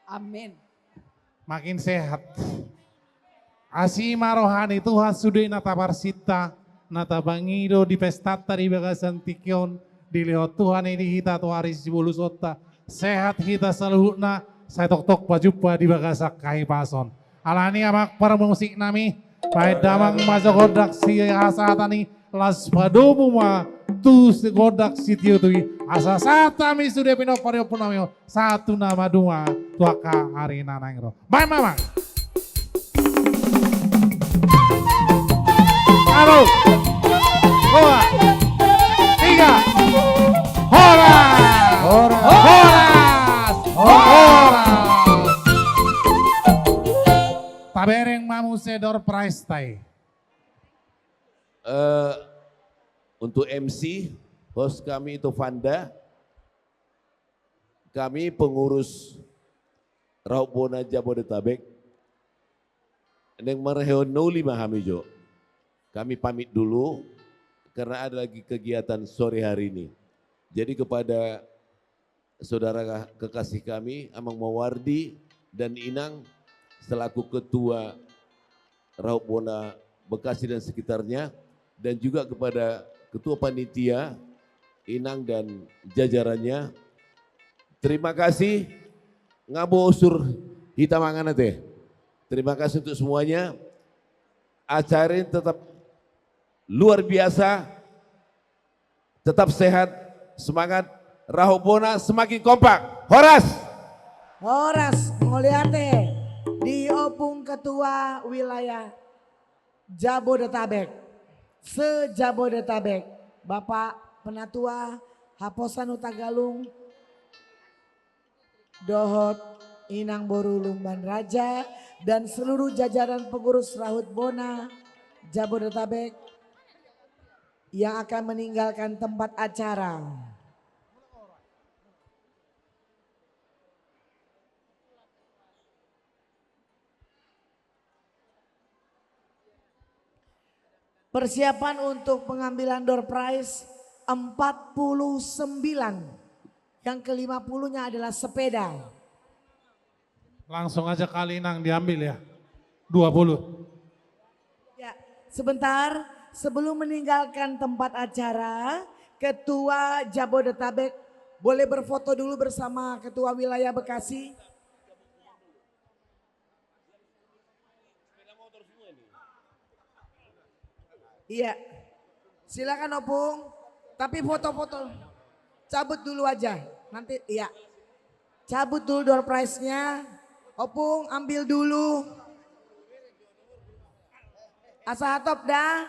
Amin. Makin sehat. Asi ma roha ni Tuhan sude na taparsinta, na tapangido di pestanta di bagasan tingki on, dilehon Tuhan i di hita tu ari sibolusonta, sehat hita saluhutna, sai tongtong pajumpa di bagasan hahipason. Alani i amang parmusik nami, baen damang ma jo gondang si hasahatan i, laos padomu ma tu si gondang sitio tu i, asa sahat hami sude pinompar ni ompu nami on, sahat tu na maduma tu angka ari na naeng ro. Baen ma amang. Satu, dua, tiga. Horas! Horas! Horas! Horas! Tabereng ma muse door prize ta i. Eh, untuk M C, host kami itu Vanda. Kami pengurus Rahut Bona Jabodetabek, naeng marhehon na uli ma hami jo. Kami pamit dulu karena ada lagi kegiatan sore hari ini. Jadi kepada saudara kekasih kami, Amang Mawardi dan Inang, selaku Ketua Rahut Bona Bekasi dan sekitarnya, dan juga kepada Ketua Panitia, Inang dan jajarannya. Terima kasih, nga bosur hita mangan ate. Terima kasih untuk semuanya. Acara ini tetap luar biasa. Tetap sehat, semangat, Rahut Bona semakin kompak. Horas! Horas, mauliate. Di Opung Ketua Wilayah Jabodetabek, se-Jabodetabek, Bapak Penatua Haposan Hutagalung, dohot Inang Boru Lumban Raja, dan seluruh jajaran pengurus Rahut Bona Jabodetabek yang akan meninggalkan tempat acara. Persiapan untuk pengambilan door prize empat puluh sembilan. Yang kelima puluhnya adalah sepeda. Langsung aja kali Inang diambil ya. Dua puluh. Ya, sebentar. Sebelum meninggalkan tempat acara, Ketua Jabodetabek boleh berfoto dulu bersama Ketua Wilayah Bekasi. Iya. Silakan, Opung. Tapi foto-foto. Cabut dulu aja. Nanti, iya. Cabut dulu door prize-nya. Opung, ambil dulu. Asa hatop da.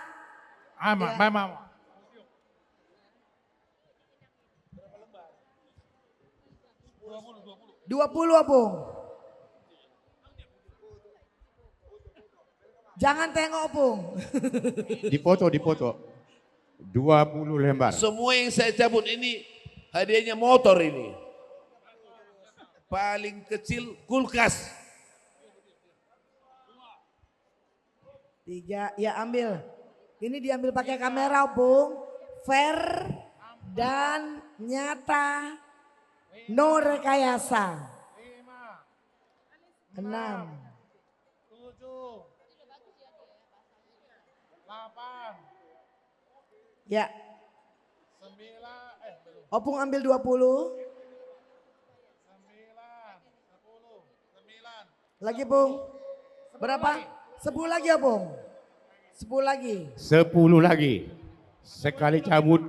Ama, ya. Mama. Dua puluh, Opung. Jangan tengok, Opung. Dipoto, dipoto. Dua puluh lembar. Semua yang saya cabut ini hadiahnya motor ini. Paling kecil kulkas. Tiga, ya ambil. Ini diambil pakai kamera, Opung. Fair dan nyata. No rekayasa. Enam. Tujuh. Delapan. Ya. Sembilan, eh, belum. Opung ambil dua puluh. Sembilan, sepuluh, sembilan. Lagi, Pung. Berapa? Sepuluh lagi, Opung. Sepuluh lagi. Sepuluh lagi. Sekali cabut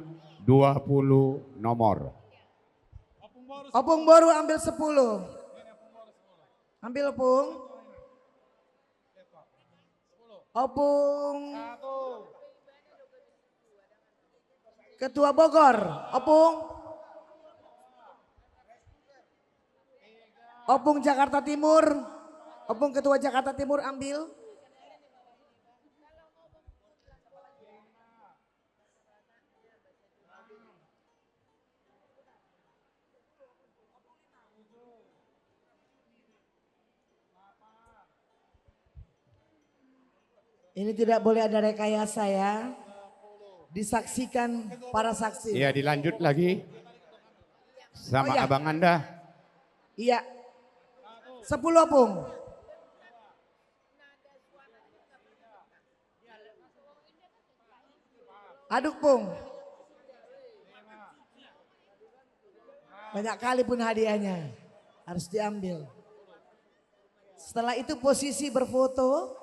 dua puluh nomor. Opung boru ambil sepuluh. Ambil, Opung. Opung. Ketua Bogor, Opung. Opung Jakarta Timur. Opung Ketua Jakarta Timur, ambil. Ini tidak boleh ada rekayasa, ya. Disaksikan para saksi. Iya, dilanjut lagi sama, oh, iya, Abang Anda. Iya. Sepuluh, Opung. Aduk, Pung. Banyak kali pun hadiahnya. Harus diambil. Setelah itu posisi berfoto.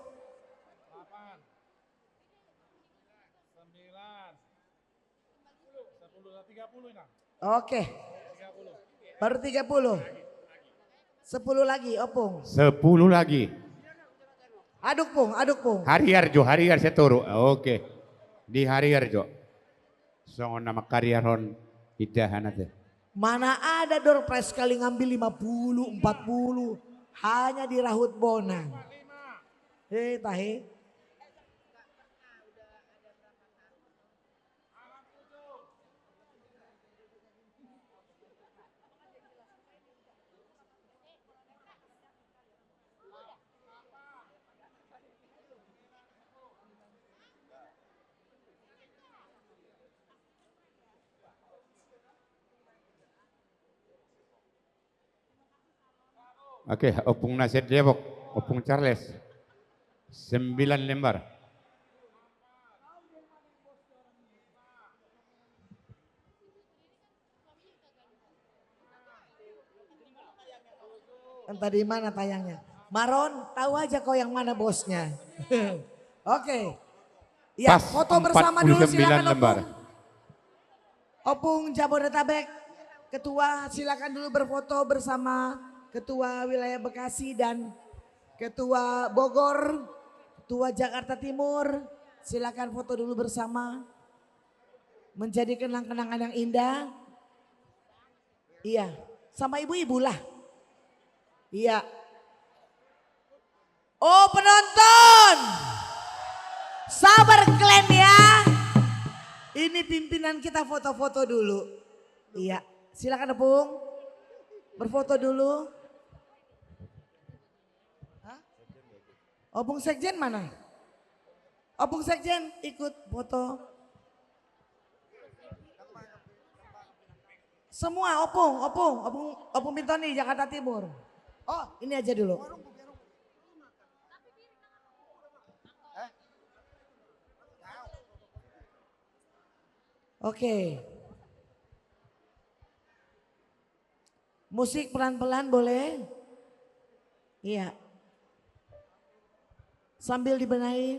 Oke. Baru tiga puluh. Sepuluh lagi, Opung. Sepuluh lagi. Aduk, Pung, aduk, Pung. Hariar jo, hariar setoru. Oke. Di hariar jo. Songon na manghariarhon indahan ate. Mana ada door prize sekali ngambil lima puluh, empat puluh. Hanya di rahut bonang. Hei, tahe. Oke, Opung na sian Depok, Opung Charles. Sembilan lembar. Entah di mana tayangnya. Maron, tahu aja kau yang mana bosnya. Oke. Ya, pas, foto bersama dulu, silakan, empat puluh sembilan lembar. Opung. Opung Jabodetabek, Ketua, silakan dulu berfoto bersama Ketua Wilayah Bekasi dan Ketua Bogor, Ketua Jakarta Timur. Silakan foto dulu bersama. Menjadi kenang-kenangan yang indah. Iya, sama ibu-ibu lah. Iya. Oh, penonton. Sabar kalian ya. Ini pimpinan kita foto-foto dulu. Iya, silakan, Opung. Berfoto dulu. Hah? Opung Sekjen mana? Opung Sekjen ikut foto. Semua, Opung, Opung, Opung, Opung Pintoni, Jakarta Timur. Oh, ini aja dulu. Oke. Musik pelan-pelan boleh? Iya. Sambil dibenahi.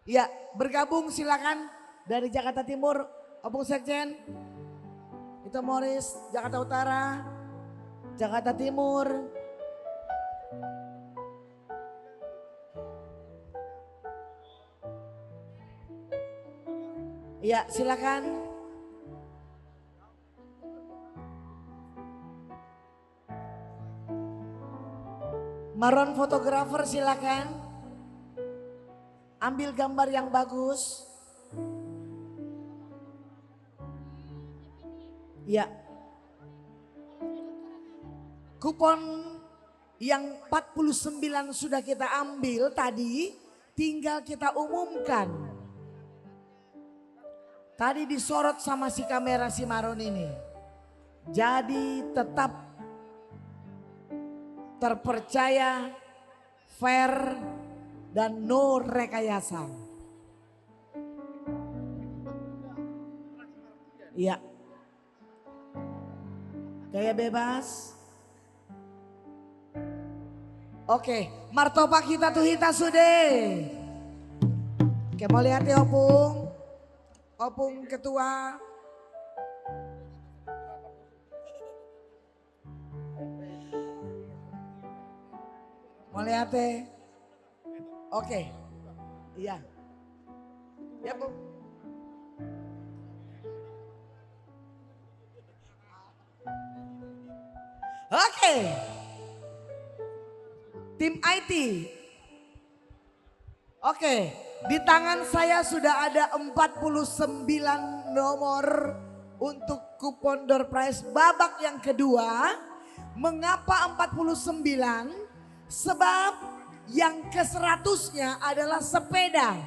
Ya, bergabung silakan dari Jakarta Timur, Opung Sekjen. Ito Moris, Jakarta Utara, Jakarta Timur. Ya, silakan. Maron fotografer, silakan. Ambil gambar yang bagus. Ya. Kupon yang empat puluh sembilan sudah kita ambil tadi, tinggal kita umumkan. Tadi disorot sama si kamera si Maron ini. Jadi tetap terpercaya, fair, dan no rekayasa. Iya. Gaya bebas. Oke, martopang hita tu hita sude. Oke, mauliate Opung. Opung Ketua. Mauliate. Oke. Iya. Ya, Bu. Oke. Tim I T. Oke, di tangan saya sudah ada empat puluh sembilan nomor untuk kupon door prize babak yang kedua. Mengapa empat puluh sembilan? Sebab yang keseratusnya adalah sepeda.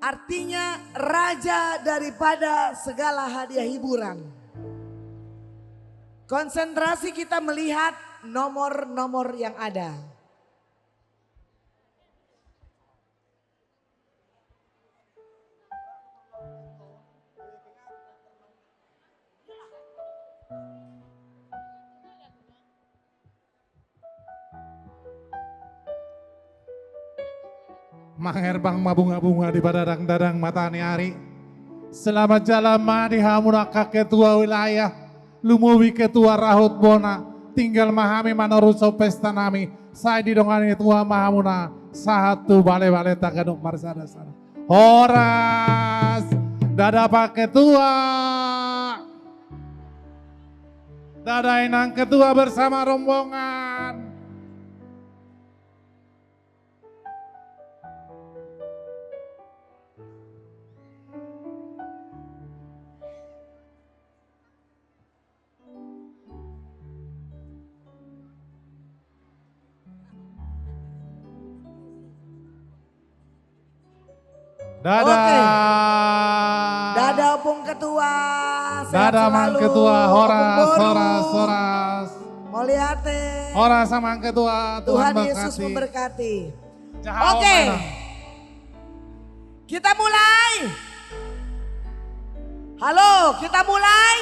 Artinya raja daripada segala hadiah hiburan. Konsentrasi kita melihat nomor-nomor yang ada. Mangerbang ma bunga-bunga di padadang-dadang mata ni ari. Selamat jalan ma di hamu angka ketua wilayah, lumobi ketua rahut bona. Tinggal ma hami manarushon pesta nami. Sai didongani Tuhan ma hamuna sahat tu bale-baleta ganup marsada-sada. Horas, dada Pak Ketua. Dada Inang Ketua bersama rombongan. Dada. Oke. Dada Opung Ketua. Sehat selalu. Dada Mang Ketua. Horas, Opung Boru. Horas, horas. Mauliate. Horas Amang Ketua. Tuhan Yesus memberkati. Oke. Kita mulai. Halo, kita mulai.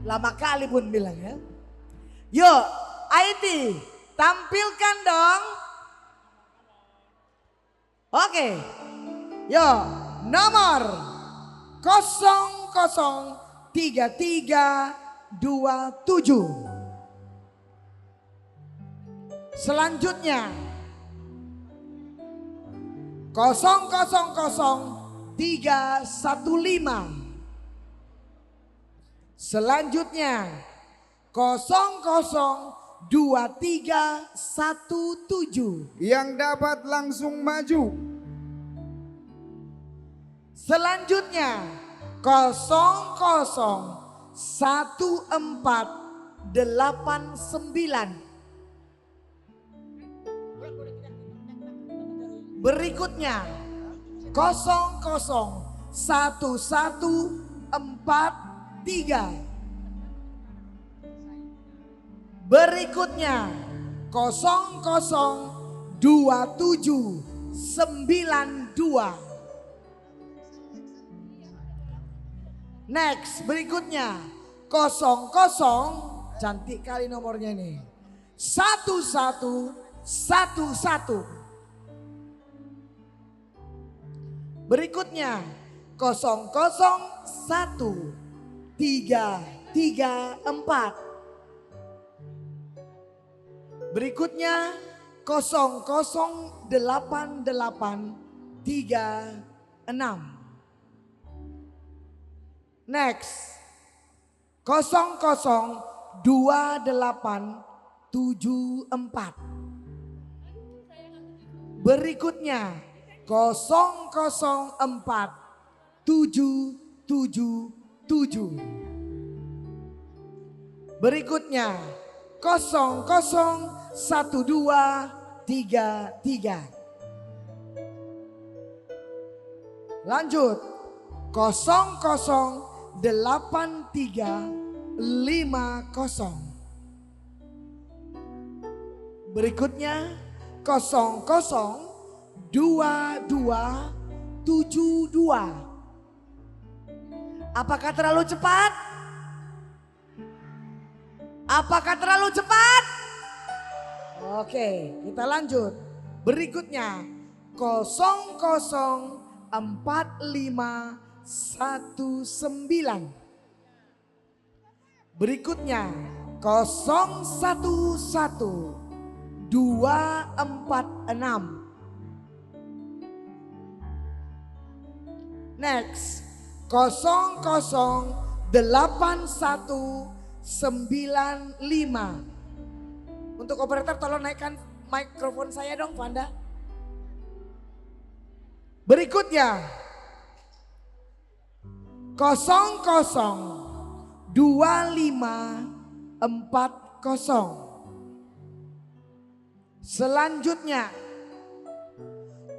Lama kali pun bilang ya. Yuk, I T, tampilkan dong. Oke. Yuk, nomor kosong kosong tiga tiga dua tujuh. Selanjutnya, kosong kosong kosong tiga satu lima. Selanjutnya, kosong kosong dua tiga satu tujuh. Yang dapat langsung maju. Selanjutnya, kosong kosong satu empat delapan sembilan. Berikutnya, kosong kosong satu satu empat tiga. Berikutnya, kosong kosong dua tujuh sembilan dua. Next, berikutnya, kosong kosong, cantik kali nomornya ini, satu satu satu satu. Berikutnya, kosong kosong satu tiga tiga empat. Berikutnya, kosong kosong delapan delapan tiga enam. Next. Kosong kosong dua delapan tujuh empat. Berikutnya, kosong kosong empat tujuh tujuh tujuh. Berikutnya, kosong kosong satu dua tiga tiga. Lanjut, kosong kosong delapan tiga lima kosong. Berikutnya, kosong kosong dua dua tujuh dua. Apakah terlalu cepat? Apakah terlalu cepat? Oke, kita lanjut. Berikutnya, kosong kosong empat lima satu sembilan. Berikutnya, kosong satu satu dua empat enam. Next, kosong kosong delapan satu sembilan lima. Untuk operator, tolong naikkan mikrofon saya dong, Vanda. Berikutnya, kosong kosong dua lima empat kosong. Selanjutnya,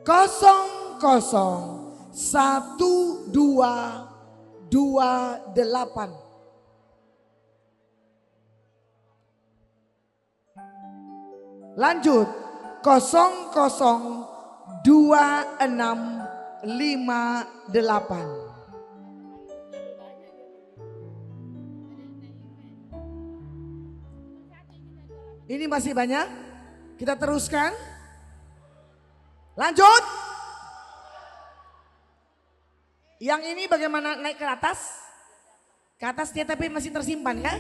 kosong kosong satu dua dua delapan. Lanjut, kosong kosong dua enam lima delapan. Ini masih banyak. Kita teruskan. Lanjut. Yang ini bagaimana, naik ke atas? Ke atas dia, tapi masih tersimpan, ya?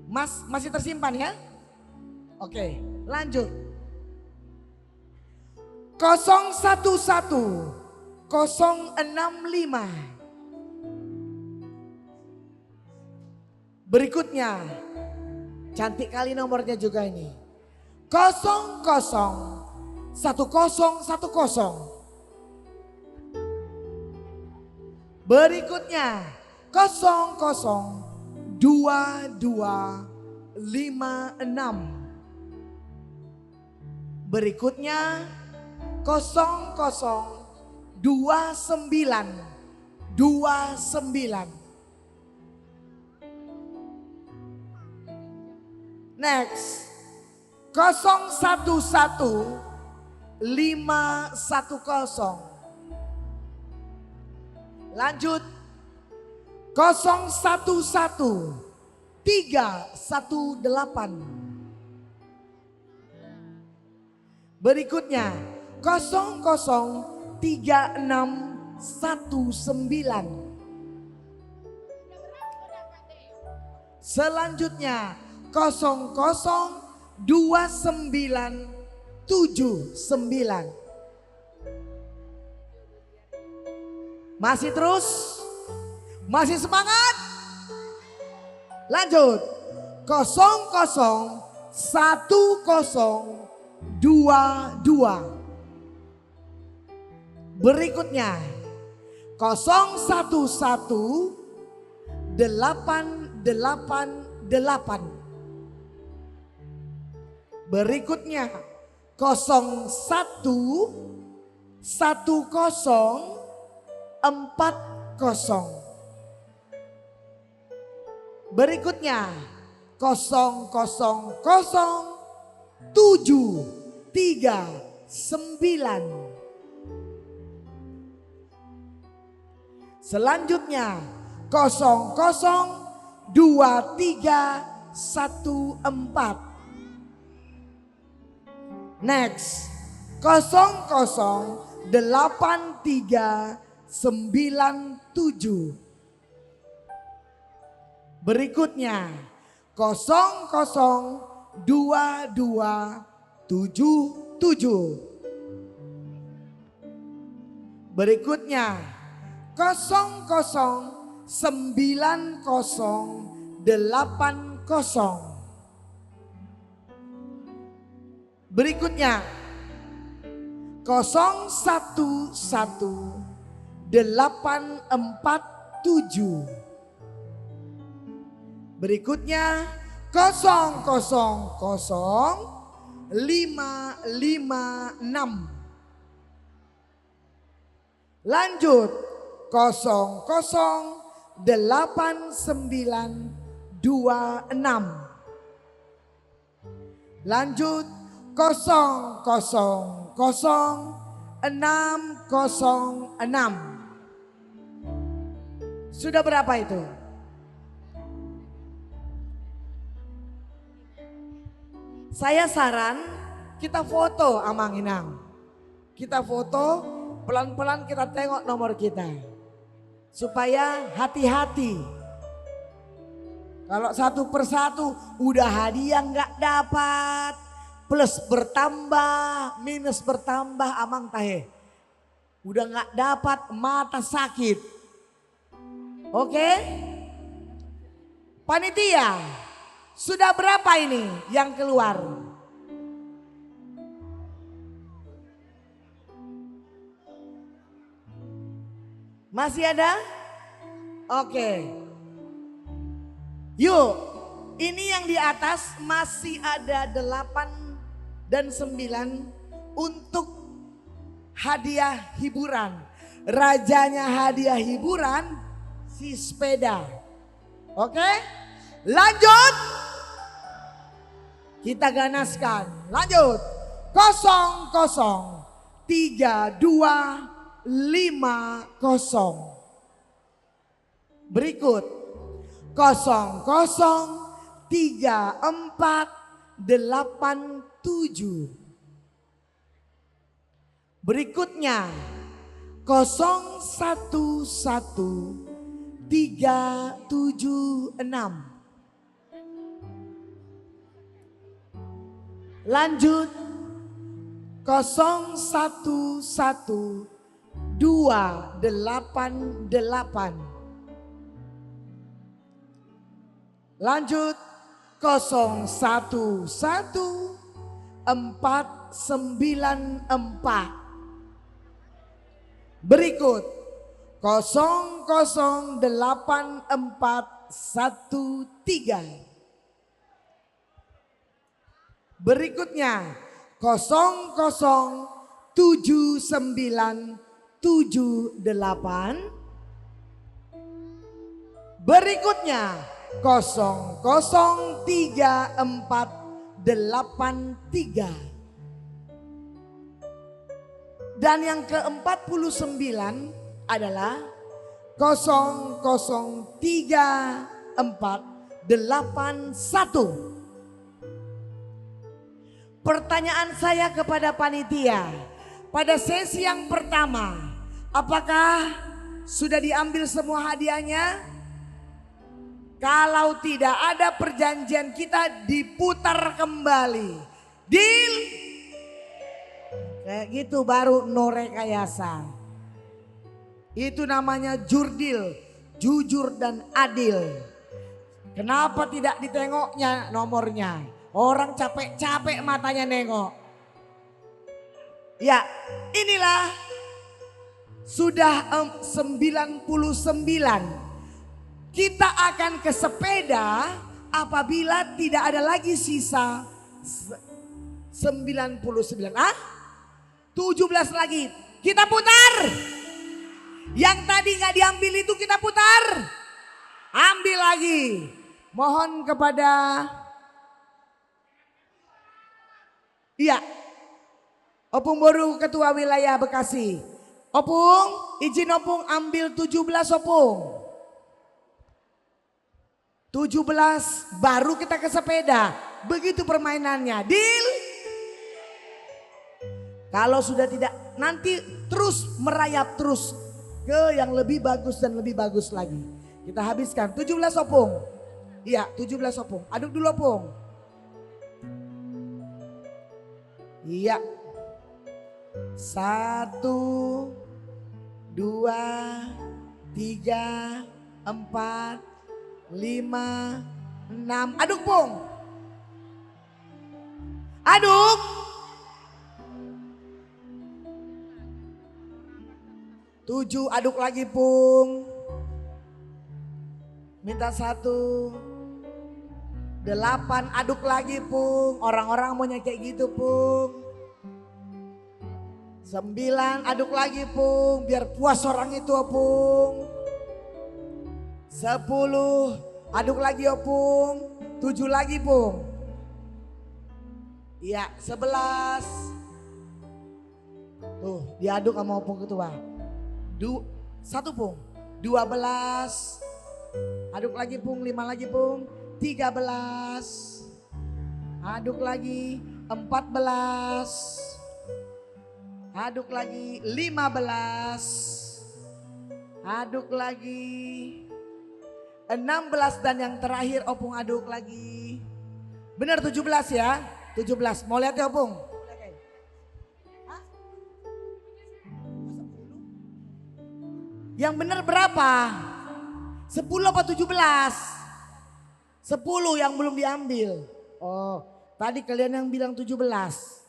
Mas, masih tersimpan, ya? Oke, lanjut. Kosong satu satu kosong enam lima. Berikutnya, cantik kali nomornya juga ini. Kosong kosong satu kosong satu kosong. Berikutnya, kosong kosong dua dua lima enam. Berikutnya, kosong kosong dua sembilan dua sembilan. Next, kosong satu satu lima satu kosong. Lanjut, kosong satu satu tiga satu delapan. Berikutnya, kosong kosong tiga enam satu sembilan. Selanjutnya, kosong kosong dua sembilan tujuh sembilan. Masih terus? Masih semangat? Lanjut. Kosong kosong satu kosong dua dua. Berikutnya, kosong satu satu delapan delapan delapan. Berikutnya, kosong satu satu kosong empat kosong. Berikutnya, kosong kosong kosong tujuh tiga sembilan. Selanjutnya, kosong kosong dua tiga satu empat. Next, kosong kosong delapan tiga sembilan tujuh. Berikutnya, kosong kosong dua dua tujuh tujuh. Berikutnya, kosong kosong sembilan kosong delapan kosong. Berikutnya, kosong satu satu delapan empat tujuh. Berikutnya, kosong kosong kosong lima lima enam. Lanjut, kosong kosong delapan sembilan dua enam. Lanjut, kosong kosong kosong enam kosong enam. Sudah berapa itu? Saya saran, kita foto, Amang Inang. Kita foto, pelan-pelan kita tengok nomor kita. Supaya hati-hati. Kalau satu persatu, udah hadiah nggak dapat, plus bertambah, minus bertambah, Amang, tahe. Udah nggak dapat, mata sakit. Oke? Panitia, sudah berapa ini yang keluar? Masih ada? Oke. Yuk, ini yang di atas masih ada delapan dan sembilan untuk hadiah hiburan. Rajanya hadiah hiburan, si sepeda. Oke? Lanjut. Kita ganaskan. Lanjut. Kosong kosong tiga dua lima kosong. Berikut, kosong kosong tiga empat delapan tujuh. Berikutnya, kosong satu satu tiga tujuh enam. Lanjut, kosong satu satu dua delapan delapan. Lanjut, kosong satu satu empat sembilan empat. Berikut, kosong kosong delapan empat satu tiga. Berikutnya, kosong kosong tujuh sembilan tujuh delapan. Berikutnya, kosong kosong tiga empat delapan tiga. Dan yang keempat puluh sembilan adalah kosong kosong tiga empat delapan satu. Pertanyaan saya kepada panitia, pada sesi yang pertama, apakah sudah diambil semua hadiahnya? Kalau tidak, ada perjanjian kita diputar kembali. Deal? Kayak gitu baru no rekayasa. Itu namanya jurdil, jujur dan adil. Kenapa tidak ditengoknya nomornya? Orang capek-capek matanya nengok. Ya, inilah sudah, em, sembilan puluh sembilan. Kita akan ke sepeda apabila tidak ada lagi sisa se-, sembilan puluh sembilan. Ah? Tujuh belas lagi. Kita putar. Yang tadi nggak diambil itu kita putar. Ambil lagi. Mohon kepada, iya. Opung Boru, Ketua Wilayah Bekasi. Opung, izin Opung ambil tujuh belas, Opung. Tujuh belas, baru kita ke sepeda. Begitu permainannya. Deal? Kalau sudah tidak, nanti terus merayap terus ke yang lebih bagus dan lebih bagus lagi. Kita habiskan. Tujuh belas, Opung. Iya, tujuh belas, Opung. Aduk dulu, Opung. Iya. Satu, dua, tiga, Empat, lima, enam. Aduk, Pung. Aduk. Tujuh, aduk lagi, Pung. Minta satu. Delapan, aduk lagi, Pung. Orang-orang maunya kayak gitu, Pung. Sembilan, aduk lagi, Pung. Biar puas orang itu, Pung. Sepuluh, aduk lagi, Pung. Tujuh lagi, Pung. Iya, sebelas. Tuh, diaduk sama Opung Ketua. Du-, satu, Pung. Dua belas. Aduk lagi, Pung. Lima lagi, Pung. Tiga belas. Aduk lagi. Empat belas. Aduk lagi. Lima belas. Aduk lagi. Enam belas dan yang terakhir, Opung aduk lagi. Benar, tujuh belas ya? Tujuh belas. Mau lihat ya, Opung? Yang benar berapa? Sepuluh apa tujuh belas? Sepuluh yang belum diambil. Oh, tadi kalian yang bilang tujuh belas.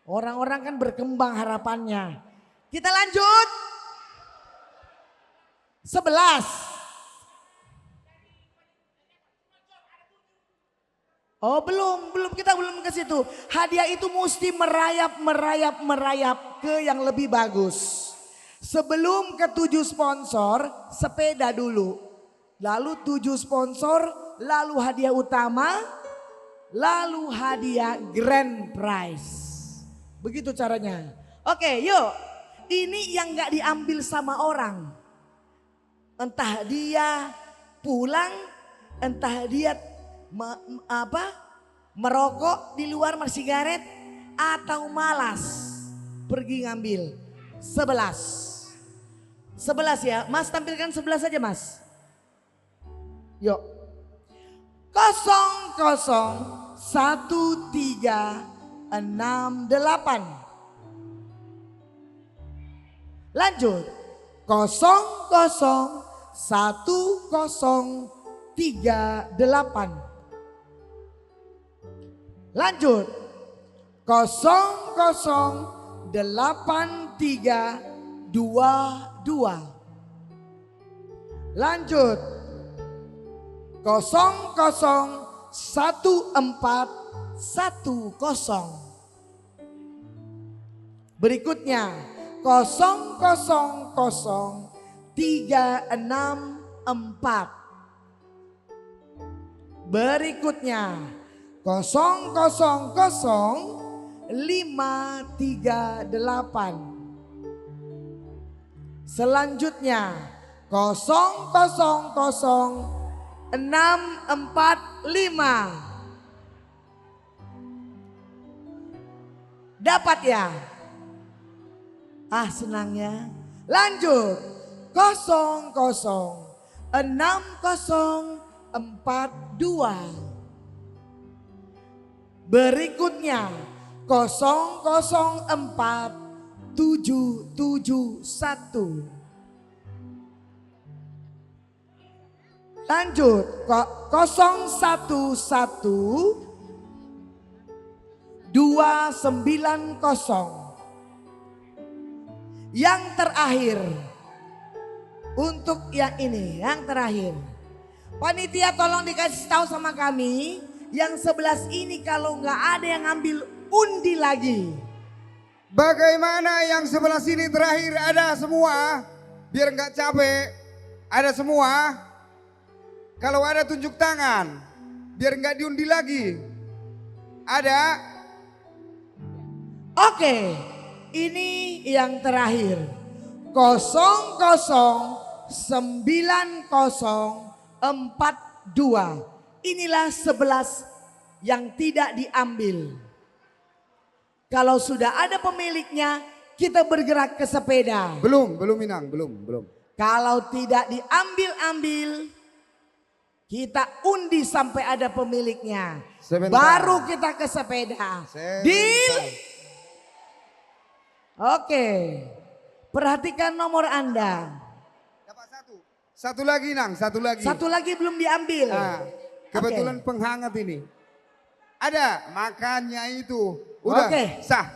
Orang-orang kan berkembang harapannya. Kita lanjut. Sebelas. Oh, belum, belum, kita belum ke situ. Hadiah itu mesti merayap, merayap, merayap ke yang lebih bagus. Sebelum ke tujuh sponsor, sepeda dulu. Lalu tujuh sponsor, lalu hadiah utama, lalu hadiah grand prize. Begitu caranya. Oke, yuk. Ini yang nggak diambil sama orang. Entah dia pulang, entah dia me-, apa, merokok di luar, marsigaret, atau malas pergi ngambil. Sebelas. Sebelas ya, Mas, tampilkan sebelas saja, Mas. Yuk. Kosong kosong satu tiga enam delapan. Lanjut. Kosong kosong satu kosong tiga delapan. Lanjut. Kosong kosong delapan tiga dua dua. Lanjut. Kosong kosong satu empat satu kosong. Berikutnya, kosong kosong kosong tiga enam empat. Berikutnya, kosong kosong kosong lima tiga delapan. Selanjutnya, kosong kosong kosong enam empat lima. Dapat ya? Ah, senang ya. Lanjut. Kosong kosong enam kosong empat dua. Berikutnya, kosong kosong empat tujuh tujuh satu. Lanjut, ko-, kosong satu satu dua sembilan kosong. Yang terakhir, untuk yang ini, yang terakhir. Panitia, tolong dikasih tahu sama kami, yang sebelas ini kalau nggak ada yang ngambil, undi lagi. Bagaimana yang sebelah sini terakhir, ada semua? Biar nggak capek, ada semua? Kalau ada tunjuk tangan, biar nggak diundi lagi. Ada? Oke, ini yang terakhir. Kosong kosong sembilan kosong empat dua. Inilah sebelas yang tidak diambil. Kalau sudah ada pemiliknya, kita bergerak ke sepeda. Belum, belum, Inang, belum, belum. Kalau tidak diambil-ambil, kita undi sampai ada pemiliknya. Sebentar. Baru kita ke sepeda. Sebentar. Deal? Oke. Perhatikan nomor Anda. Dapat satu. Satu lagi, Nang, satu lagi. Satu lagi belum diambil. Ah, kebetulan penghangat ini. Ada, makanya itu. Udah, oke. Sah.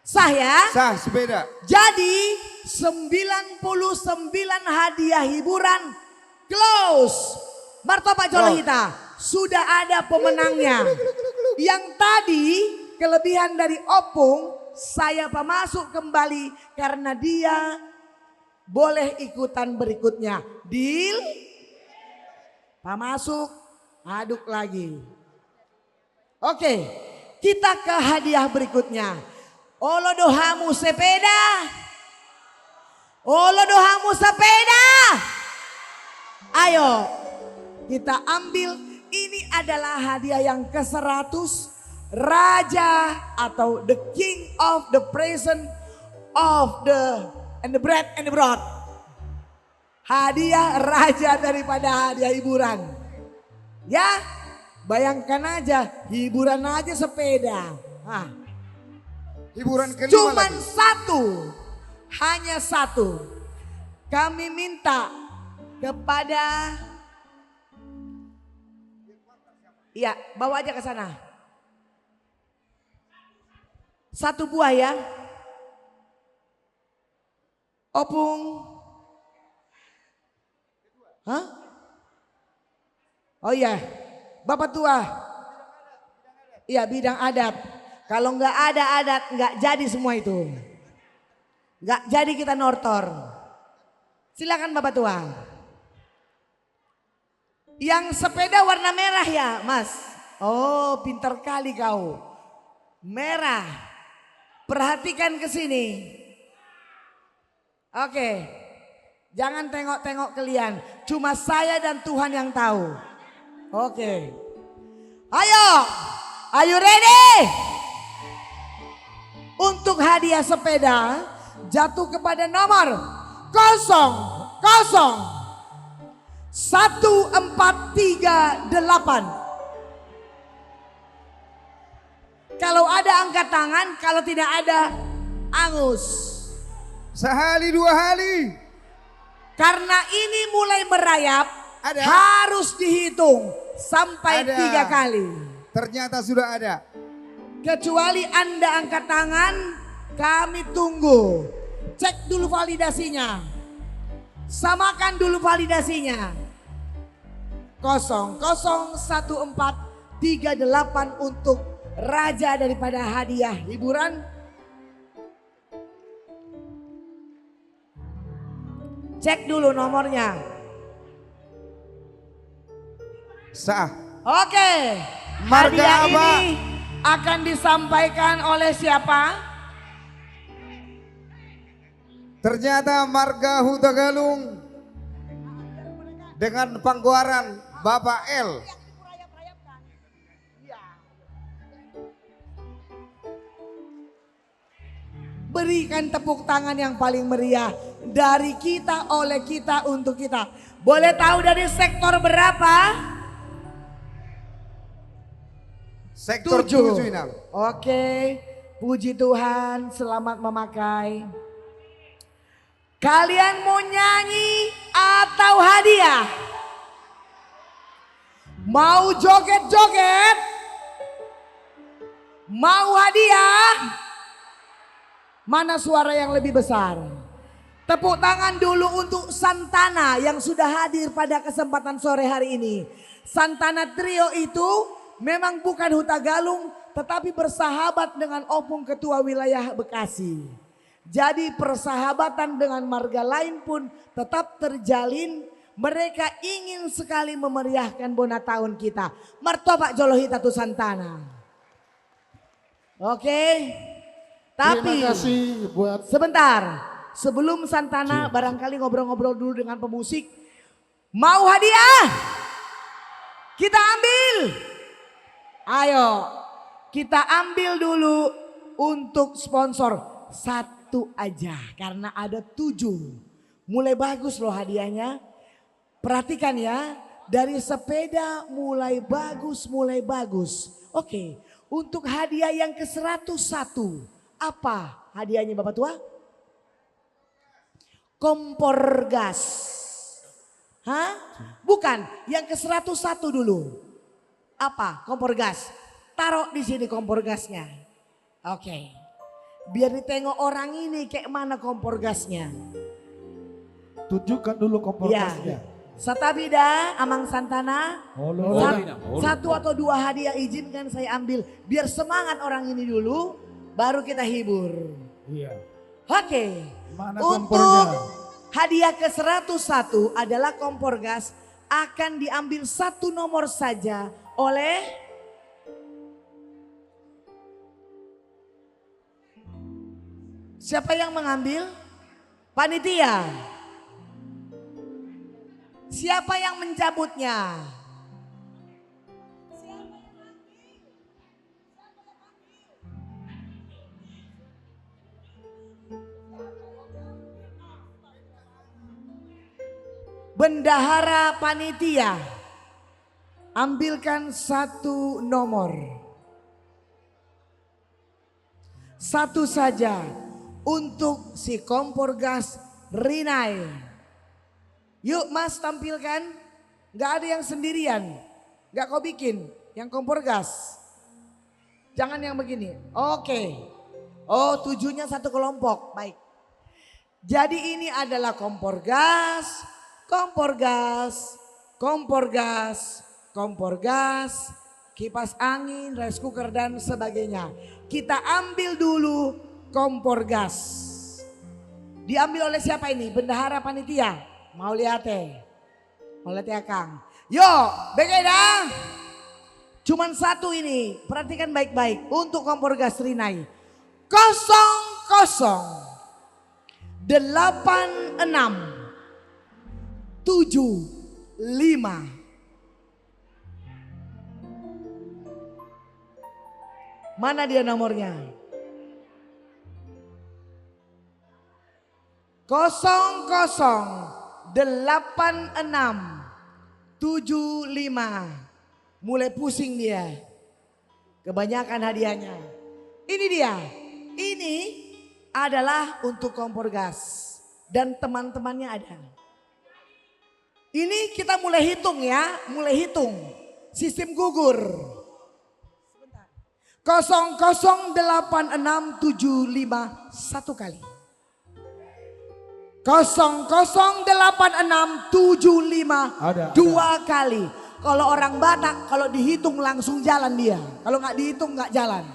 Sah ya? Sah, sepeda. Jadi, sembilan puluh sembilan hadiah hiburan close. Martopak jolo hita. Sudah ada pemenangnya. Yang tadi kelebihan dari Opung, saya pamasuk kembali karena dia boleh ikutan berikutnya. Deal? Pamasuk, aduk lagi. Oke, kita ke hadiah berikutnya. Olo do hamu sepeda? Olo do hamu sepeda? Ayo, kita ambil. Ini adalah hadiah yang keseratus, raja atau the king of the present of the and the bread and the broth. Hadiah raja daripada hadiah hiburan. Ya, bayangkan aja, hiburan aja sepeda. Ah. Hiburan kelima cuman lagi. Satu, hanya satu. Kami minta kepada, ya, bawa aja ke sana. Satu buah ya. Opung. Hah? Oh iya, Bapak Tua. Iya, bidang adat. Kalau nggak ada adat, nggak jadi semua itu. Nggak jadi kita nortor. Silakan Bapak Tua. Yang sepeda warna merah ya, Mas? Oh, pintar kali kau. Merah. Perhatikan ke sini. Oke. Jangan tengok-tengok kalian. Cuma saya dan Tuhan yang tahu. Oke. Ayo. Are you ready? Untuk hadiah sepeda jatuh kepada nomor kosong kosong satu empat tiga delapan. Kalau ada angkat tangan, kalau tidak ada, angus. Sahali dua hali. Karena ini mulai merayap, ada, harus dihitung sampai, ada, tiga kali. Ternyata sudah ada. Kecuali Anda angkat tangan, kami tunggu. Cek dulu validasinya. Samakan dulu validasinya. Kosong kosong satu empat tiga delapan untuk raja daripada hadiah hiburan. Cek dulu nomornya. Sah. Oke. Marga apa? Hadiah ini akan disampaikan oleh siapa? Ternyata marga Hutagalung dengan panggoaran Bapak L. Berikan tepuk tangan yang paling meriah dari kita, oleh kita, untuk kita. Boleh tahu dari sektor berapa? Sektor tujuh. Tujuh, Inang. Oke, puji Tuhan, selamat memakai. Kalian mau nyanyi atau hadiah? Mau joget-joget? Mau hadiah? Mana suara yang lebih besar? Tepuk tangan dulu untuk Santana yang sudah hadir pada kesempatan sore hari ini. Santana Trio itu memang bukan Hutagalung, tetapi bersahabat dengan Opung Ketua Wilayah Bekasi. Jadi, persahabatan dengan marga lain pun tetap terjalin. Mereka ingin sekali memeriahkan bona taon kita. Martopak jolo hita tu Santana. Oke. Tapi, terima kasih buat, sebentar. Sebelum Santana, iya, barangkali ngobrol-ngobrol dulu dengan pemusik. Mau hadiah? Kita ambil. Ayo, kita ambil dulu untuk sponsor. Satu aja, karena ada tujuh. Mulai bagus loh hadiahnya. Perhatikan ya, dari sepeda mulai bagus, mulai bagus. Oke, untuk hadiah yang ke seratus satu, apa hadiahnya Bapak Tua? Kompor gas. Hah? Bukan, yang ke seratus satu dulu. Apa? Kompor gas. Taruh di sini kompor gasnya. Oke. Biar ditengok orang ini kayak mana kompor gasnya. Tunjukkan dulu kompor gasnya. Santabi da, Amang Santana. Sat-, satu atau dua hadiah izinkan saya ambil. Biar semangat orang ini dulu, baru kita hibur. Iya. Oke. Mana kompornya? Untuk hadiah ke seratus satu adalah kompor gas, akan diambil satu nomor saja oleh, siapa yang mengambil? Panitia. Siapa yang mencabutnya? Bendahara panitia, ambilkan satu nomor. Satu saja untuk si kompor gas Rinai. Yuk, Mas, tampilkan. Nggak ada yang sendirian. Nggak kau bikin, yang kompor gas. Jangan yang begini. Oke. Oh, tujuhnya satu kelompok. Baik. Jadi ini adalah kompor gas, kompor gas, kompor gas, kompor gas, kipas angin, rice cooker, dan sebagainya. Kita ambil dulu kompor gas. Diambil oleh siapa ini? Bendahara panitia? Mauliate. Mauliate, Akang. Yo, bege da. Cuman satu ini. Perhatikan baik-baik. Untuk kompor gas Rinai. Kosong kosong delapan enam tujuh lima. Mana dia nomornya? Kosong kosong delapan enam tujuh lima. Mulai pusing dia. Kebanyakan hadiahnya. Ini dia. Ini adalah untuk kompor gas. Dan teman-temannya ada. Ini kita mulai hitung ya, mulai hitung. Sistem gugur. Kosong kosong delapan enam tujuh lima satu kali. Kosong kosong delapan enam tujuh lima dua kali. Kalau orang Batak, kalau dihitung langsung jalan dia. Kalau nggak dihitung, nggak jalan.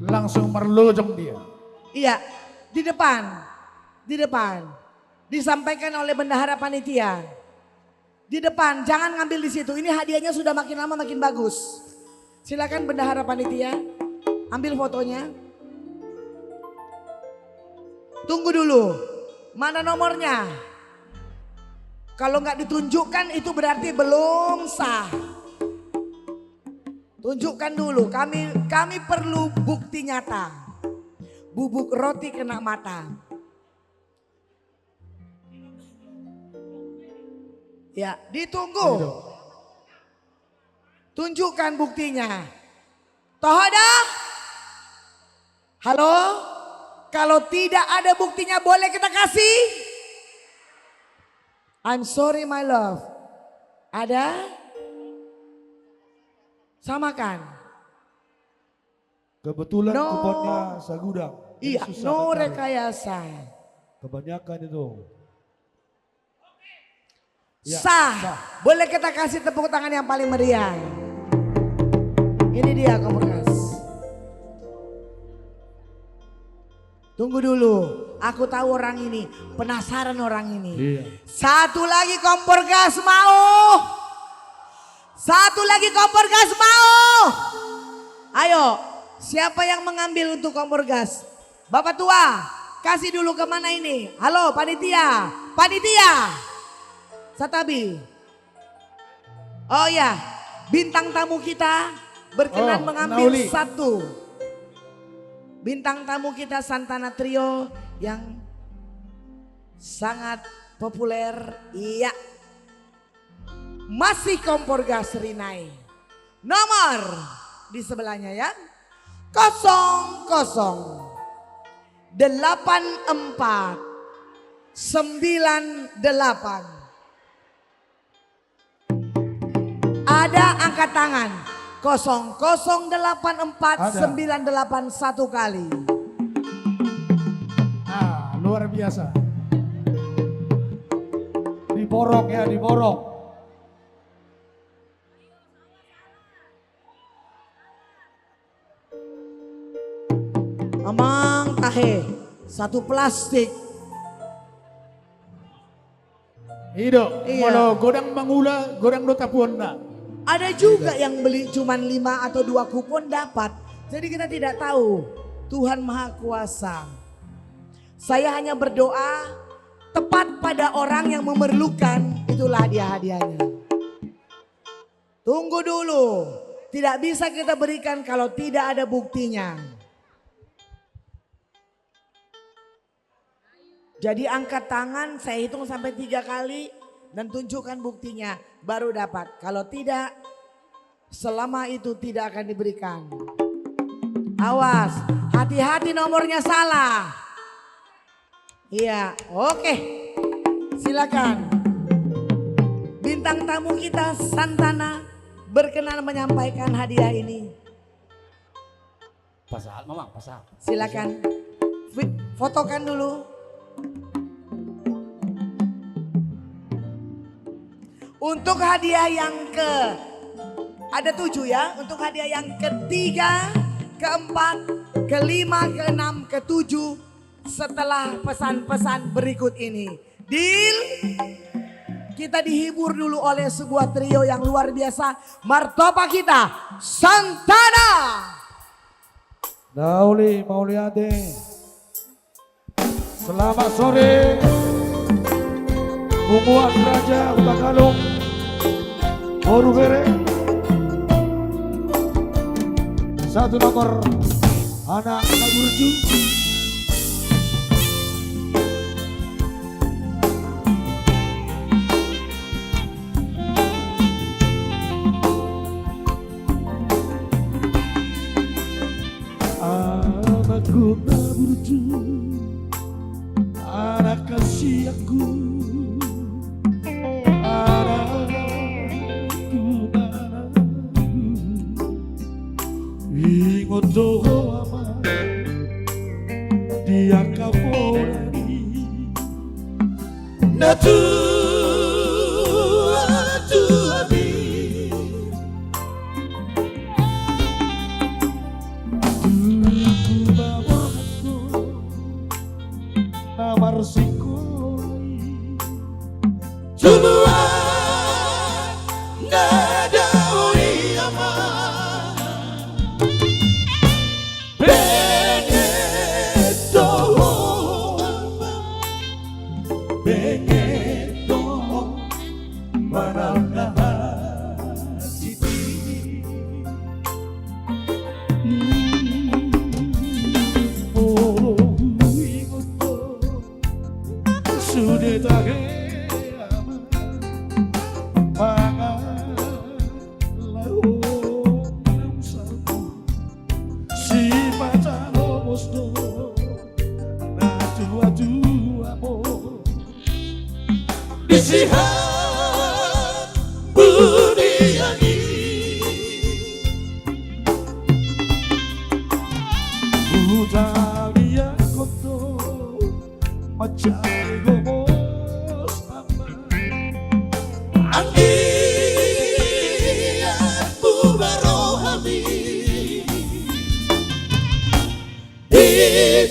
Langsung merlojong dia. Iya, di depan. Di depan. Disampaikan oleh bendahara panitia. Di depan, jangan ngambil di situ. Ini hadiahnya sudah makin lama makin bagus. Silakan bendahara panitia, ambil fotonya. Tunggu dulu. Mana nomornya? Kalau nggak ditunjukkan, itu berarti belum sah. Tunjukkan dulu. Kami, kami perlu bukti nyata. Bubuk roti kena mata. Ya, ditunggu. Tunjukkan buktinya. Toho da? Halo? Kalau tidak ada buktinya, boleh kita kasih? I'm sorry, my love. Ada? Samakan. Kebetulan kuponnya sagudang. Jadi iya, susah no mencari. Rekayasa. Kebanyakan itu. Ya, sah. Sah. Boleh kita kasih tepuk tangan yang paling meriah. Ini dia kompor gas. Tunggu dulu, aku tahu orang ini, penasaran orang ini. Iya. Satu lagi kompor gas mau. Satu lagi kompor gas mau. Ayo, siapa yang mengambil untuk kompor gas? Bapak tua, kasih dulu ke mana ini? Halo, panitia. Panitia. Santabi. Oh ya, bintang tamu kita berkenan mengambil satu. Bintang tamu kita Santana Trio yang sangat populer. Iya. Masih kompor gas Rinnai. Nomor di sebelahnya ya. Kosong kosong delapan empat Sembilan delapan. Ada angkat tangan. Kosong kosong delapan empat sembilan delapan satu kali. Ah, luar biasa. Diborok ya, diborok. Amang tahe, satu plastik. Ido, iya. Molo godang mangula, godang do tapuonna. Ada juga yang beli cuman lima atau dua kupon dapat. Jadi kita tidak tahu. Tuhan Maha Kuasa. Saya hanya berdoa tepat pada orang yang memerlukan, itulah hadiah-hadiahnya. Tunggu dulu, tidak bisa kita berikan kalau tidak ada buktinya. Jadi angkat tangan, saya hitung sampai tiga kali dan tunjukkan buktinya, baru dapat. Kalau tidak, selama itu tidak akan diberikan. Awas, hati-hati nomornya salah. Iya, oke. Silakan. Bintang tamu kita, Santana, berkenan menyampaikan hadiah ini. Pasal, Mamang, pasal. Silakan. Fi-, fotokan dulu. Untuk hadiah yang ke, ada tujuh ya, untuk hadiah yang ketiga, keempat, kelima, keenam, ketujuh, setelah pesan-pesan berikut ini. Deal? Kita dihibur dulu oleh sebuah trio yang luar biasa. Martopak kita, Santana. Nauli, mauliate. Selamat sore. Punguan Raja Hutagalung. Boru bere. Satu nomor. Anak na burju. Anakku na burju, anak kasihanku, anakku na burju. Ingot do ho, Amang, di angka pola ni natua-tua i. Dulu ma borhat do na marsikola i. Joloan na dao i, Amang. Benget do ho, Amang. Benget do ho, manaon na hansit i. Molo huingot do sude tahe, Amang, mangalahon na saut. Sipata lobos do natua-tua on. Di sihamburian i hutaliangkon do manjalo gomos, Amang. Anggiat bubar rohami,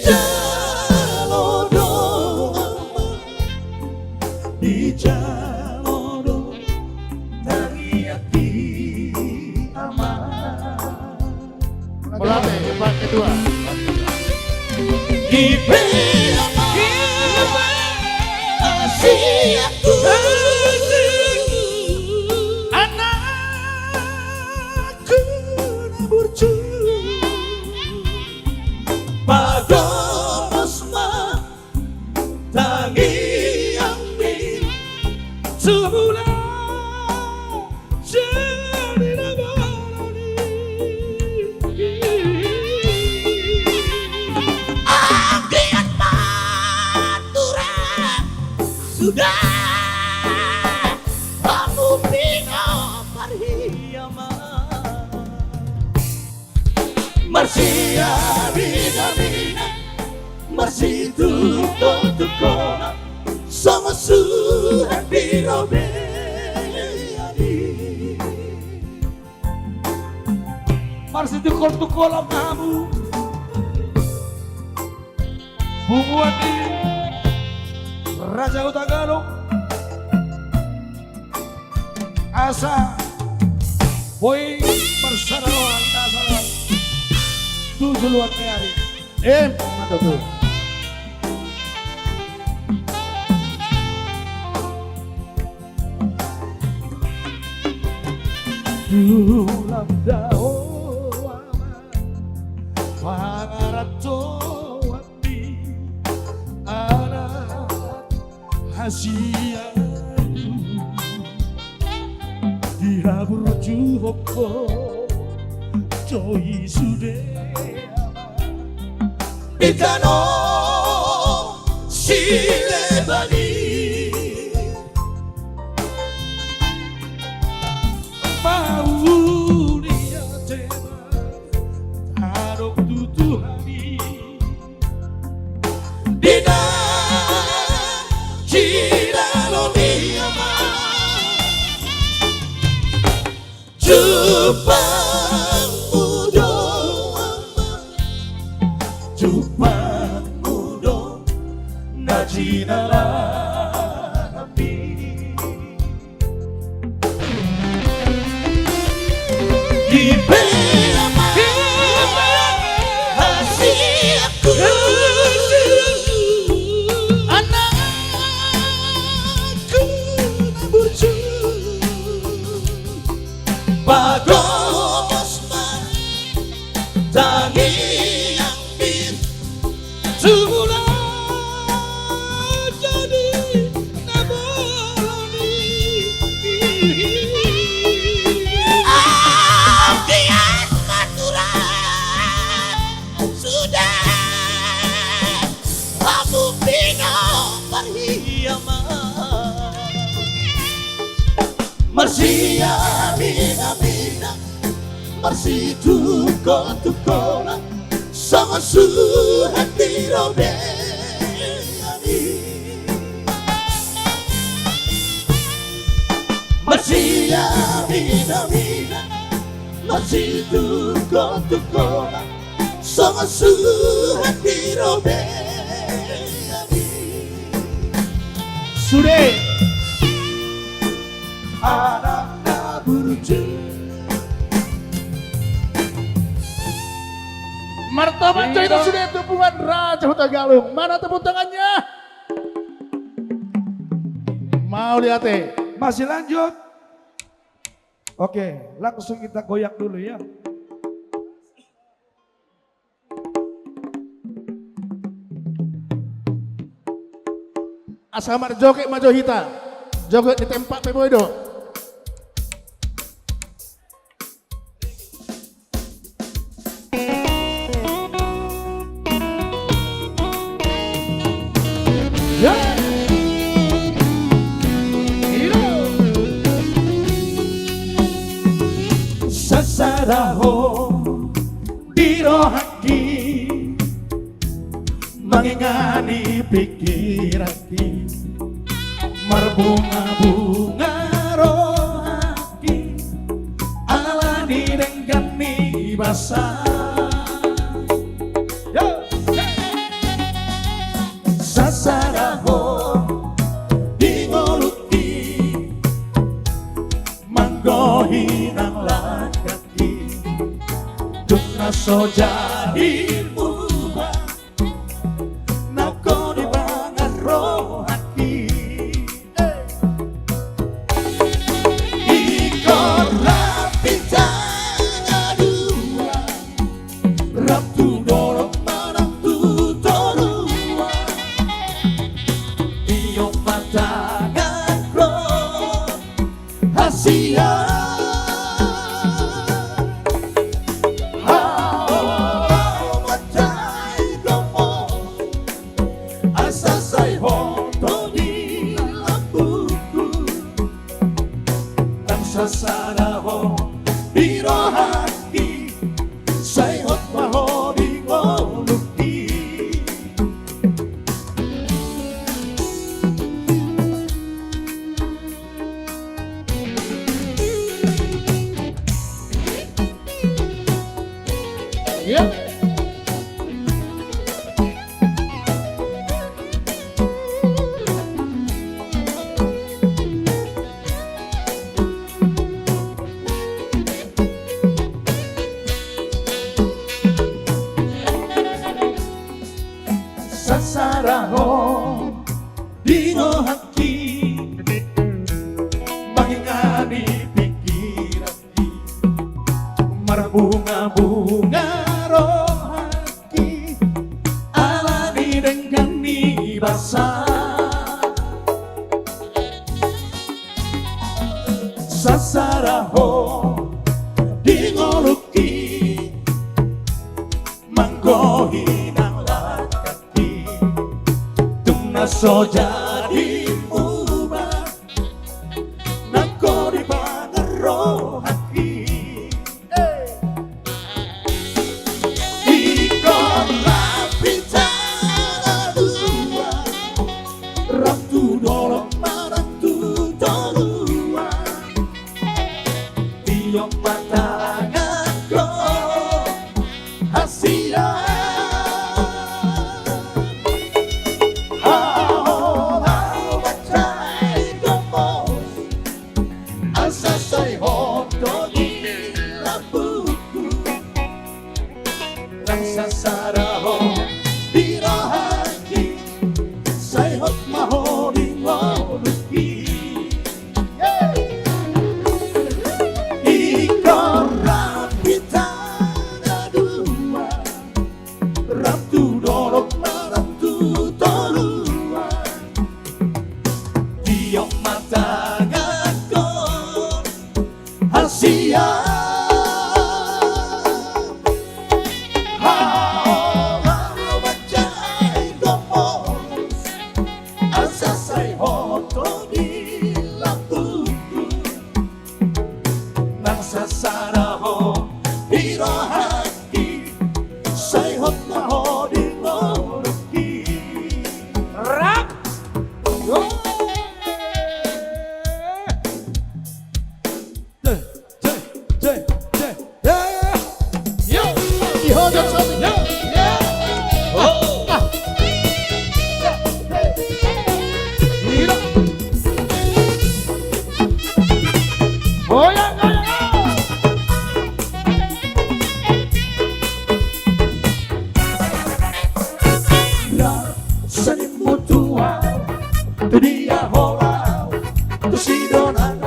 dijalo do, Amang, dijalo do tangiang ni Amang. Mauliate, Pak Ketua. Di pe, Amang, hasianku, anakku na burju, pagomos ma tangiang ni jumula jadi na baru ni. Anggiat ma Sude hamu pinompar i ma. Marsiaminaminan, marsitungkoltungkolan, songon suhat di robean i. Marsitungkoltungkolan ma hamu, punguan ni Raja Hutagalung. Asa boi marsada roha, asa tu joloan ni ari. Emma tutu. Tulang dao ama, pangarantoan ni anak hasian, dihaburjuhon ho do i sude ama. Di tano Sileban i mauliate ma tadok tu Tuhan i. Di na jinalo ni ama. Jumpangmu do ama, jumpangmu do na jinalahanmi. Dipe ama hasianku, anakku na burju. Pagomos ma tangiangmi, jumolo jadi na bolon i. Anggiat ma tura sude hamu pinompar i ama. Marsiaminaminan, marsitungkoltungkolan, songon suhat di robean i. Marsiaminaminan, marsitungkoltungkolan, songon suhat di robean i. Sude anak na burju. Martabak jo hita sude tu punguan Raja Hutagalung. Mana tepuk tangannya? Mauliate. Masih lanjut. Oke, langsung kita goyang dulu ya. Asa marjoget ma jo hita. Joget di tempat pe boi do. Ya. Sasada ho di rohangki, mangingani pingkiranki, marbungabunga rohangki ala ni denggan ni basa. Sasada ho di ngolungki, manggohi nang langkangki, dung na so jadi muba nanggo dibangan rohangki. Ingkon rap hita na dua, rap tu dolok manang tu toruan. Iom ma tangan ro hasian. Hau, hau ma tahi domo, asa sai ho todi. Sada ho di rohangki, sai hot ma ho di ngolungki. Sasada ho di rohangki, mangingani pingkiranki, marbunga-bunga rohangki, alani denggan ni basa. Sasada ho di ngolungki, manggohi nang langkangki, tung na so jadi muba, nanggo dipangan rohangki. Ingkon rap hita na dua, rap tu dolok manang tu toruan. Tiop ma tanganhon hasian. Haholahon ma sai gomos, asa sai hot do di lambungku. Nang sasada ho di rohangki, sai hot ma ho di ngolungki. Ingkon rap hita na dua, rap tu dolok manang tu toruan. Tiop ma tanganhon hasian. Haholahon ma sai gomos, asa sai hot do di lambungku. Nang sasada ho di rohangki, sai hot ma ho di ngolungki. Rap. Yo. Senimu tuat, tu dia ho laho, tu si dongan.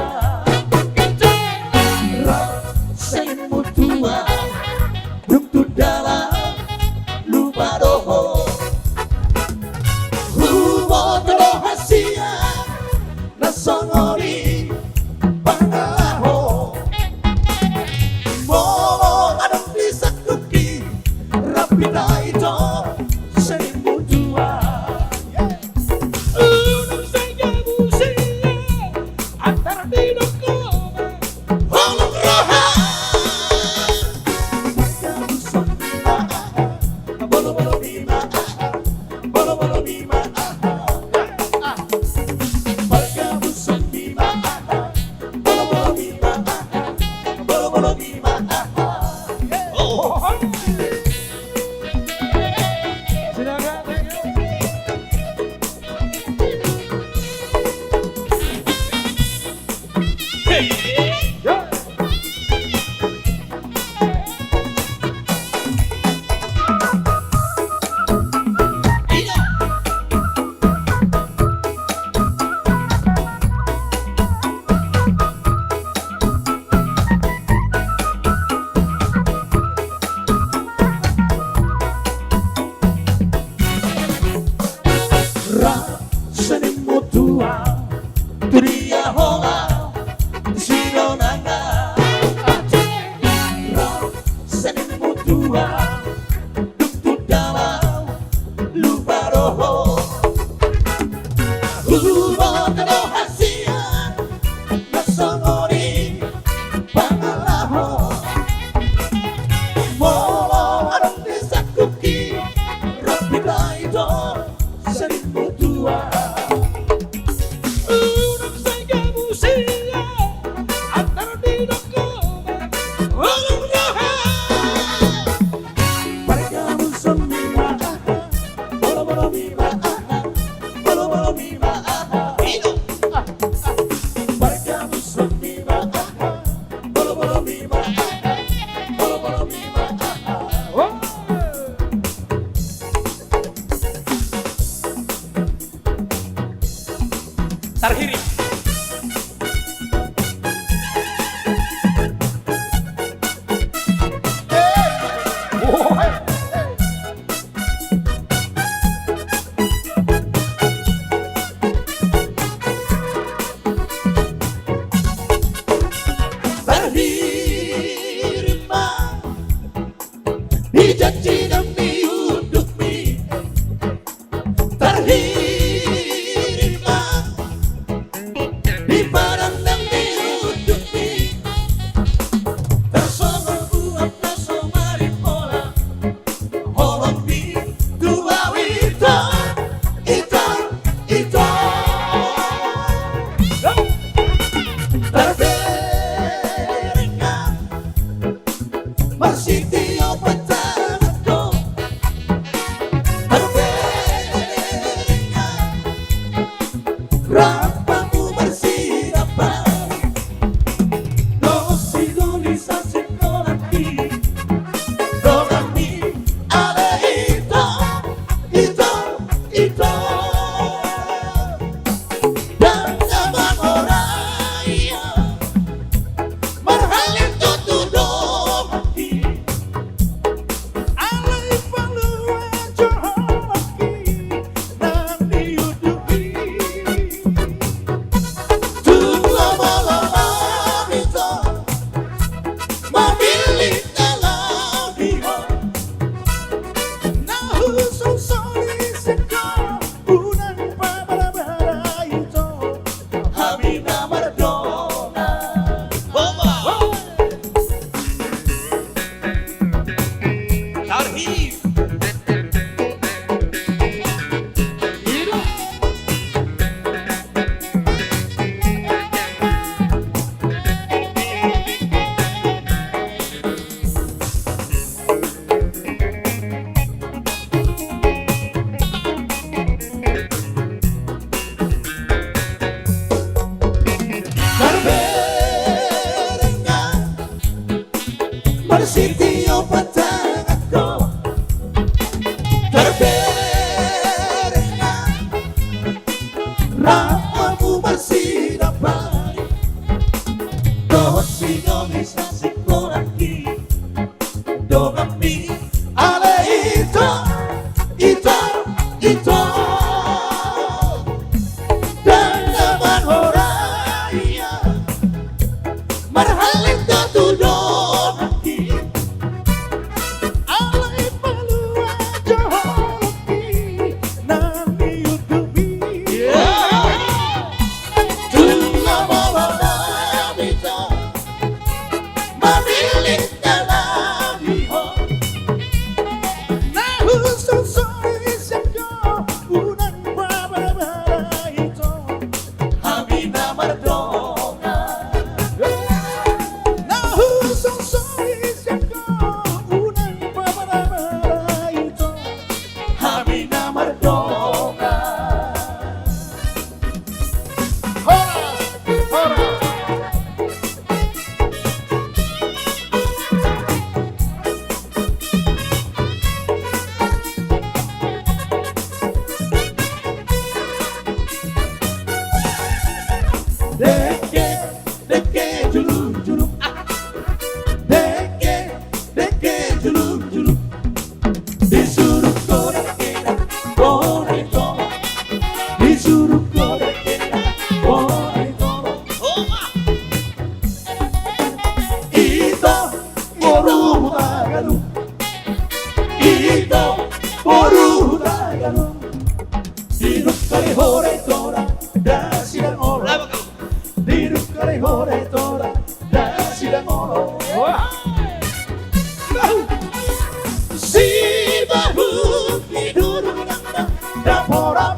Senimu tuat, dung tu dalan lupa do ho. Huboto do hasian na songon i pangalaho. Molo adong di sandokki, rap hita i do senimu tuat. Unang saja muse antar di dongan. Holong roha. Marga Buson bima aha, bolo-bolo bima aha, bolo-bolo bima aha. Marga Buson bima aha, bolo-bolo bima aha, bolo-bolo bima aha. Oh. Rap senimu tuat, tu dia ho laho, tu si dongan. Rap senimu tuat, dung tu dalan lupa do ho. Huboto do hasian na songon i Sering bertua. Unang sai gabu sia, antar didok kau, unang roha. Margabu soni ma aha, bolo-bolo mi ma aha, bolo-bolo mi ma aha. Ido. Margabu soni ma aha, bolo-bolo mi ma aha, bolo-bolo mi ma aha. Oh. Tarhiri. Tarhiri ma di janji nami undukmi. Tarhiri ma di padan nami undukmi. Tarsongon uap na so marimbola, holongmi tu au ito, ito, ito. Tarberengan marsitio patangan do. Tarberengan rampamu marsinambaring. Dohot sinolisan singkolangki, donganmi ale ito, ito, ito. Ndang na mangorai au, marhalin do tu donganki. Alai palua jo holongki, nang di ujungki. Tung lomolomo ito, mamillit na laho di ho. Na husonsoli sian ho, unang pabadabada ito, hami na mardongan. Boba. Tarhiri. Tarberengan marsitio patangan do. Tarberengan rampamu marsinambaring. Dohot sinolisan singkolangki, donganmi ale ito, ito, ito. Ndang na mangorai au, marhalin do tu donganki. Alai palua jo holongki, nang di ujungki. Tung lomolomo ito, mamillit na laho di ho. Na husonsoli sian ho, unang pabadabada ito, hami na mardongan. Na husonsoli sian ho, unang pabadabada ito, hami na mardongan. Horas, horas. Dengke, dengke, julung, julung, ah. Dengke, dengke, julung, julung. Disuruk godang kena, godang i tolong. Disuruk godang kena, godang i tolong. Ito, boru Hutagalung. Ito, boru Hutagalung. Didok ale ho da ito da, ndang sidang olo. Didok ale ho da ito da, ndang sidang olo. Sibahu ni duru nang na, ndang pola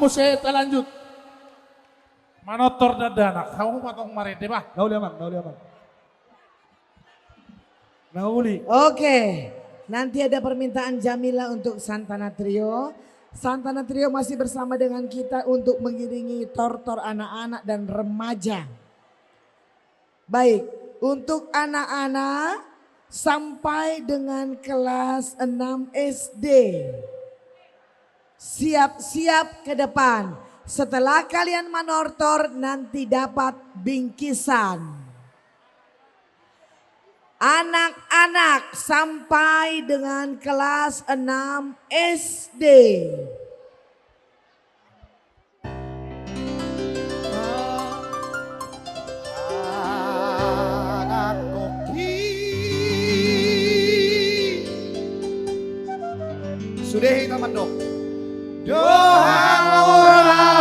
Muse talanjut. Manortor dakdanak, hamu ma tong marende bah. Na uli amang, na uli amang. Na uli. Oke, nanti ada permintaan Jamila untuk Santana Trio. Santana Trio masih bersama dengan kita untuk mengiringi tortor anak-anak dan remaja. Baik, untuk anak-anak sampai dengan kelas enam S D. Siap-siap ke depan. Setelah kalian manortor, nanti dapat bingkisan. Anak-anak sampai dengan kelas enam S D. Sude hita mandok. Dohot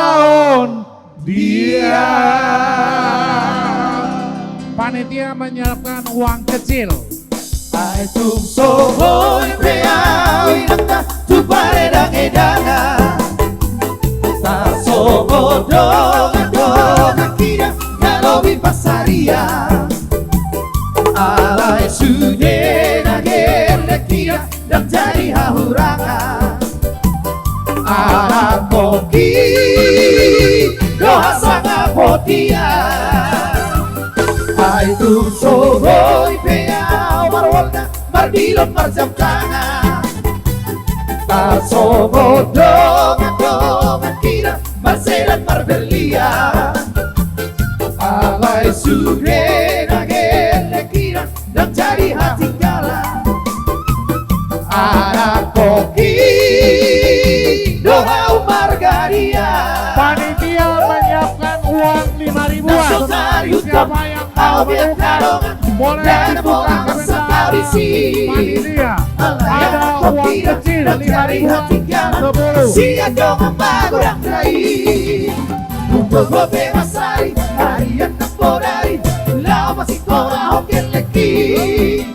on dia. Panitia menyiapkan uang kecil. Ai tung so boi pe au inanta tu paredang-edangan. Tarsongon dongan-dongan hita na lobi pansarian. Alai sude na gelleng hita ndang jadi hahurangan. Anak pongki do hasangapon dia. Ai tung so boi pe au marwolda, mardilon marjamtangan. Tarsongon dongan-dongan hita marsedan marberlian. Alai sude na gelleng hita ndang jadi hatinggalan. Anak pongki do hau margadia. Panitia menyiapkan uang lima ribuan. Siapa yang mau menukar, boleh dibuka sebentar. Panitia, ada uang kecil lima ribuan, sepuluh. Sia dong magodang dai. Umur gope masari, arian napodari, lao masikola ho gellengki.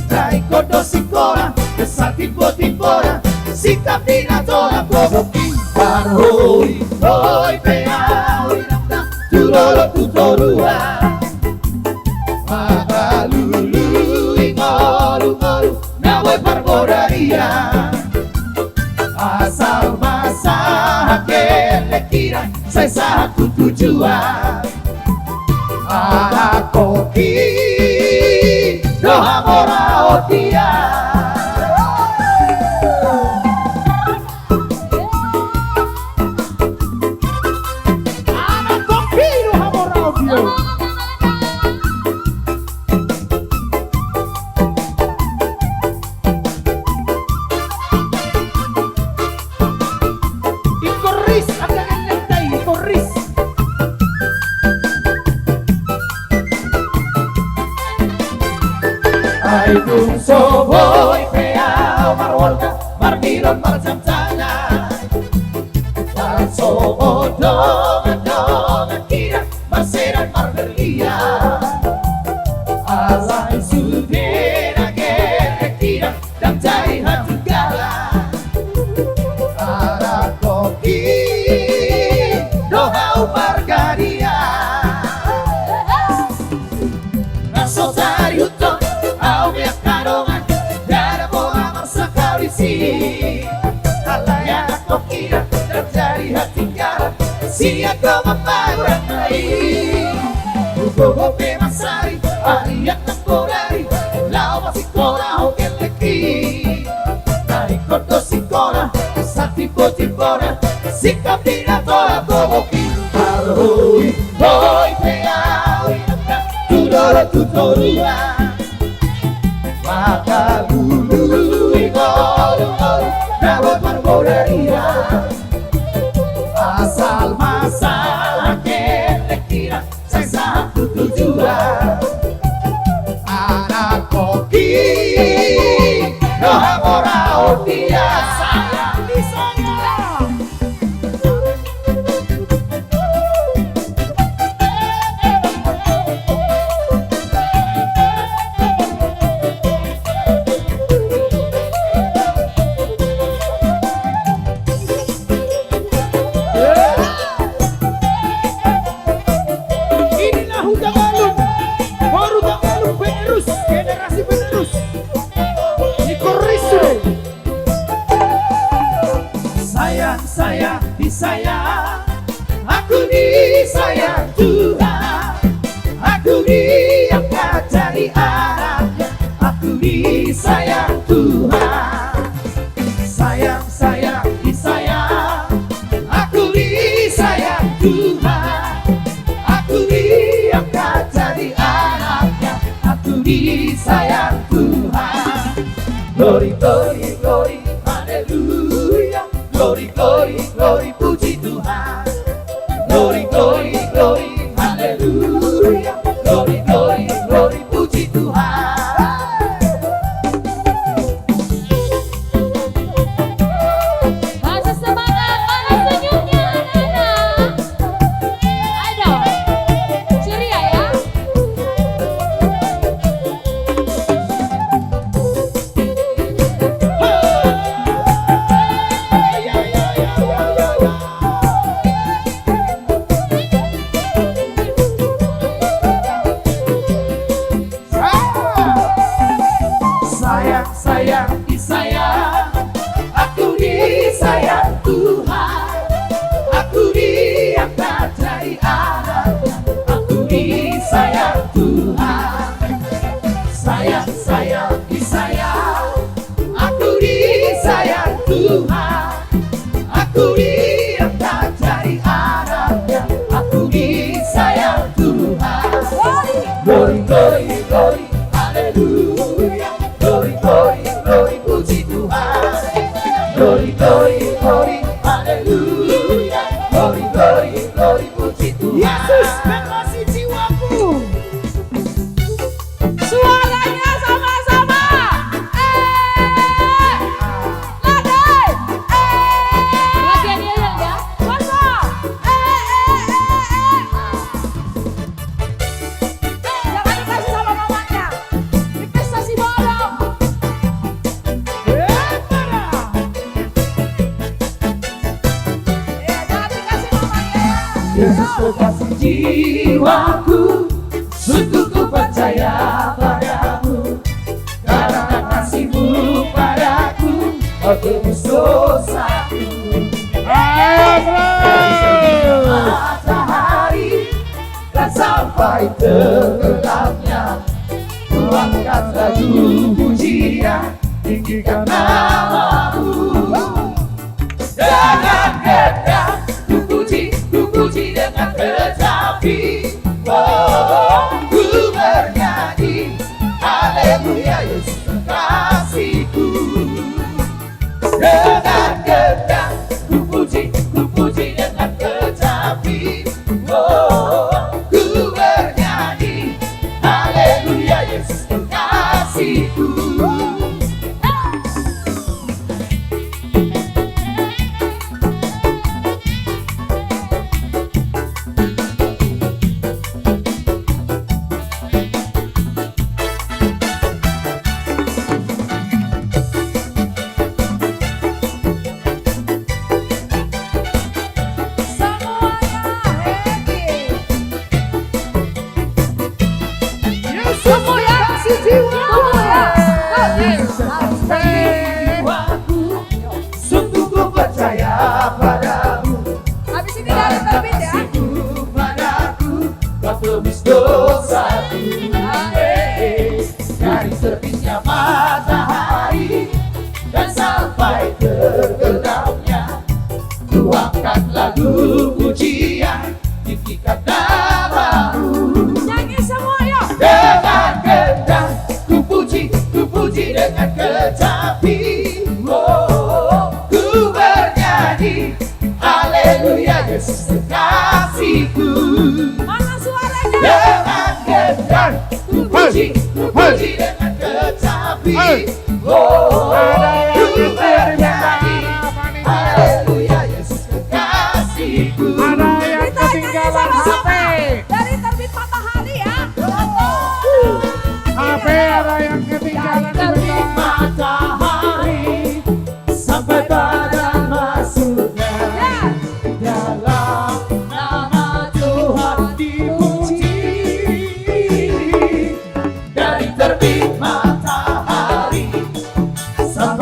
Dai kondo sikola, kesal timbo-timbona, sitap di na tola gogoki. Parhoi-hoi pe au inanta, tu dolok tu toruan. Mangalului ngolu-ngolu na boi parbodarian. Asal ma sahat gelleng hita, sai sahat tu tujuan. Anak pongki do hamoraon dia. Anak pongki do hamoraon dia. Ingkon ris, angka gellengta i, ingkon ris. Ai tung so boi pe au marwolda, mardilon marjamtangan. Tarsongon dongan-dongan hita marsedan marberlian. Alai sude na gelleng hita ndang jadi hatinggalan. Anak pongki do hau margadia. Na so tarihuthon au be angka dongan, ndada pola marsangkap disi. Alai anak pongki ndang jadi hatinggalan. Sian dongan magodang dai. Umur gope masari, arian napodari, lao masikola ho gellengki. Dai kondo sikola, kesal timbo-timbona, sitap di na tola gogoki. Parhoi-hoi pe au inanta, tu dolok tu toruan. Mangalului ngolu-ngolu na boi parbodarian. Asal ma sahat gelleng hita, sai sahat tu tujuan. Anak pongki do hamoraon dia. Sayang disayang. Aku disayang Tuhan, aku diangkat jadi anaknya, aku disayang Tuhan. Sayang, sayang, disayang, aku disayang Tuhan, aku diangkat jadi anaknya, aku disayang Tuhan. Glory, glory, glory, haleluya. Glory, glory, glory, puji Tuhan. Glory, glory, glory, haleluya. Glory, glory, glory, puji Tuhan. Kasih semangat, mana senyumnya, anak-anak? Ayo dong, ceria ya. Sayang, sayang, disayang, aku disayang Tuhan, aku diangkat jadi anak, aku disayang Tuhan. Sayang, sayang, disayang, aku disayang Tuhan, aku diangkat jadi anaknya, aku disayang Tuhan. Glory, glory, glory, haleluya. Glory, glory, glory, puji Tuhan. Glory, glory, glory, haleluya. Glory, glory, glory, puji Tuhan. Yesus, kekasih jiwaku. Suaranya sama-sama. Eh. Lagi. Eh. Lagi, ya, ya, ya. Kosong. Eh, eh, eh, eh. Jangan dikasih sama mamanya. Dikasih si Bodo. Eh, parah. Yesus kekasih jiwaku, sungguh ku percaya padamu, karena kasih-Mu padaku, Kau tebus dosaku. Amin. Dari terbitnya matahari dan sampai tenggelamnya, ku angkat lagu pujian, tinggikan nama-Mu. Dengan gendang ku puji, ku puji dengan kecapi. Oh, ku bernyanyi, haleluya, Yesus kekasihku. Dengan gendang ku puji, ku puji dengan kecapi. Oh, ku bernyanyi, haleluya, Yesus kekasihku. Semuanya happy. Yesus, semuanya kasih jiwa. Semuanya. Yesus, kasih jiwaku, sungguh ku percaya padamu. Habis ini dari terbit ya. Kasih-Mu padaku, Kau tebus dosaku. Amin. Dari terbitnya matahari dan sampai tenggelamnya, ku angkat lagu pujian, tinggikan nama-Mu. Nyanyi semua, yuk. Dengan gendang ku puji, ku puji dengan kecapi. Oh, ku bernyanyi, haleluya, Yesus kekasihku. Mana suaranya? Dengan gendang ku puji, ku puji dengan kecapi. Hei. Oh, ada yang ku bernyanyi, haleluya, Yesus kekasihku. Ada yang ketinggalan H P. Dari terbit matahari ya. H P ada yang ketinggalan. Dari terbit matahari sampai pada masuknya, ya, dalam nama Tuhan dipuji. Dari terbit matahari sampai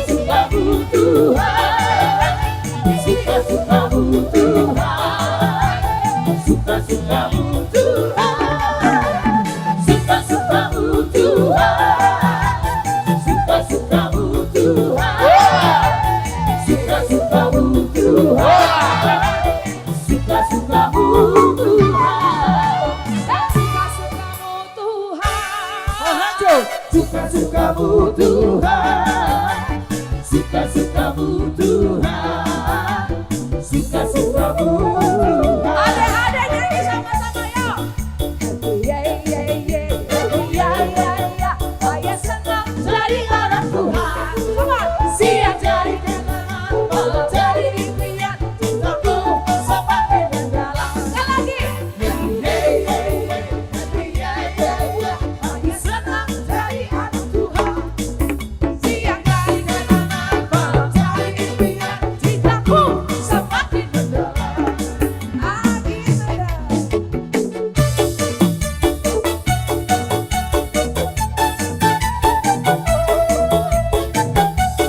Suka-sukamu Tuhan, suka-sukamu Tuhan, suka-sukamu Tuhan, suka-sukamu Tuhan, suka-sukamu Tuhan, suka-sukamu Tuhan. Suka-sukamu Tuhan. Oh, lanjut. Suka-sukamu Tuhan. Suka-sukamu Tuhan. Suka-sukamu Tuhan. Adek-adek nyanyi sama-sama, yuk. Iya, iya, iya. Iya, iya, iya. Ayo senang jadi anak Tuhan. Come on. Siang jadi kenangan, malam jadi impian. Cintaku semakin mendalam. Sekali lagi.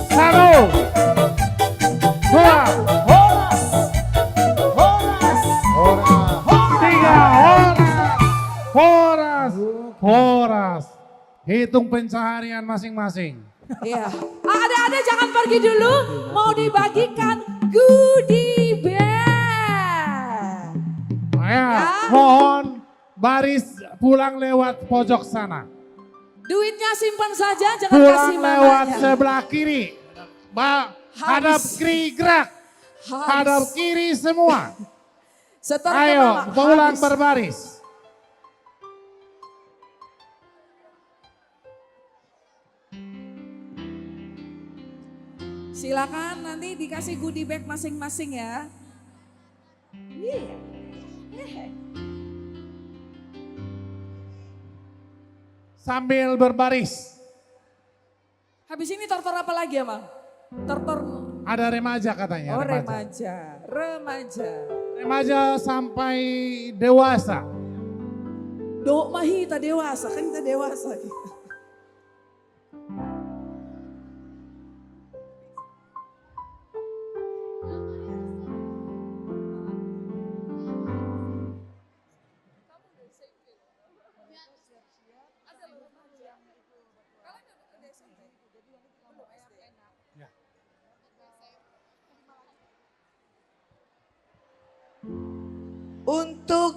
Satu, dua, horas, horas, horas, tiga, horas, horas, horas. Hitung pencaharian masing-masing. Iya. Ah, adek-adek jangan pergi dulu, mau dibagikan goodie bag. Ya, mohon baris pulang lewat pojok sana. Duitnya simpan saja, jangan kasih mamanya. Pulang lewat sebelah kiri. Ba-, hadap kiri gerak. Habis. Hadap kiri semua. Setor ke mama. Ayo, pulang berbaris. Silakan nanti dikasih goodie bag masing-masing ya. Iya. Sambil berbaris. Habis ini tortor apa lagi ya, Mang? Tortor. Ada remaja katanya, oh, remaja. Remaja. Remaja. Remaja sampai dewasa. Dok mah hita dewasa, kan hita dewasa. Untuk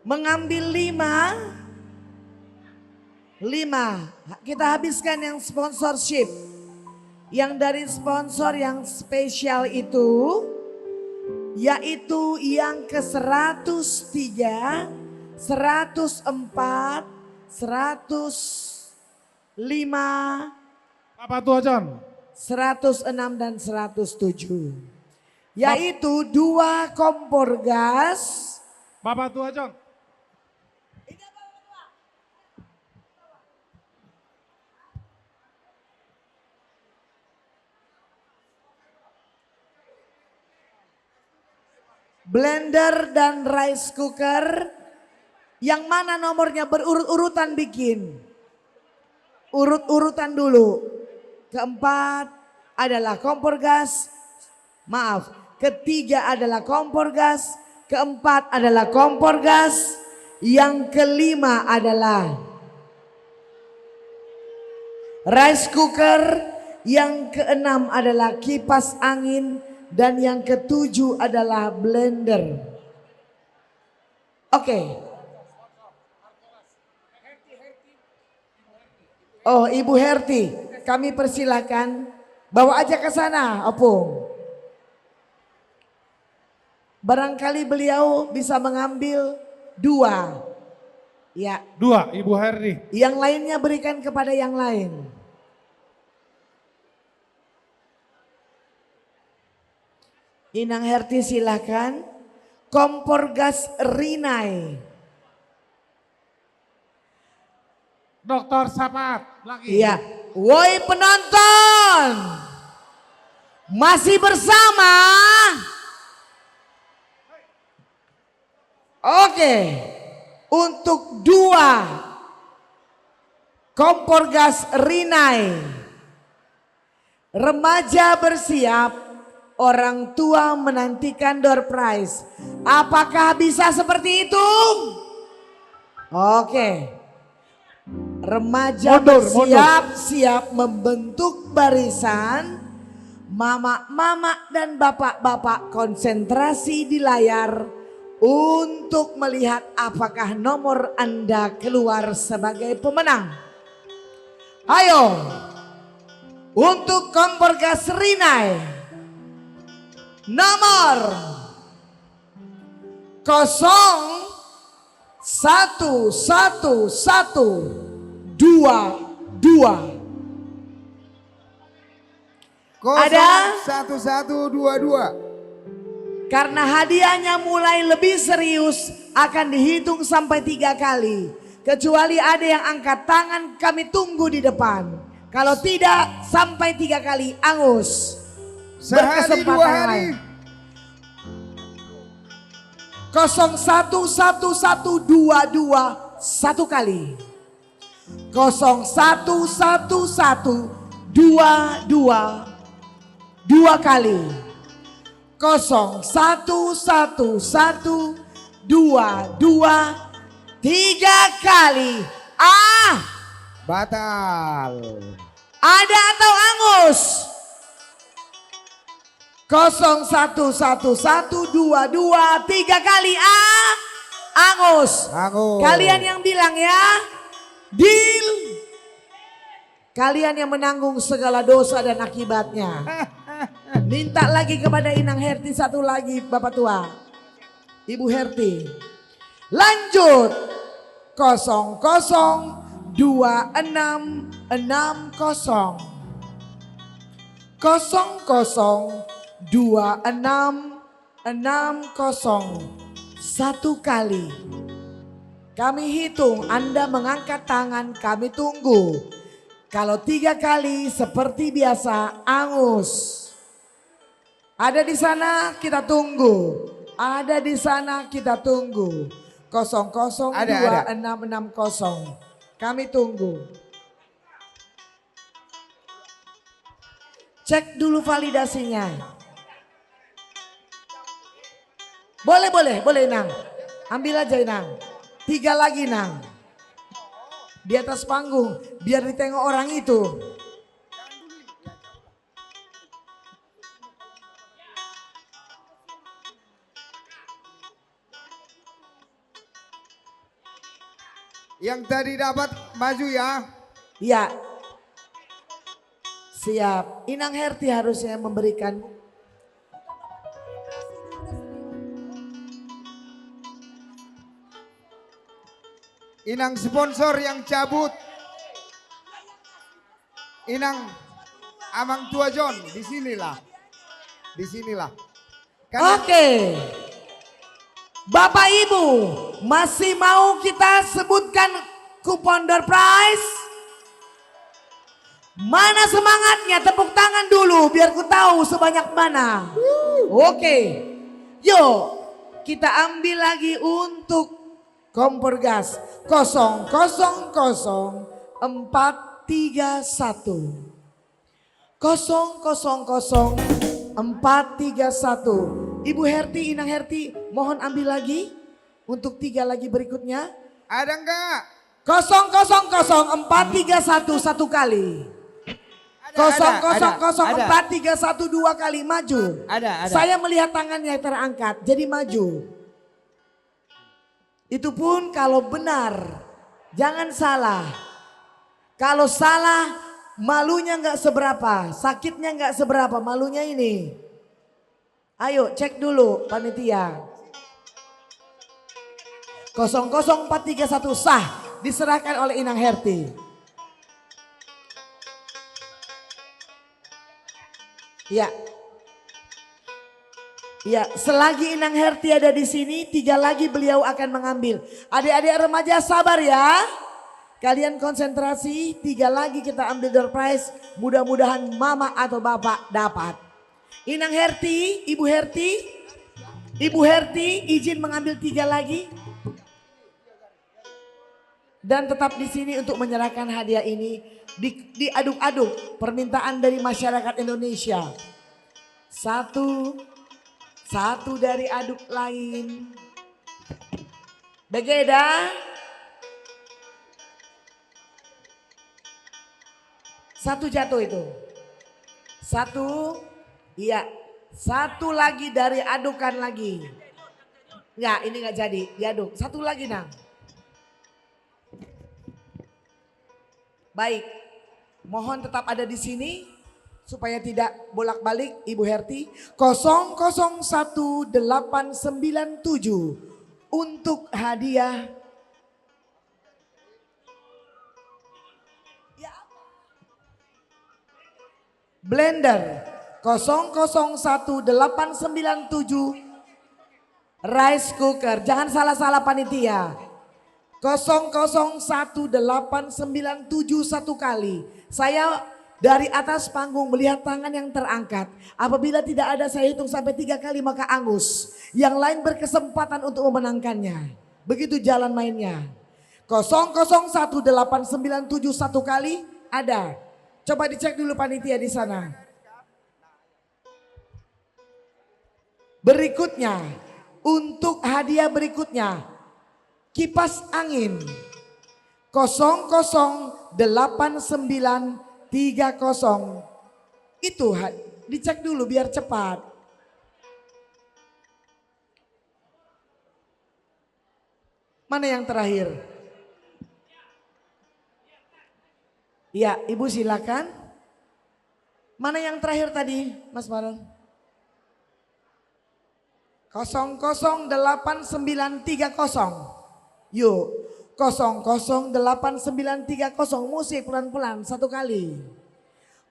mengambil lima, lima. Kita habiskan yang sponsorship. Yang dari sponsor yang spesial itu, yaitu yang ke seratus tiga, seratus empat, seratus lima, Bapak Tuajon. Seratus enam dan seratus tujuh. Yaitu dua kompor gas. Bapak Tuajon. Blender dan rice cooker. Yang mana nomornya berurut-urutan bikin? Urut-urutan dulu. Keempat adalah kompor gas. Maaf, ketiga adalah kompor gas, keempat adalah kompor gas, yang kelima adalah rice cooker, yang keenam adalah kipas angin, dan yang ketujuh adalah blender. Oke. Oh, Ibu Herti, kami persilakan. Bawa aja ke sana, Opung. Barangkali beliau bisa mengambil dua. Ya. Dua, Ibu Herti. Yang lainnya berikan kepada yang lain. Inang Herti, silakan. Kompor gas Rinnai. Dokter Sapaat lagi. Iya. Woi penonton. Masih bersama. Oke. Untuk dua kompor gas Rinnai. Remaja bersiap, orang tua menantikan door prize. Apakah bisa seperti itu? Oke. Remaja bersiap-siap membentuk barisan. Mamak-mamak dan bapak-bapak konsentrasi di layar untuk melihat apakah nomor Anda keluar sebagai pemenang. Ayo, untuk kompor gas Rinai, nomor kosong satu satu satu dua dua. Ada? Kosong satu satu dua dua. Karena hadiahnya mulai lebih serius, akan dihitung sampai tiga kali. Kecuali ada yang angkat tangan, kami tunggu di depan. Kalau tidak, sampai tiga kali, angus. Sehari, berkesempatan dua hari. Lain. Kosong satu satu satu dua dua, satu kali. Kosong satu satu satu dua dua, dua kali. Kosong satu satu satu dua dua, tiga kali. Ah! Batal. Ada atau angus? Kosong satu satu satu dua dua, tiga kali, ah, angus. Angus. Kalian yang bilang ya. Deal. Kalian yang menanggung segala dosa dan akibatnya. Minta lagi kepada Inang Herti satu lagi, Bapak Tua. Ibu Herti. Lanjut. Kosong kosong dua enam enam kosong. Kosong kosong dua enam enam kosong. Satu kali. Kami hitung, Anda mengangkat tangan, kami tunggu. Kalau tiga kali, seperti biasa, angus. Ada di sana, kita tunggu. Ada di sana, kita tunggu. Kosong kosong dua enam enam kosong. Kami tunggu. Cek dulu validasinya. Boleh, boleh, boleh, Inang. Ambil aja, Inang. Tiga lagi, Nang. Di atas panggung, biar ditengok orang itu. Yang tadi dapat maju ya. Iya. Siap. Inang Herti harusnya memberikan. Inang sponsor yang cabut. Inang, Amang Tua John, di sinilah. Di sinilah. Oke. Bapak Ibu, masih mau kita sebutkan kupon door prize? Mana semangatnya? Tepuk tangan dulu biar ku tahu sebanyak mana. Oke. Yuk, kita ambil lagi untuk kompor gas kosong kosong kosong empat tiga satu. Kosong kosong kosong empat tiga satu. Ibu Herti, Inang Herti, mohon ambil lagi untuk tiga lagi berikutnya. Ada enggak? Kosong kosong kosong empat tiga satu, satu kali. Ada, ada, ada. Kosong kosong kosong empat tiga satu, dua kali, maju. Ada, ada. Saya melihat tangannya terangkat, jadi maju. Itu pun kalau benar, jangan salah. Kalau salah, malunya nggak seberapa, sakitnya nggak seberapa, malunya ini. Ayo, cek dulu, panitia. Kosong kosong empat tiga satu sah, diserahkan oleh Inang Herti. Ya. Ya, selagi Inang Herti ada di sini, tiga lagi beliau akan mengambil. Adik-adik remaja, sabar ya. Kalian konsentrasi, tiga lagi kita ambil door prize. Mudah-mudahan mama atau bapak dapat. Inang Herti, Ibu Herti, Ibu Herti, izin mengambil tiga lagi. Dan tetap di sini untuk menyerahkan hadiah ini di, diaduk-aduk permintaan dari masyarakat Indonesia. Satu, satu dari aduk lain. Begeda. Satu jatuh itu. Satu, iya. Satu lagi dari adukan lagi. Enggak, ini enggak jadi diaduk. Satu lagi, Nang. Baik, mohon tetap ada di sini supaya tidak bolak-balik, Ibu Herti. Kosong kosong satu delapan sembilan tujuh untuk hadiah. Ya. Blender kosong kosong satu delapan sembilan tujuh, rice cooker. Jangan salah-salah panitia. Kosong kosong satu delapan sembilan tujuh satu kali. Saya dari atas panggung melihat tangan yang terangkat. Apabila tidak ada, saya hitung sampai tiga kali, maka angus. Yang lain berkesempatan untuk memenangkannya. Begitu jalan mainnya. Kosong kosong satu delapan sembilan tujuh satu kali, ada. Coba dicek dulu panitia di sana. Berikutnya, untuk hadiah berikutnya, kipas angin kosong kosong delapan sembilan tiga kosong. Itu ha-, dicek dulu biar cepat. Mana yang terakhir? Ya, Ibu silakan. Mana yang terakhir tadi, Mas Baron? Kosong kosong delapan sembilan tiga kosong. Yuk, kosong kosong delapan sembilan tiga kosong. Musik pelan-pelan, satu kali.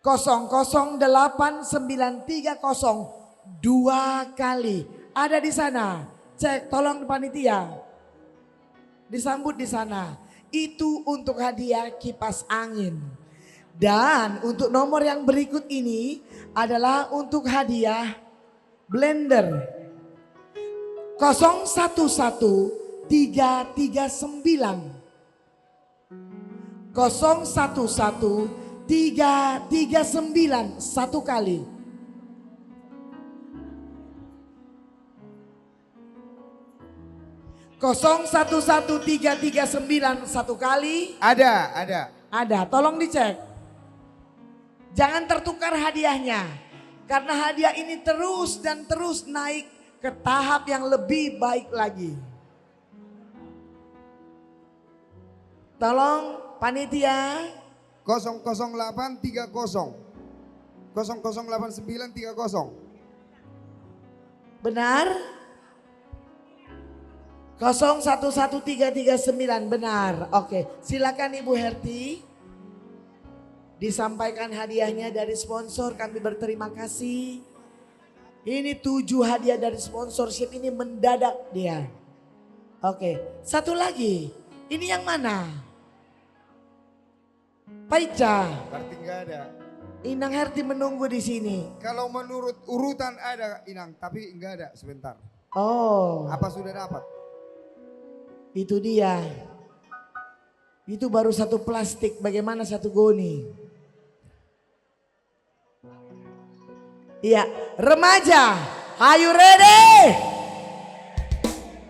Kosong kosong delapan sembilan tiga kosong, dua kali. Ada di sana. Cek, tolong panitia. Disambut di sana. Itu untuk hadiah kipas angin. Dan untuk nomor yang berikut ini adalah untuk hadiah blender. Kosong satu satu tiga tiga sembilan. Kosong satu satu tiga tiga sembilan, satu kali. Kosong satu satu tiga tiga sembilan, satu kali. Ada, ada. Ada, tolong dicek. Jangan tertukar hadiahnya. Karena hadiah ini terus dan terus naik ke tahap yang lebih baik lagi. Tolong, panitia. Kosong kosong delapan tiga kosong. Kosong kosong delapan sembilan tiga kosong. Benar? Kosong satu satu tiga tiga sembilan, benar. Oke, silakan Ibu Herti. Disampaikan hadiahnya dari sponsor, kami berterima kasih. Ini tujuh hadiah dari sponsorship ini mendadak dia. Oke, satu lagi. Ini yang mana? Pak Ica. Berarti nggak ada. Inang Herti menunggu di sini. Kalau menurut urutan ada, Inang, tapi nggak ada, sebentar. Oh. Apa sudah dapat? Itu dia. Itu baru satu plastik, bagaimana satu goni? Iya, remaja, are you ready?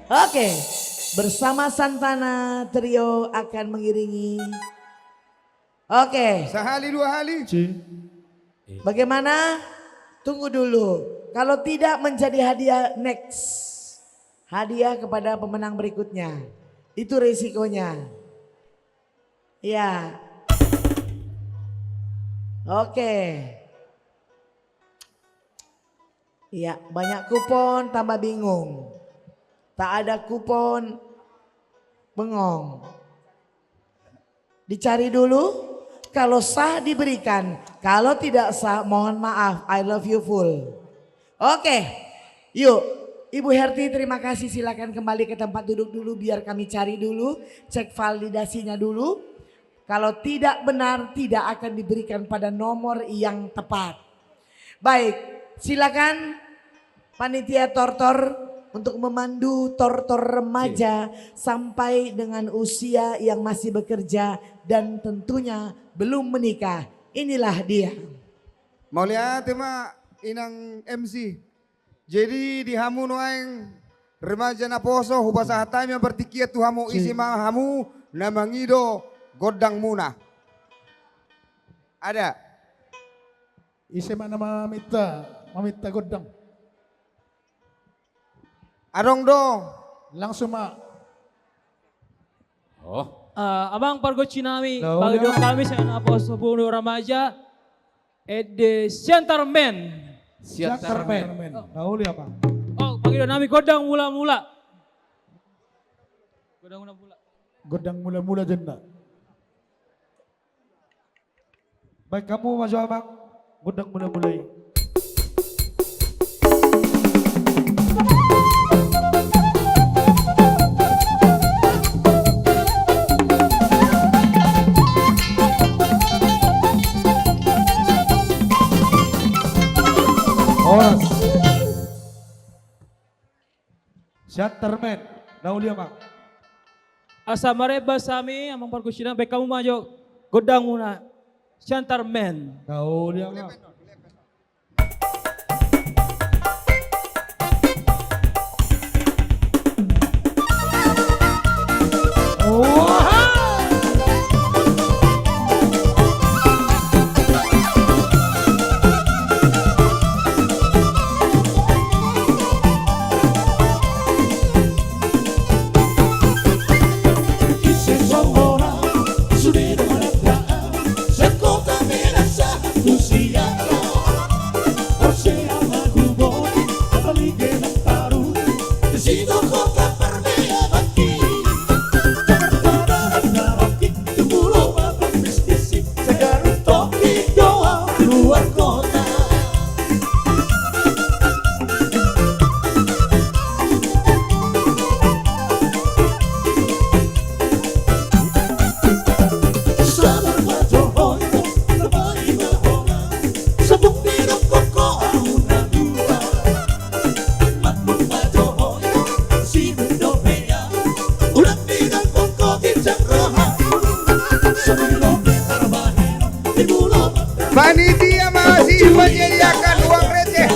Oke, bersama Santana Trio akan mengiringi. Oke. Sahali dua hali. Bagaimana? Tunggu dulu. Kalau tidak, menjadi hadiah next. Hadiah kepada pemenang berikutnya. Itu risikonya. Iya. Oke. Iya, banyak kupon tambah bingung. Tak ada kupon, bengong. Dicari dulu, kalau sah diberikan, kalau tidak sah, mohon maaf, I love you full. Oke, yuk, Ibu Herti, terima kasih, silakan kembali ke tempat duduk dulu, biar kami cari dulu, cek validasinya dulu. Kalau tidak benar, tidak akan diberikan pada nomor yang tepat. Baik, silakan panitia Tortor untuk memandu tor-tor remaja sampai dengan usia yang masih bekerja dan tentunya belum menikah. Inilah dia. Mauliate ma inang M C. Jadi di hamu nuaeng remaja naposo, hupasahat hami ma partingkian tu hamu, ise ma hamu na mangido gondangmuna. Ada. Ise ma na maminta, maminta gondang? Adong do. Langsung ma. Oh. Ah, amang pargonsi nami, pangidoan hami sian naposo boru remaja, ende Siantar Men. Siantar Men. Na uli, amang. Oh, pangidoan nami gondang mula-mula. Gondang mula-mula. Gondang mula-mula jenda. Baen hamu ma jo, amang, gondang mula-mula i. Horas. Siantar Men, na uli, amang. Asa marembas hami, amang pargonsi nami, baen hamu ma jo gondangmuna, Siantar Men. Na uli, amang. Panitia masih menyediakan uang receh.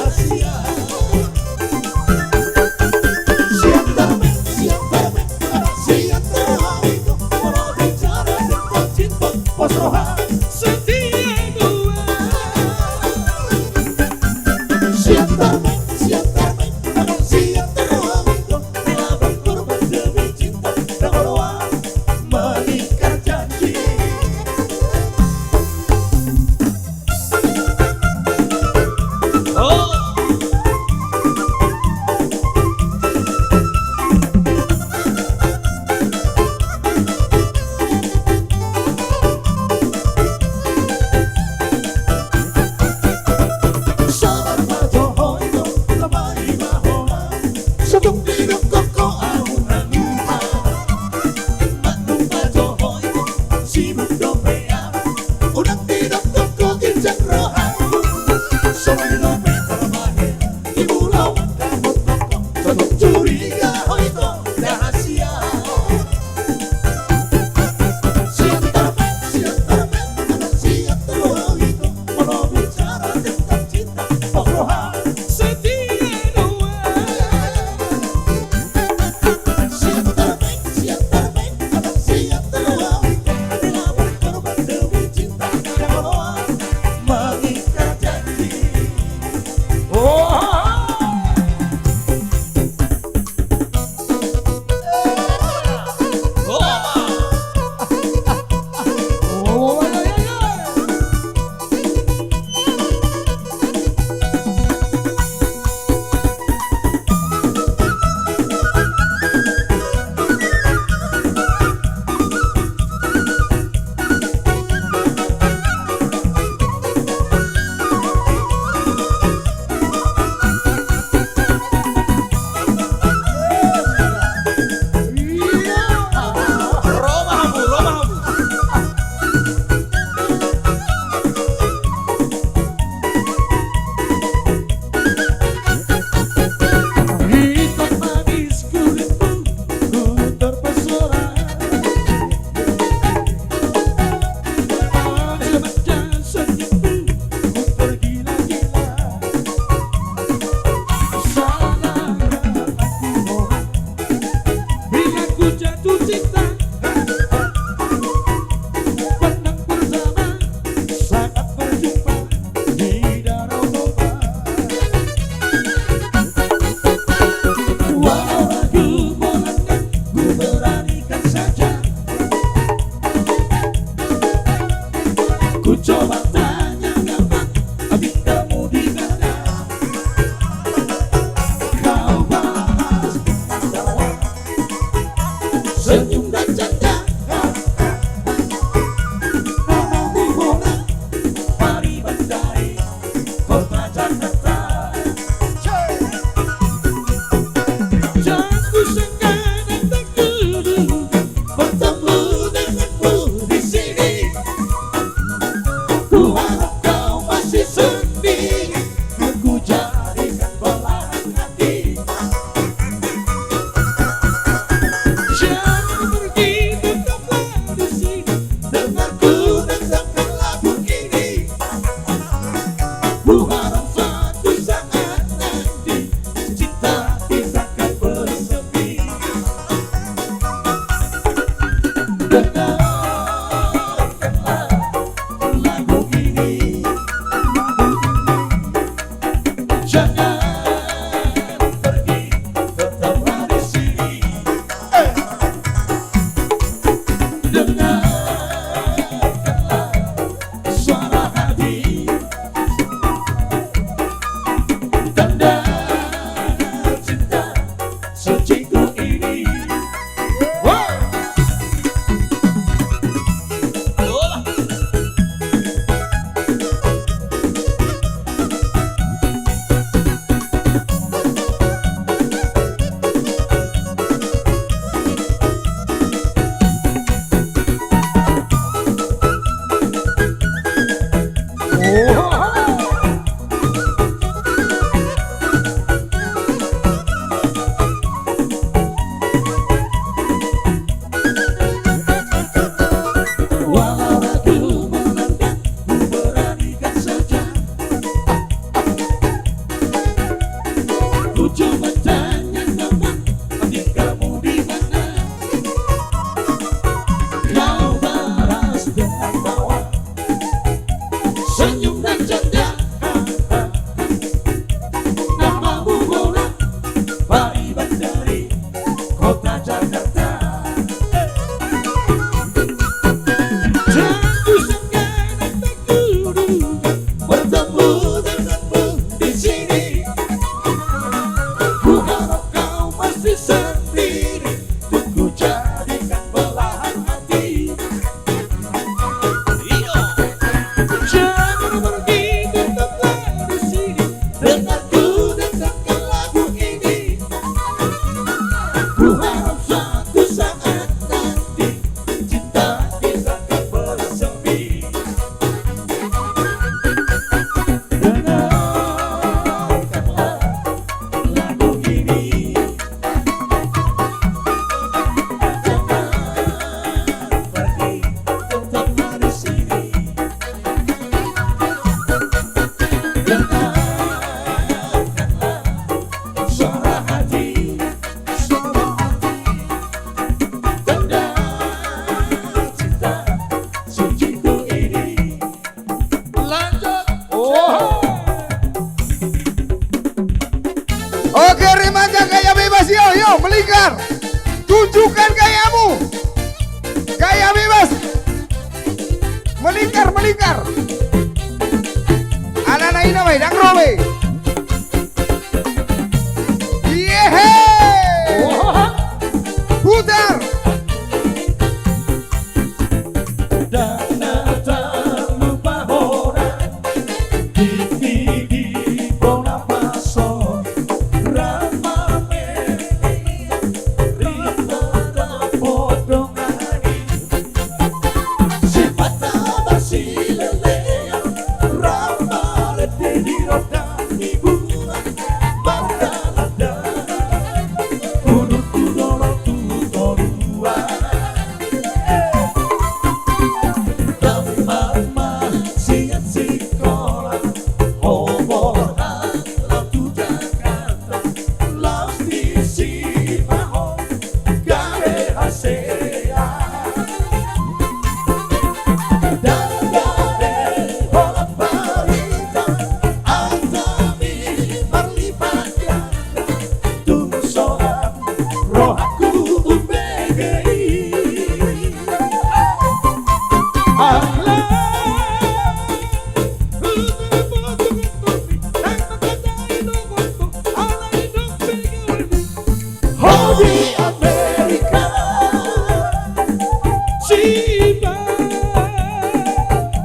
Ku harap suatu saat nanti cinta kita akan bersemi. Dengarkanlah lagu ini. Jangan pergi, tetaplah di sini. Eh. Dengarkanlah suara hati. Tanda cinta suciku ini. Wow. Walau ragu melangkah, ku beranikan saja. Ku cuma tanya nama, tinggalmu di mana? Kau balas dengan tawa, senyum dan canda. Namamu bola, pariban dari kota Jakarta. Jauh sangat tak kuduga bertemu denganmu di sini. Ku harap kau masih sendiri, untuk ku jadikan belahan hati. Jangan pergi, tetaplah di sini. Dengar ku dengarkan lagu ini. Ku harap suatu saat nanti cinta kita akan bersemi. Dengarkanlah lagu ini. Lanjut. Oh. Oke, remaja gaya bebas, yo, yo, melingkar. Tunjukkan gayamu. Gaya bebas. Melingkar, melingkar. Anak-anak ina, mai, dang robe. Yehe. Putar. Dang na tarlupa hona, di, di, di bona paso, rap ma meme, rap ma dapot dongan i. Sipata marsilelean, rap ma rap di rondang ni bulan. Tung sonang rohaku umbege i. Ala. Ho di Amerika. Sipa.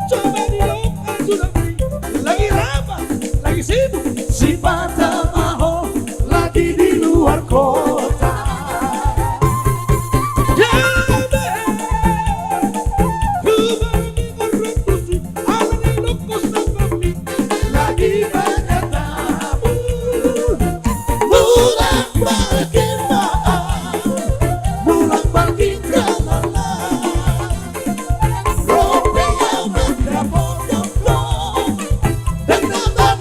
Coba di lo, sudah. Lagi rapat. Lagi sibuk. Sipata ma ho lagi di luar kota. Gabe. Kubarani orang musik, ala ni loko sangkami. Lagi banyak tamu. Mulak balik maaf. Mulak balik ralala. Robe amat dapot dapot. Dan tambah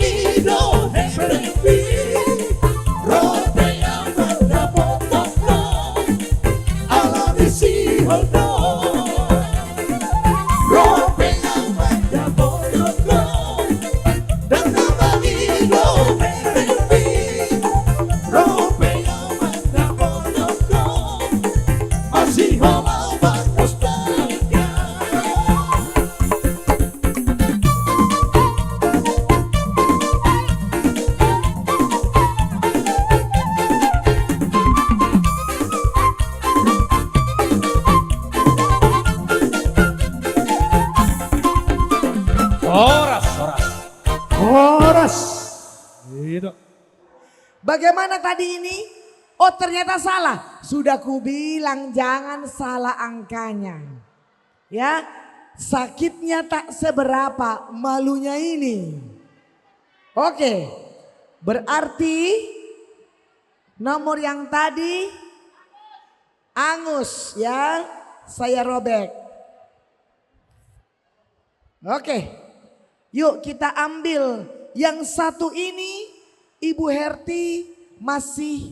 Horas. Itu. Bagaimana tadi ini? Oh, ternyata salah. Sudah kubilang jangan salah angkanya. Ya, sakitnya tak seberapa, malunya ini. Oke, berarti nomor yang tadi angus ya, saya robek. Oke, yuk kita ambil yang satu ini. Ibu Herti masih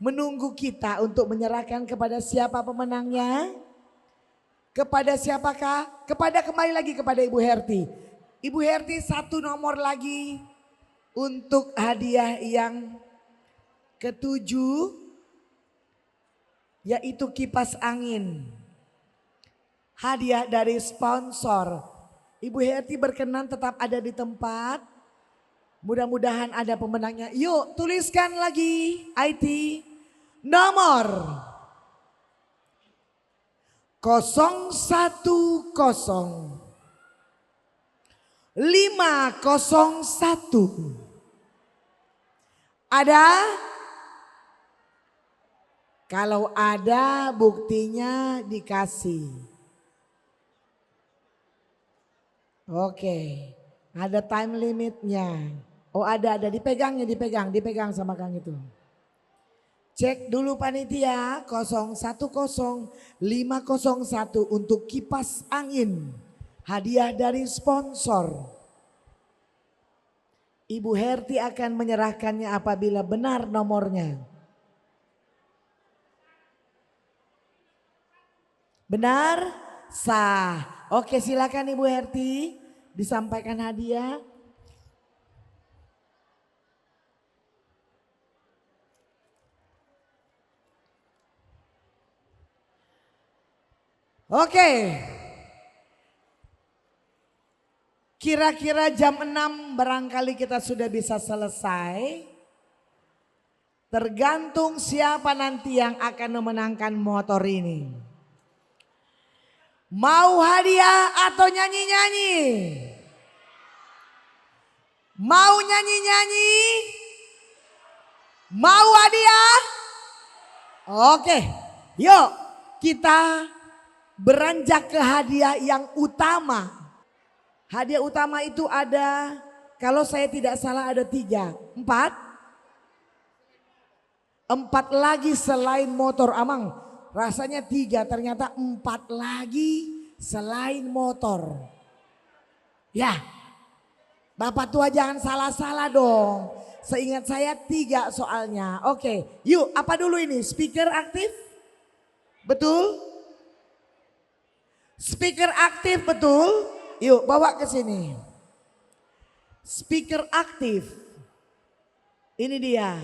menunggu kita untuk menyerahkan kepada siapa pemenangnya. Kepada siapakah? Kepada, kembali lagi kepada Ibu Herti. Ibu Herti, satu nomor lagi untuk hadiah yang ketujuh, yaitu kipas angin. Hadiah dari sponsor. Ibu Herti berkenan tetap ada di tempat. Mudah-mudahan ada pemenangnya. Yuk, tuliskan lagi, I T. Nomor kosong satu kosong, lima kosong satu. Ada? Kalau ada, buktinya dikasih. Oke, ada time limitnya. Oh, ada, ada. Dipegang ya, dipegang, dipegang sama Kang itu. Cek dulu panitia, kosong satu kosong, lima kosong satu untuk kipas angin. Hadiah dari sponsor. Ibu Herti akan menyerahkannya apabila benar nomornya. Benar? Sah. Oke, silakan Ibu Herti disampaikan hadiah. Oke. Kira-kira jam enam barangkali kita sudah bisa selesai. Tergantung siapa nanti yang akan memenangkan motor ini. Mau hadiah atau nyanyi-nyanyi? Mau nyanyi-nyanyi? Mau hadiah? Oke, yuk kita beranjak ke hadiah yang utama. Hadiah utama itu ada, kalau saya tidak salah ada tiga, empat. Empat lagi selain motor, Amang. Rasanya tiga, ternyata empat lagi selain motor. Ya, Bapak Tua jangan salah-salah dong. Seingat saya tiga soalnya. Oke, yuk, apa dulu ini? Speaker aktif? Betul? Speaker aktif, betul? Yuk, bawa ke sini. Speaker aktif. Ini dia.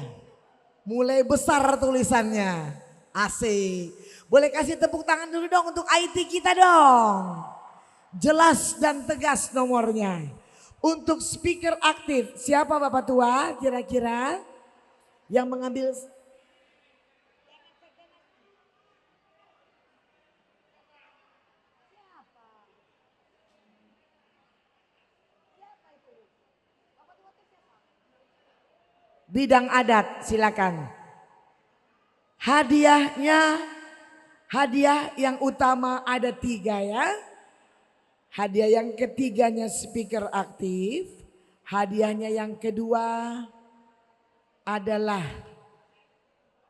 Mulai besar tulisannya. Asik. Boleh kasih tepuk tangan dulu dong untuk I T kita dong. Jelas dan tegas nomornya. Untuk speaker aktif, siapa Bapak Tua kira-kira yang mengambil? Bidang adat, silakan. Hadiahnya, hadiah yang utama ada tiga ya. Hadiah yang ketiganya speaker aktif. Hadiahnya yang kedua adalah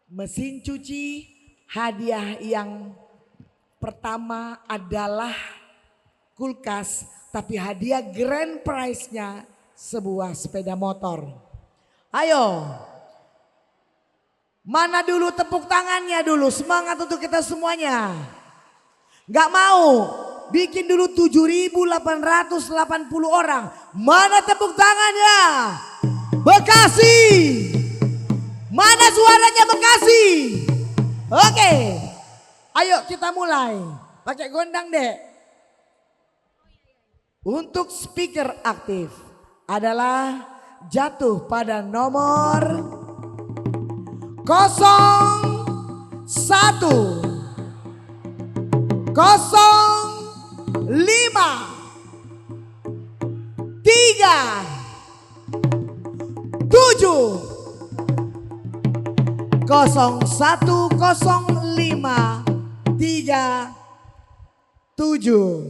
mesin cuci. Hadiah yang pertama adalah kulkas, tapi hadiah grand prize-nya sebuah sepeda motor. Ayo, mana dulu tepuk tangannya dulu, semangat untuk kita semuanya. Nggak mau, bikin dulu tujuh ribu delapan ratus delapan puluh orang. Mana tepuk tangannya? Bekasi. Mana suaranya Bekasi? Oke. Ayo kita mulai. Pakai gondang, Dek. Untuk speaker aktif adalah jatuh pada nomor kosong satu, kosong lima, tiga, Kosong satu kosong lima tiga tujuh.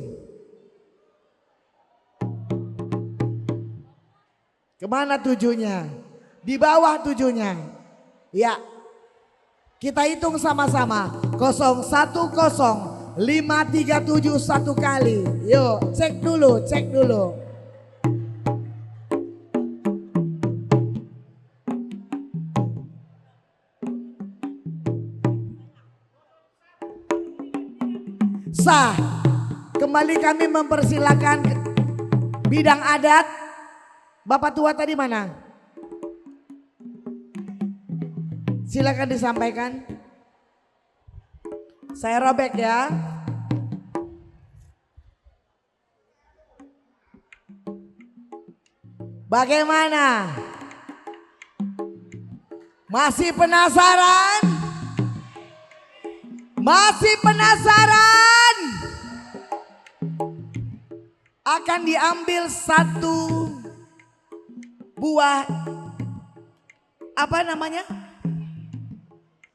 Kemana tujuhnya? Di bawah tujuhnya. Ya. Kita hitung sama-sama. Kosong satu kosong lima tiga tujuh satu kali. Yuk, cek dulu, cek dulu. Sah. Kembali kami mempersilakan bidang adat. Bapak tua tadi mana? Silakan disampaikan. Saya robek ya. Bagaimana? Masih penasaran? Masih penasaran? Akan diambil satu buah, apa namanya?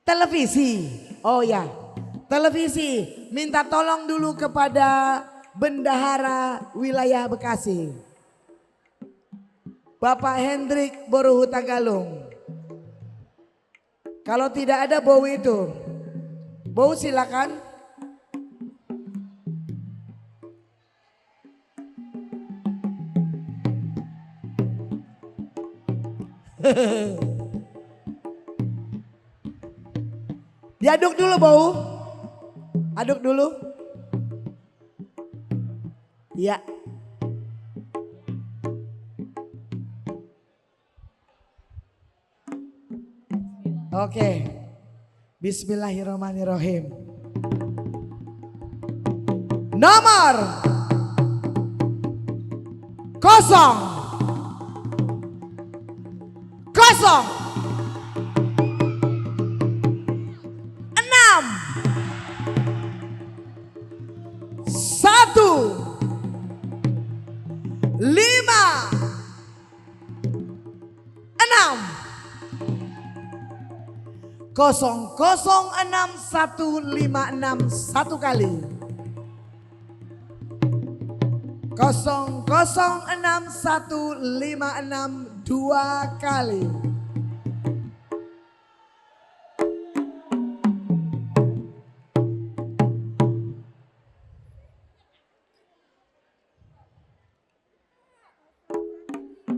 Televisi. Oh ya, televisi. Minta tolong dulu kepada Bendahara Wilayah Bekasi, Bapak Hendrik Boru Hutagalung. Kalau tidak ada, Bowo itu. Bowo, silakan. Diaduk dulu, Bowo. Aduk dulu. Ya. Oke. Bismillahirrahmanirrahim. Nomor kosong, kosong, enam, satu, lima, enam. Kosong kosong enam satu lima enam satu kali. Kosong kosong enam satu lima enam dua kali.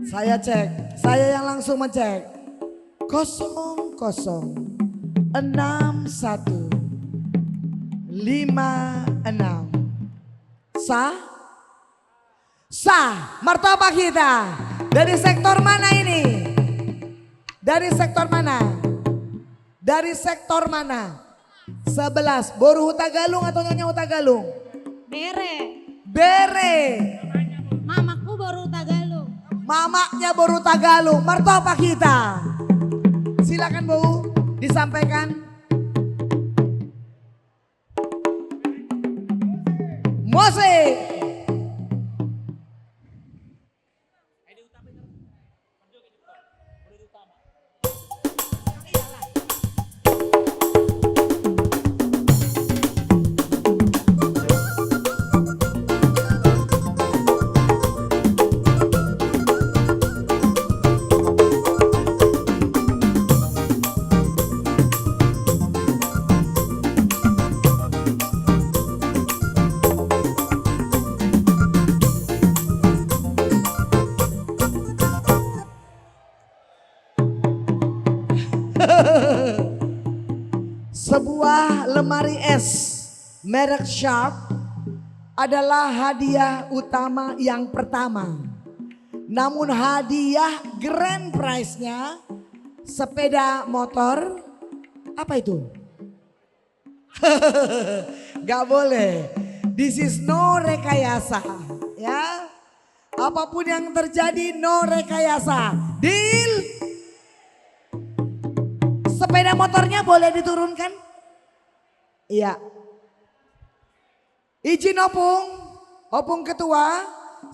Saya cek, saya yang langsung mencek. Kosong kosong enam satu lima enam. Sah? Sah. Martopag hita. Dari sektor mana ini? Dari sektor mana? Dari sektor mana? Sebelas. Boru Hutagalung atau Nyonya Hutagalung? Bere. Bere. Mamakku boru Hutagalung. Mamaknya boru Hutagalung. Martopag hita. Silakan, Bowo, disampaikan. Musik. Sebuah lemari es merek Sharp adalah hadiah utama yang pertama. Namun hadiah grand prize-nya sepeda motor, apa itu? Nggak boleh. This is no rekayasa, ya. Apapun yang terjadi, no rekayasa. Deal? Sepeda motornya boleh diturunkan? Iya. Izin, Opung, Opung Ketua,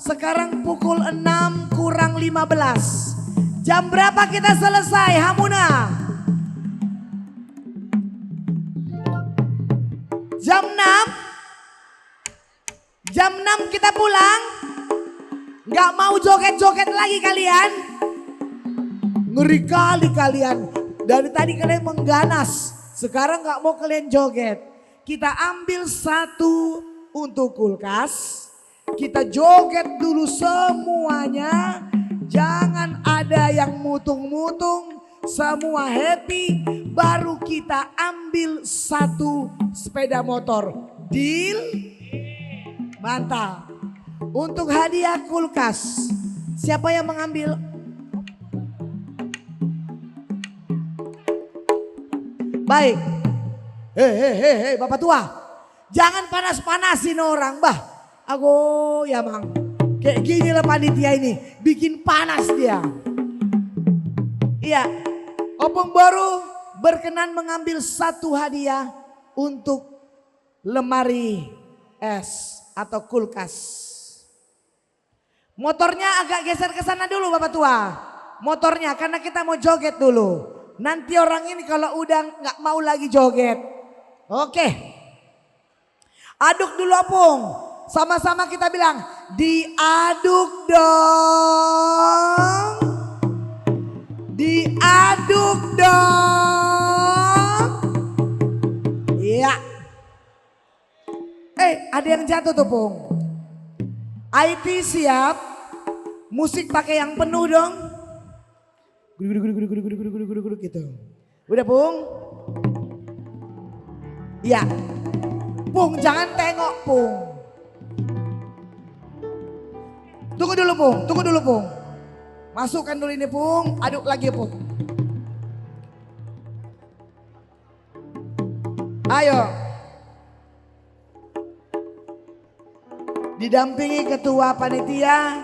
sekarang pukul enam kurang lima belas. Jam berapa kita selesai, hamuna? Jam enam? Jam enam kita pulang? Nggak mau joget-joget lagi kalian? Ngeri kali kalian. Dari tadi kalian mengganas, sekarang nggak mau kalian joget. Kita ambil satu untuk kulkas. Kita joget dulu semuanya. Jangan ada yang mutung-mutung. Semua happy. Baru kita ambil satu sepeda motor. Deal? Mantap. Untuk hadiah kulkas, siapa yang mengambil? Baik. Hei, hei, hei, hei, Bapak Tua. Jangan panas-panasin orang, bah. Ago, ya, Mang. Kayak gini lah panitia ini. Bikin panas dia. Iya. Opung Boru berkenan mengambil satu hadiah untuk lemari es atau kulkas. Motornya agak geser ke sana dulu, Bapak Tua. Motornya, karena kita mau joget dulu. Nanti orang ini kalau udah nggak mau lagi joget. Oke. Aduk dulu, Opung. Sama-sama kita bilang, "Diaduk dong. Diaduk dong." Iya. Eh, ada yang jatuh tuh, Pung. I T siap. Musik pakai yang penuh dong. Gitu. Udah, Pung? Iya. Pung, jangan tengok, Pung. Tunggu dulu, Pung. Tunggu dulu, Pung. Masukkan dulu ini, Pung. Aduk lagi, Pung. Ayo. Didampingi ketua panitia,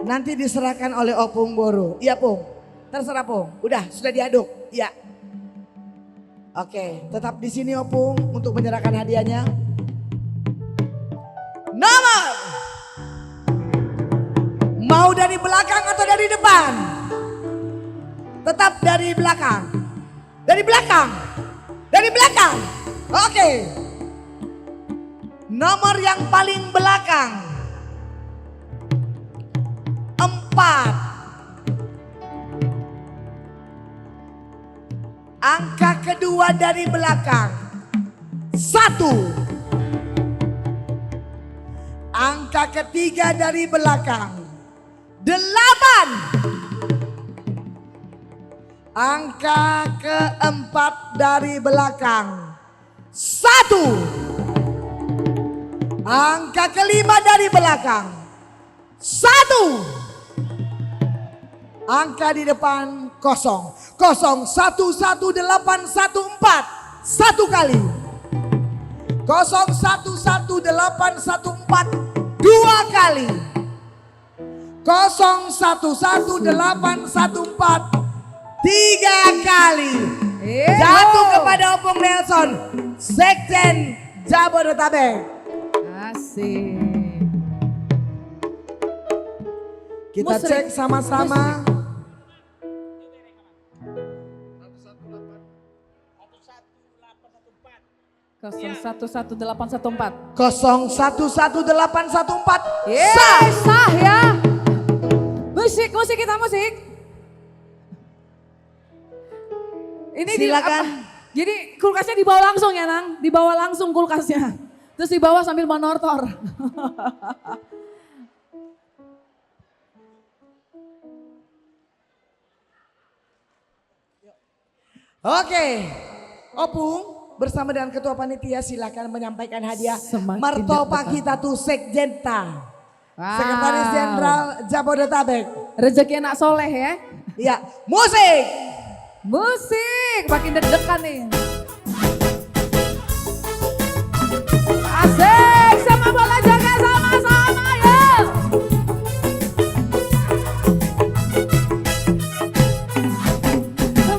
nanti diserahkan oleh Opung Boru. Iya, Pung. Terserah, Pung. Udah, sudah diaduk. Iya. Oke, tetap di sini, Opung, untuk menyerahkan hadiahnya. Nomor. Mau dari belakang atau dari depan? Tetap dari belakang. Dari belakang. Dari belakang. Oke. Nomor yang paling belakang. Empat. Angka kedua dari belakang. Satu. Angka ketiga dari belakang. Delapan. Angka keempat dari belakang. Satu. Angka kelima dari belakang. Satu. Angka di depan kosong. Kosong satu satu delapan satu empat. Satu kali. Kosong satu satu delapan satu empat. Dua kali. Kosong satu satu delapan satu empat tiga kali. Iyo. Jatuh kepada Opung Nelson, Sekjen Jabodetabek. Asik. Kita cek sama-sama. Kosong satu satu delapan satu empat. Kosong satu satu delapan satu empat. Yeay, sah. Sah ya. Musik, musik kita musik. Ini di, silakan. Apa, jadi kulkasnya dibawa langsung ya, Nang? Dibawa langsung kulkasnya. Terus dibawa sambil manortor. Oke, Opung bersama dengan ketua panitia silakan menyampaikan hadiah. Semakin martopak dekat. Kita tu sekjenta. Wow. Sekretaris Jenderal Jabodetabek. Rezeki anak soleh ya. Iya, musik. Musik, makin deg-degan nih. Asik, sepak bola juga sama-sama, yuk.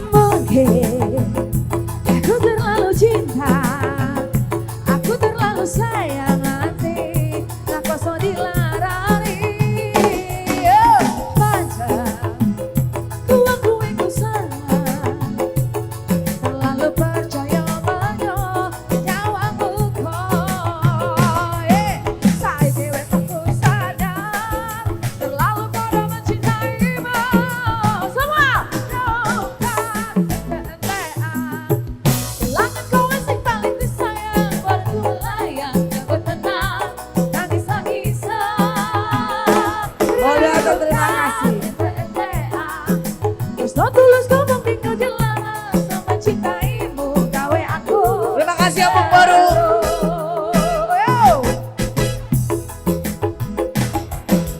Mungkin aku terlalu cinta, aku terlalu sayang hati, tak kuasa dilarang. Yuk, panjang tuaku yang ku sayang. Terlalu percaya pada nyawa ku So tulus gomong di jalanan, so mencintaimu gawe aku. Terima kasih, Ompung Boru. Yo.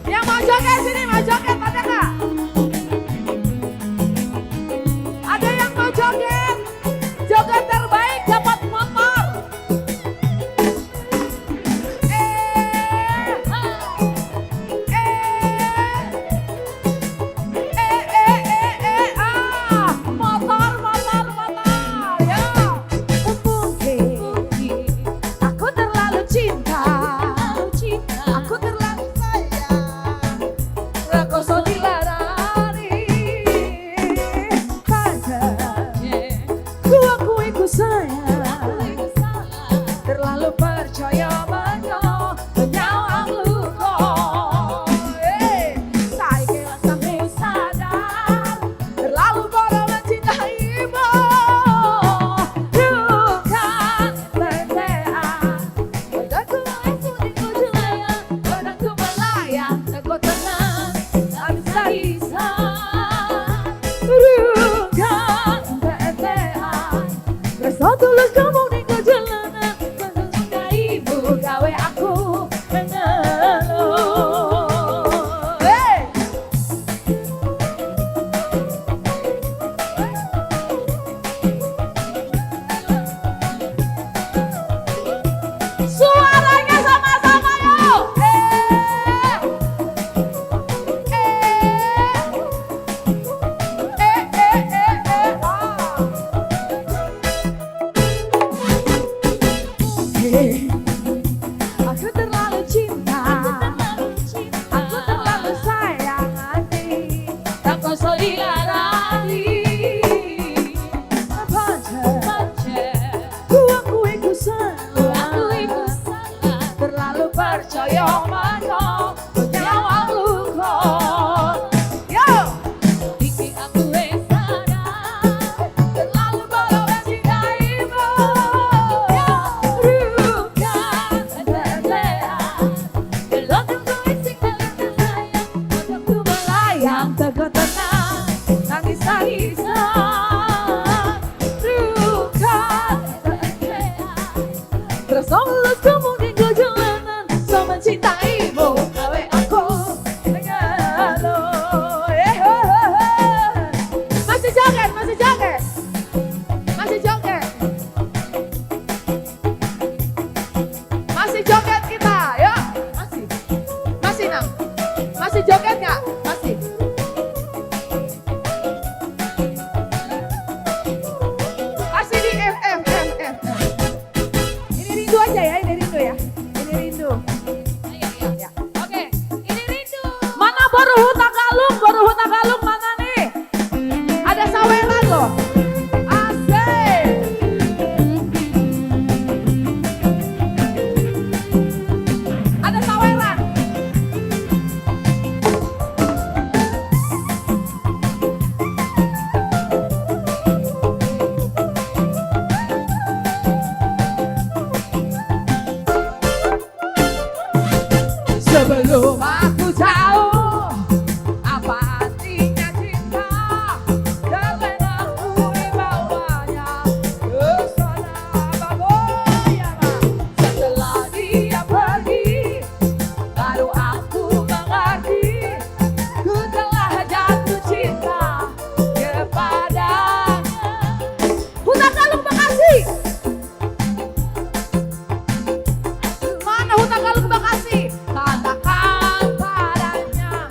Yang mau joget sini, mau joget, ada nggak? Ada yang mau joget? Joget terbaik dapat motor. Eh, eh, eh, eh, eh, eh, ah, motor, motor, motor, yo. Mungkin aku terlalu cinta, aku terlalu sayang. Rako so dilarani. Ku akui ku sayang, terlalu percaya mano, menyawang luko. Eh, sai ke lasam sadar, terlalu bodoh mencintaimu. Bukan percaya. Godangku melayu, godangku jalanan, godangku melayang, tak kau tenang, tak bisa-bisa. Ruga tetean, rasa tulus kamu di jalanan, mencintaimu gawe aku mengelo. Hei! Suaranya sama-sama, yuk. Eh. Eh. Eh, eh, eh, eh, ah. Hei. Aku terlalu cinta. Aku terlalu sayang hati. Tak kau so dilarani. Pacar. Ku akui ku salah. Terlalu percaya mano, menyawang luko. Yo. Iki aku sadar, terlalu bodoh mencintaimu. Ruga tetean, belum tentu isi kalian sayang. Untuk ku melayang, tegak tenang, tangis-tangisan. Ruga tetean. Terus so tulus kamu di jalanan, so mencintaimu gawe aku mengelo. Eh, ho, ho, ho. Masih joget, masih joget. Masih joget. Masih joget kita, yuk. Masih. Masih, Nang. Masih joget nggak? Masih. Masih di F, F, F, F. Ini rindu aja ya, ini rindu ya. Ini rindu. Iya, iya. Ya. Oke, ini rindu. Mana boru Hutagalung? Boru Hutagalung mana nih? Ada saweran loh. Asik. Ada saweran. Sebelum aku jauh, apa artinya cinta? Terlena aku di bawahnya, ke sana bagoyang. Setelah dia pergi, baru aku mengerti, ku telah jatuh cinta kepadanya. Hutagalung Bekasi. Mana Hutagalung Bekasi? Katakan padanya.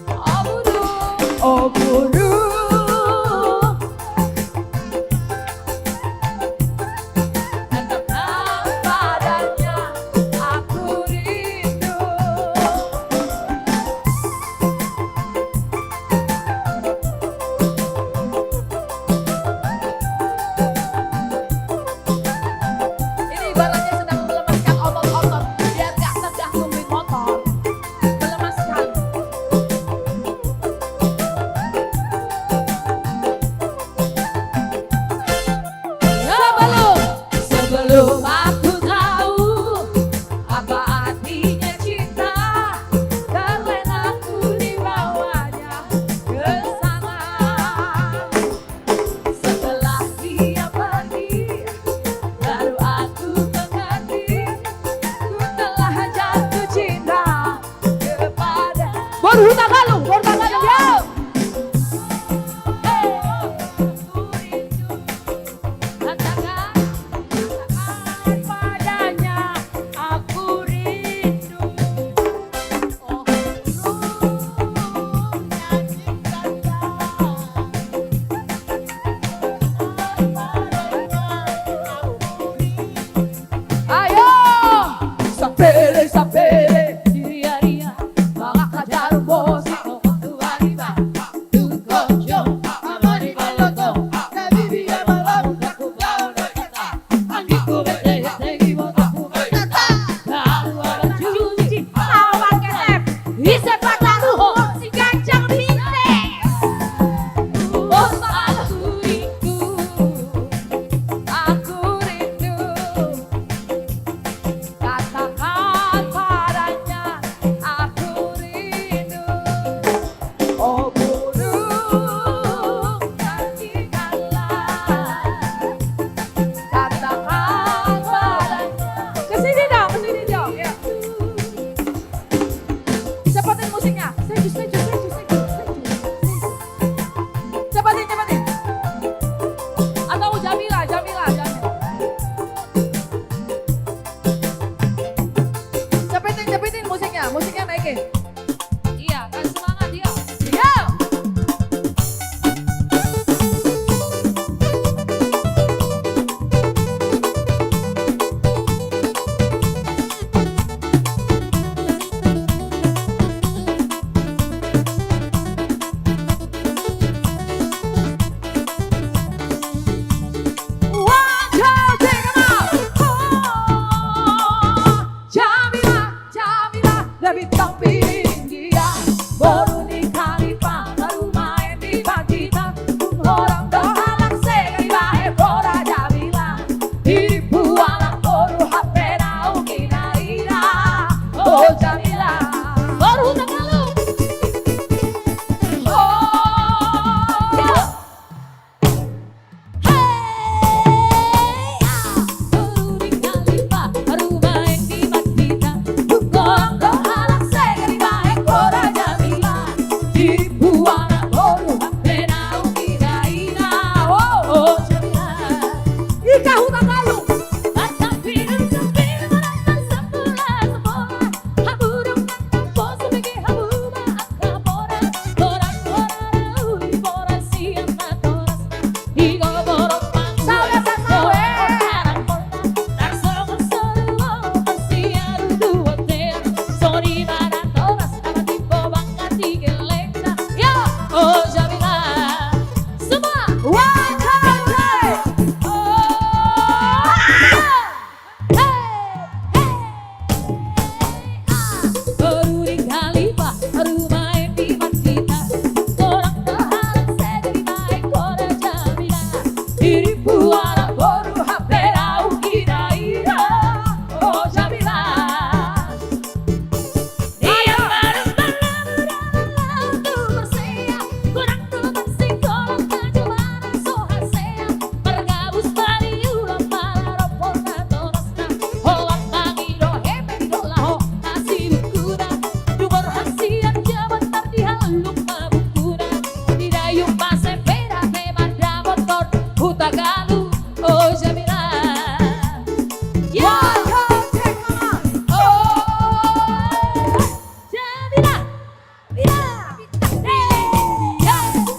Oh burung, oh burung. Katakan padanya, aku rindu. Ini ibaratnya sedang melemaskan otot-otot biar nggak tegak nungguin motor. Melemaskan.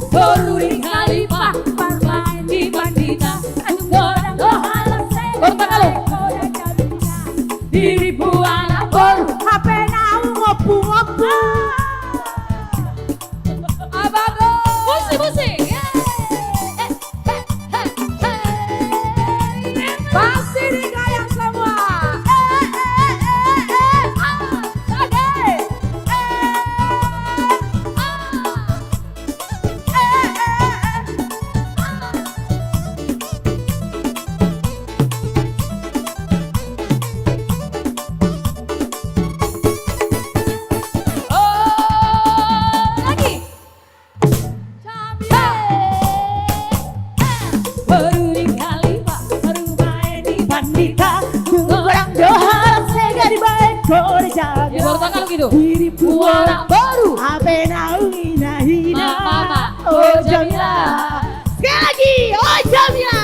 Boru ni Khalifah, parmaen ni pandita. Andorang do halak sega, boru Tagalog. Di Ribuan boru, hape naung ompung-ompung. Abang, musik, musik. Yeay. Pasti digoyang semua. Eh, eh, eh, eh, ah, lagi. Eh, ah. Eh, eh, eh, eh, ah. Oh, lagi. Boru ni Khalifah, parmaen ni pandita. Andorang do halak sega, dibaen ho do Jamila. Ya, boru Tagalog itu. Di Ribuan boru, hape naung hina-hina. Ma, ma, ma. Oh, Jamila. Sekali lagi, oh, Jamila.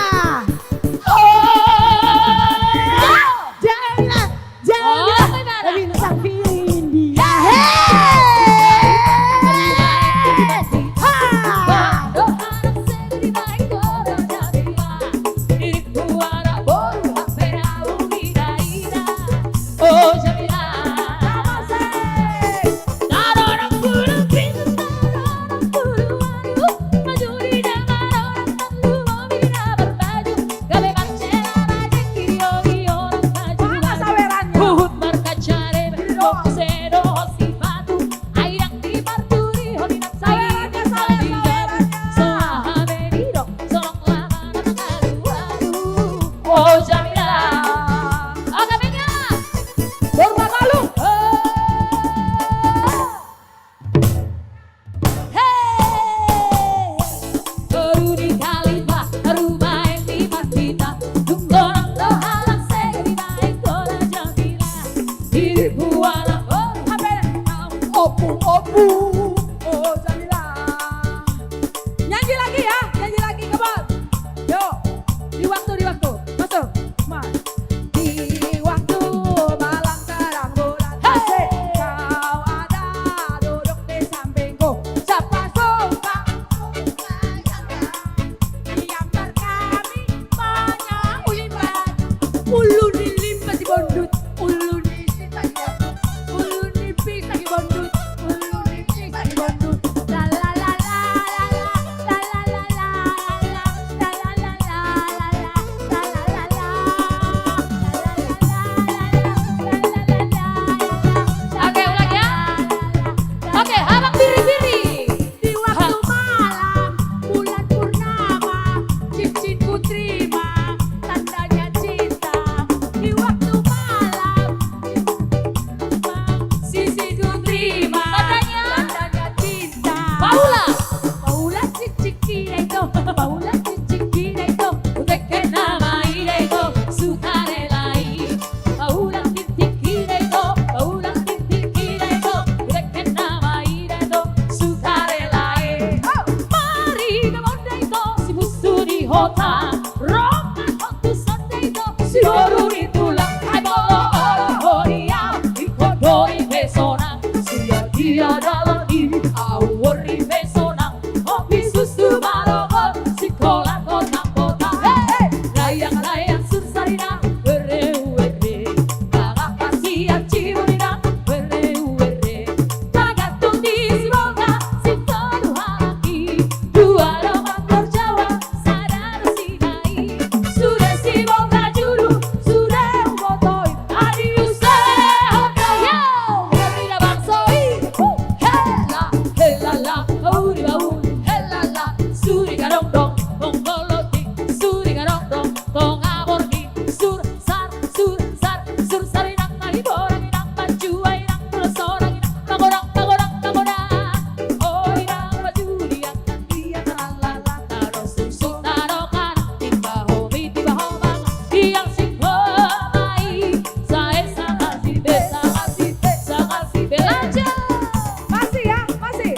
Oh, Jamila. Jangan bilang, oh, benar. Tapi sang pilih dia. Hei! Ha! Mana sawerannya? Huhut markaca rebe, boxe dohot sipatu, ai ndang diparturihon inanta i. Sawerannya, sawer-, sawerannya. Sahabe didok, sonang lama na mangalualu. Oh, Jamila. Oke, Mega. Boru Tagalog. Oh. Hei! Boru ni Khalifah, parmaen ni pandita. Dung godang do halak sega, dibaen ho do Jamila. Di Ribuan boru, hape naung ompung-ompung. Oh, Jamila. Nyanyi lagi ya, nyanyi lagi, come on. Yuk, di waktu, di waktu. Masuk. Mas. Di waktu malam terang bulan, hei, asik. Kau ada duduk di sampingku. Siapa suka yang berkami banyak ulimbat. Ulu ni limbat di bondut. Ulu ni Oke, ulang ya. Oke, abang biri-biri. Di waktu malam bulan purnama, cincin ku terima, tandanya cinta. Di waktu malam, cincin ku terima, tandanya, tandanya cinta. Paula. Paula cincin kira itu, Paula cincin kira itu, udeke nama ida itu, sukarela i. Paula tintin kira ito, Paula tintin kira ito, udeke nama ida ito, sukarela i. Mari na bonda ito, sibusu ni hota, ro ma ho tu sonda ito, siboru ni tulang, ai molo olo ho dia, ingkon do i pe sonang, suda dia dalan i, au ro i pe sonang. Kopi susu malogot, sikola kota-kota. Hei, hei. Layang-layang sursarina, were-were. Balak kasian cibunina, were-were. Tagantung di Sibolga, sitolu halak i. Dua do mangkor Jawa, sada do Sinai. Sude Sibolga julu, sude hubotoi. Adiu se, hodo. Yo, berarti na bangso i. Hela, helala, auri baul, helala, suri gadongdong, bonggol lotik, suri gadongdong, tonga borngin, sur, sar, sur, sar, sursar inang, naliboran inang, manjua inang, tulos sorang inang, magodang, magodang, magodang. O inang, pajulian. Masih ya, masih.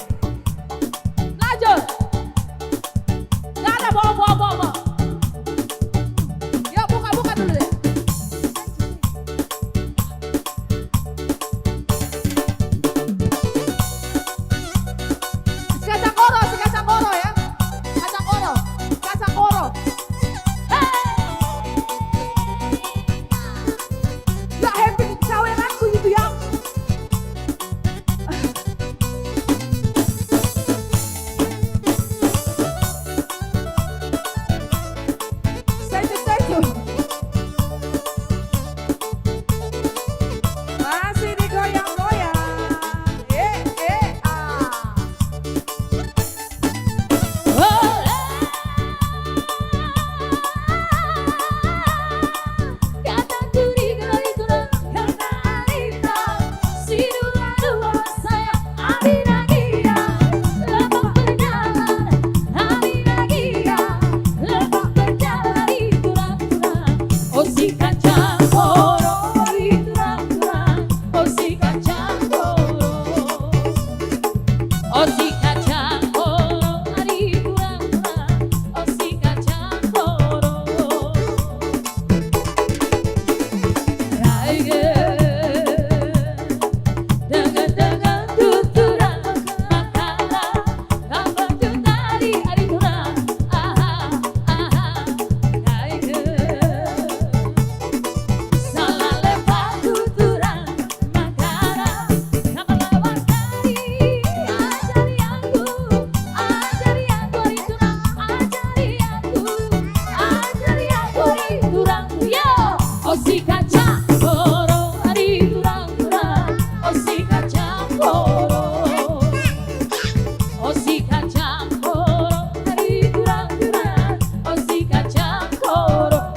O si kacang koro, ari gurang-gurang, o si kacang koro.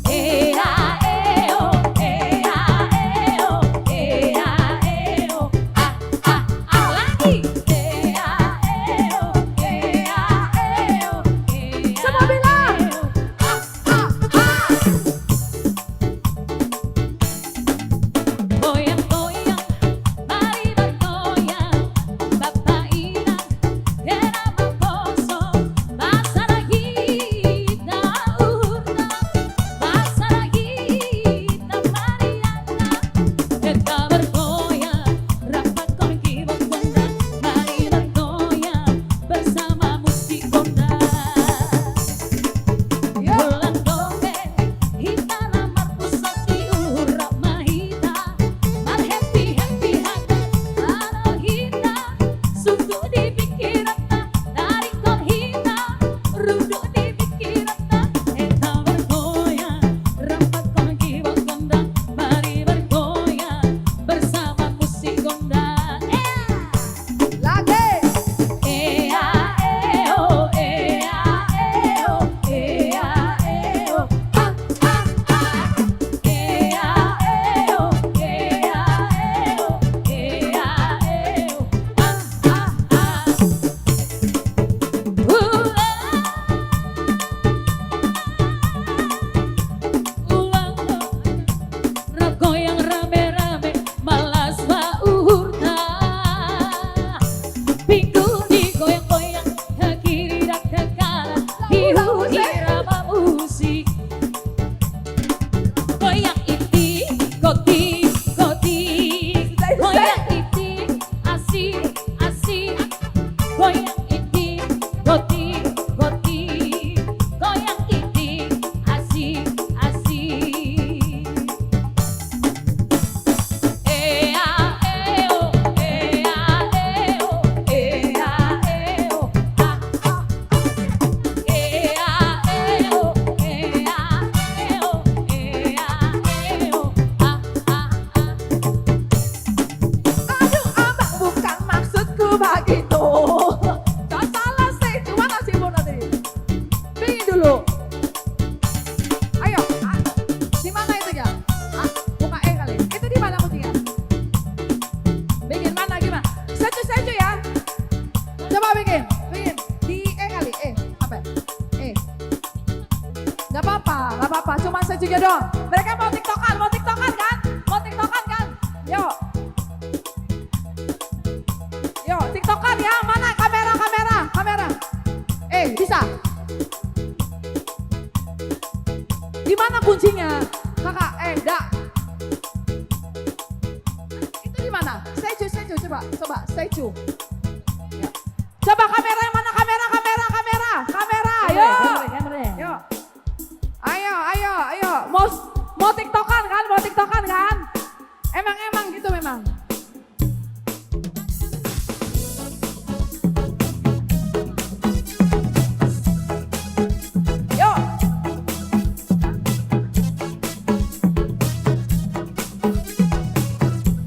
Ea, eo, ea, eo, ea, eo. Ah, ah, ah, lagi. Ea, eo, ea, eo, ea, eo. Semua bilang. Ah, ah, ah. Goyang, goyang, mari bergoyang. Bapa inang, hera mamposo, basar hita uhurta, basar hita mariana. Hita bergoyang, rapatkon keyboard gondang, mari bergoyang bersama musik gondang. Yo. Ulang dope, hita na marpusat di uhur, rap ma hita, marhappy-happy hata, ro hita, sungkun di pingkiranta, taringot hita, runduk di pingkiranta, hita bergoyang, rapatkon keyboard gondang, mari bergoyang bersama musik gondang. Ea! Lagi. Ea, eo, ea, eo, ea, eo. Ah, ah, ah. Ea, eo, ea, eo, ea, eo. Ah, ah, ah. Ulang. Ulang. Rap goyang rame-rame, malas ma uhurta. Pinggul digoyang-goyang, ke kiri dan ke kanan, diulang, diulang musik. Goyang itik, gotik, gotik. Goyang itik, asik, asik. Goyang itik, gotik, gotik. Goyang itik, asik, asik. Ea, eo, ea, eo, ea, eo. Ah, ah, ah. Ea, eo, ea, eo, ea, eo. Ah, ah, ah. Aduh, abang, bukan maksudku begitu. Kau salah stage. Mana si Mona tadi? Pingin dulu. Ayo, ah, di mana itu ya? Ah, bukan E kali. Itu di mana kuncinya? Bikin mana, gimana? Stage, stage ya. Coba bikin, bikin. Di E kali, E. Apa? E. Nggak apa-apa, nggak apa-apa. Cuma stage doang. Mereka mau tiktokan, mau tiktokan kan? Mau tiktokan kan? Yuk. Yo, tiktokan ya. Mana kamera, kamera, kamera? Eh, bisa. Di mana kuncinya? Kakak, eh, enggak. Itu di mana? Stage, stage, coba, coba, stage. Ya. Coba kamera yang mana? Kamera, kamera, kamera, kamera. Kamera, yo. Kamera, kamera. Yo. Ayo, ayo, ayo. Mau, mau tiktokan kan? Mau tiktokan kan? Emang, emang gitu memang. Yo.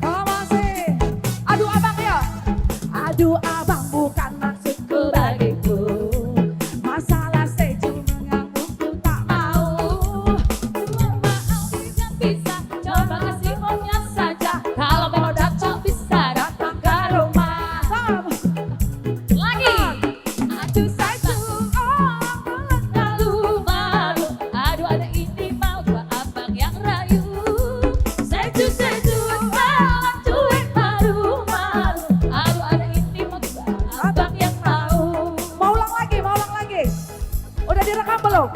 Oh, masih. Aduh, abang, ya. Aduh, abang, bukan maksudku begitu. Masalah stage mengganggu, ku tak mau. Jual mahal tidak bisa, coba kasih maunya saja. Kalau memang cocok, bisa datang ke rumah. Lagi. Aduh, stage, oh, terlalu malu. Aduh, ada ini mau, dua abang yang rayu. Stage, stage, jalan cuek, malu-malu. Aduh, ada ini mau, dua abang yang mau. Mau ulang lagi, mau ulang lagi. Udah direkam belum?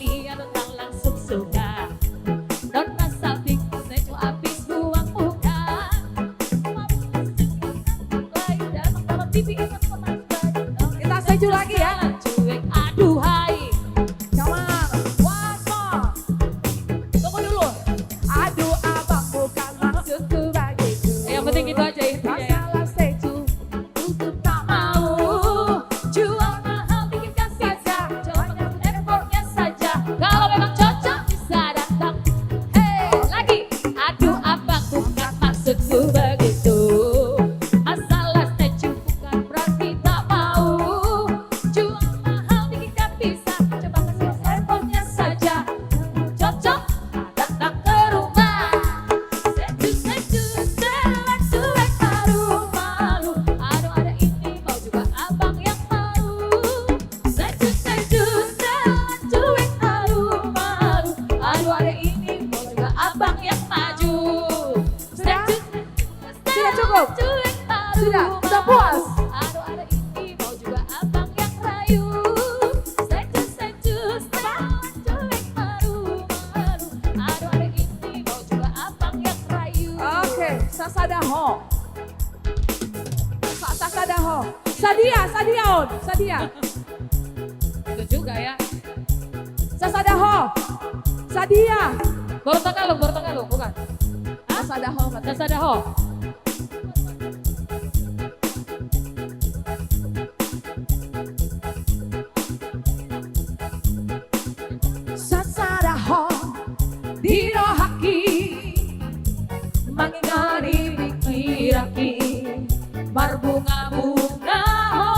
Lihat orang langsung suka. Don Mas Sabik, stage habis buang muka. Kita stage lagi ya. Cuek, aduhai. Come on, once more. Tunggu dulu. Aduh, abang, bukan maksudku begitu. Yang penting itu aja intinya ya. Masalah stage, ku tak mau. Jual mahal, tinggikan saja. Cuma effortnya saja. Kalau memang cocok, bisa datang. Hei, lagi. Aduh, abang, bukan maksudku begitu. Sudah, sudah puas? Aduh, ada ini mau juga abang yang rayu. Sejuk-sejuk, sejuk, malu-malu. Aduh, ada ini mau juga abang yang rayu. Oke, sasada ho. Sa-, sasada ho. Sadia, sadia on, sadia. Itu juga ya. Sasada ho. Sadia. Gor Tagalog, Gor Tagalog, bukan? Hah? Sasada ho, katanya. Sasada ho. Sasada ho di rohangki, mangingani pingkiranki, marbunga-bunga ho.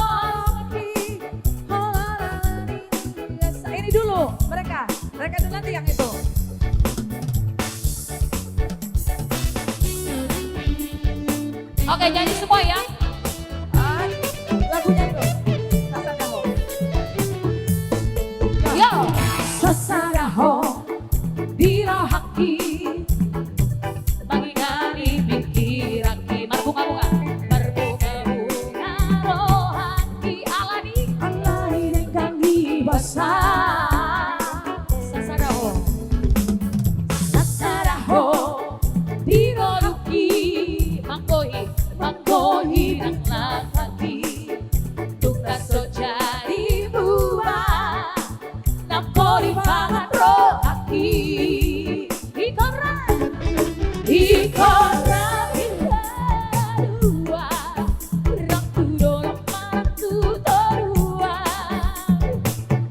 Ini dulu mereka, mereka dulu nanti yang itu. Oke, nyanyi semua ya. Ah, lagunya itu. Sasada ho. Yo. Sasada ho di rohangki, mangingani pingkiranki, marbunga-bunga, marbunga-bunga rohangki, alani, alani denggan ni basa. Sasada ho. Sasada ho di ngolungki, manggohi, manggohi nang langkangki. Tung na so jadi buat, nang polimpangan rohangki. Ingkon rap, ingkon rap hita dua, rap tu dolok, rap tu toruan.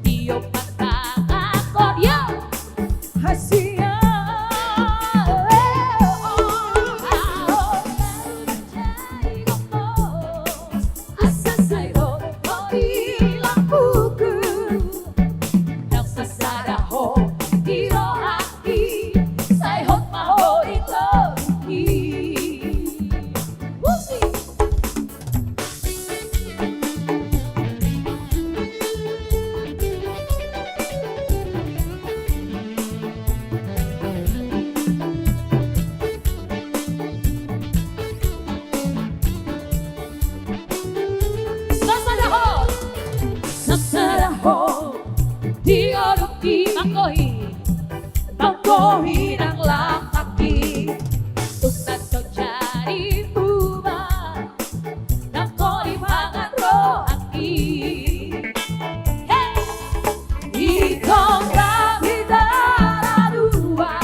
Tiop martangan, yo. Hasia. Asa sai hot ho di lambungku. Nang sasada ho di rohangki, sai hot ma ho di ngolungki. Musik. Sasada ho. Sasada ho di ngolungki, manggohi, manggohi nang langkangki. Tung na so jadi buat, nang polimpangan rohangki. Hey! Ingkon rap hita dua,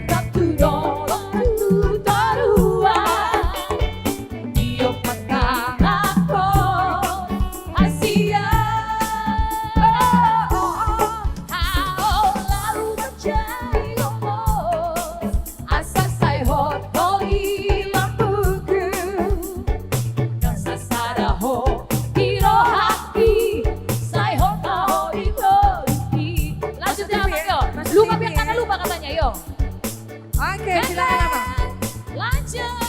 rap tu dolok, rap tu toruan. Tiop martangan ho, hasia. Hau lalu manjalo ho. Asa sai hot ho di lambungku. Nang sasada ho di rohangki, sai hot ma ho di ngolungki. Lanjut ya, Abang, yo. Lupa, biar kata lupa katanya, yo. Oke, silakan, Abang. Lanjut.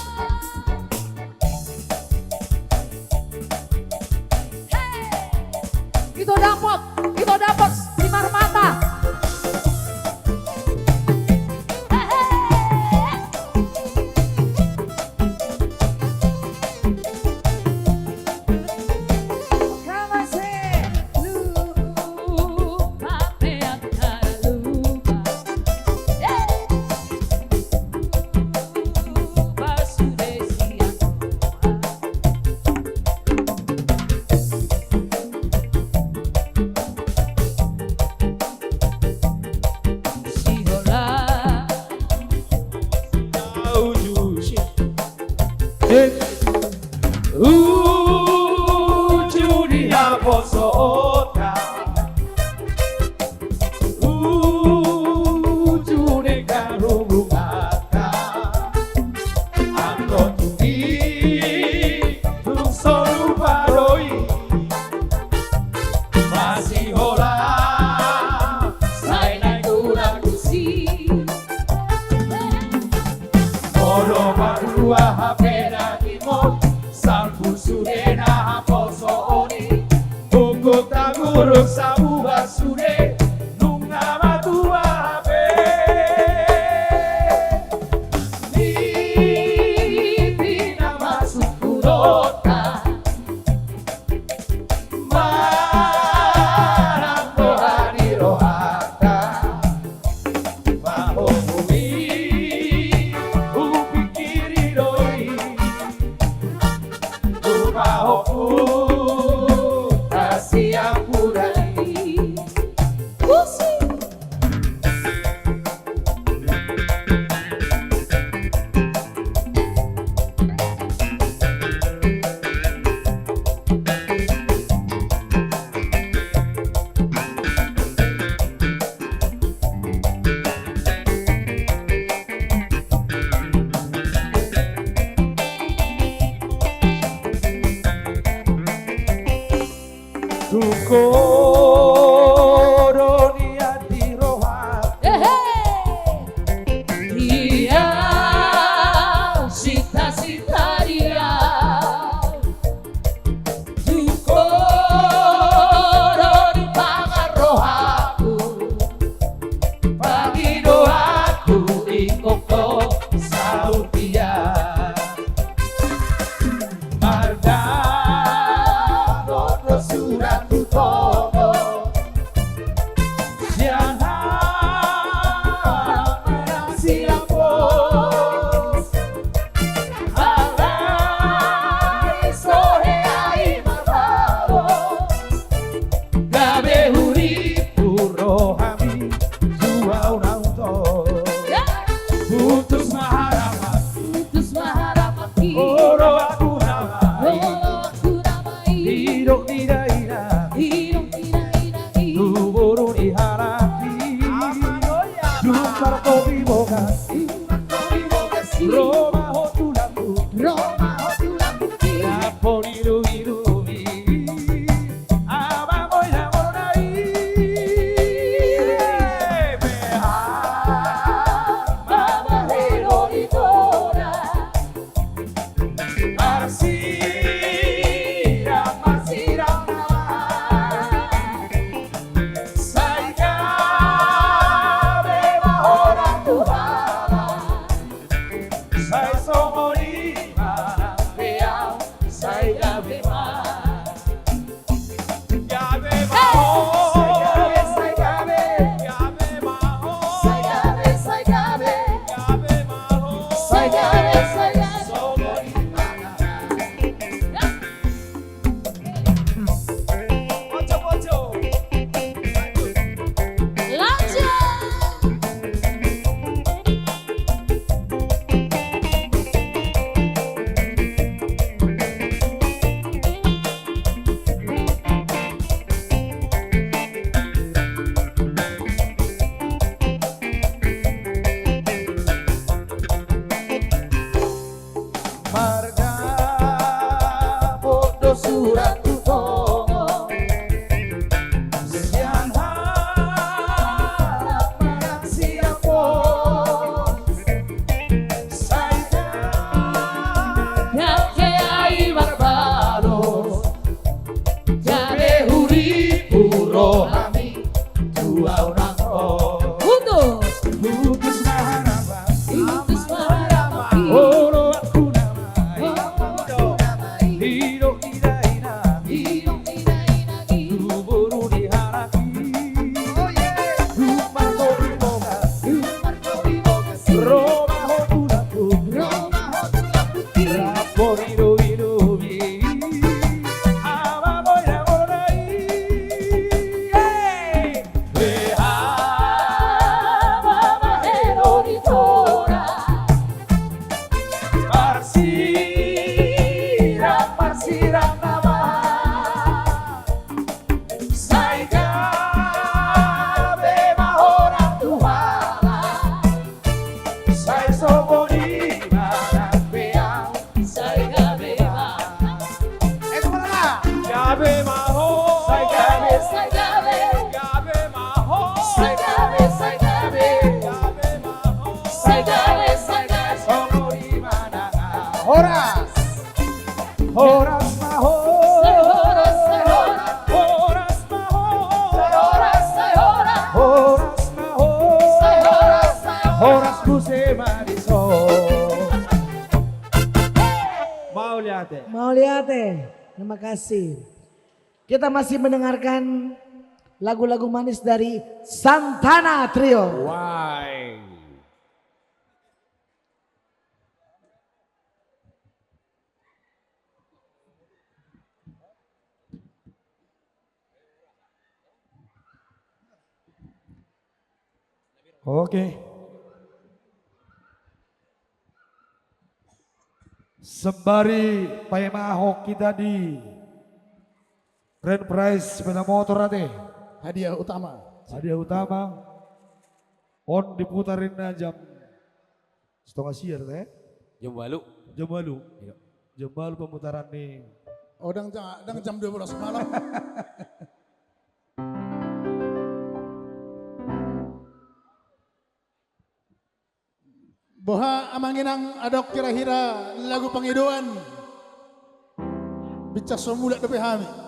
Ito dapot, ito dapot, Simarmata. Uju ni haposoonta, uju ni harurunganta, anggo tung i tung so lupa do i, masihola sai naeng tulang tusi. Molo madua hape na rimot, salpu sude na haposoon i. Ungkut tangurung sabuha sude, nunga matua hape. Ni pinamasukku do Kota. Maranggoha di rohanta. Pahompu i, hupingkiri do i. Rupa hompu, tasiang pudari. Musik. Tung ho do nian di rohangku. Ehe. Dia, sinta-sinta dia. Tung ho do di pangan rohangku. Pangidoanku ingkon ho saur dia. Mardapot do surat tu tonga. Sian halaman na silampos. Alai so hea i marbalos. Gabe huripur rohami tu au naung tor. Ya. Putus ma harapan. Putus ma harapan. Olo aku nama i. Olo aku nama i. Didok ni dainang i. Didok ni dainang i. Tu boru ni halak i. Dumbar topi bogas. Dumbar topi bogas i. Ro ma ho tu lambungki. Ro ma ho tu lambungki. Lapo ni lubi-lubi. Amang oi na mona i. Beha ma bahen ho di tonga. Marsirang, marsirang nama. Sai gabe ma ho tu halak. Sai songon i ma nang pe au. Sai gabe ma. Gabe ma ho. Sai gabe, sai gabe. Gabe ma ho. Sai gabe, sai gabe. Gabe ma ho. Sai gabe, sai gabe. Songon i ma nang. Poco, poco. Lanjut. Mardapot do surat tu tonga. Sian halaman na silampos. Sai gabe hea i marbalos. Gabe huripur rohami tu au naung tor. Putus. Putus ma harapan. Putus ma harapan. Olo aku nama i. Olo aku nama i. Didok ni dainang i. Didok ni dainang i. Tu boru ni halak i. Oh, yeah. Dumbar topi bogas. Dumbar topi bogas i. Ro ma ho tu lambungki. Ro ma ho tu lambungki. Lapo ni lubi-lubi. Amang oi na mona i. Hey! Beha ma bahen ho di tonga. Marsirang, marsirang nama. Sai gabe ma ho tu halak. Sai songon i ma nang pe au. Sai gabe ma. Eh, kemana? Gabe ma ho. Sai gabe, sai gabe. Gabe ma ho. Sai gabe, sai gabe. Gabe ma ho. Sai gabe, sai gabe. Songon i ma nang. Horas. Horas ma ho. Sai horas, sai horas. Horas ma ho. Sai horas, sai horas. Horas ma ho. Sai horas, sai horas. Horas muse ma dison. Mauliate. Mauliate. Terima kasih. Kita masih mendengarkan lagu-lagu manis dari Santana Trio. Why? Oke. Sembari paimahon hita di grand prize sepeda motor ate. Hadiah utama. Hadiah utama. On diputar inna jam setengah sia ate. Jam walu. Jam walu. Iya. Jam walu pemutaran ni. Oh, dang ja-, dang jam dua belas malam. Boha amang inang, adong hira-hira lagu pangidoan? Bincang so mulak dope hami.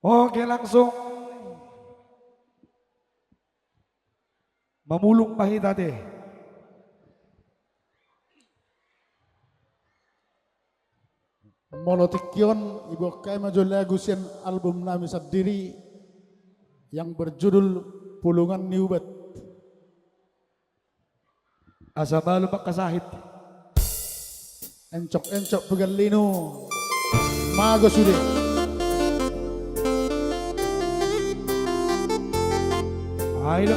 Oke, langsung mamulung ma hita ate. Molo tingki on, iboan hami ma jo lagu sian album nami sandiri yang berjudul Pulungan ni Ubat. Asa malum angka sahit. Encok-encok pegallinu. Mago sude. Ai do.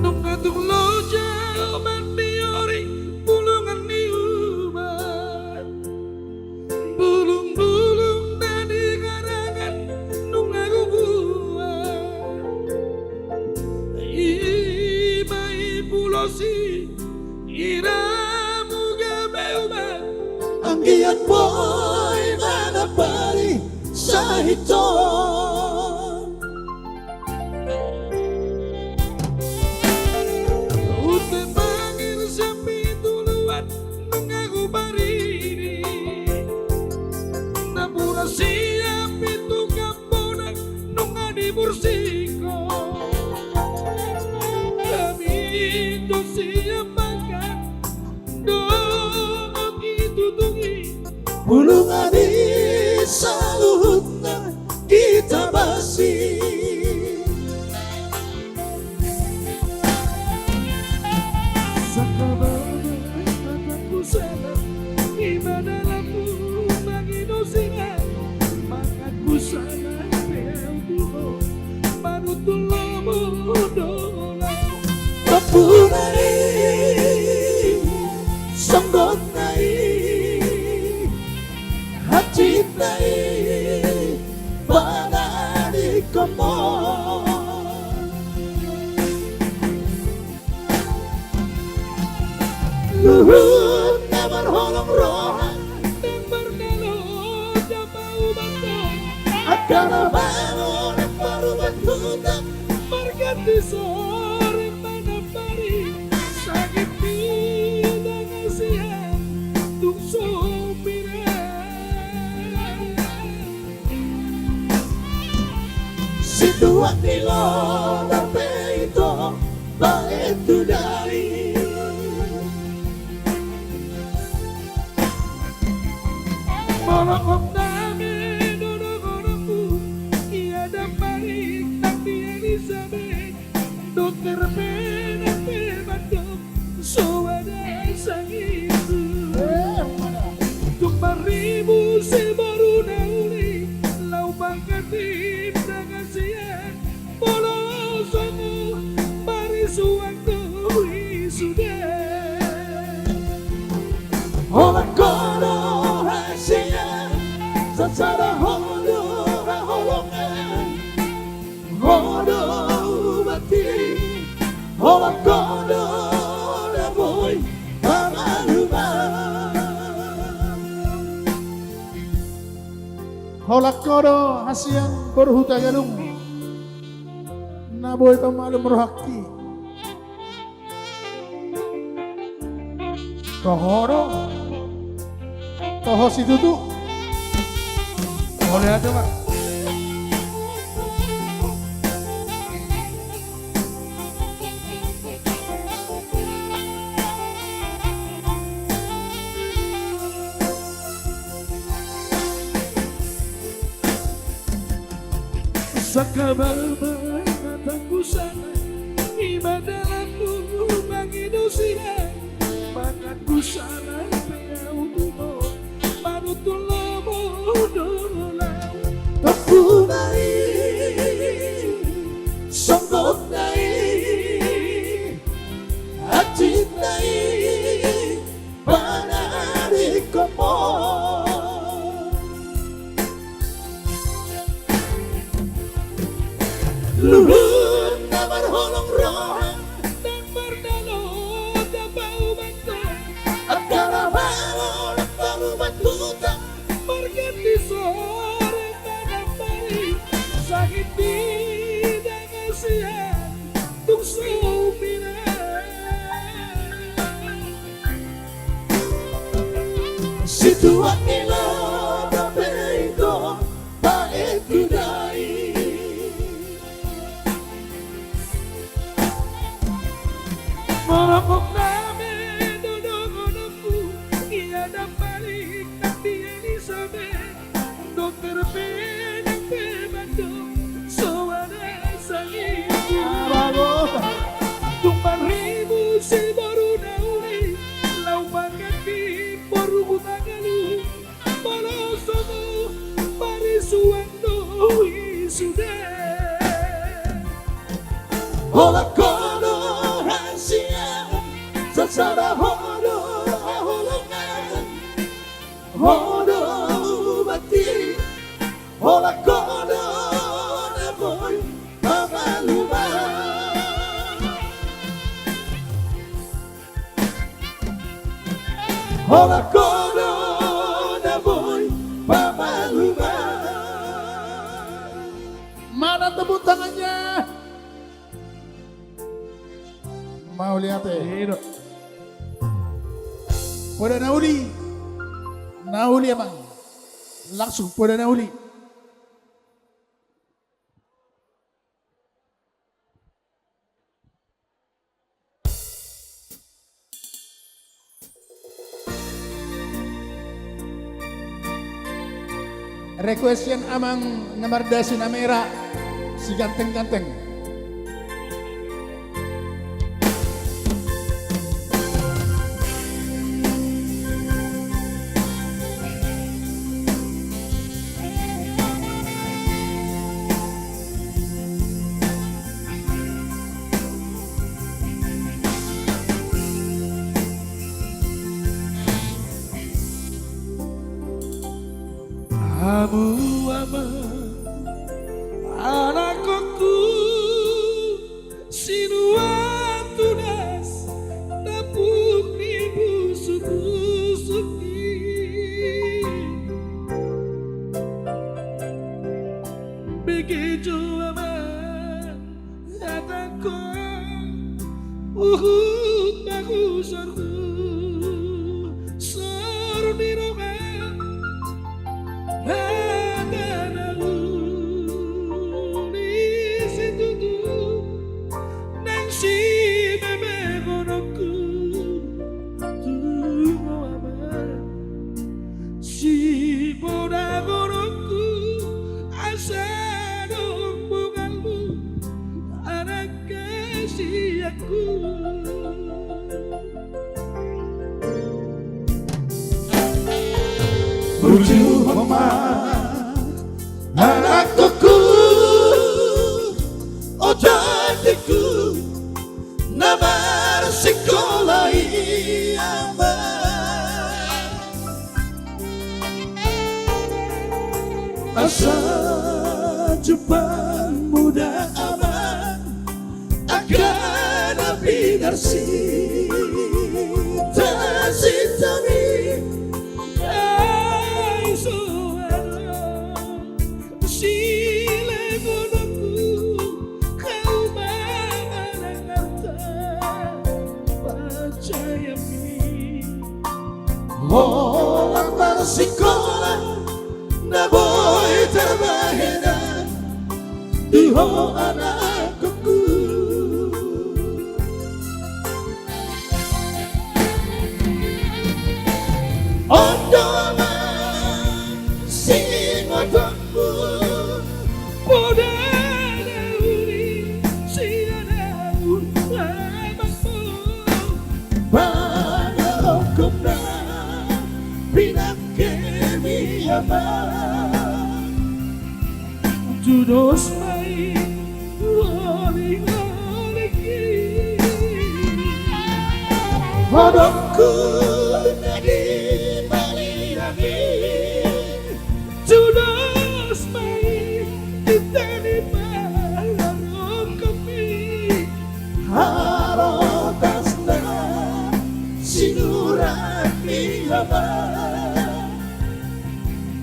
Nunga tung loja obat ni ori, pulungan ni ubat. Bulung-bulung na di harangan nunga hubuat. I ma i pulos i, i ramu gabe ubat. Anggiat boi manampari sahit on. Ute bangir sian pitu luat nunga huparidi. Napuran sian pitu gambonak nunga dibursihon. Hami do sian bangka dohot i tutung i. Pulungan i saluhutna hita basi. Sangkabana hatangku salam, i ma dalanmu mangido sian. Mangan busana pe au tu ho, manuntun lomo do ho. Ompuna i, songgotna i, hansinna i, panganon ni komor. Luhut na marholong roha, na marnalo jama ubat on. Angka na mangol marubat huta, marganti sore manampari, sangin di dangka sian tung so piran. Situak ni lodar pe ito baen tu dali. Molo hom dame do dohononmu, ia dampari nang di Elisabet. Dokter pe nang pe mandok, so ada sangithu. Tung marribu siboru na uli, laho manghatindangan sian. Molo songon i, Holan ho do hasian, sasada ho do haholongan, ho do ubat i, holan ho do na boi pamalumon. Holan ho do hasian boru Hutagalung, na boi pamalum rohangki. Toho do. Toho situtu. Mauliate ma. Sangkababa hatangku sahat, i ma dalanmu mangido sian, manganku sahat pe au tu ho, manuntun lomo do ho laho. Tompu ma i, songgotna i, hansit na i, panarihon ho. Luhut na marholong roha, ndang mardalan na paubantong, angka na malo na palubat huta, marganti sore manambari, sangin di dangasian tung so umbira. Situan ni lomo pe ingkon baen tu dai. Molo gok nami do dohononku, ia na paling nang di Elisabet. Dokter pe nang pe mandok so ada sangin. Tumbar ribu si boru na uli, laho mangganti boru Hutagalung. Molo songon parisuan do i sude. Holan ho do hasian, sasada ho do haholongan. Ho do ubat i, holan ho do na boi pamalumon. Holan ho do na boi pamalumon. Mana tepuk tangannya? Mauliate. Poda na uli. Na uli, amang. Langsung poda na uli. Request sian amang na mardasi na mera, si ganteng-ganteng. Hamu amang, anakkon tu sinuan tunas, tampuk ni pusuk-pusuk i. Bege jo amang hatangkon, huhut ma husorhu soru ni roha, hata na uli situtu, naeng sibebehononku tu ho amang. Sipodahononku asa adong bongalmu, anak kesayanganku. Burju ho ma, anakkon, ojakku, na marsingkop Pemuda Amang, angka na pinarsinta-sintami, ai so adong silehononku, hamu ma manang arta, parcayami. Holan marsikola na boi tarbahenan di ho anakkonku. On do ma singotonmu, poda na uli sian ahu amangmu. Pangarahutna pinangkemi amang, tudos ma i holiholi i. Hodongku na di balian i, tudos ma i di tani pangarahutmi. Harotasna sinurat ni amang,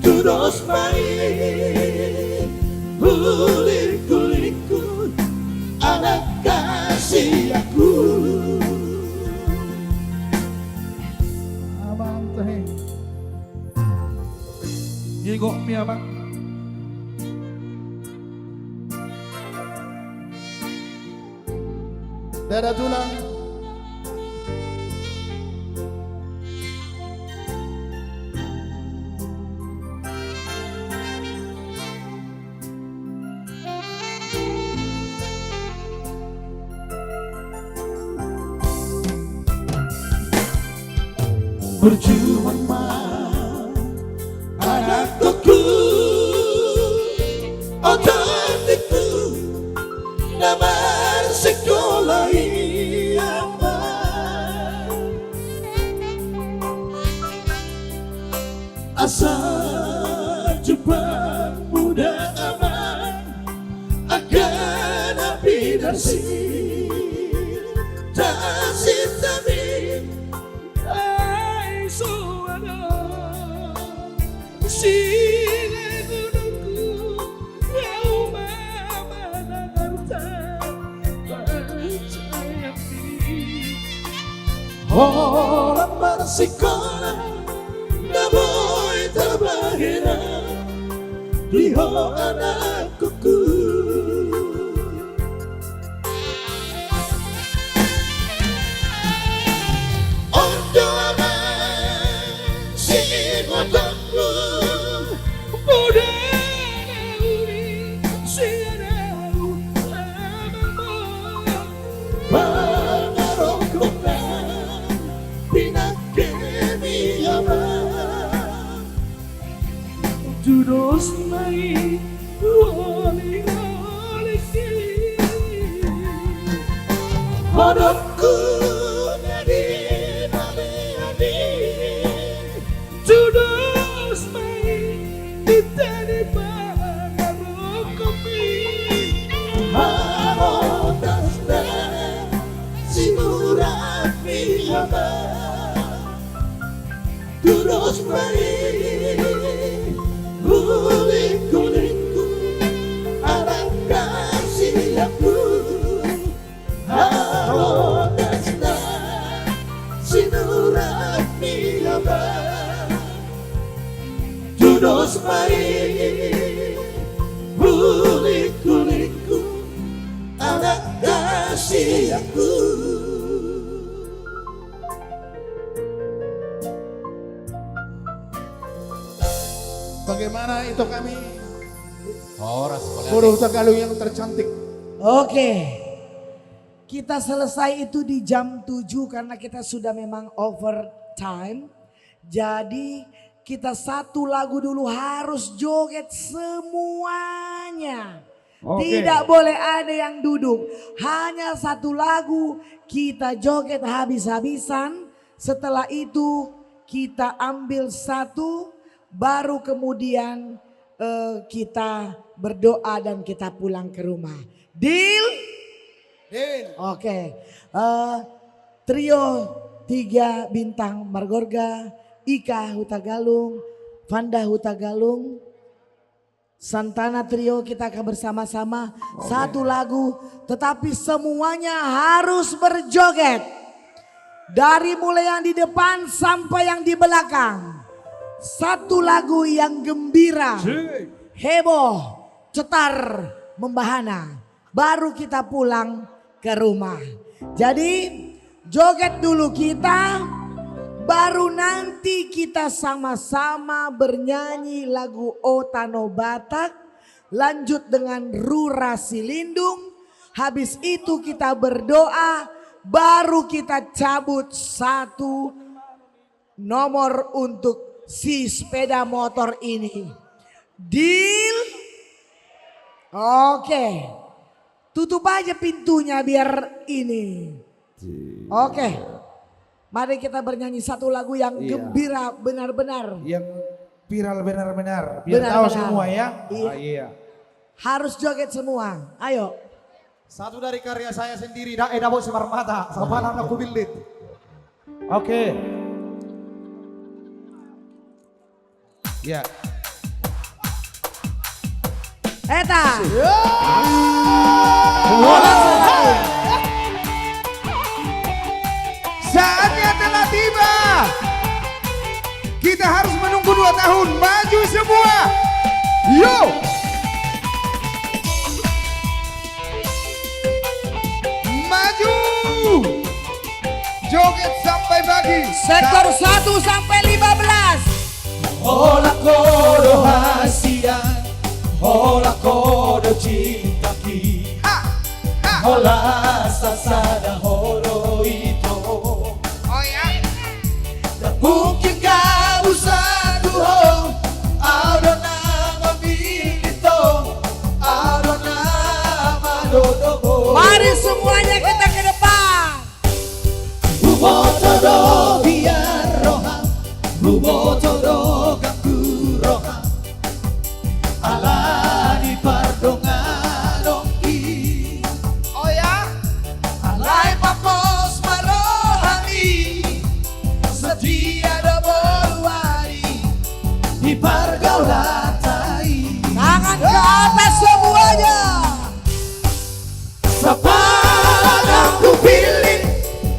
tudos ma i hulingkhu-lingkhu anak hasianku. Amang tahe. Gigok mi amang. Dada tulang. Burju ma anakkonku, ototikku na marsikola i amang. Asa jumpang muda amang, angka na pinarsinta-sintami, ai so adong silehononku, hamu ma manang arta, parcayami. Holan marsikola na boi tarbahenan di ho anakkonku. On do amang singotonmu, poda na uli sian ahu amangmu. Pangarahutna pinangkemi amang, tudos ma i holiholi i. Hodongku na di balian i, tudos ma i di tani pangarahutmi. Harotasna sinurat ni amang, tudos ma i hulingkhu-lingkhu anak hasianku. Harotasna sinurat ni amang, tudos ma i hulingkhu-lingkhu anak hasianku. Bagaimana itu kami? Horas, boleh. Buruh Tagalog yang tercantik. Oke. Kita selesai itu di jam tujuh karena kita sudah memang overtime. Jadi, kita satu lagu dulu harus joget semuanya. Oke. Tidak boleh ada yang duduk. Hanya satu lagu kita joget habis-habisan. Setelah itu kita ambil satu, baru kemudian Eh, kita berdoa dan kita pulang ke rumah. Deal? Deal. Oke. Eh, trio tiga bintang marga Orga, Ika Hutagalung, Fanda Hutagalung, Santana Trio, kita akan bersama-sama satu lagu, tetapi semuanya harus berjoget. Dari mulai yang di depan sampai yang di belakang. Satu lagu yang gembira, heboh, cetar, membahana. Baru kita pulang ke rumah. Jadi, joget dulu kita, baru nanti kita sama-sama bernyanyi lagu O Tano Batak, lanjut dengan Rura Silindung, habis itu kita berdoa, baru kita cabut satu nomor untuk si sepeda motor ini. Deal? Oke. Tutup aja pintunya biar ini. Oke. Mari kita bernyanyi satu lagu yang gembira benar-benar. Yang viral benar-benar. Biar tahu semua ya. Iya. Harus joget semua. Ayo. Satu dari karya saya sendiri, da, eh, Dabo Simarmata, Sapala Anak Kubillit. Oke. Ya. Eta. Saatnya telah tiba. Kita harus menunggu dua tahun. Maju semua. Yo. Maju. Joget sampai pagi. Sektor satu sampai lima belas. Holan ho do hasian, holan ho do cintaki. Ha, ha. Holan sasada ho do ito. Oh ya. Mungkin gabu sadu ho, au do na mamillit ho, au do na manodom ho. Mari semuanya kita ke depan. Huboto do biar roham, huboto do ganggu roham. Ala ni pardonganonki. Oh ya? Alai pos ma rohami, setia do molo ari di pargaulanta i. Tangan ke atas semuanya. Sapala na hupillit,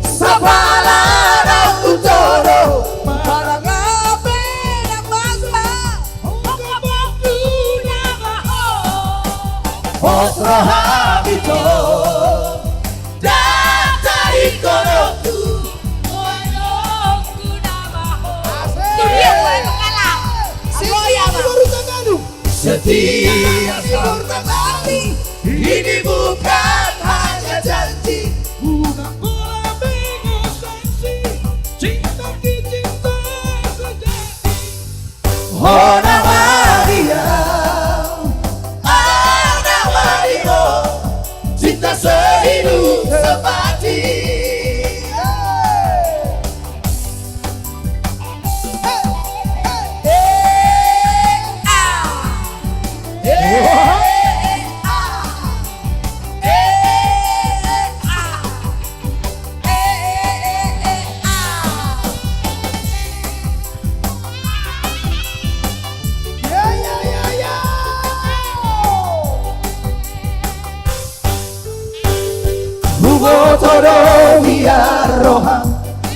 sapala na hutodong. Manang aha pe na masuk, hongkobongku na maho. Pos roham ito, ndang tadingkononku. Asik. Setia di Borta Bandung. Setia di Borta Bandung. Ini bukan hanya janji. Bukan bola bego sanksi. Cinta ki cinta sejati. Ho na maria, au na mario. Cinta sehidup semati. Huboto do biar roham,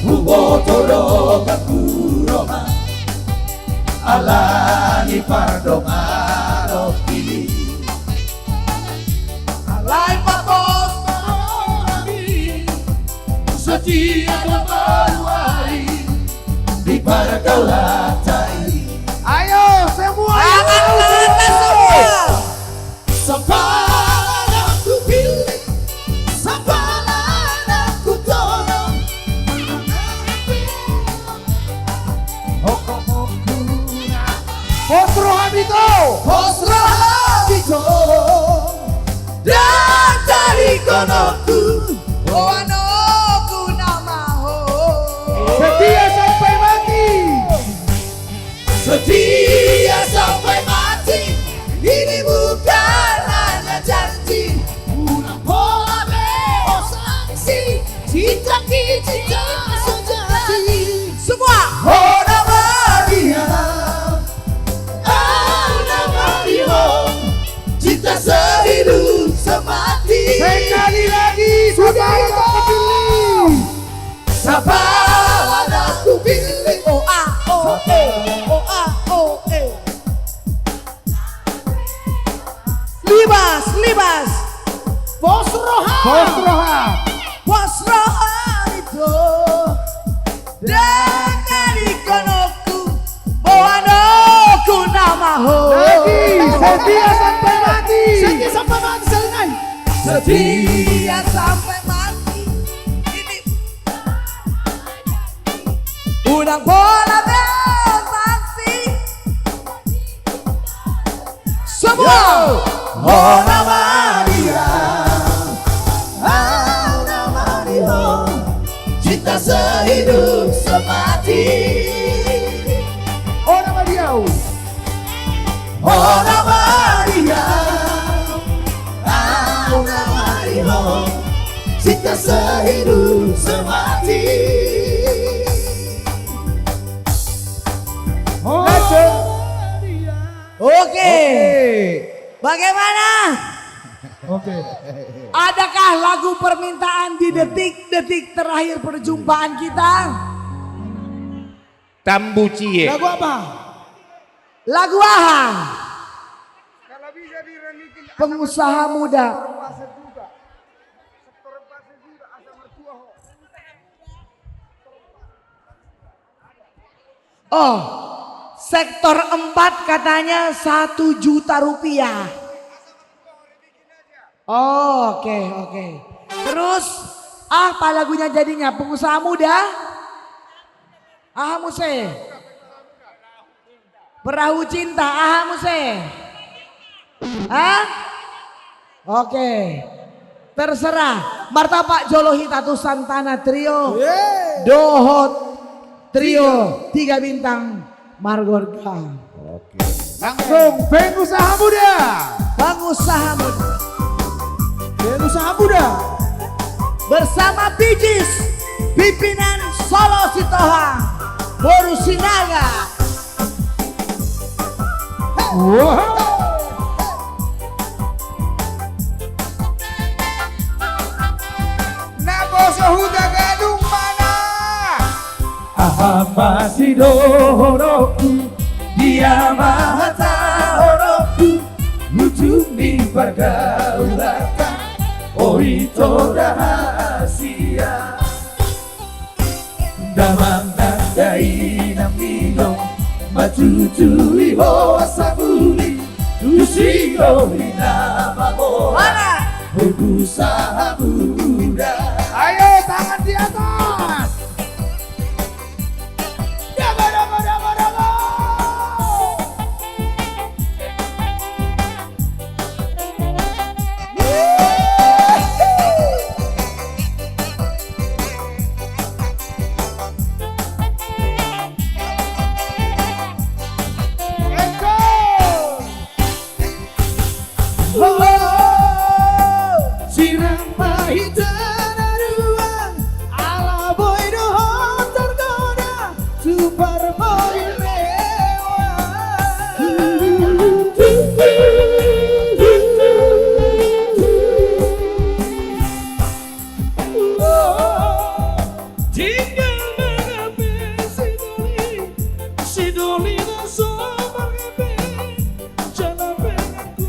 huboto do ganggu roham. Ala ni pardonganonki. Alai pos ma rohami, setia do molo ari di pargaulanta i. Ayo semua. Tangan ke atas semua. Sapala na hupillit, sapala na hutodong. Pos roham ito. Pos roham ito. Ndang tadingkononku. Ho anakku na maho. Setia sampai mati. Setia sampai mati. Cinta ki cinta sejati. Semua. Ho na marihon, au na marihon, cinta sehidup semati. Sekali lagi, sudah itu. Sapa anak ku pilih. O A, O, E, O A, O, E. Libas, libas. Pos roha. Pos roha. Pos roha itu. Denggan di konokku, boanokku nama ho. Lagi, setia sampai mati. Setia sampai mati, salinai. Setia sampai mati. Ini. Unang pola bebas sih. Semua. Ho na marihon, au na marihon, cinta sehidup semati. Ho na marihon. Ho na marihon, au na marihon, cinta sehidup semati. Ho na marihon. Oke. Oke. Bagaimana? Oke. Adakah lagu permintaan di detik-detik terakhir perjumpaan kita? Tambucie. Lagu apa? Lagu aha? Pengusaha muda. Oh, sektor empat katanya satu juta rupiah. Oh, oke, oke. Terus, ah, apa lagunya jadinya? Pengusaha muda? Aha muse? Perahu cinta, aha muse? Hah? Oke. Terserah. Martapak jolo hita tu Santana Trio. Yeay. Dohot Trio tiga bintang Margorga. Oke. Langsung pengusaha muda. Pengusaha muda. Pengusaha muda. Bersama Bijis, pimpinan Solo Sitohang, Boru Sinaga. Wah. Naposo Hutagalung mana? Aha ma sidohononku, dia ma hatahononku, ujung ni pargaulanta, oi ito rahasia. Damang nang dainang, nidok ma tutu i ho asa muli, tu sidoli na mamora, pengusaha muda. Ayo, tangan di atas. Dago, dago, dago, dago. Sirang ma hita na dua, ala boi do ho targoda tu parmobil mewah. Tinggal manggabe sidoli, sidoli na so manggabe. Jala pe nangku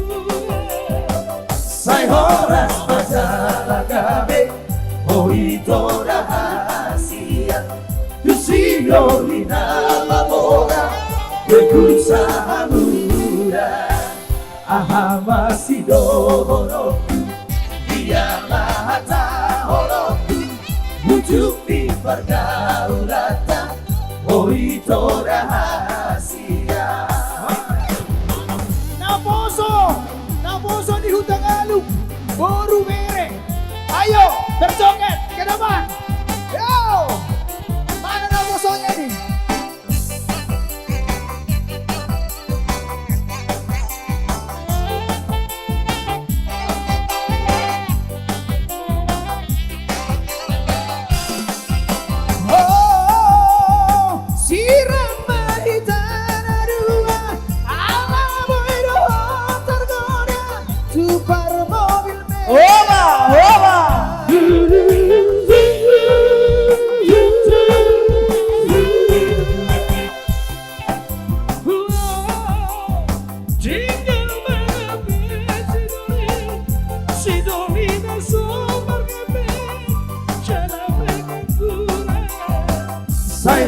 sai horas ma jala gabe, oi ito rahasia, tu sidoli na mamora, pengusaha muda. Aha ma sidohononku, dia ma hatahononku, ujung ni pargaulanta, oi ito rahasia. Naposo, naposo di Hutagalung, boru bere. Ayo, berjoget ke depan. Yo. Mana naposonya ini?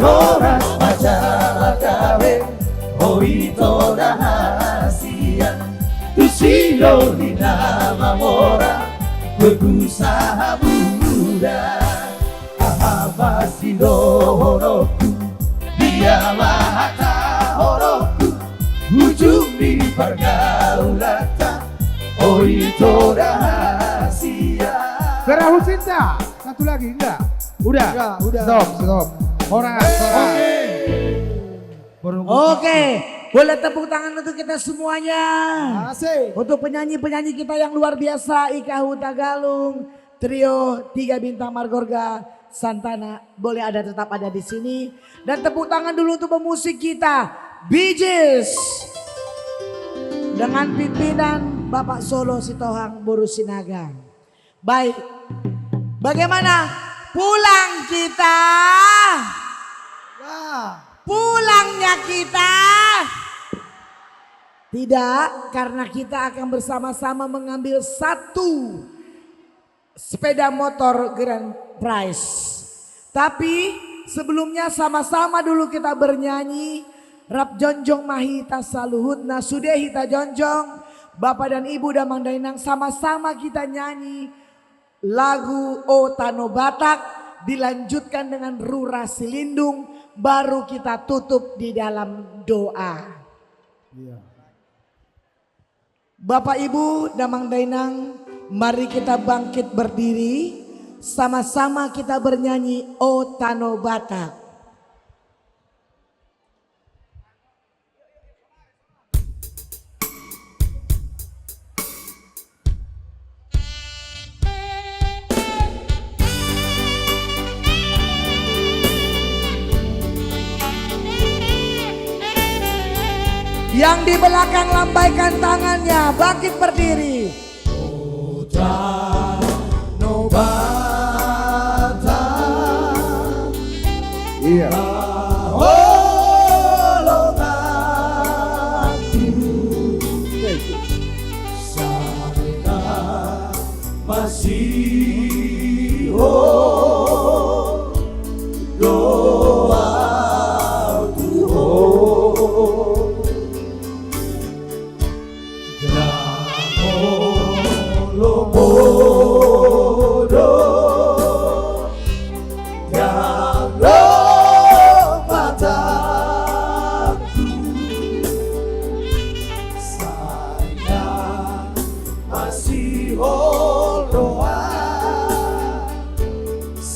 Horas ma jala gabe, ho ito da hasian, tu si doli na mamora, bagusa hamu da. Aha ma sidohononku, dia ma hatahononku, ujung ni pargaulanta, ho ito da hasian. Perahu Cinta, satu lagi, enggak? Udah? Enggak, udah. Stop, stop. Horas, horas. Oke. Baru Oke, boleh tepuk tangan untuk kita semuanya. Asik. Untuk penyanyi-penyanyi kita yang luar biasa, I K H U Tagalung, Trio Tiga Bintang Margorga Santana, boleh ada, tetap ada di sini. Dan tepuk tangan dulu untuk pemusik kita, Bee Gees. Dengan pimpinan Bapak Solo Sitohang boru Sinaga. Baik. Bagaimana? Pulang kita? Ya. Pulangnya kita? Tidak, karena kita akan bersama-sama mengambil satu sepeda motor grand prize. Tapi sebelumnya sama-sama dulu kita bernyanyi. Rap jonjong ma hita saluhutna, sude hita jonjong. Bapak dan Ibu, damang dainang, sama-sama kita nyanyi lagu O Tano Batak, dilanjutkan dengan Rura Silindung, baru kita tutup di dalam doa. Iya. Bapak, Ibu, damang dainang, mari kita bangkit berdiri, sama-sama kita bernyanyi O Tano Batak. Yang di belakang lambaikan tangannya, bangkit berdiri. Iya.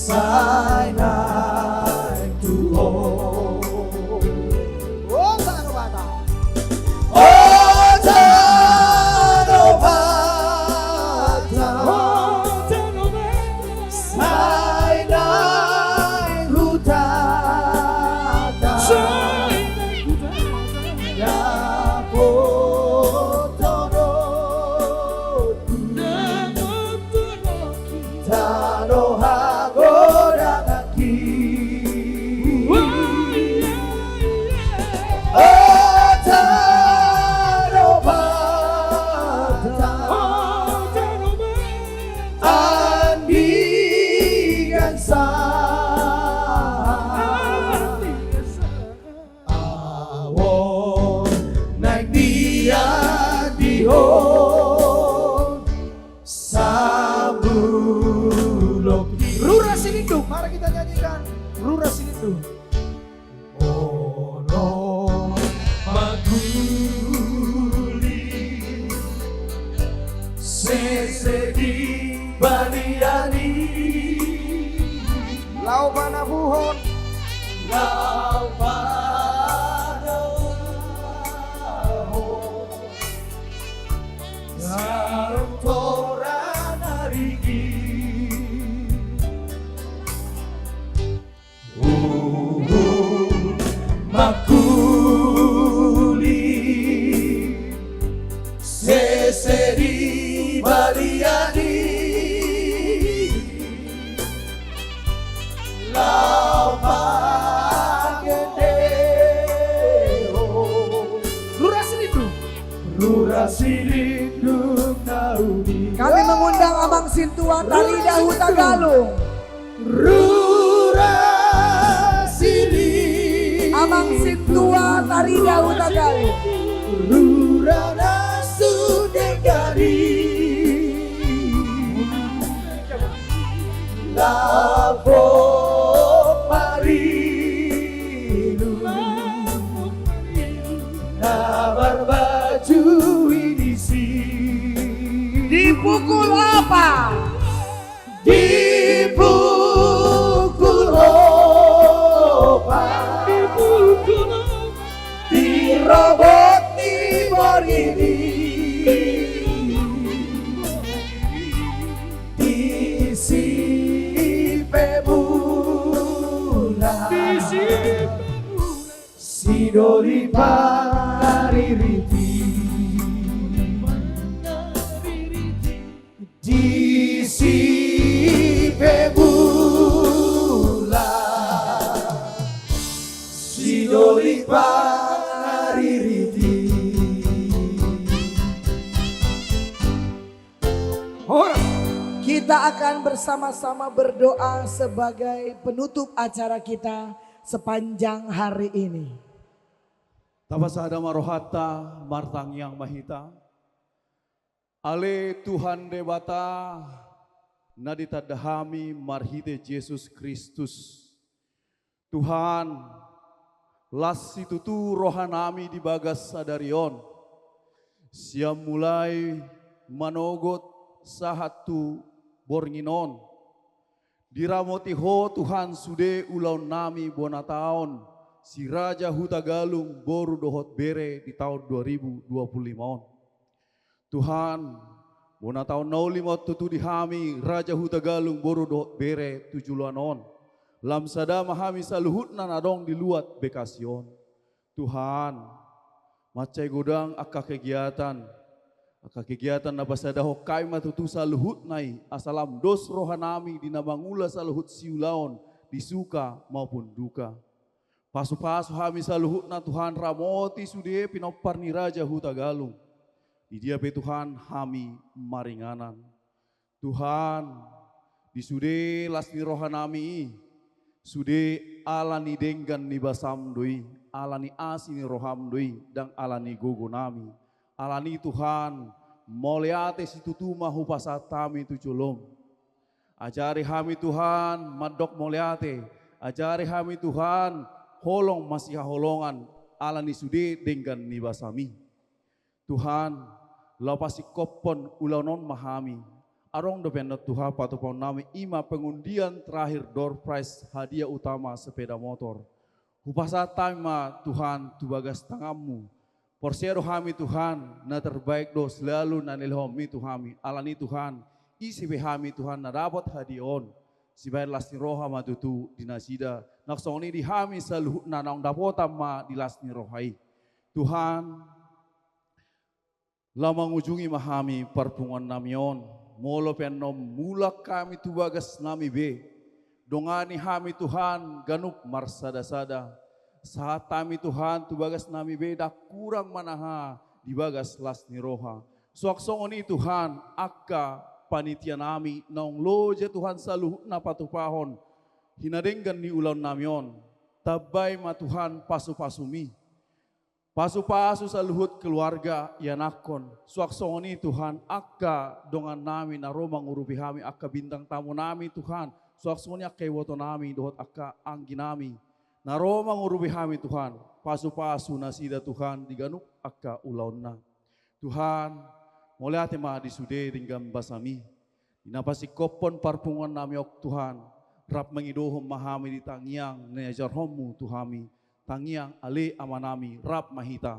Sai naeng tu ho. O Tano Batak. O Tano Batak. O Tano Batak. Sai naeng hutanda. Sai naeng hutanda. Dapotononku. Dapotononku. Tano hagodanganki. O Tano Batak. Andigan sa. Ahu naeng diandihon. Sabulok i. Rura Silindung, mari kita nyanyikan Rura Silindung. Ono ma guli sese di balian i. Laho panapuhon. Laho panapuhon. Sarung tora na rigi. Uhum ma guli sese di balian i. Laho panggendehon. Rura Silindung. Rura Silindung na uli. Kami mengundang Amang Sintua Tarida Hutagalung. Rura Silindung. Ari Daud Tagalung. Rura na sude gari. Lapok marilu. Na marbaju i disi. Dipukul opa. Dipukul opa. Dirobot ni borngin i. Disi pe mula. Sidoli pangaririti. Disi pe mula. Sidoli pangaririti. Horas. Kita akan bersama-sama berdoa sebagai penutup acara kita sepanjang hari ini. Tapasada ma rohanta, martangiang ma hita. Ale Tuhan Debata, na ditanda hami marhite Jesus Kristus. Tuhan, las situtu rohanami di bagas sadari on. Sian mulai manogot sahat tu borngin on. Diramoti Ho Tuhan sude ulaonnami bona taon, si Raja Hutagalung boru dohot bere di taon dua ribu dua puluh lima on. Tuhan, bona taon na uli ma on tutu di hami Raja Hutagalung boru dohot bere tu joloan on. Lam sada ma hami saluhutna na adong di luat Bekasi on. Tuhan, mansai godang angka kegiatan, angka kegiatan na pasadahon hami ma tutu saluhutna i, asa lam dos rohanami di na mangula saluhut siulaon di suka maupun duka. Pasupasu hami saluhutna Tuhan, ramoti sude pinompar ni Raja Hutagalung. Di dia pe Tuhan hami maringanan. Tuhan, di sude las ni rohanami i, sude ala ni denggan ni basam do i, ala ni asi ni roham do i, ndang ala ni gogonami. Alani Tuhan, mauliate situtu ma hupasahat hami tu jolom. Ajari hami Tuhan, mandok mauliate. Ajari hami Tuhan, holong masihaholongan, ala ni sude denggan ni basam i. Tuhan, laho pasingkophon ulaon on ma hami. Adong dope annon Tuhan patupaonnami, i ma pengundian terakhir door prize hadiah utama sepeda motor. Hupasahat hami ma Tuhan tu bagas tanganmu. Porsea do hami Tuhan, na terbaik do selalu na nilehonmi tu hami. Alani Tuhan, ise pe hami Tuhan na dapot hadiah on. Sibahen las ni roha ma tutu di nasida. Nang songon i di hami saluhutna naung dapotan ma di las ni roha i. Tuhan, laho mangujungi ma hami parpunguannami on, molo pe annon mulak hami tu bagasnami be. Dongani hami Tuhan ganup marsada-sada. Sahat hami Tuhan tu bagasnami be, ndang kurang manang aha di bagas las ni roha. Suang songon i Tuhan, angka panitianami naung loja Tuhan saluhutna patupahon hinadenggan ni ulaonnami on. Tambai ma Tuhan pasupasumi. Pasupasu saluhut keluarga ianakhon. Suang songon i Tuhan, angka dongannami na ro mangurupi hami, angka bintang tamunami Tuhan. Suang songon i angka ibotonami dohot angka angginami na ro mangurupi hami Tuhan. Pasupasu nasida Tuhan di ganup angka ulaonna. Tuhan, mauliate ma di sude denggan basam i. Di na pasingkophon parpunguannami on Tuhan, rap mangidohon ma hami di tangiang na niajarhonmu tu hami. Tangiang, Ale Amanami, rap ma hita.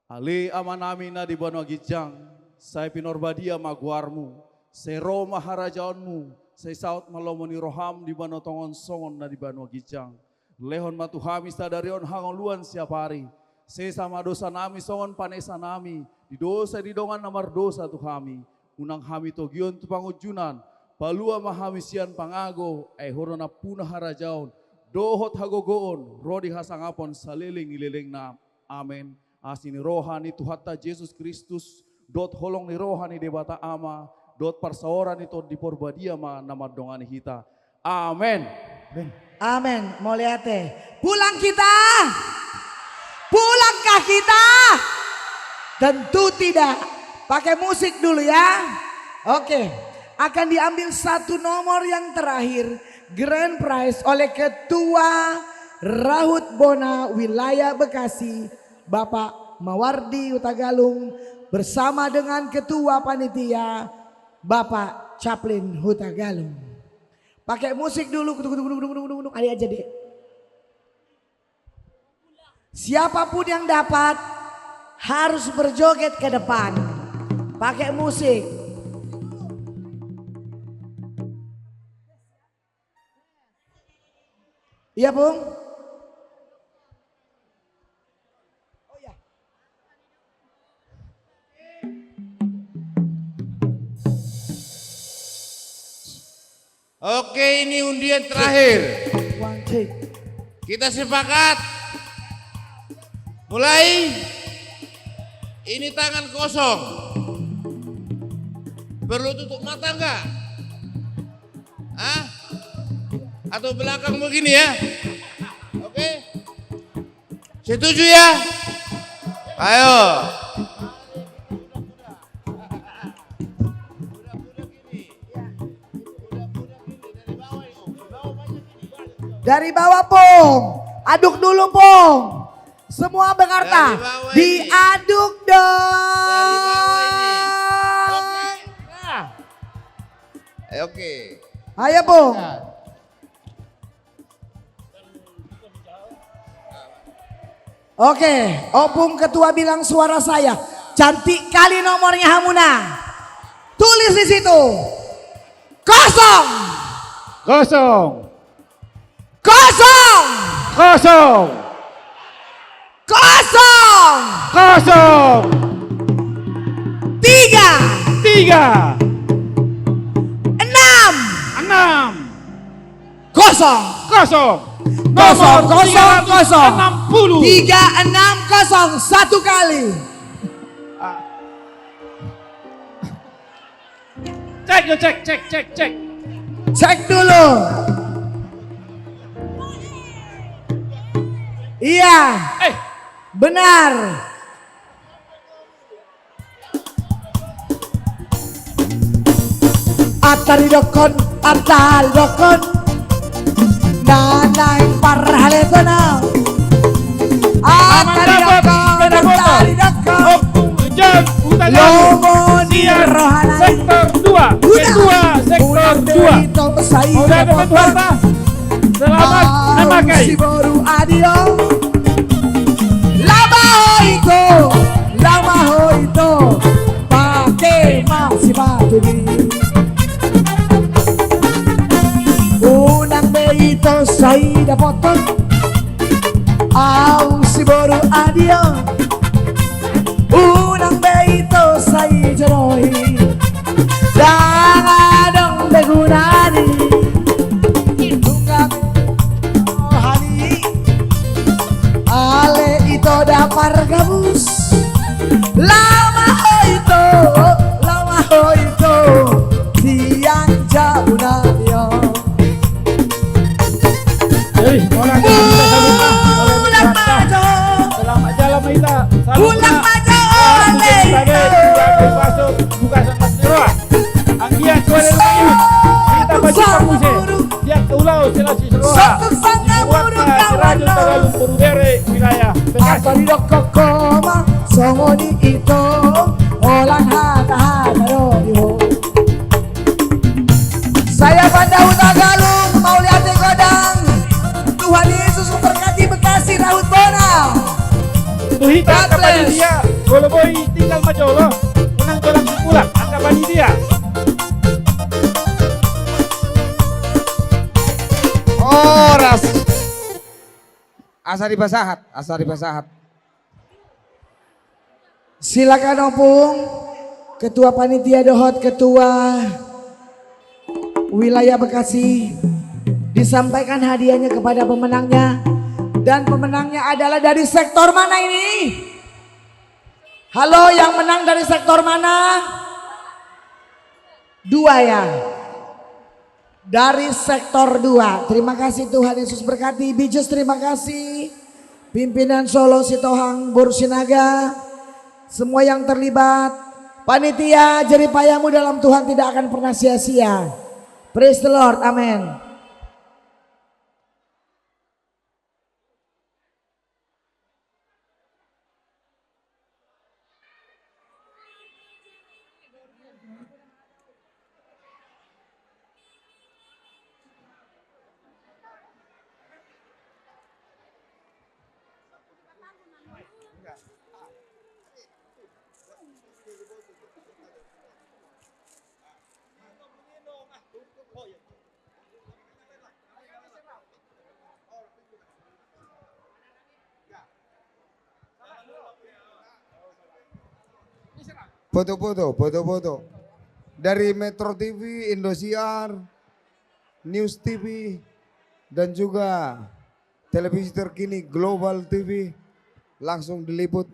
Ale Amanami na di banua ginjang, sai pinarbadia ma goarmu, sai ro ma harajaonmu, sai saut ma lomo ni roham di banua tonga on songon na di banua ginjang. Lehon ma tu hami sadari on hangoluan siapari. Sesa ma dosanami songon panesanami di dosa di dongan na mardosa tu hami. Unang hami togihon tu pangunjunan. Palua ma hami sian pangago, ai Ho do nampuna harajaon dohot hagogoon ro di hasangapon saleleng ni lelengna. Amen. Asi ni roha ni Tuhanta Jesus Kristus, dohot holong ni roha ni Debata Ama, dohot parsaoran ni Tondi Porbadia ma na mandongani hita. Amen. Amen. Amen. Mauliate. Pulang kita. Pulang. kita? Tentu tidak. Pakai musik dulu ya. Oke. Akan diambil satu nomor yang terakhir, grand prize, oleh Ketua Rahut Bona Wilayah Bekasi, Bapak Mawardi Hutagalung, bersama dengan Ketua Panitia, Bapak Caplin Hutagalung. Pakai musik dulu, kuduk, kuduk, kuduk, kuduk, kuduk, kuduk, kali aja deh. Siapapun yang dapat harus berjoget ke depan. Pakai musik. Iya, Bung? Oh, iya. Oke, ini undian terakhir. One take. Kita sepakat. Mulai. Ini tangan kosong. Perlu tutup mata enggak? Hah? Atau belakang begini ya? Oke. Setuju ya? Ayo. Dari bawah, Pung. Aduk dulu, Pung. Semua Bekarta. Dari bawah ini. Diaduk dong. Dari bawah ini. Oke. Nah. Eh, oke. Ayo, Pung. Nah. Oke, Opung Ketua bilang suara saya. Cantik kali nomornya hamuna. Tulis di situ. Kosong. Kosong. Kosong. Kosong. Kosong. Kosong. Tiga. Tiga. Enam. Enam. Kosong. Kosong. Kosong, nomor kosong, tiga ratus enam puluh. Tiga enam kosong, satu kali. Ah. Cek, cek, cek, cek, cek. Cek dulu. Iya. Eh. Benar. Antaridokkon, antaridokkon, na naeng parhaletona. Antaridokkon, antaridokkon, lomo ni rohana i. Sektor dua, ketua sektor dua. Mau dapat harta? Selamat memakai. Au si boru Adio. Lama ho ito, lama ho ito, pake ma sipatu i. Unang be ito sai dapothon. Au si boru Adio. Unang be ito sai joloi. Ndang adong be gunana i. Nunga be roha ni i. Ale ito da pargabus. Lama ho ito, lama ho ito. Sian jabu na i on. Jadi, orang yang kita salut, ah, orang yang kita salut, ah. Selamat jalan, Maita. Salut, ah. Buka sama Siroa. Anggiat kuat dari kayu. Kita baca kamu sih. Dia ke ulau, sila si Siroa. Buat, ah, si Rajo Tagalung Boru Bere, wilayah Bekasi. Apa didok koma, songon i ito, holan hata-hata do di ho. Saya Panda Hutagalung, Mauliate Godang. Tuhan Yesus memberkati Bekasi, Rahut Bona. Tu hita angka panitia, molo boi tinggal ma jolo, unang jolo langsung pulang, angka panitia. Horas. Asa dipasahat, asa dipasahat. Silakan Opung, Ketua Panitia dohot Ketua Wilayah Bekasi, disampaikan hadiahnya kepada pemenangnya. Dan pemenangnya adalah dari sektor mana ini? Halo, yang menang dari sektor mana? Dua ya. Dari sektor dua. Terima kasih, Tuhan Yesus berkati. Bijus, terima kasih. Pimpinan Solo Sitohang Boru Sinaga, semua yang terlibat, panitia, jerih payahmu dalam Tuhan tidak akan pernah sia-sia. Praise the Lord, amen. Foto-foto, foto-foto. Dari Metro T V, Indosiar, News T V, dan juga televisi terkini Global T V, langsung diliput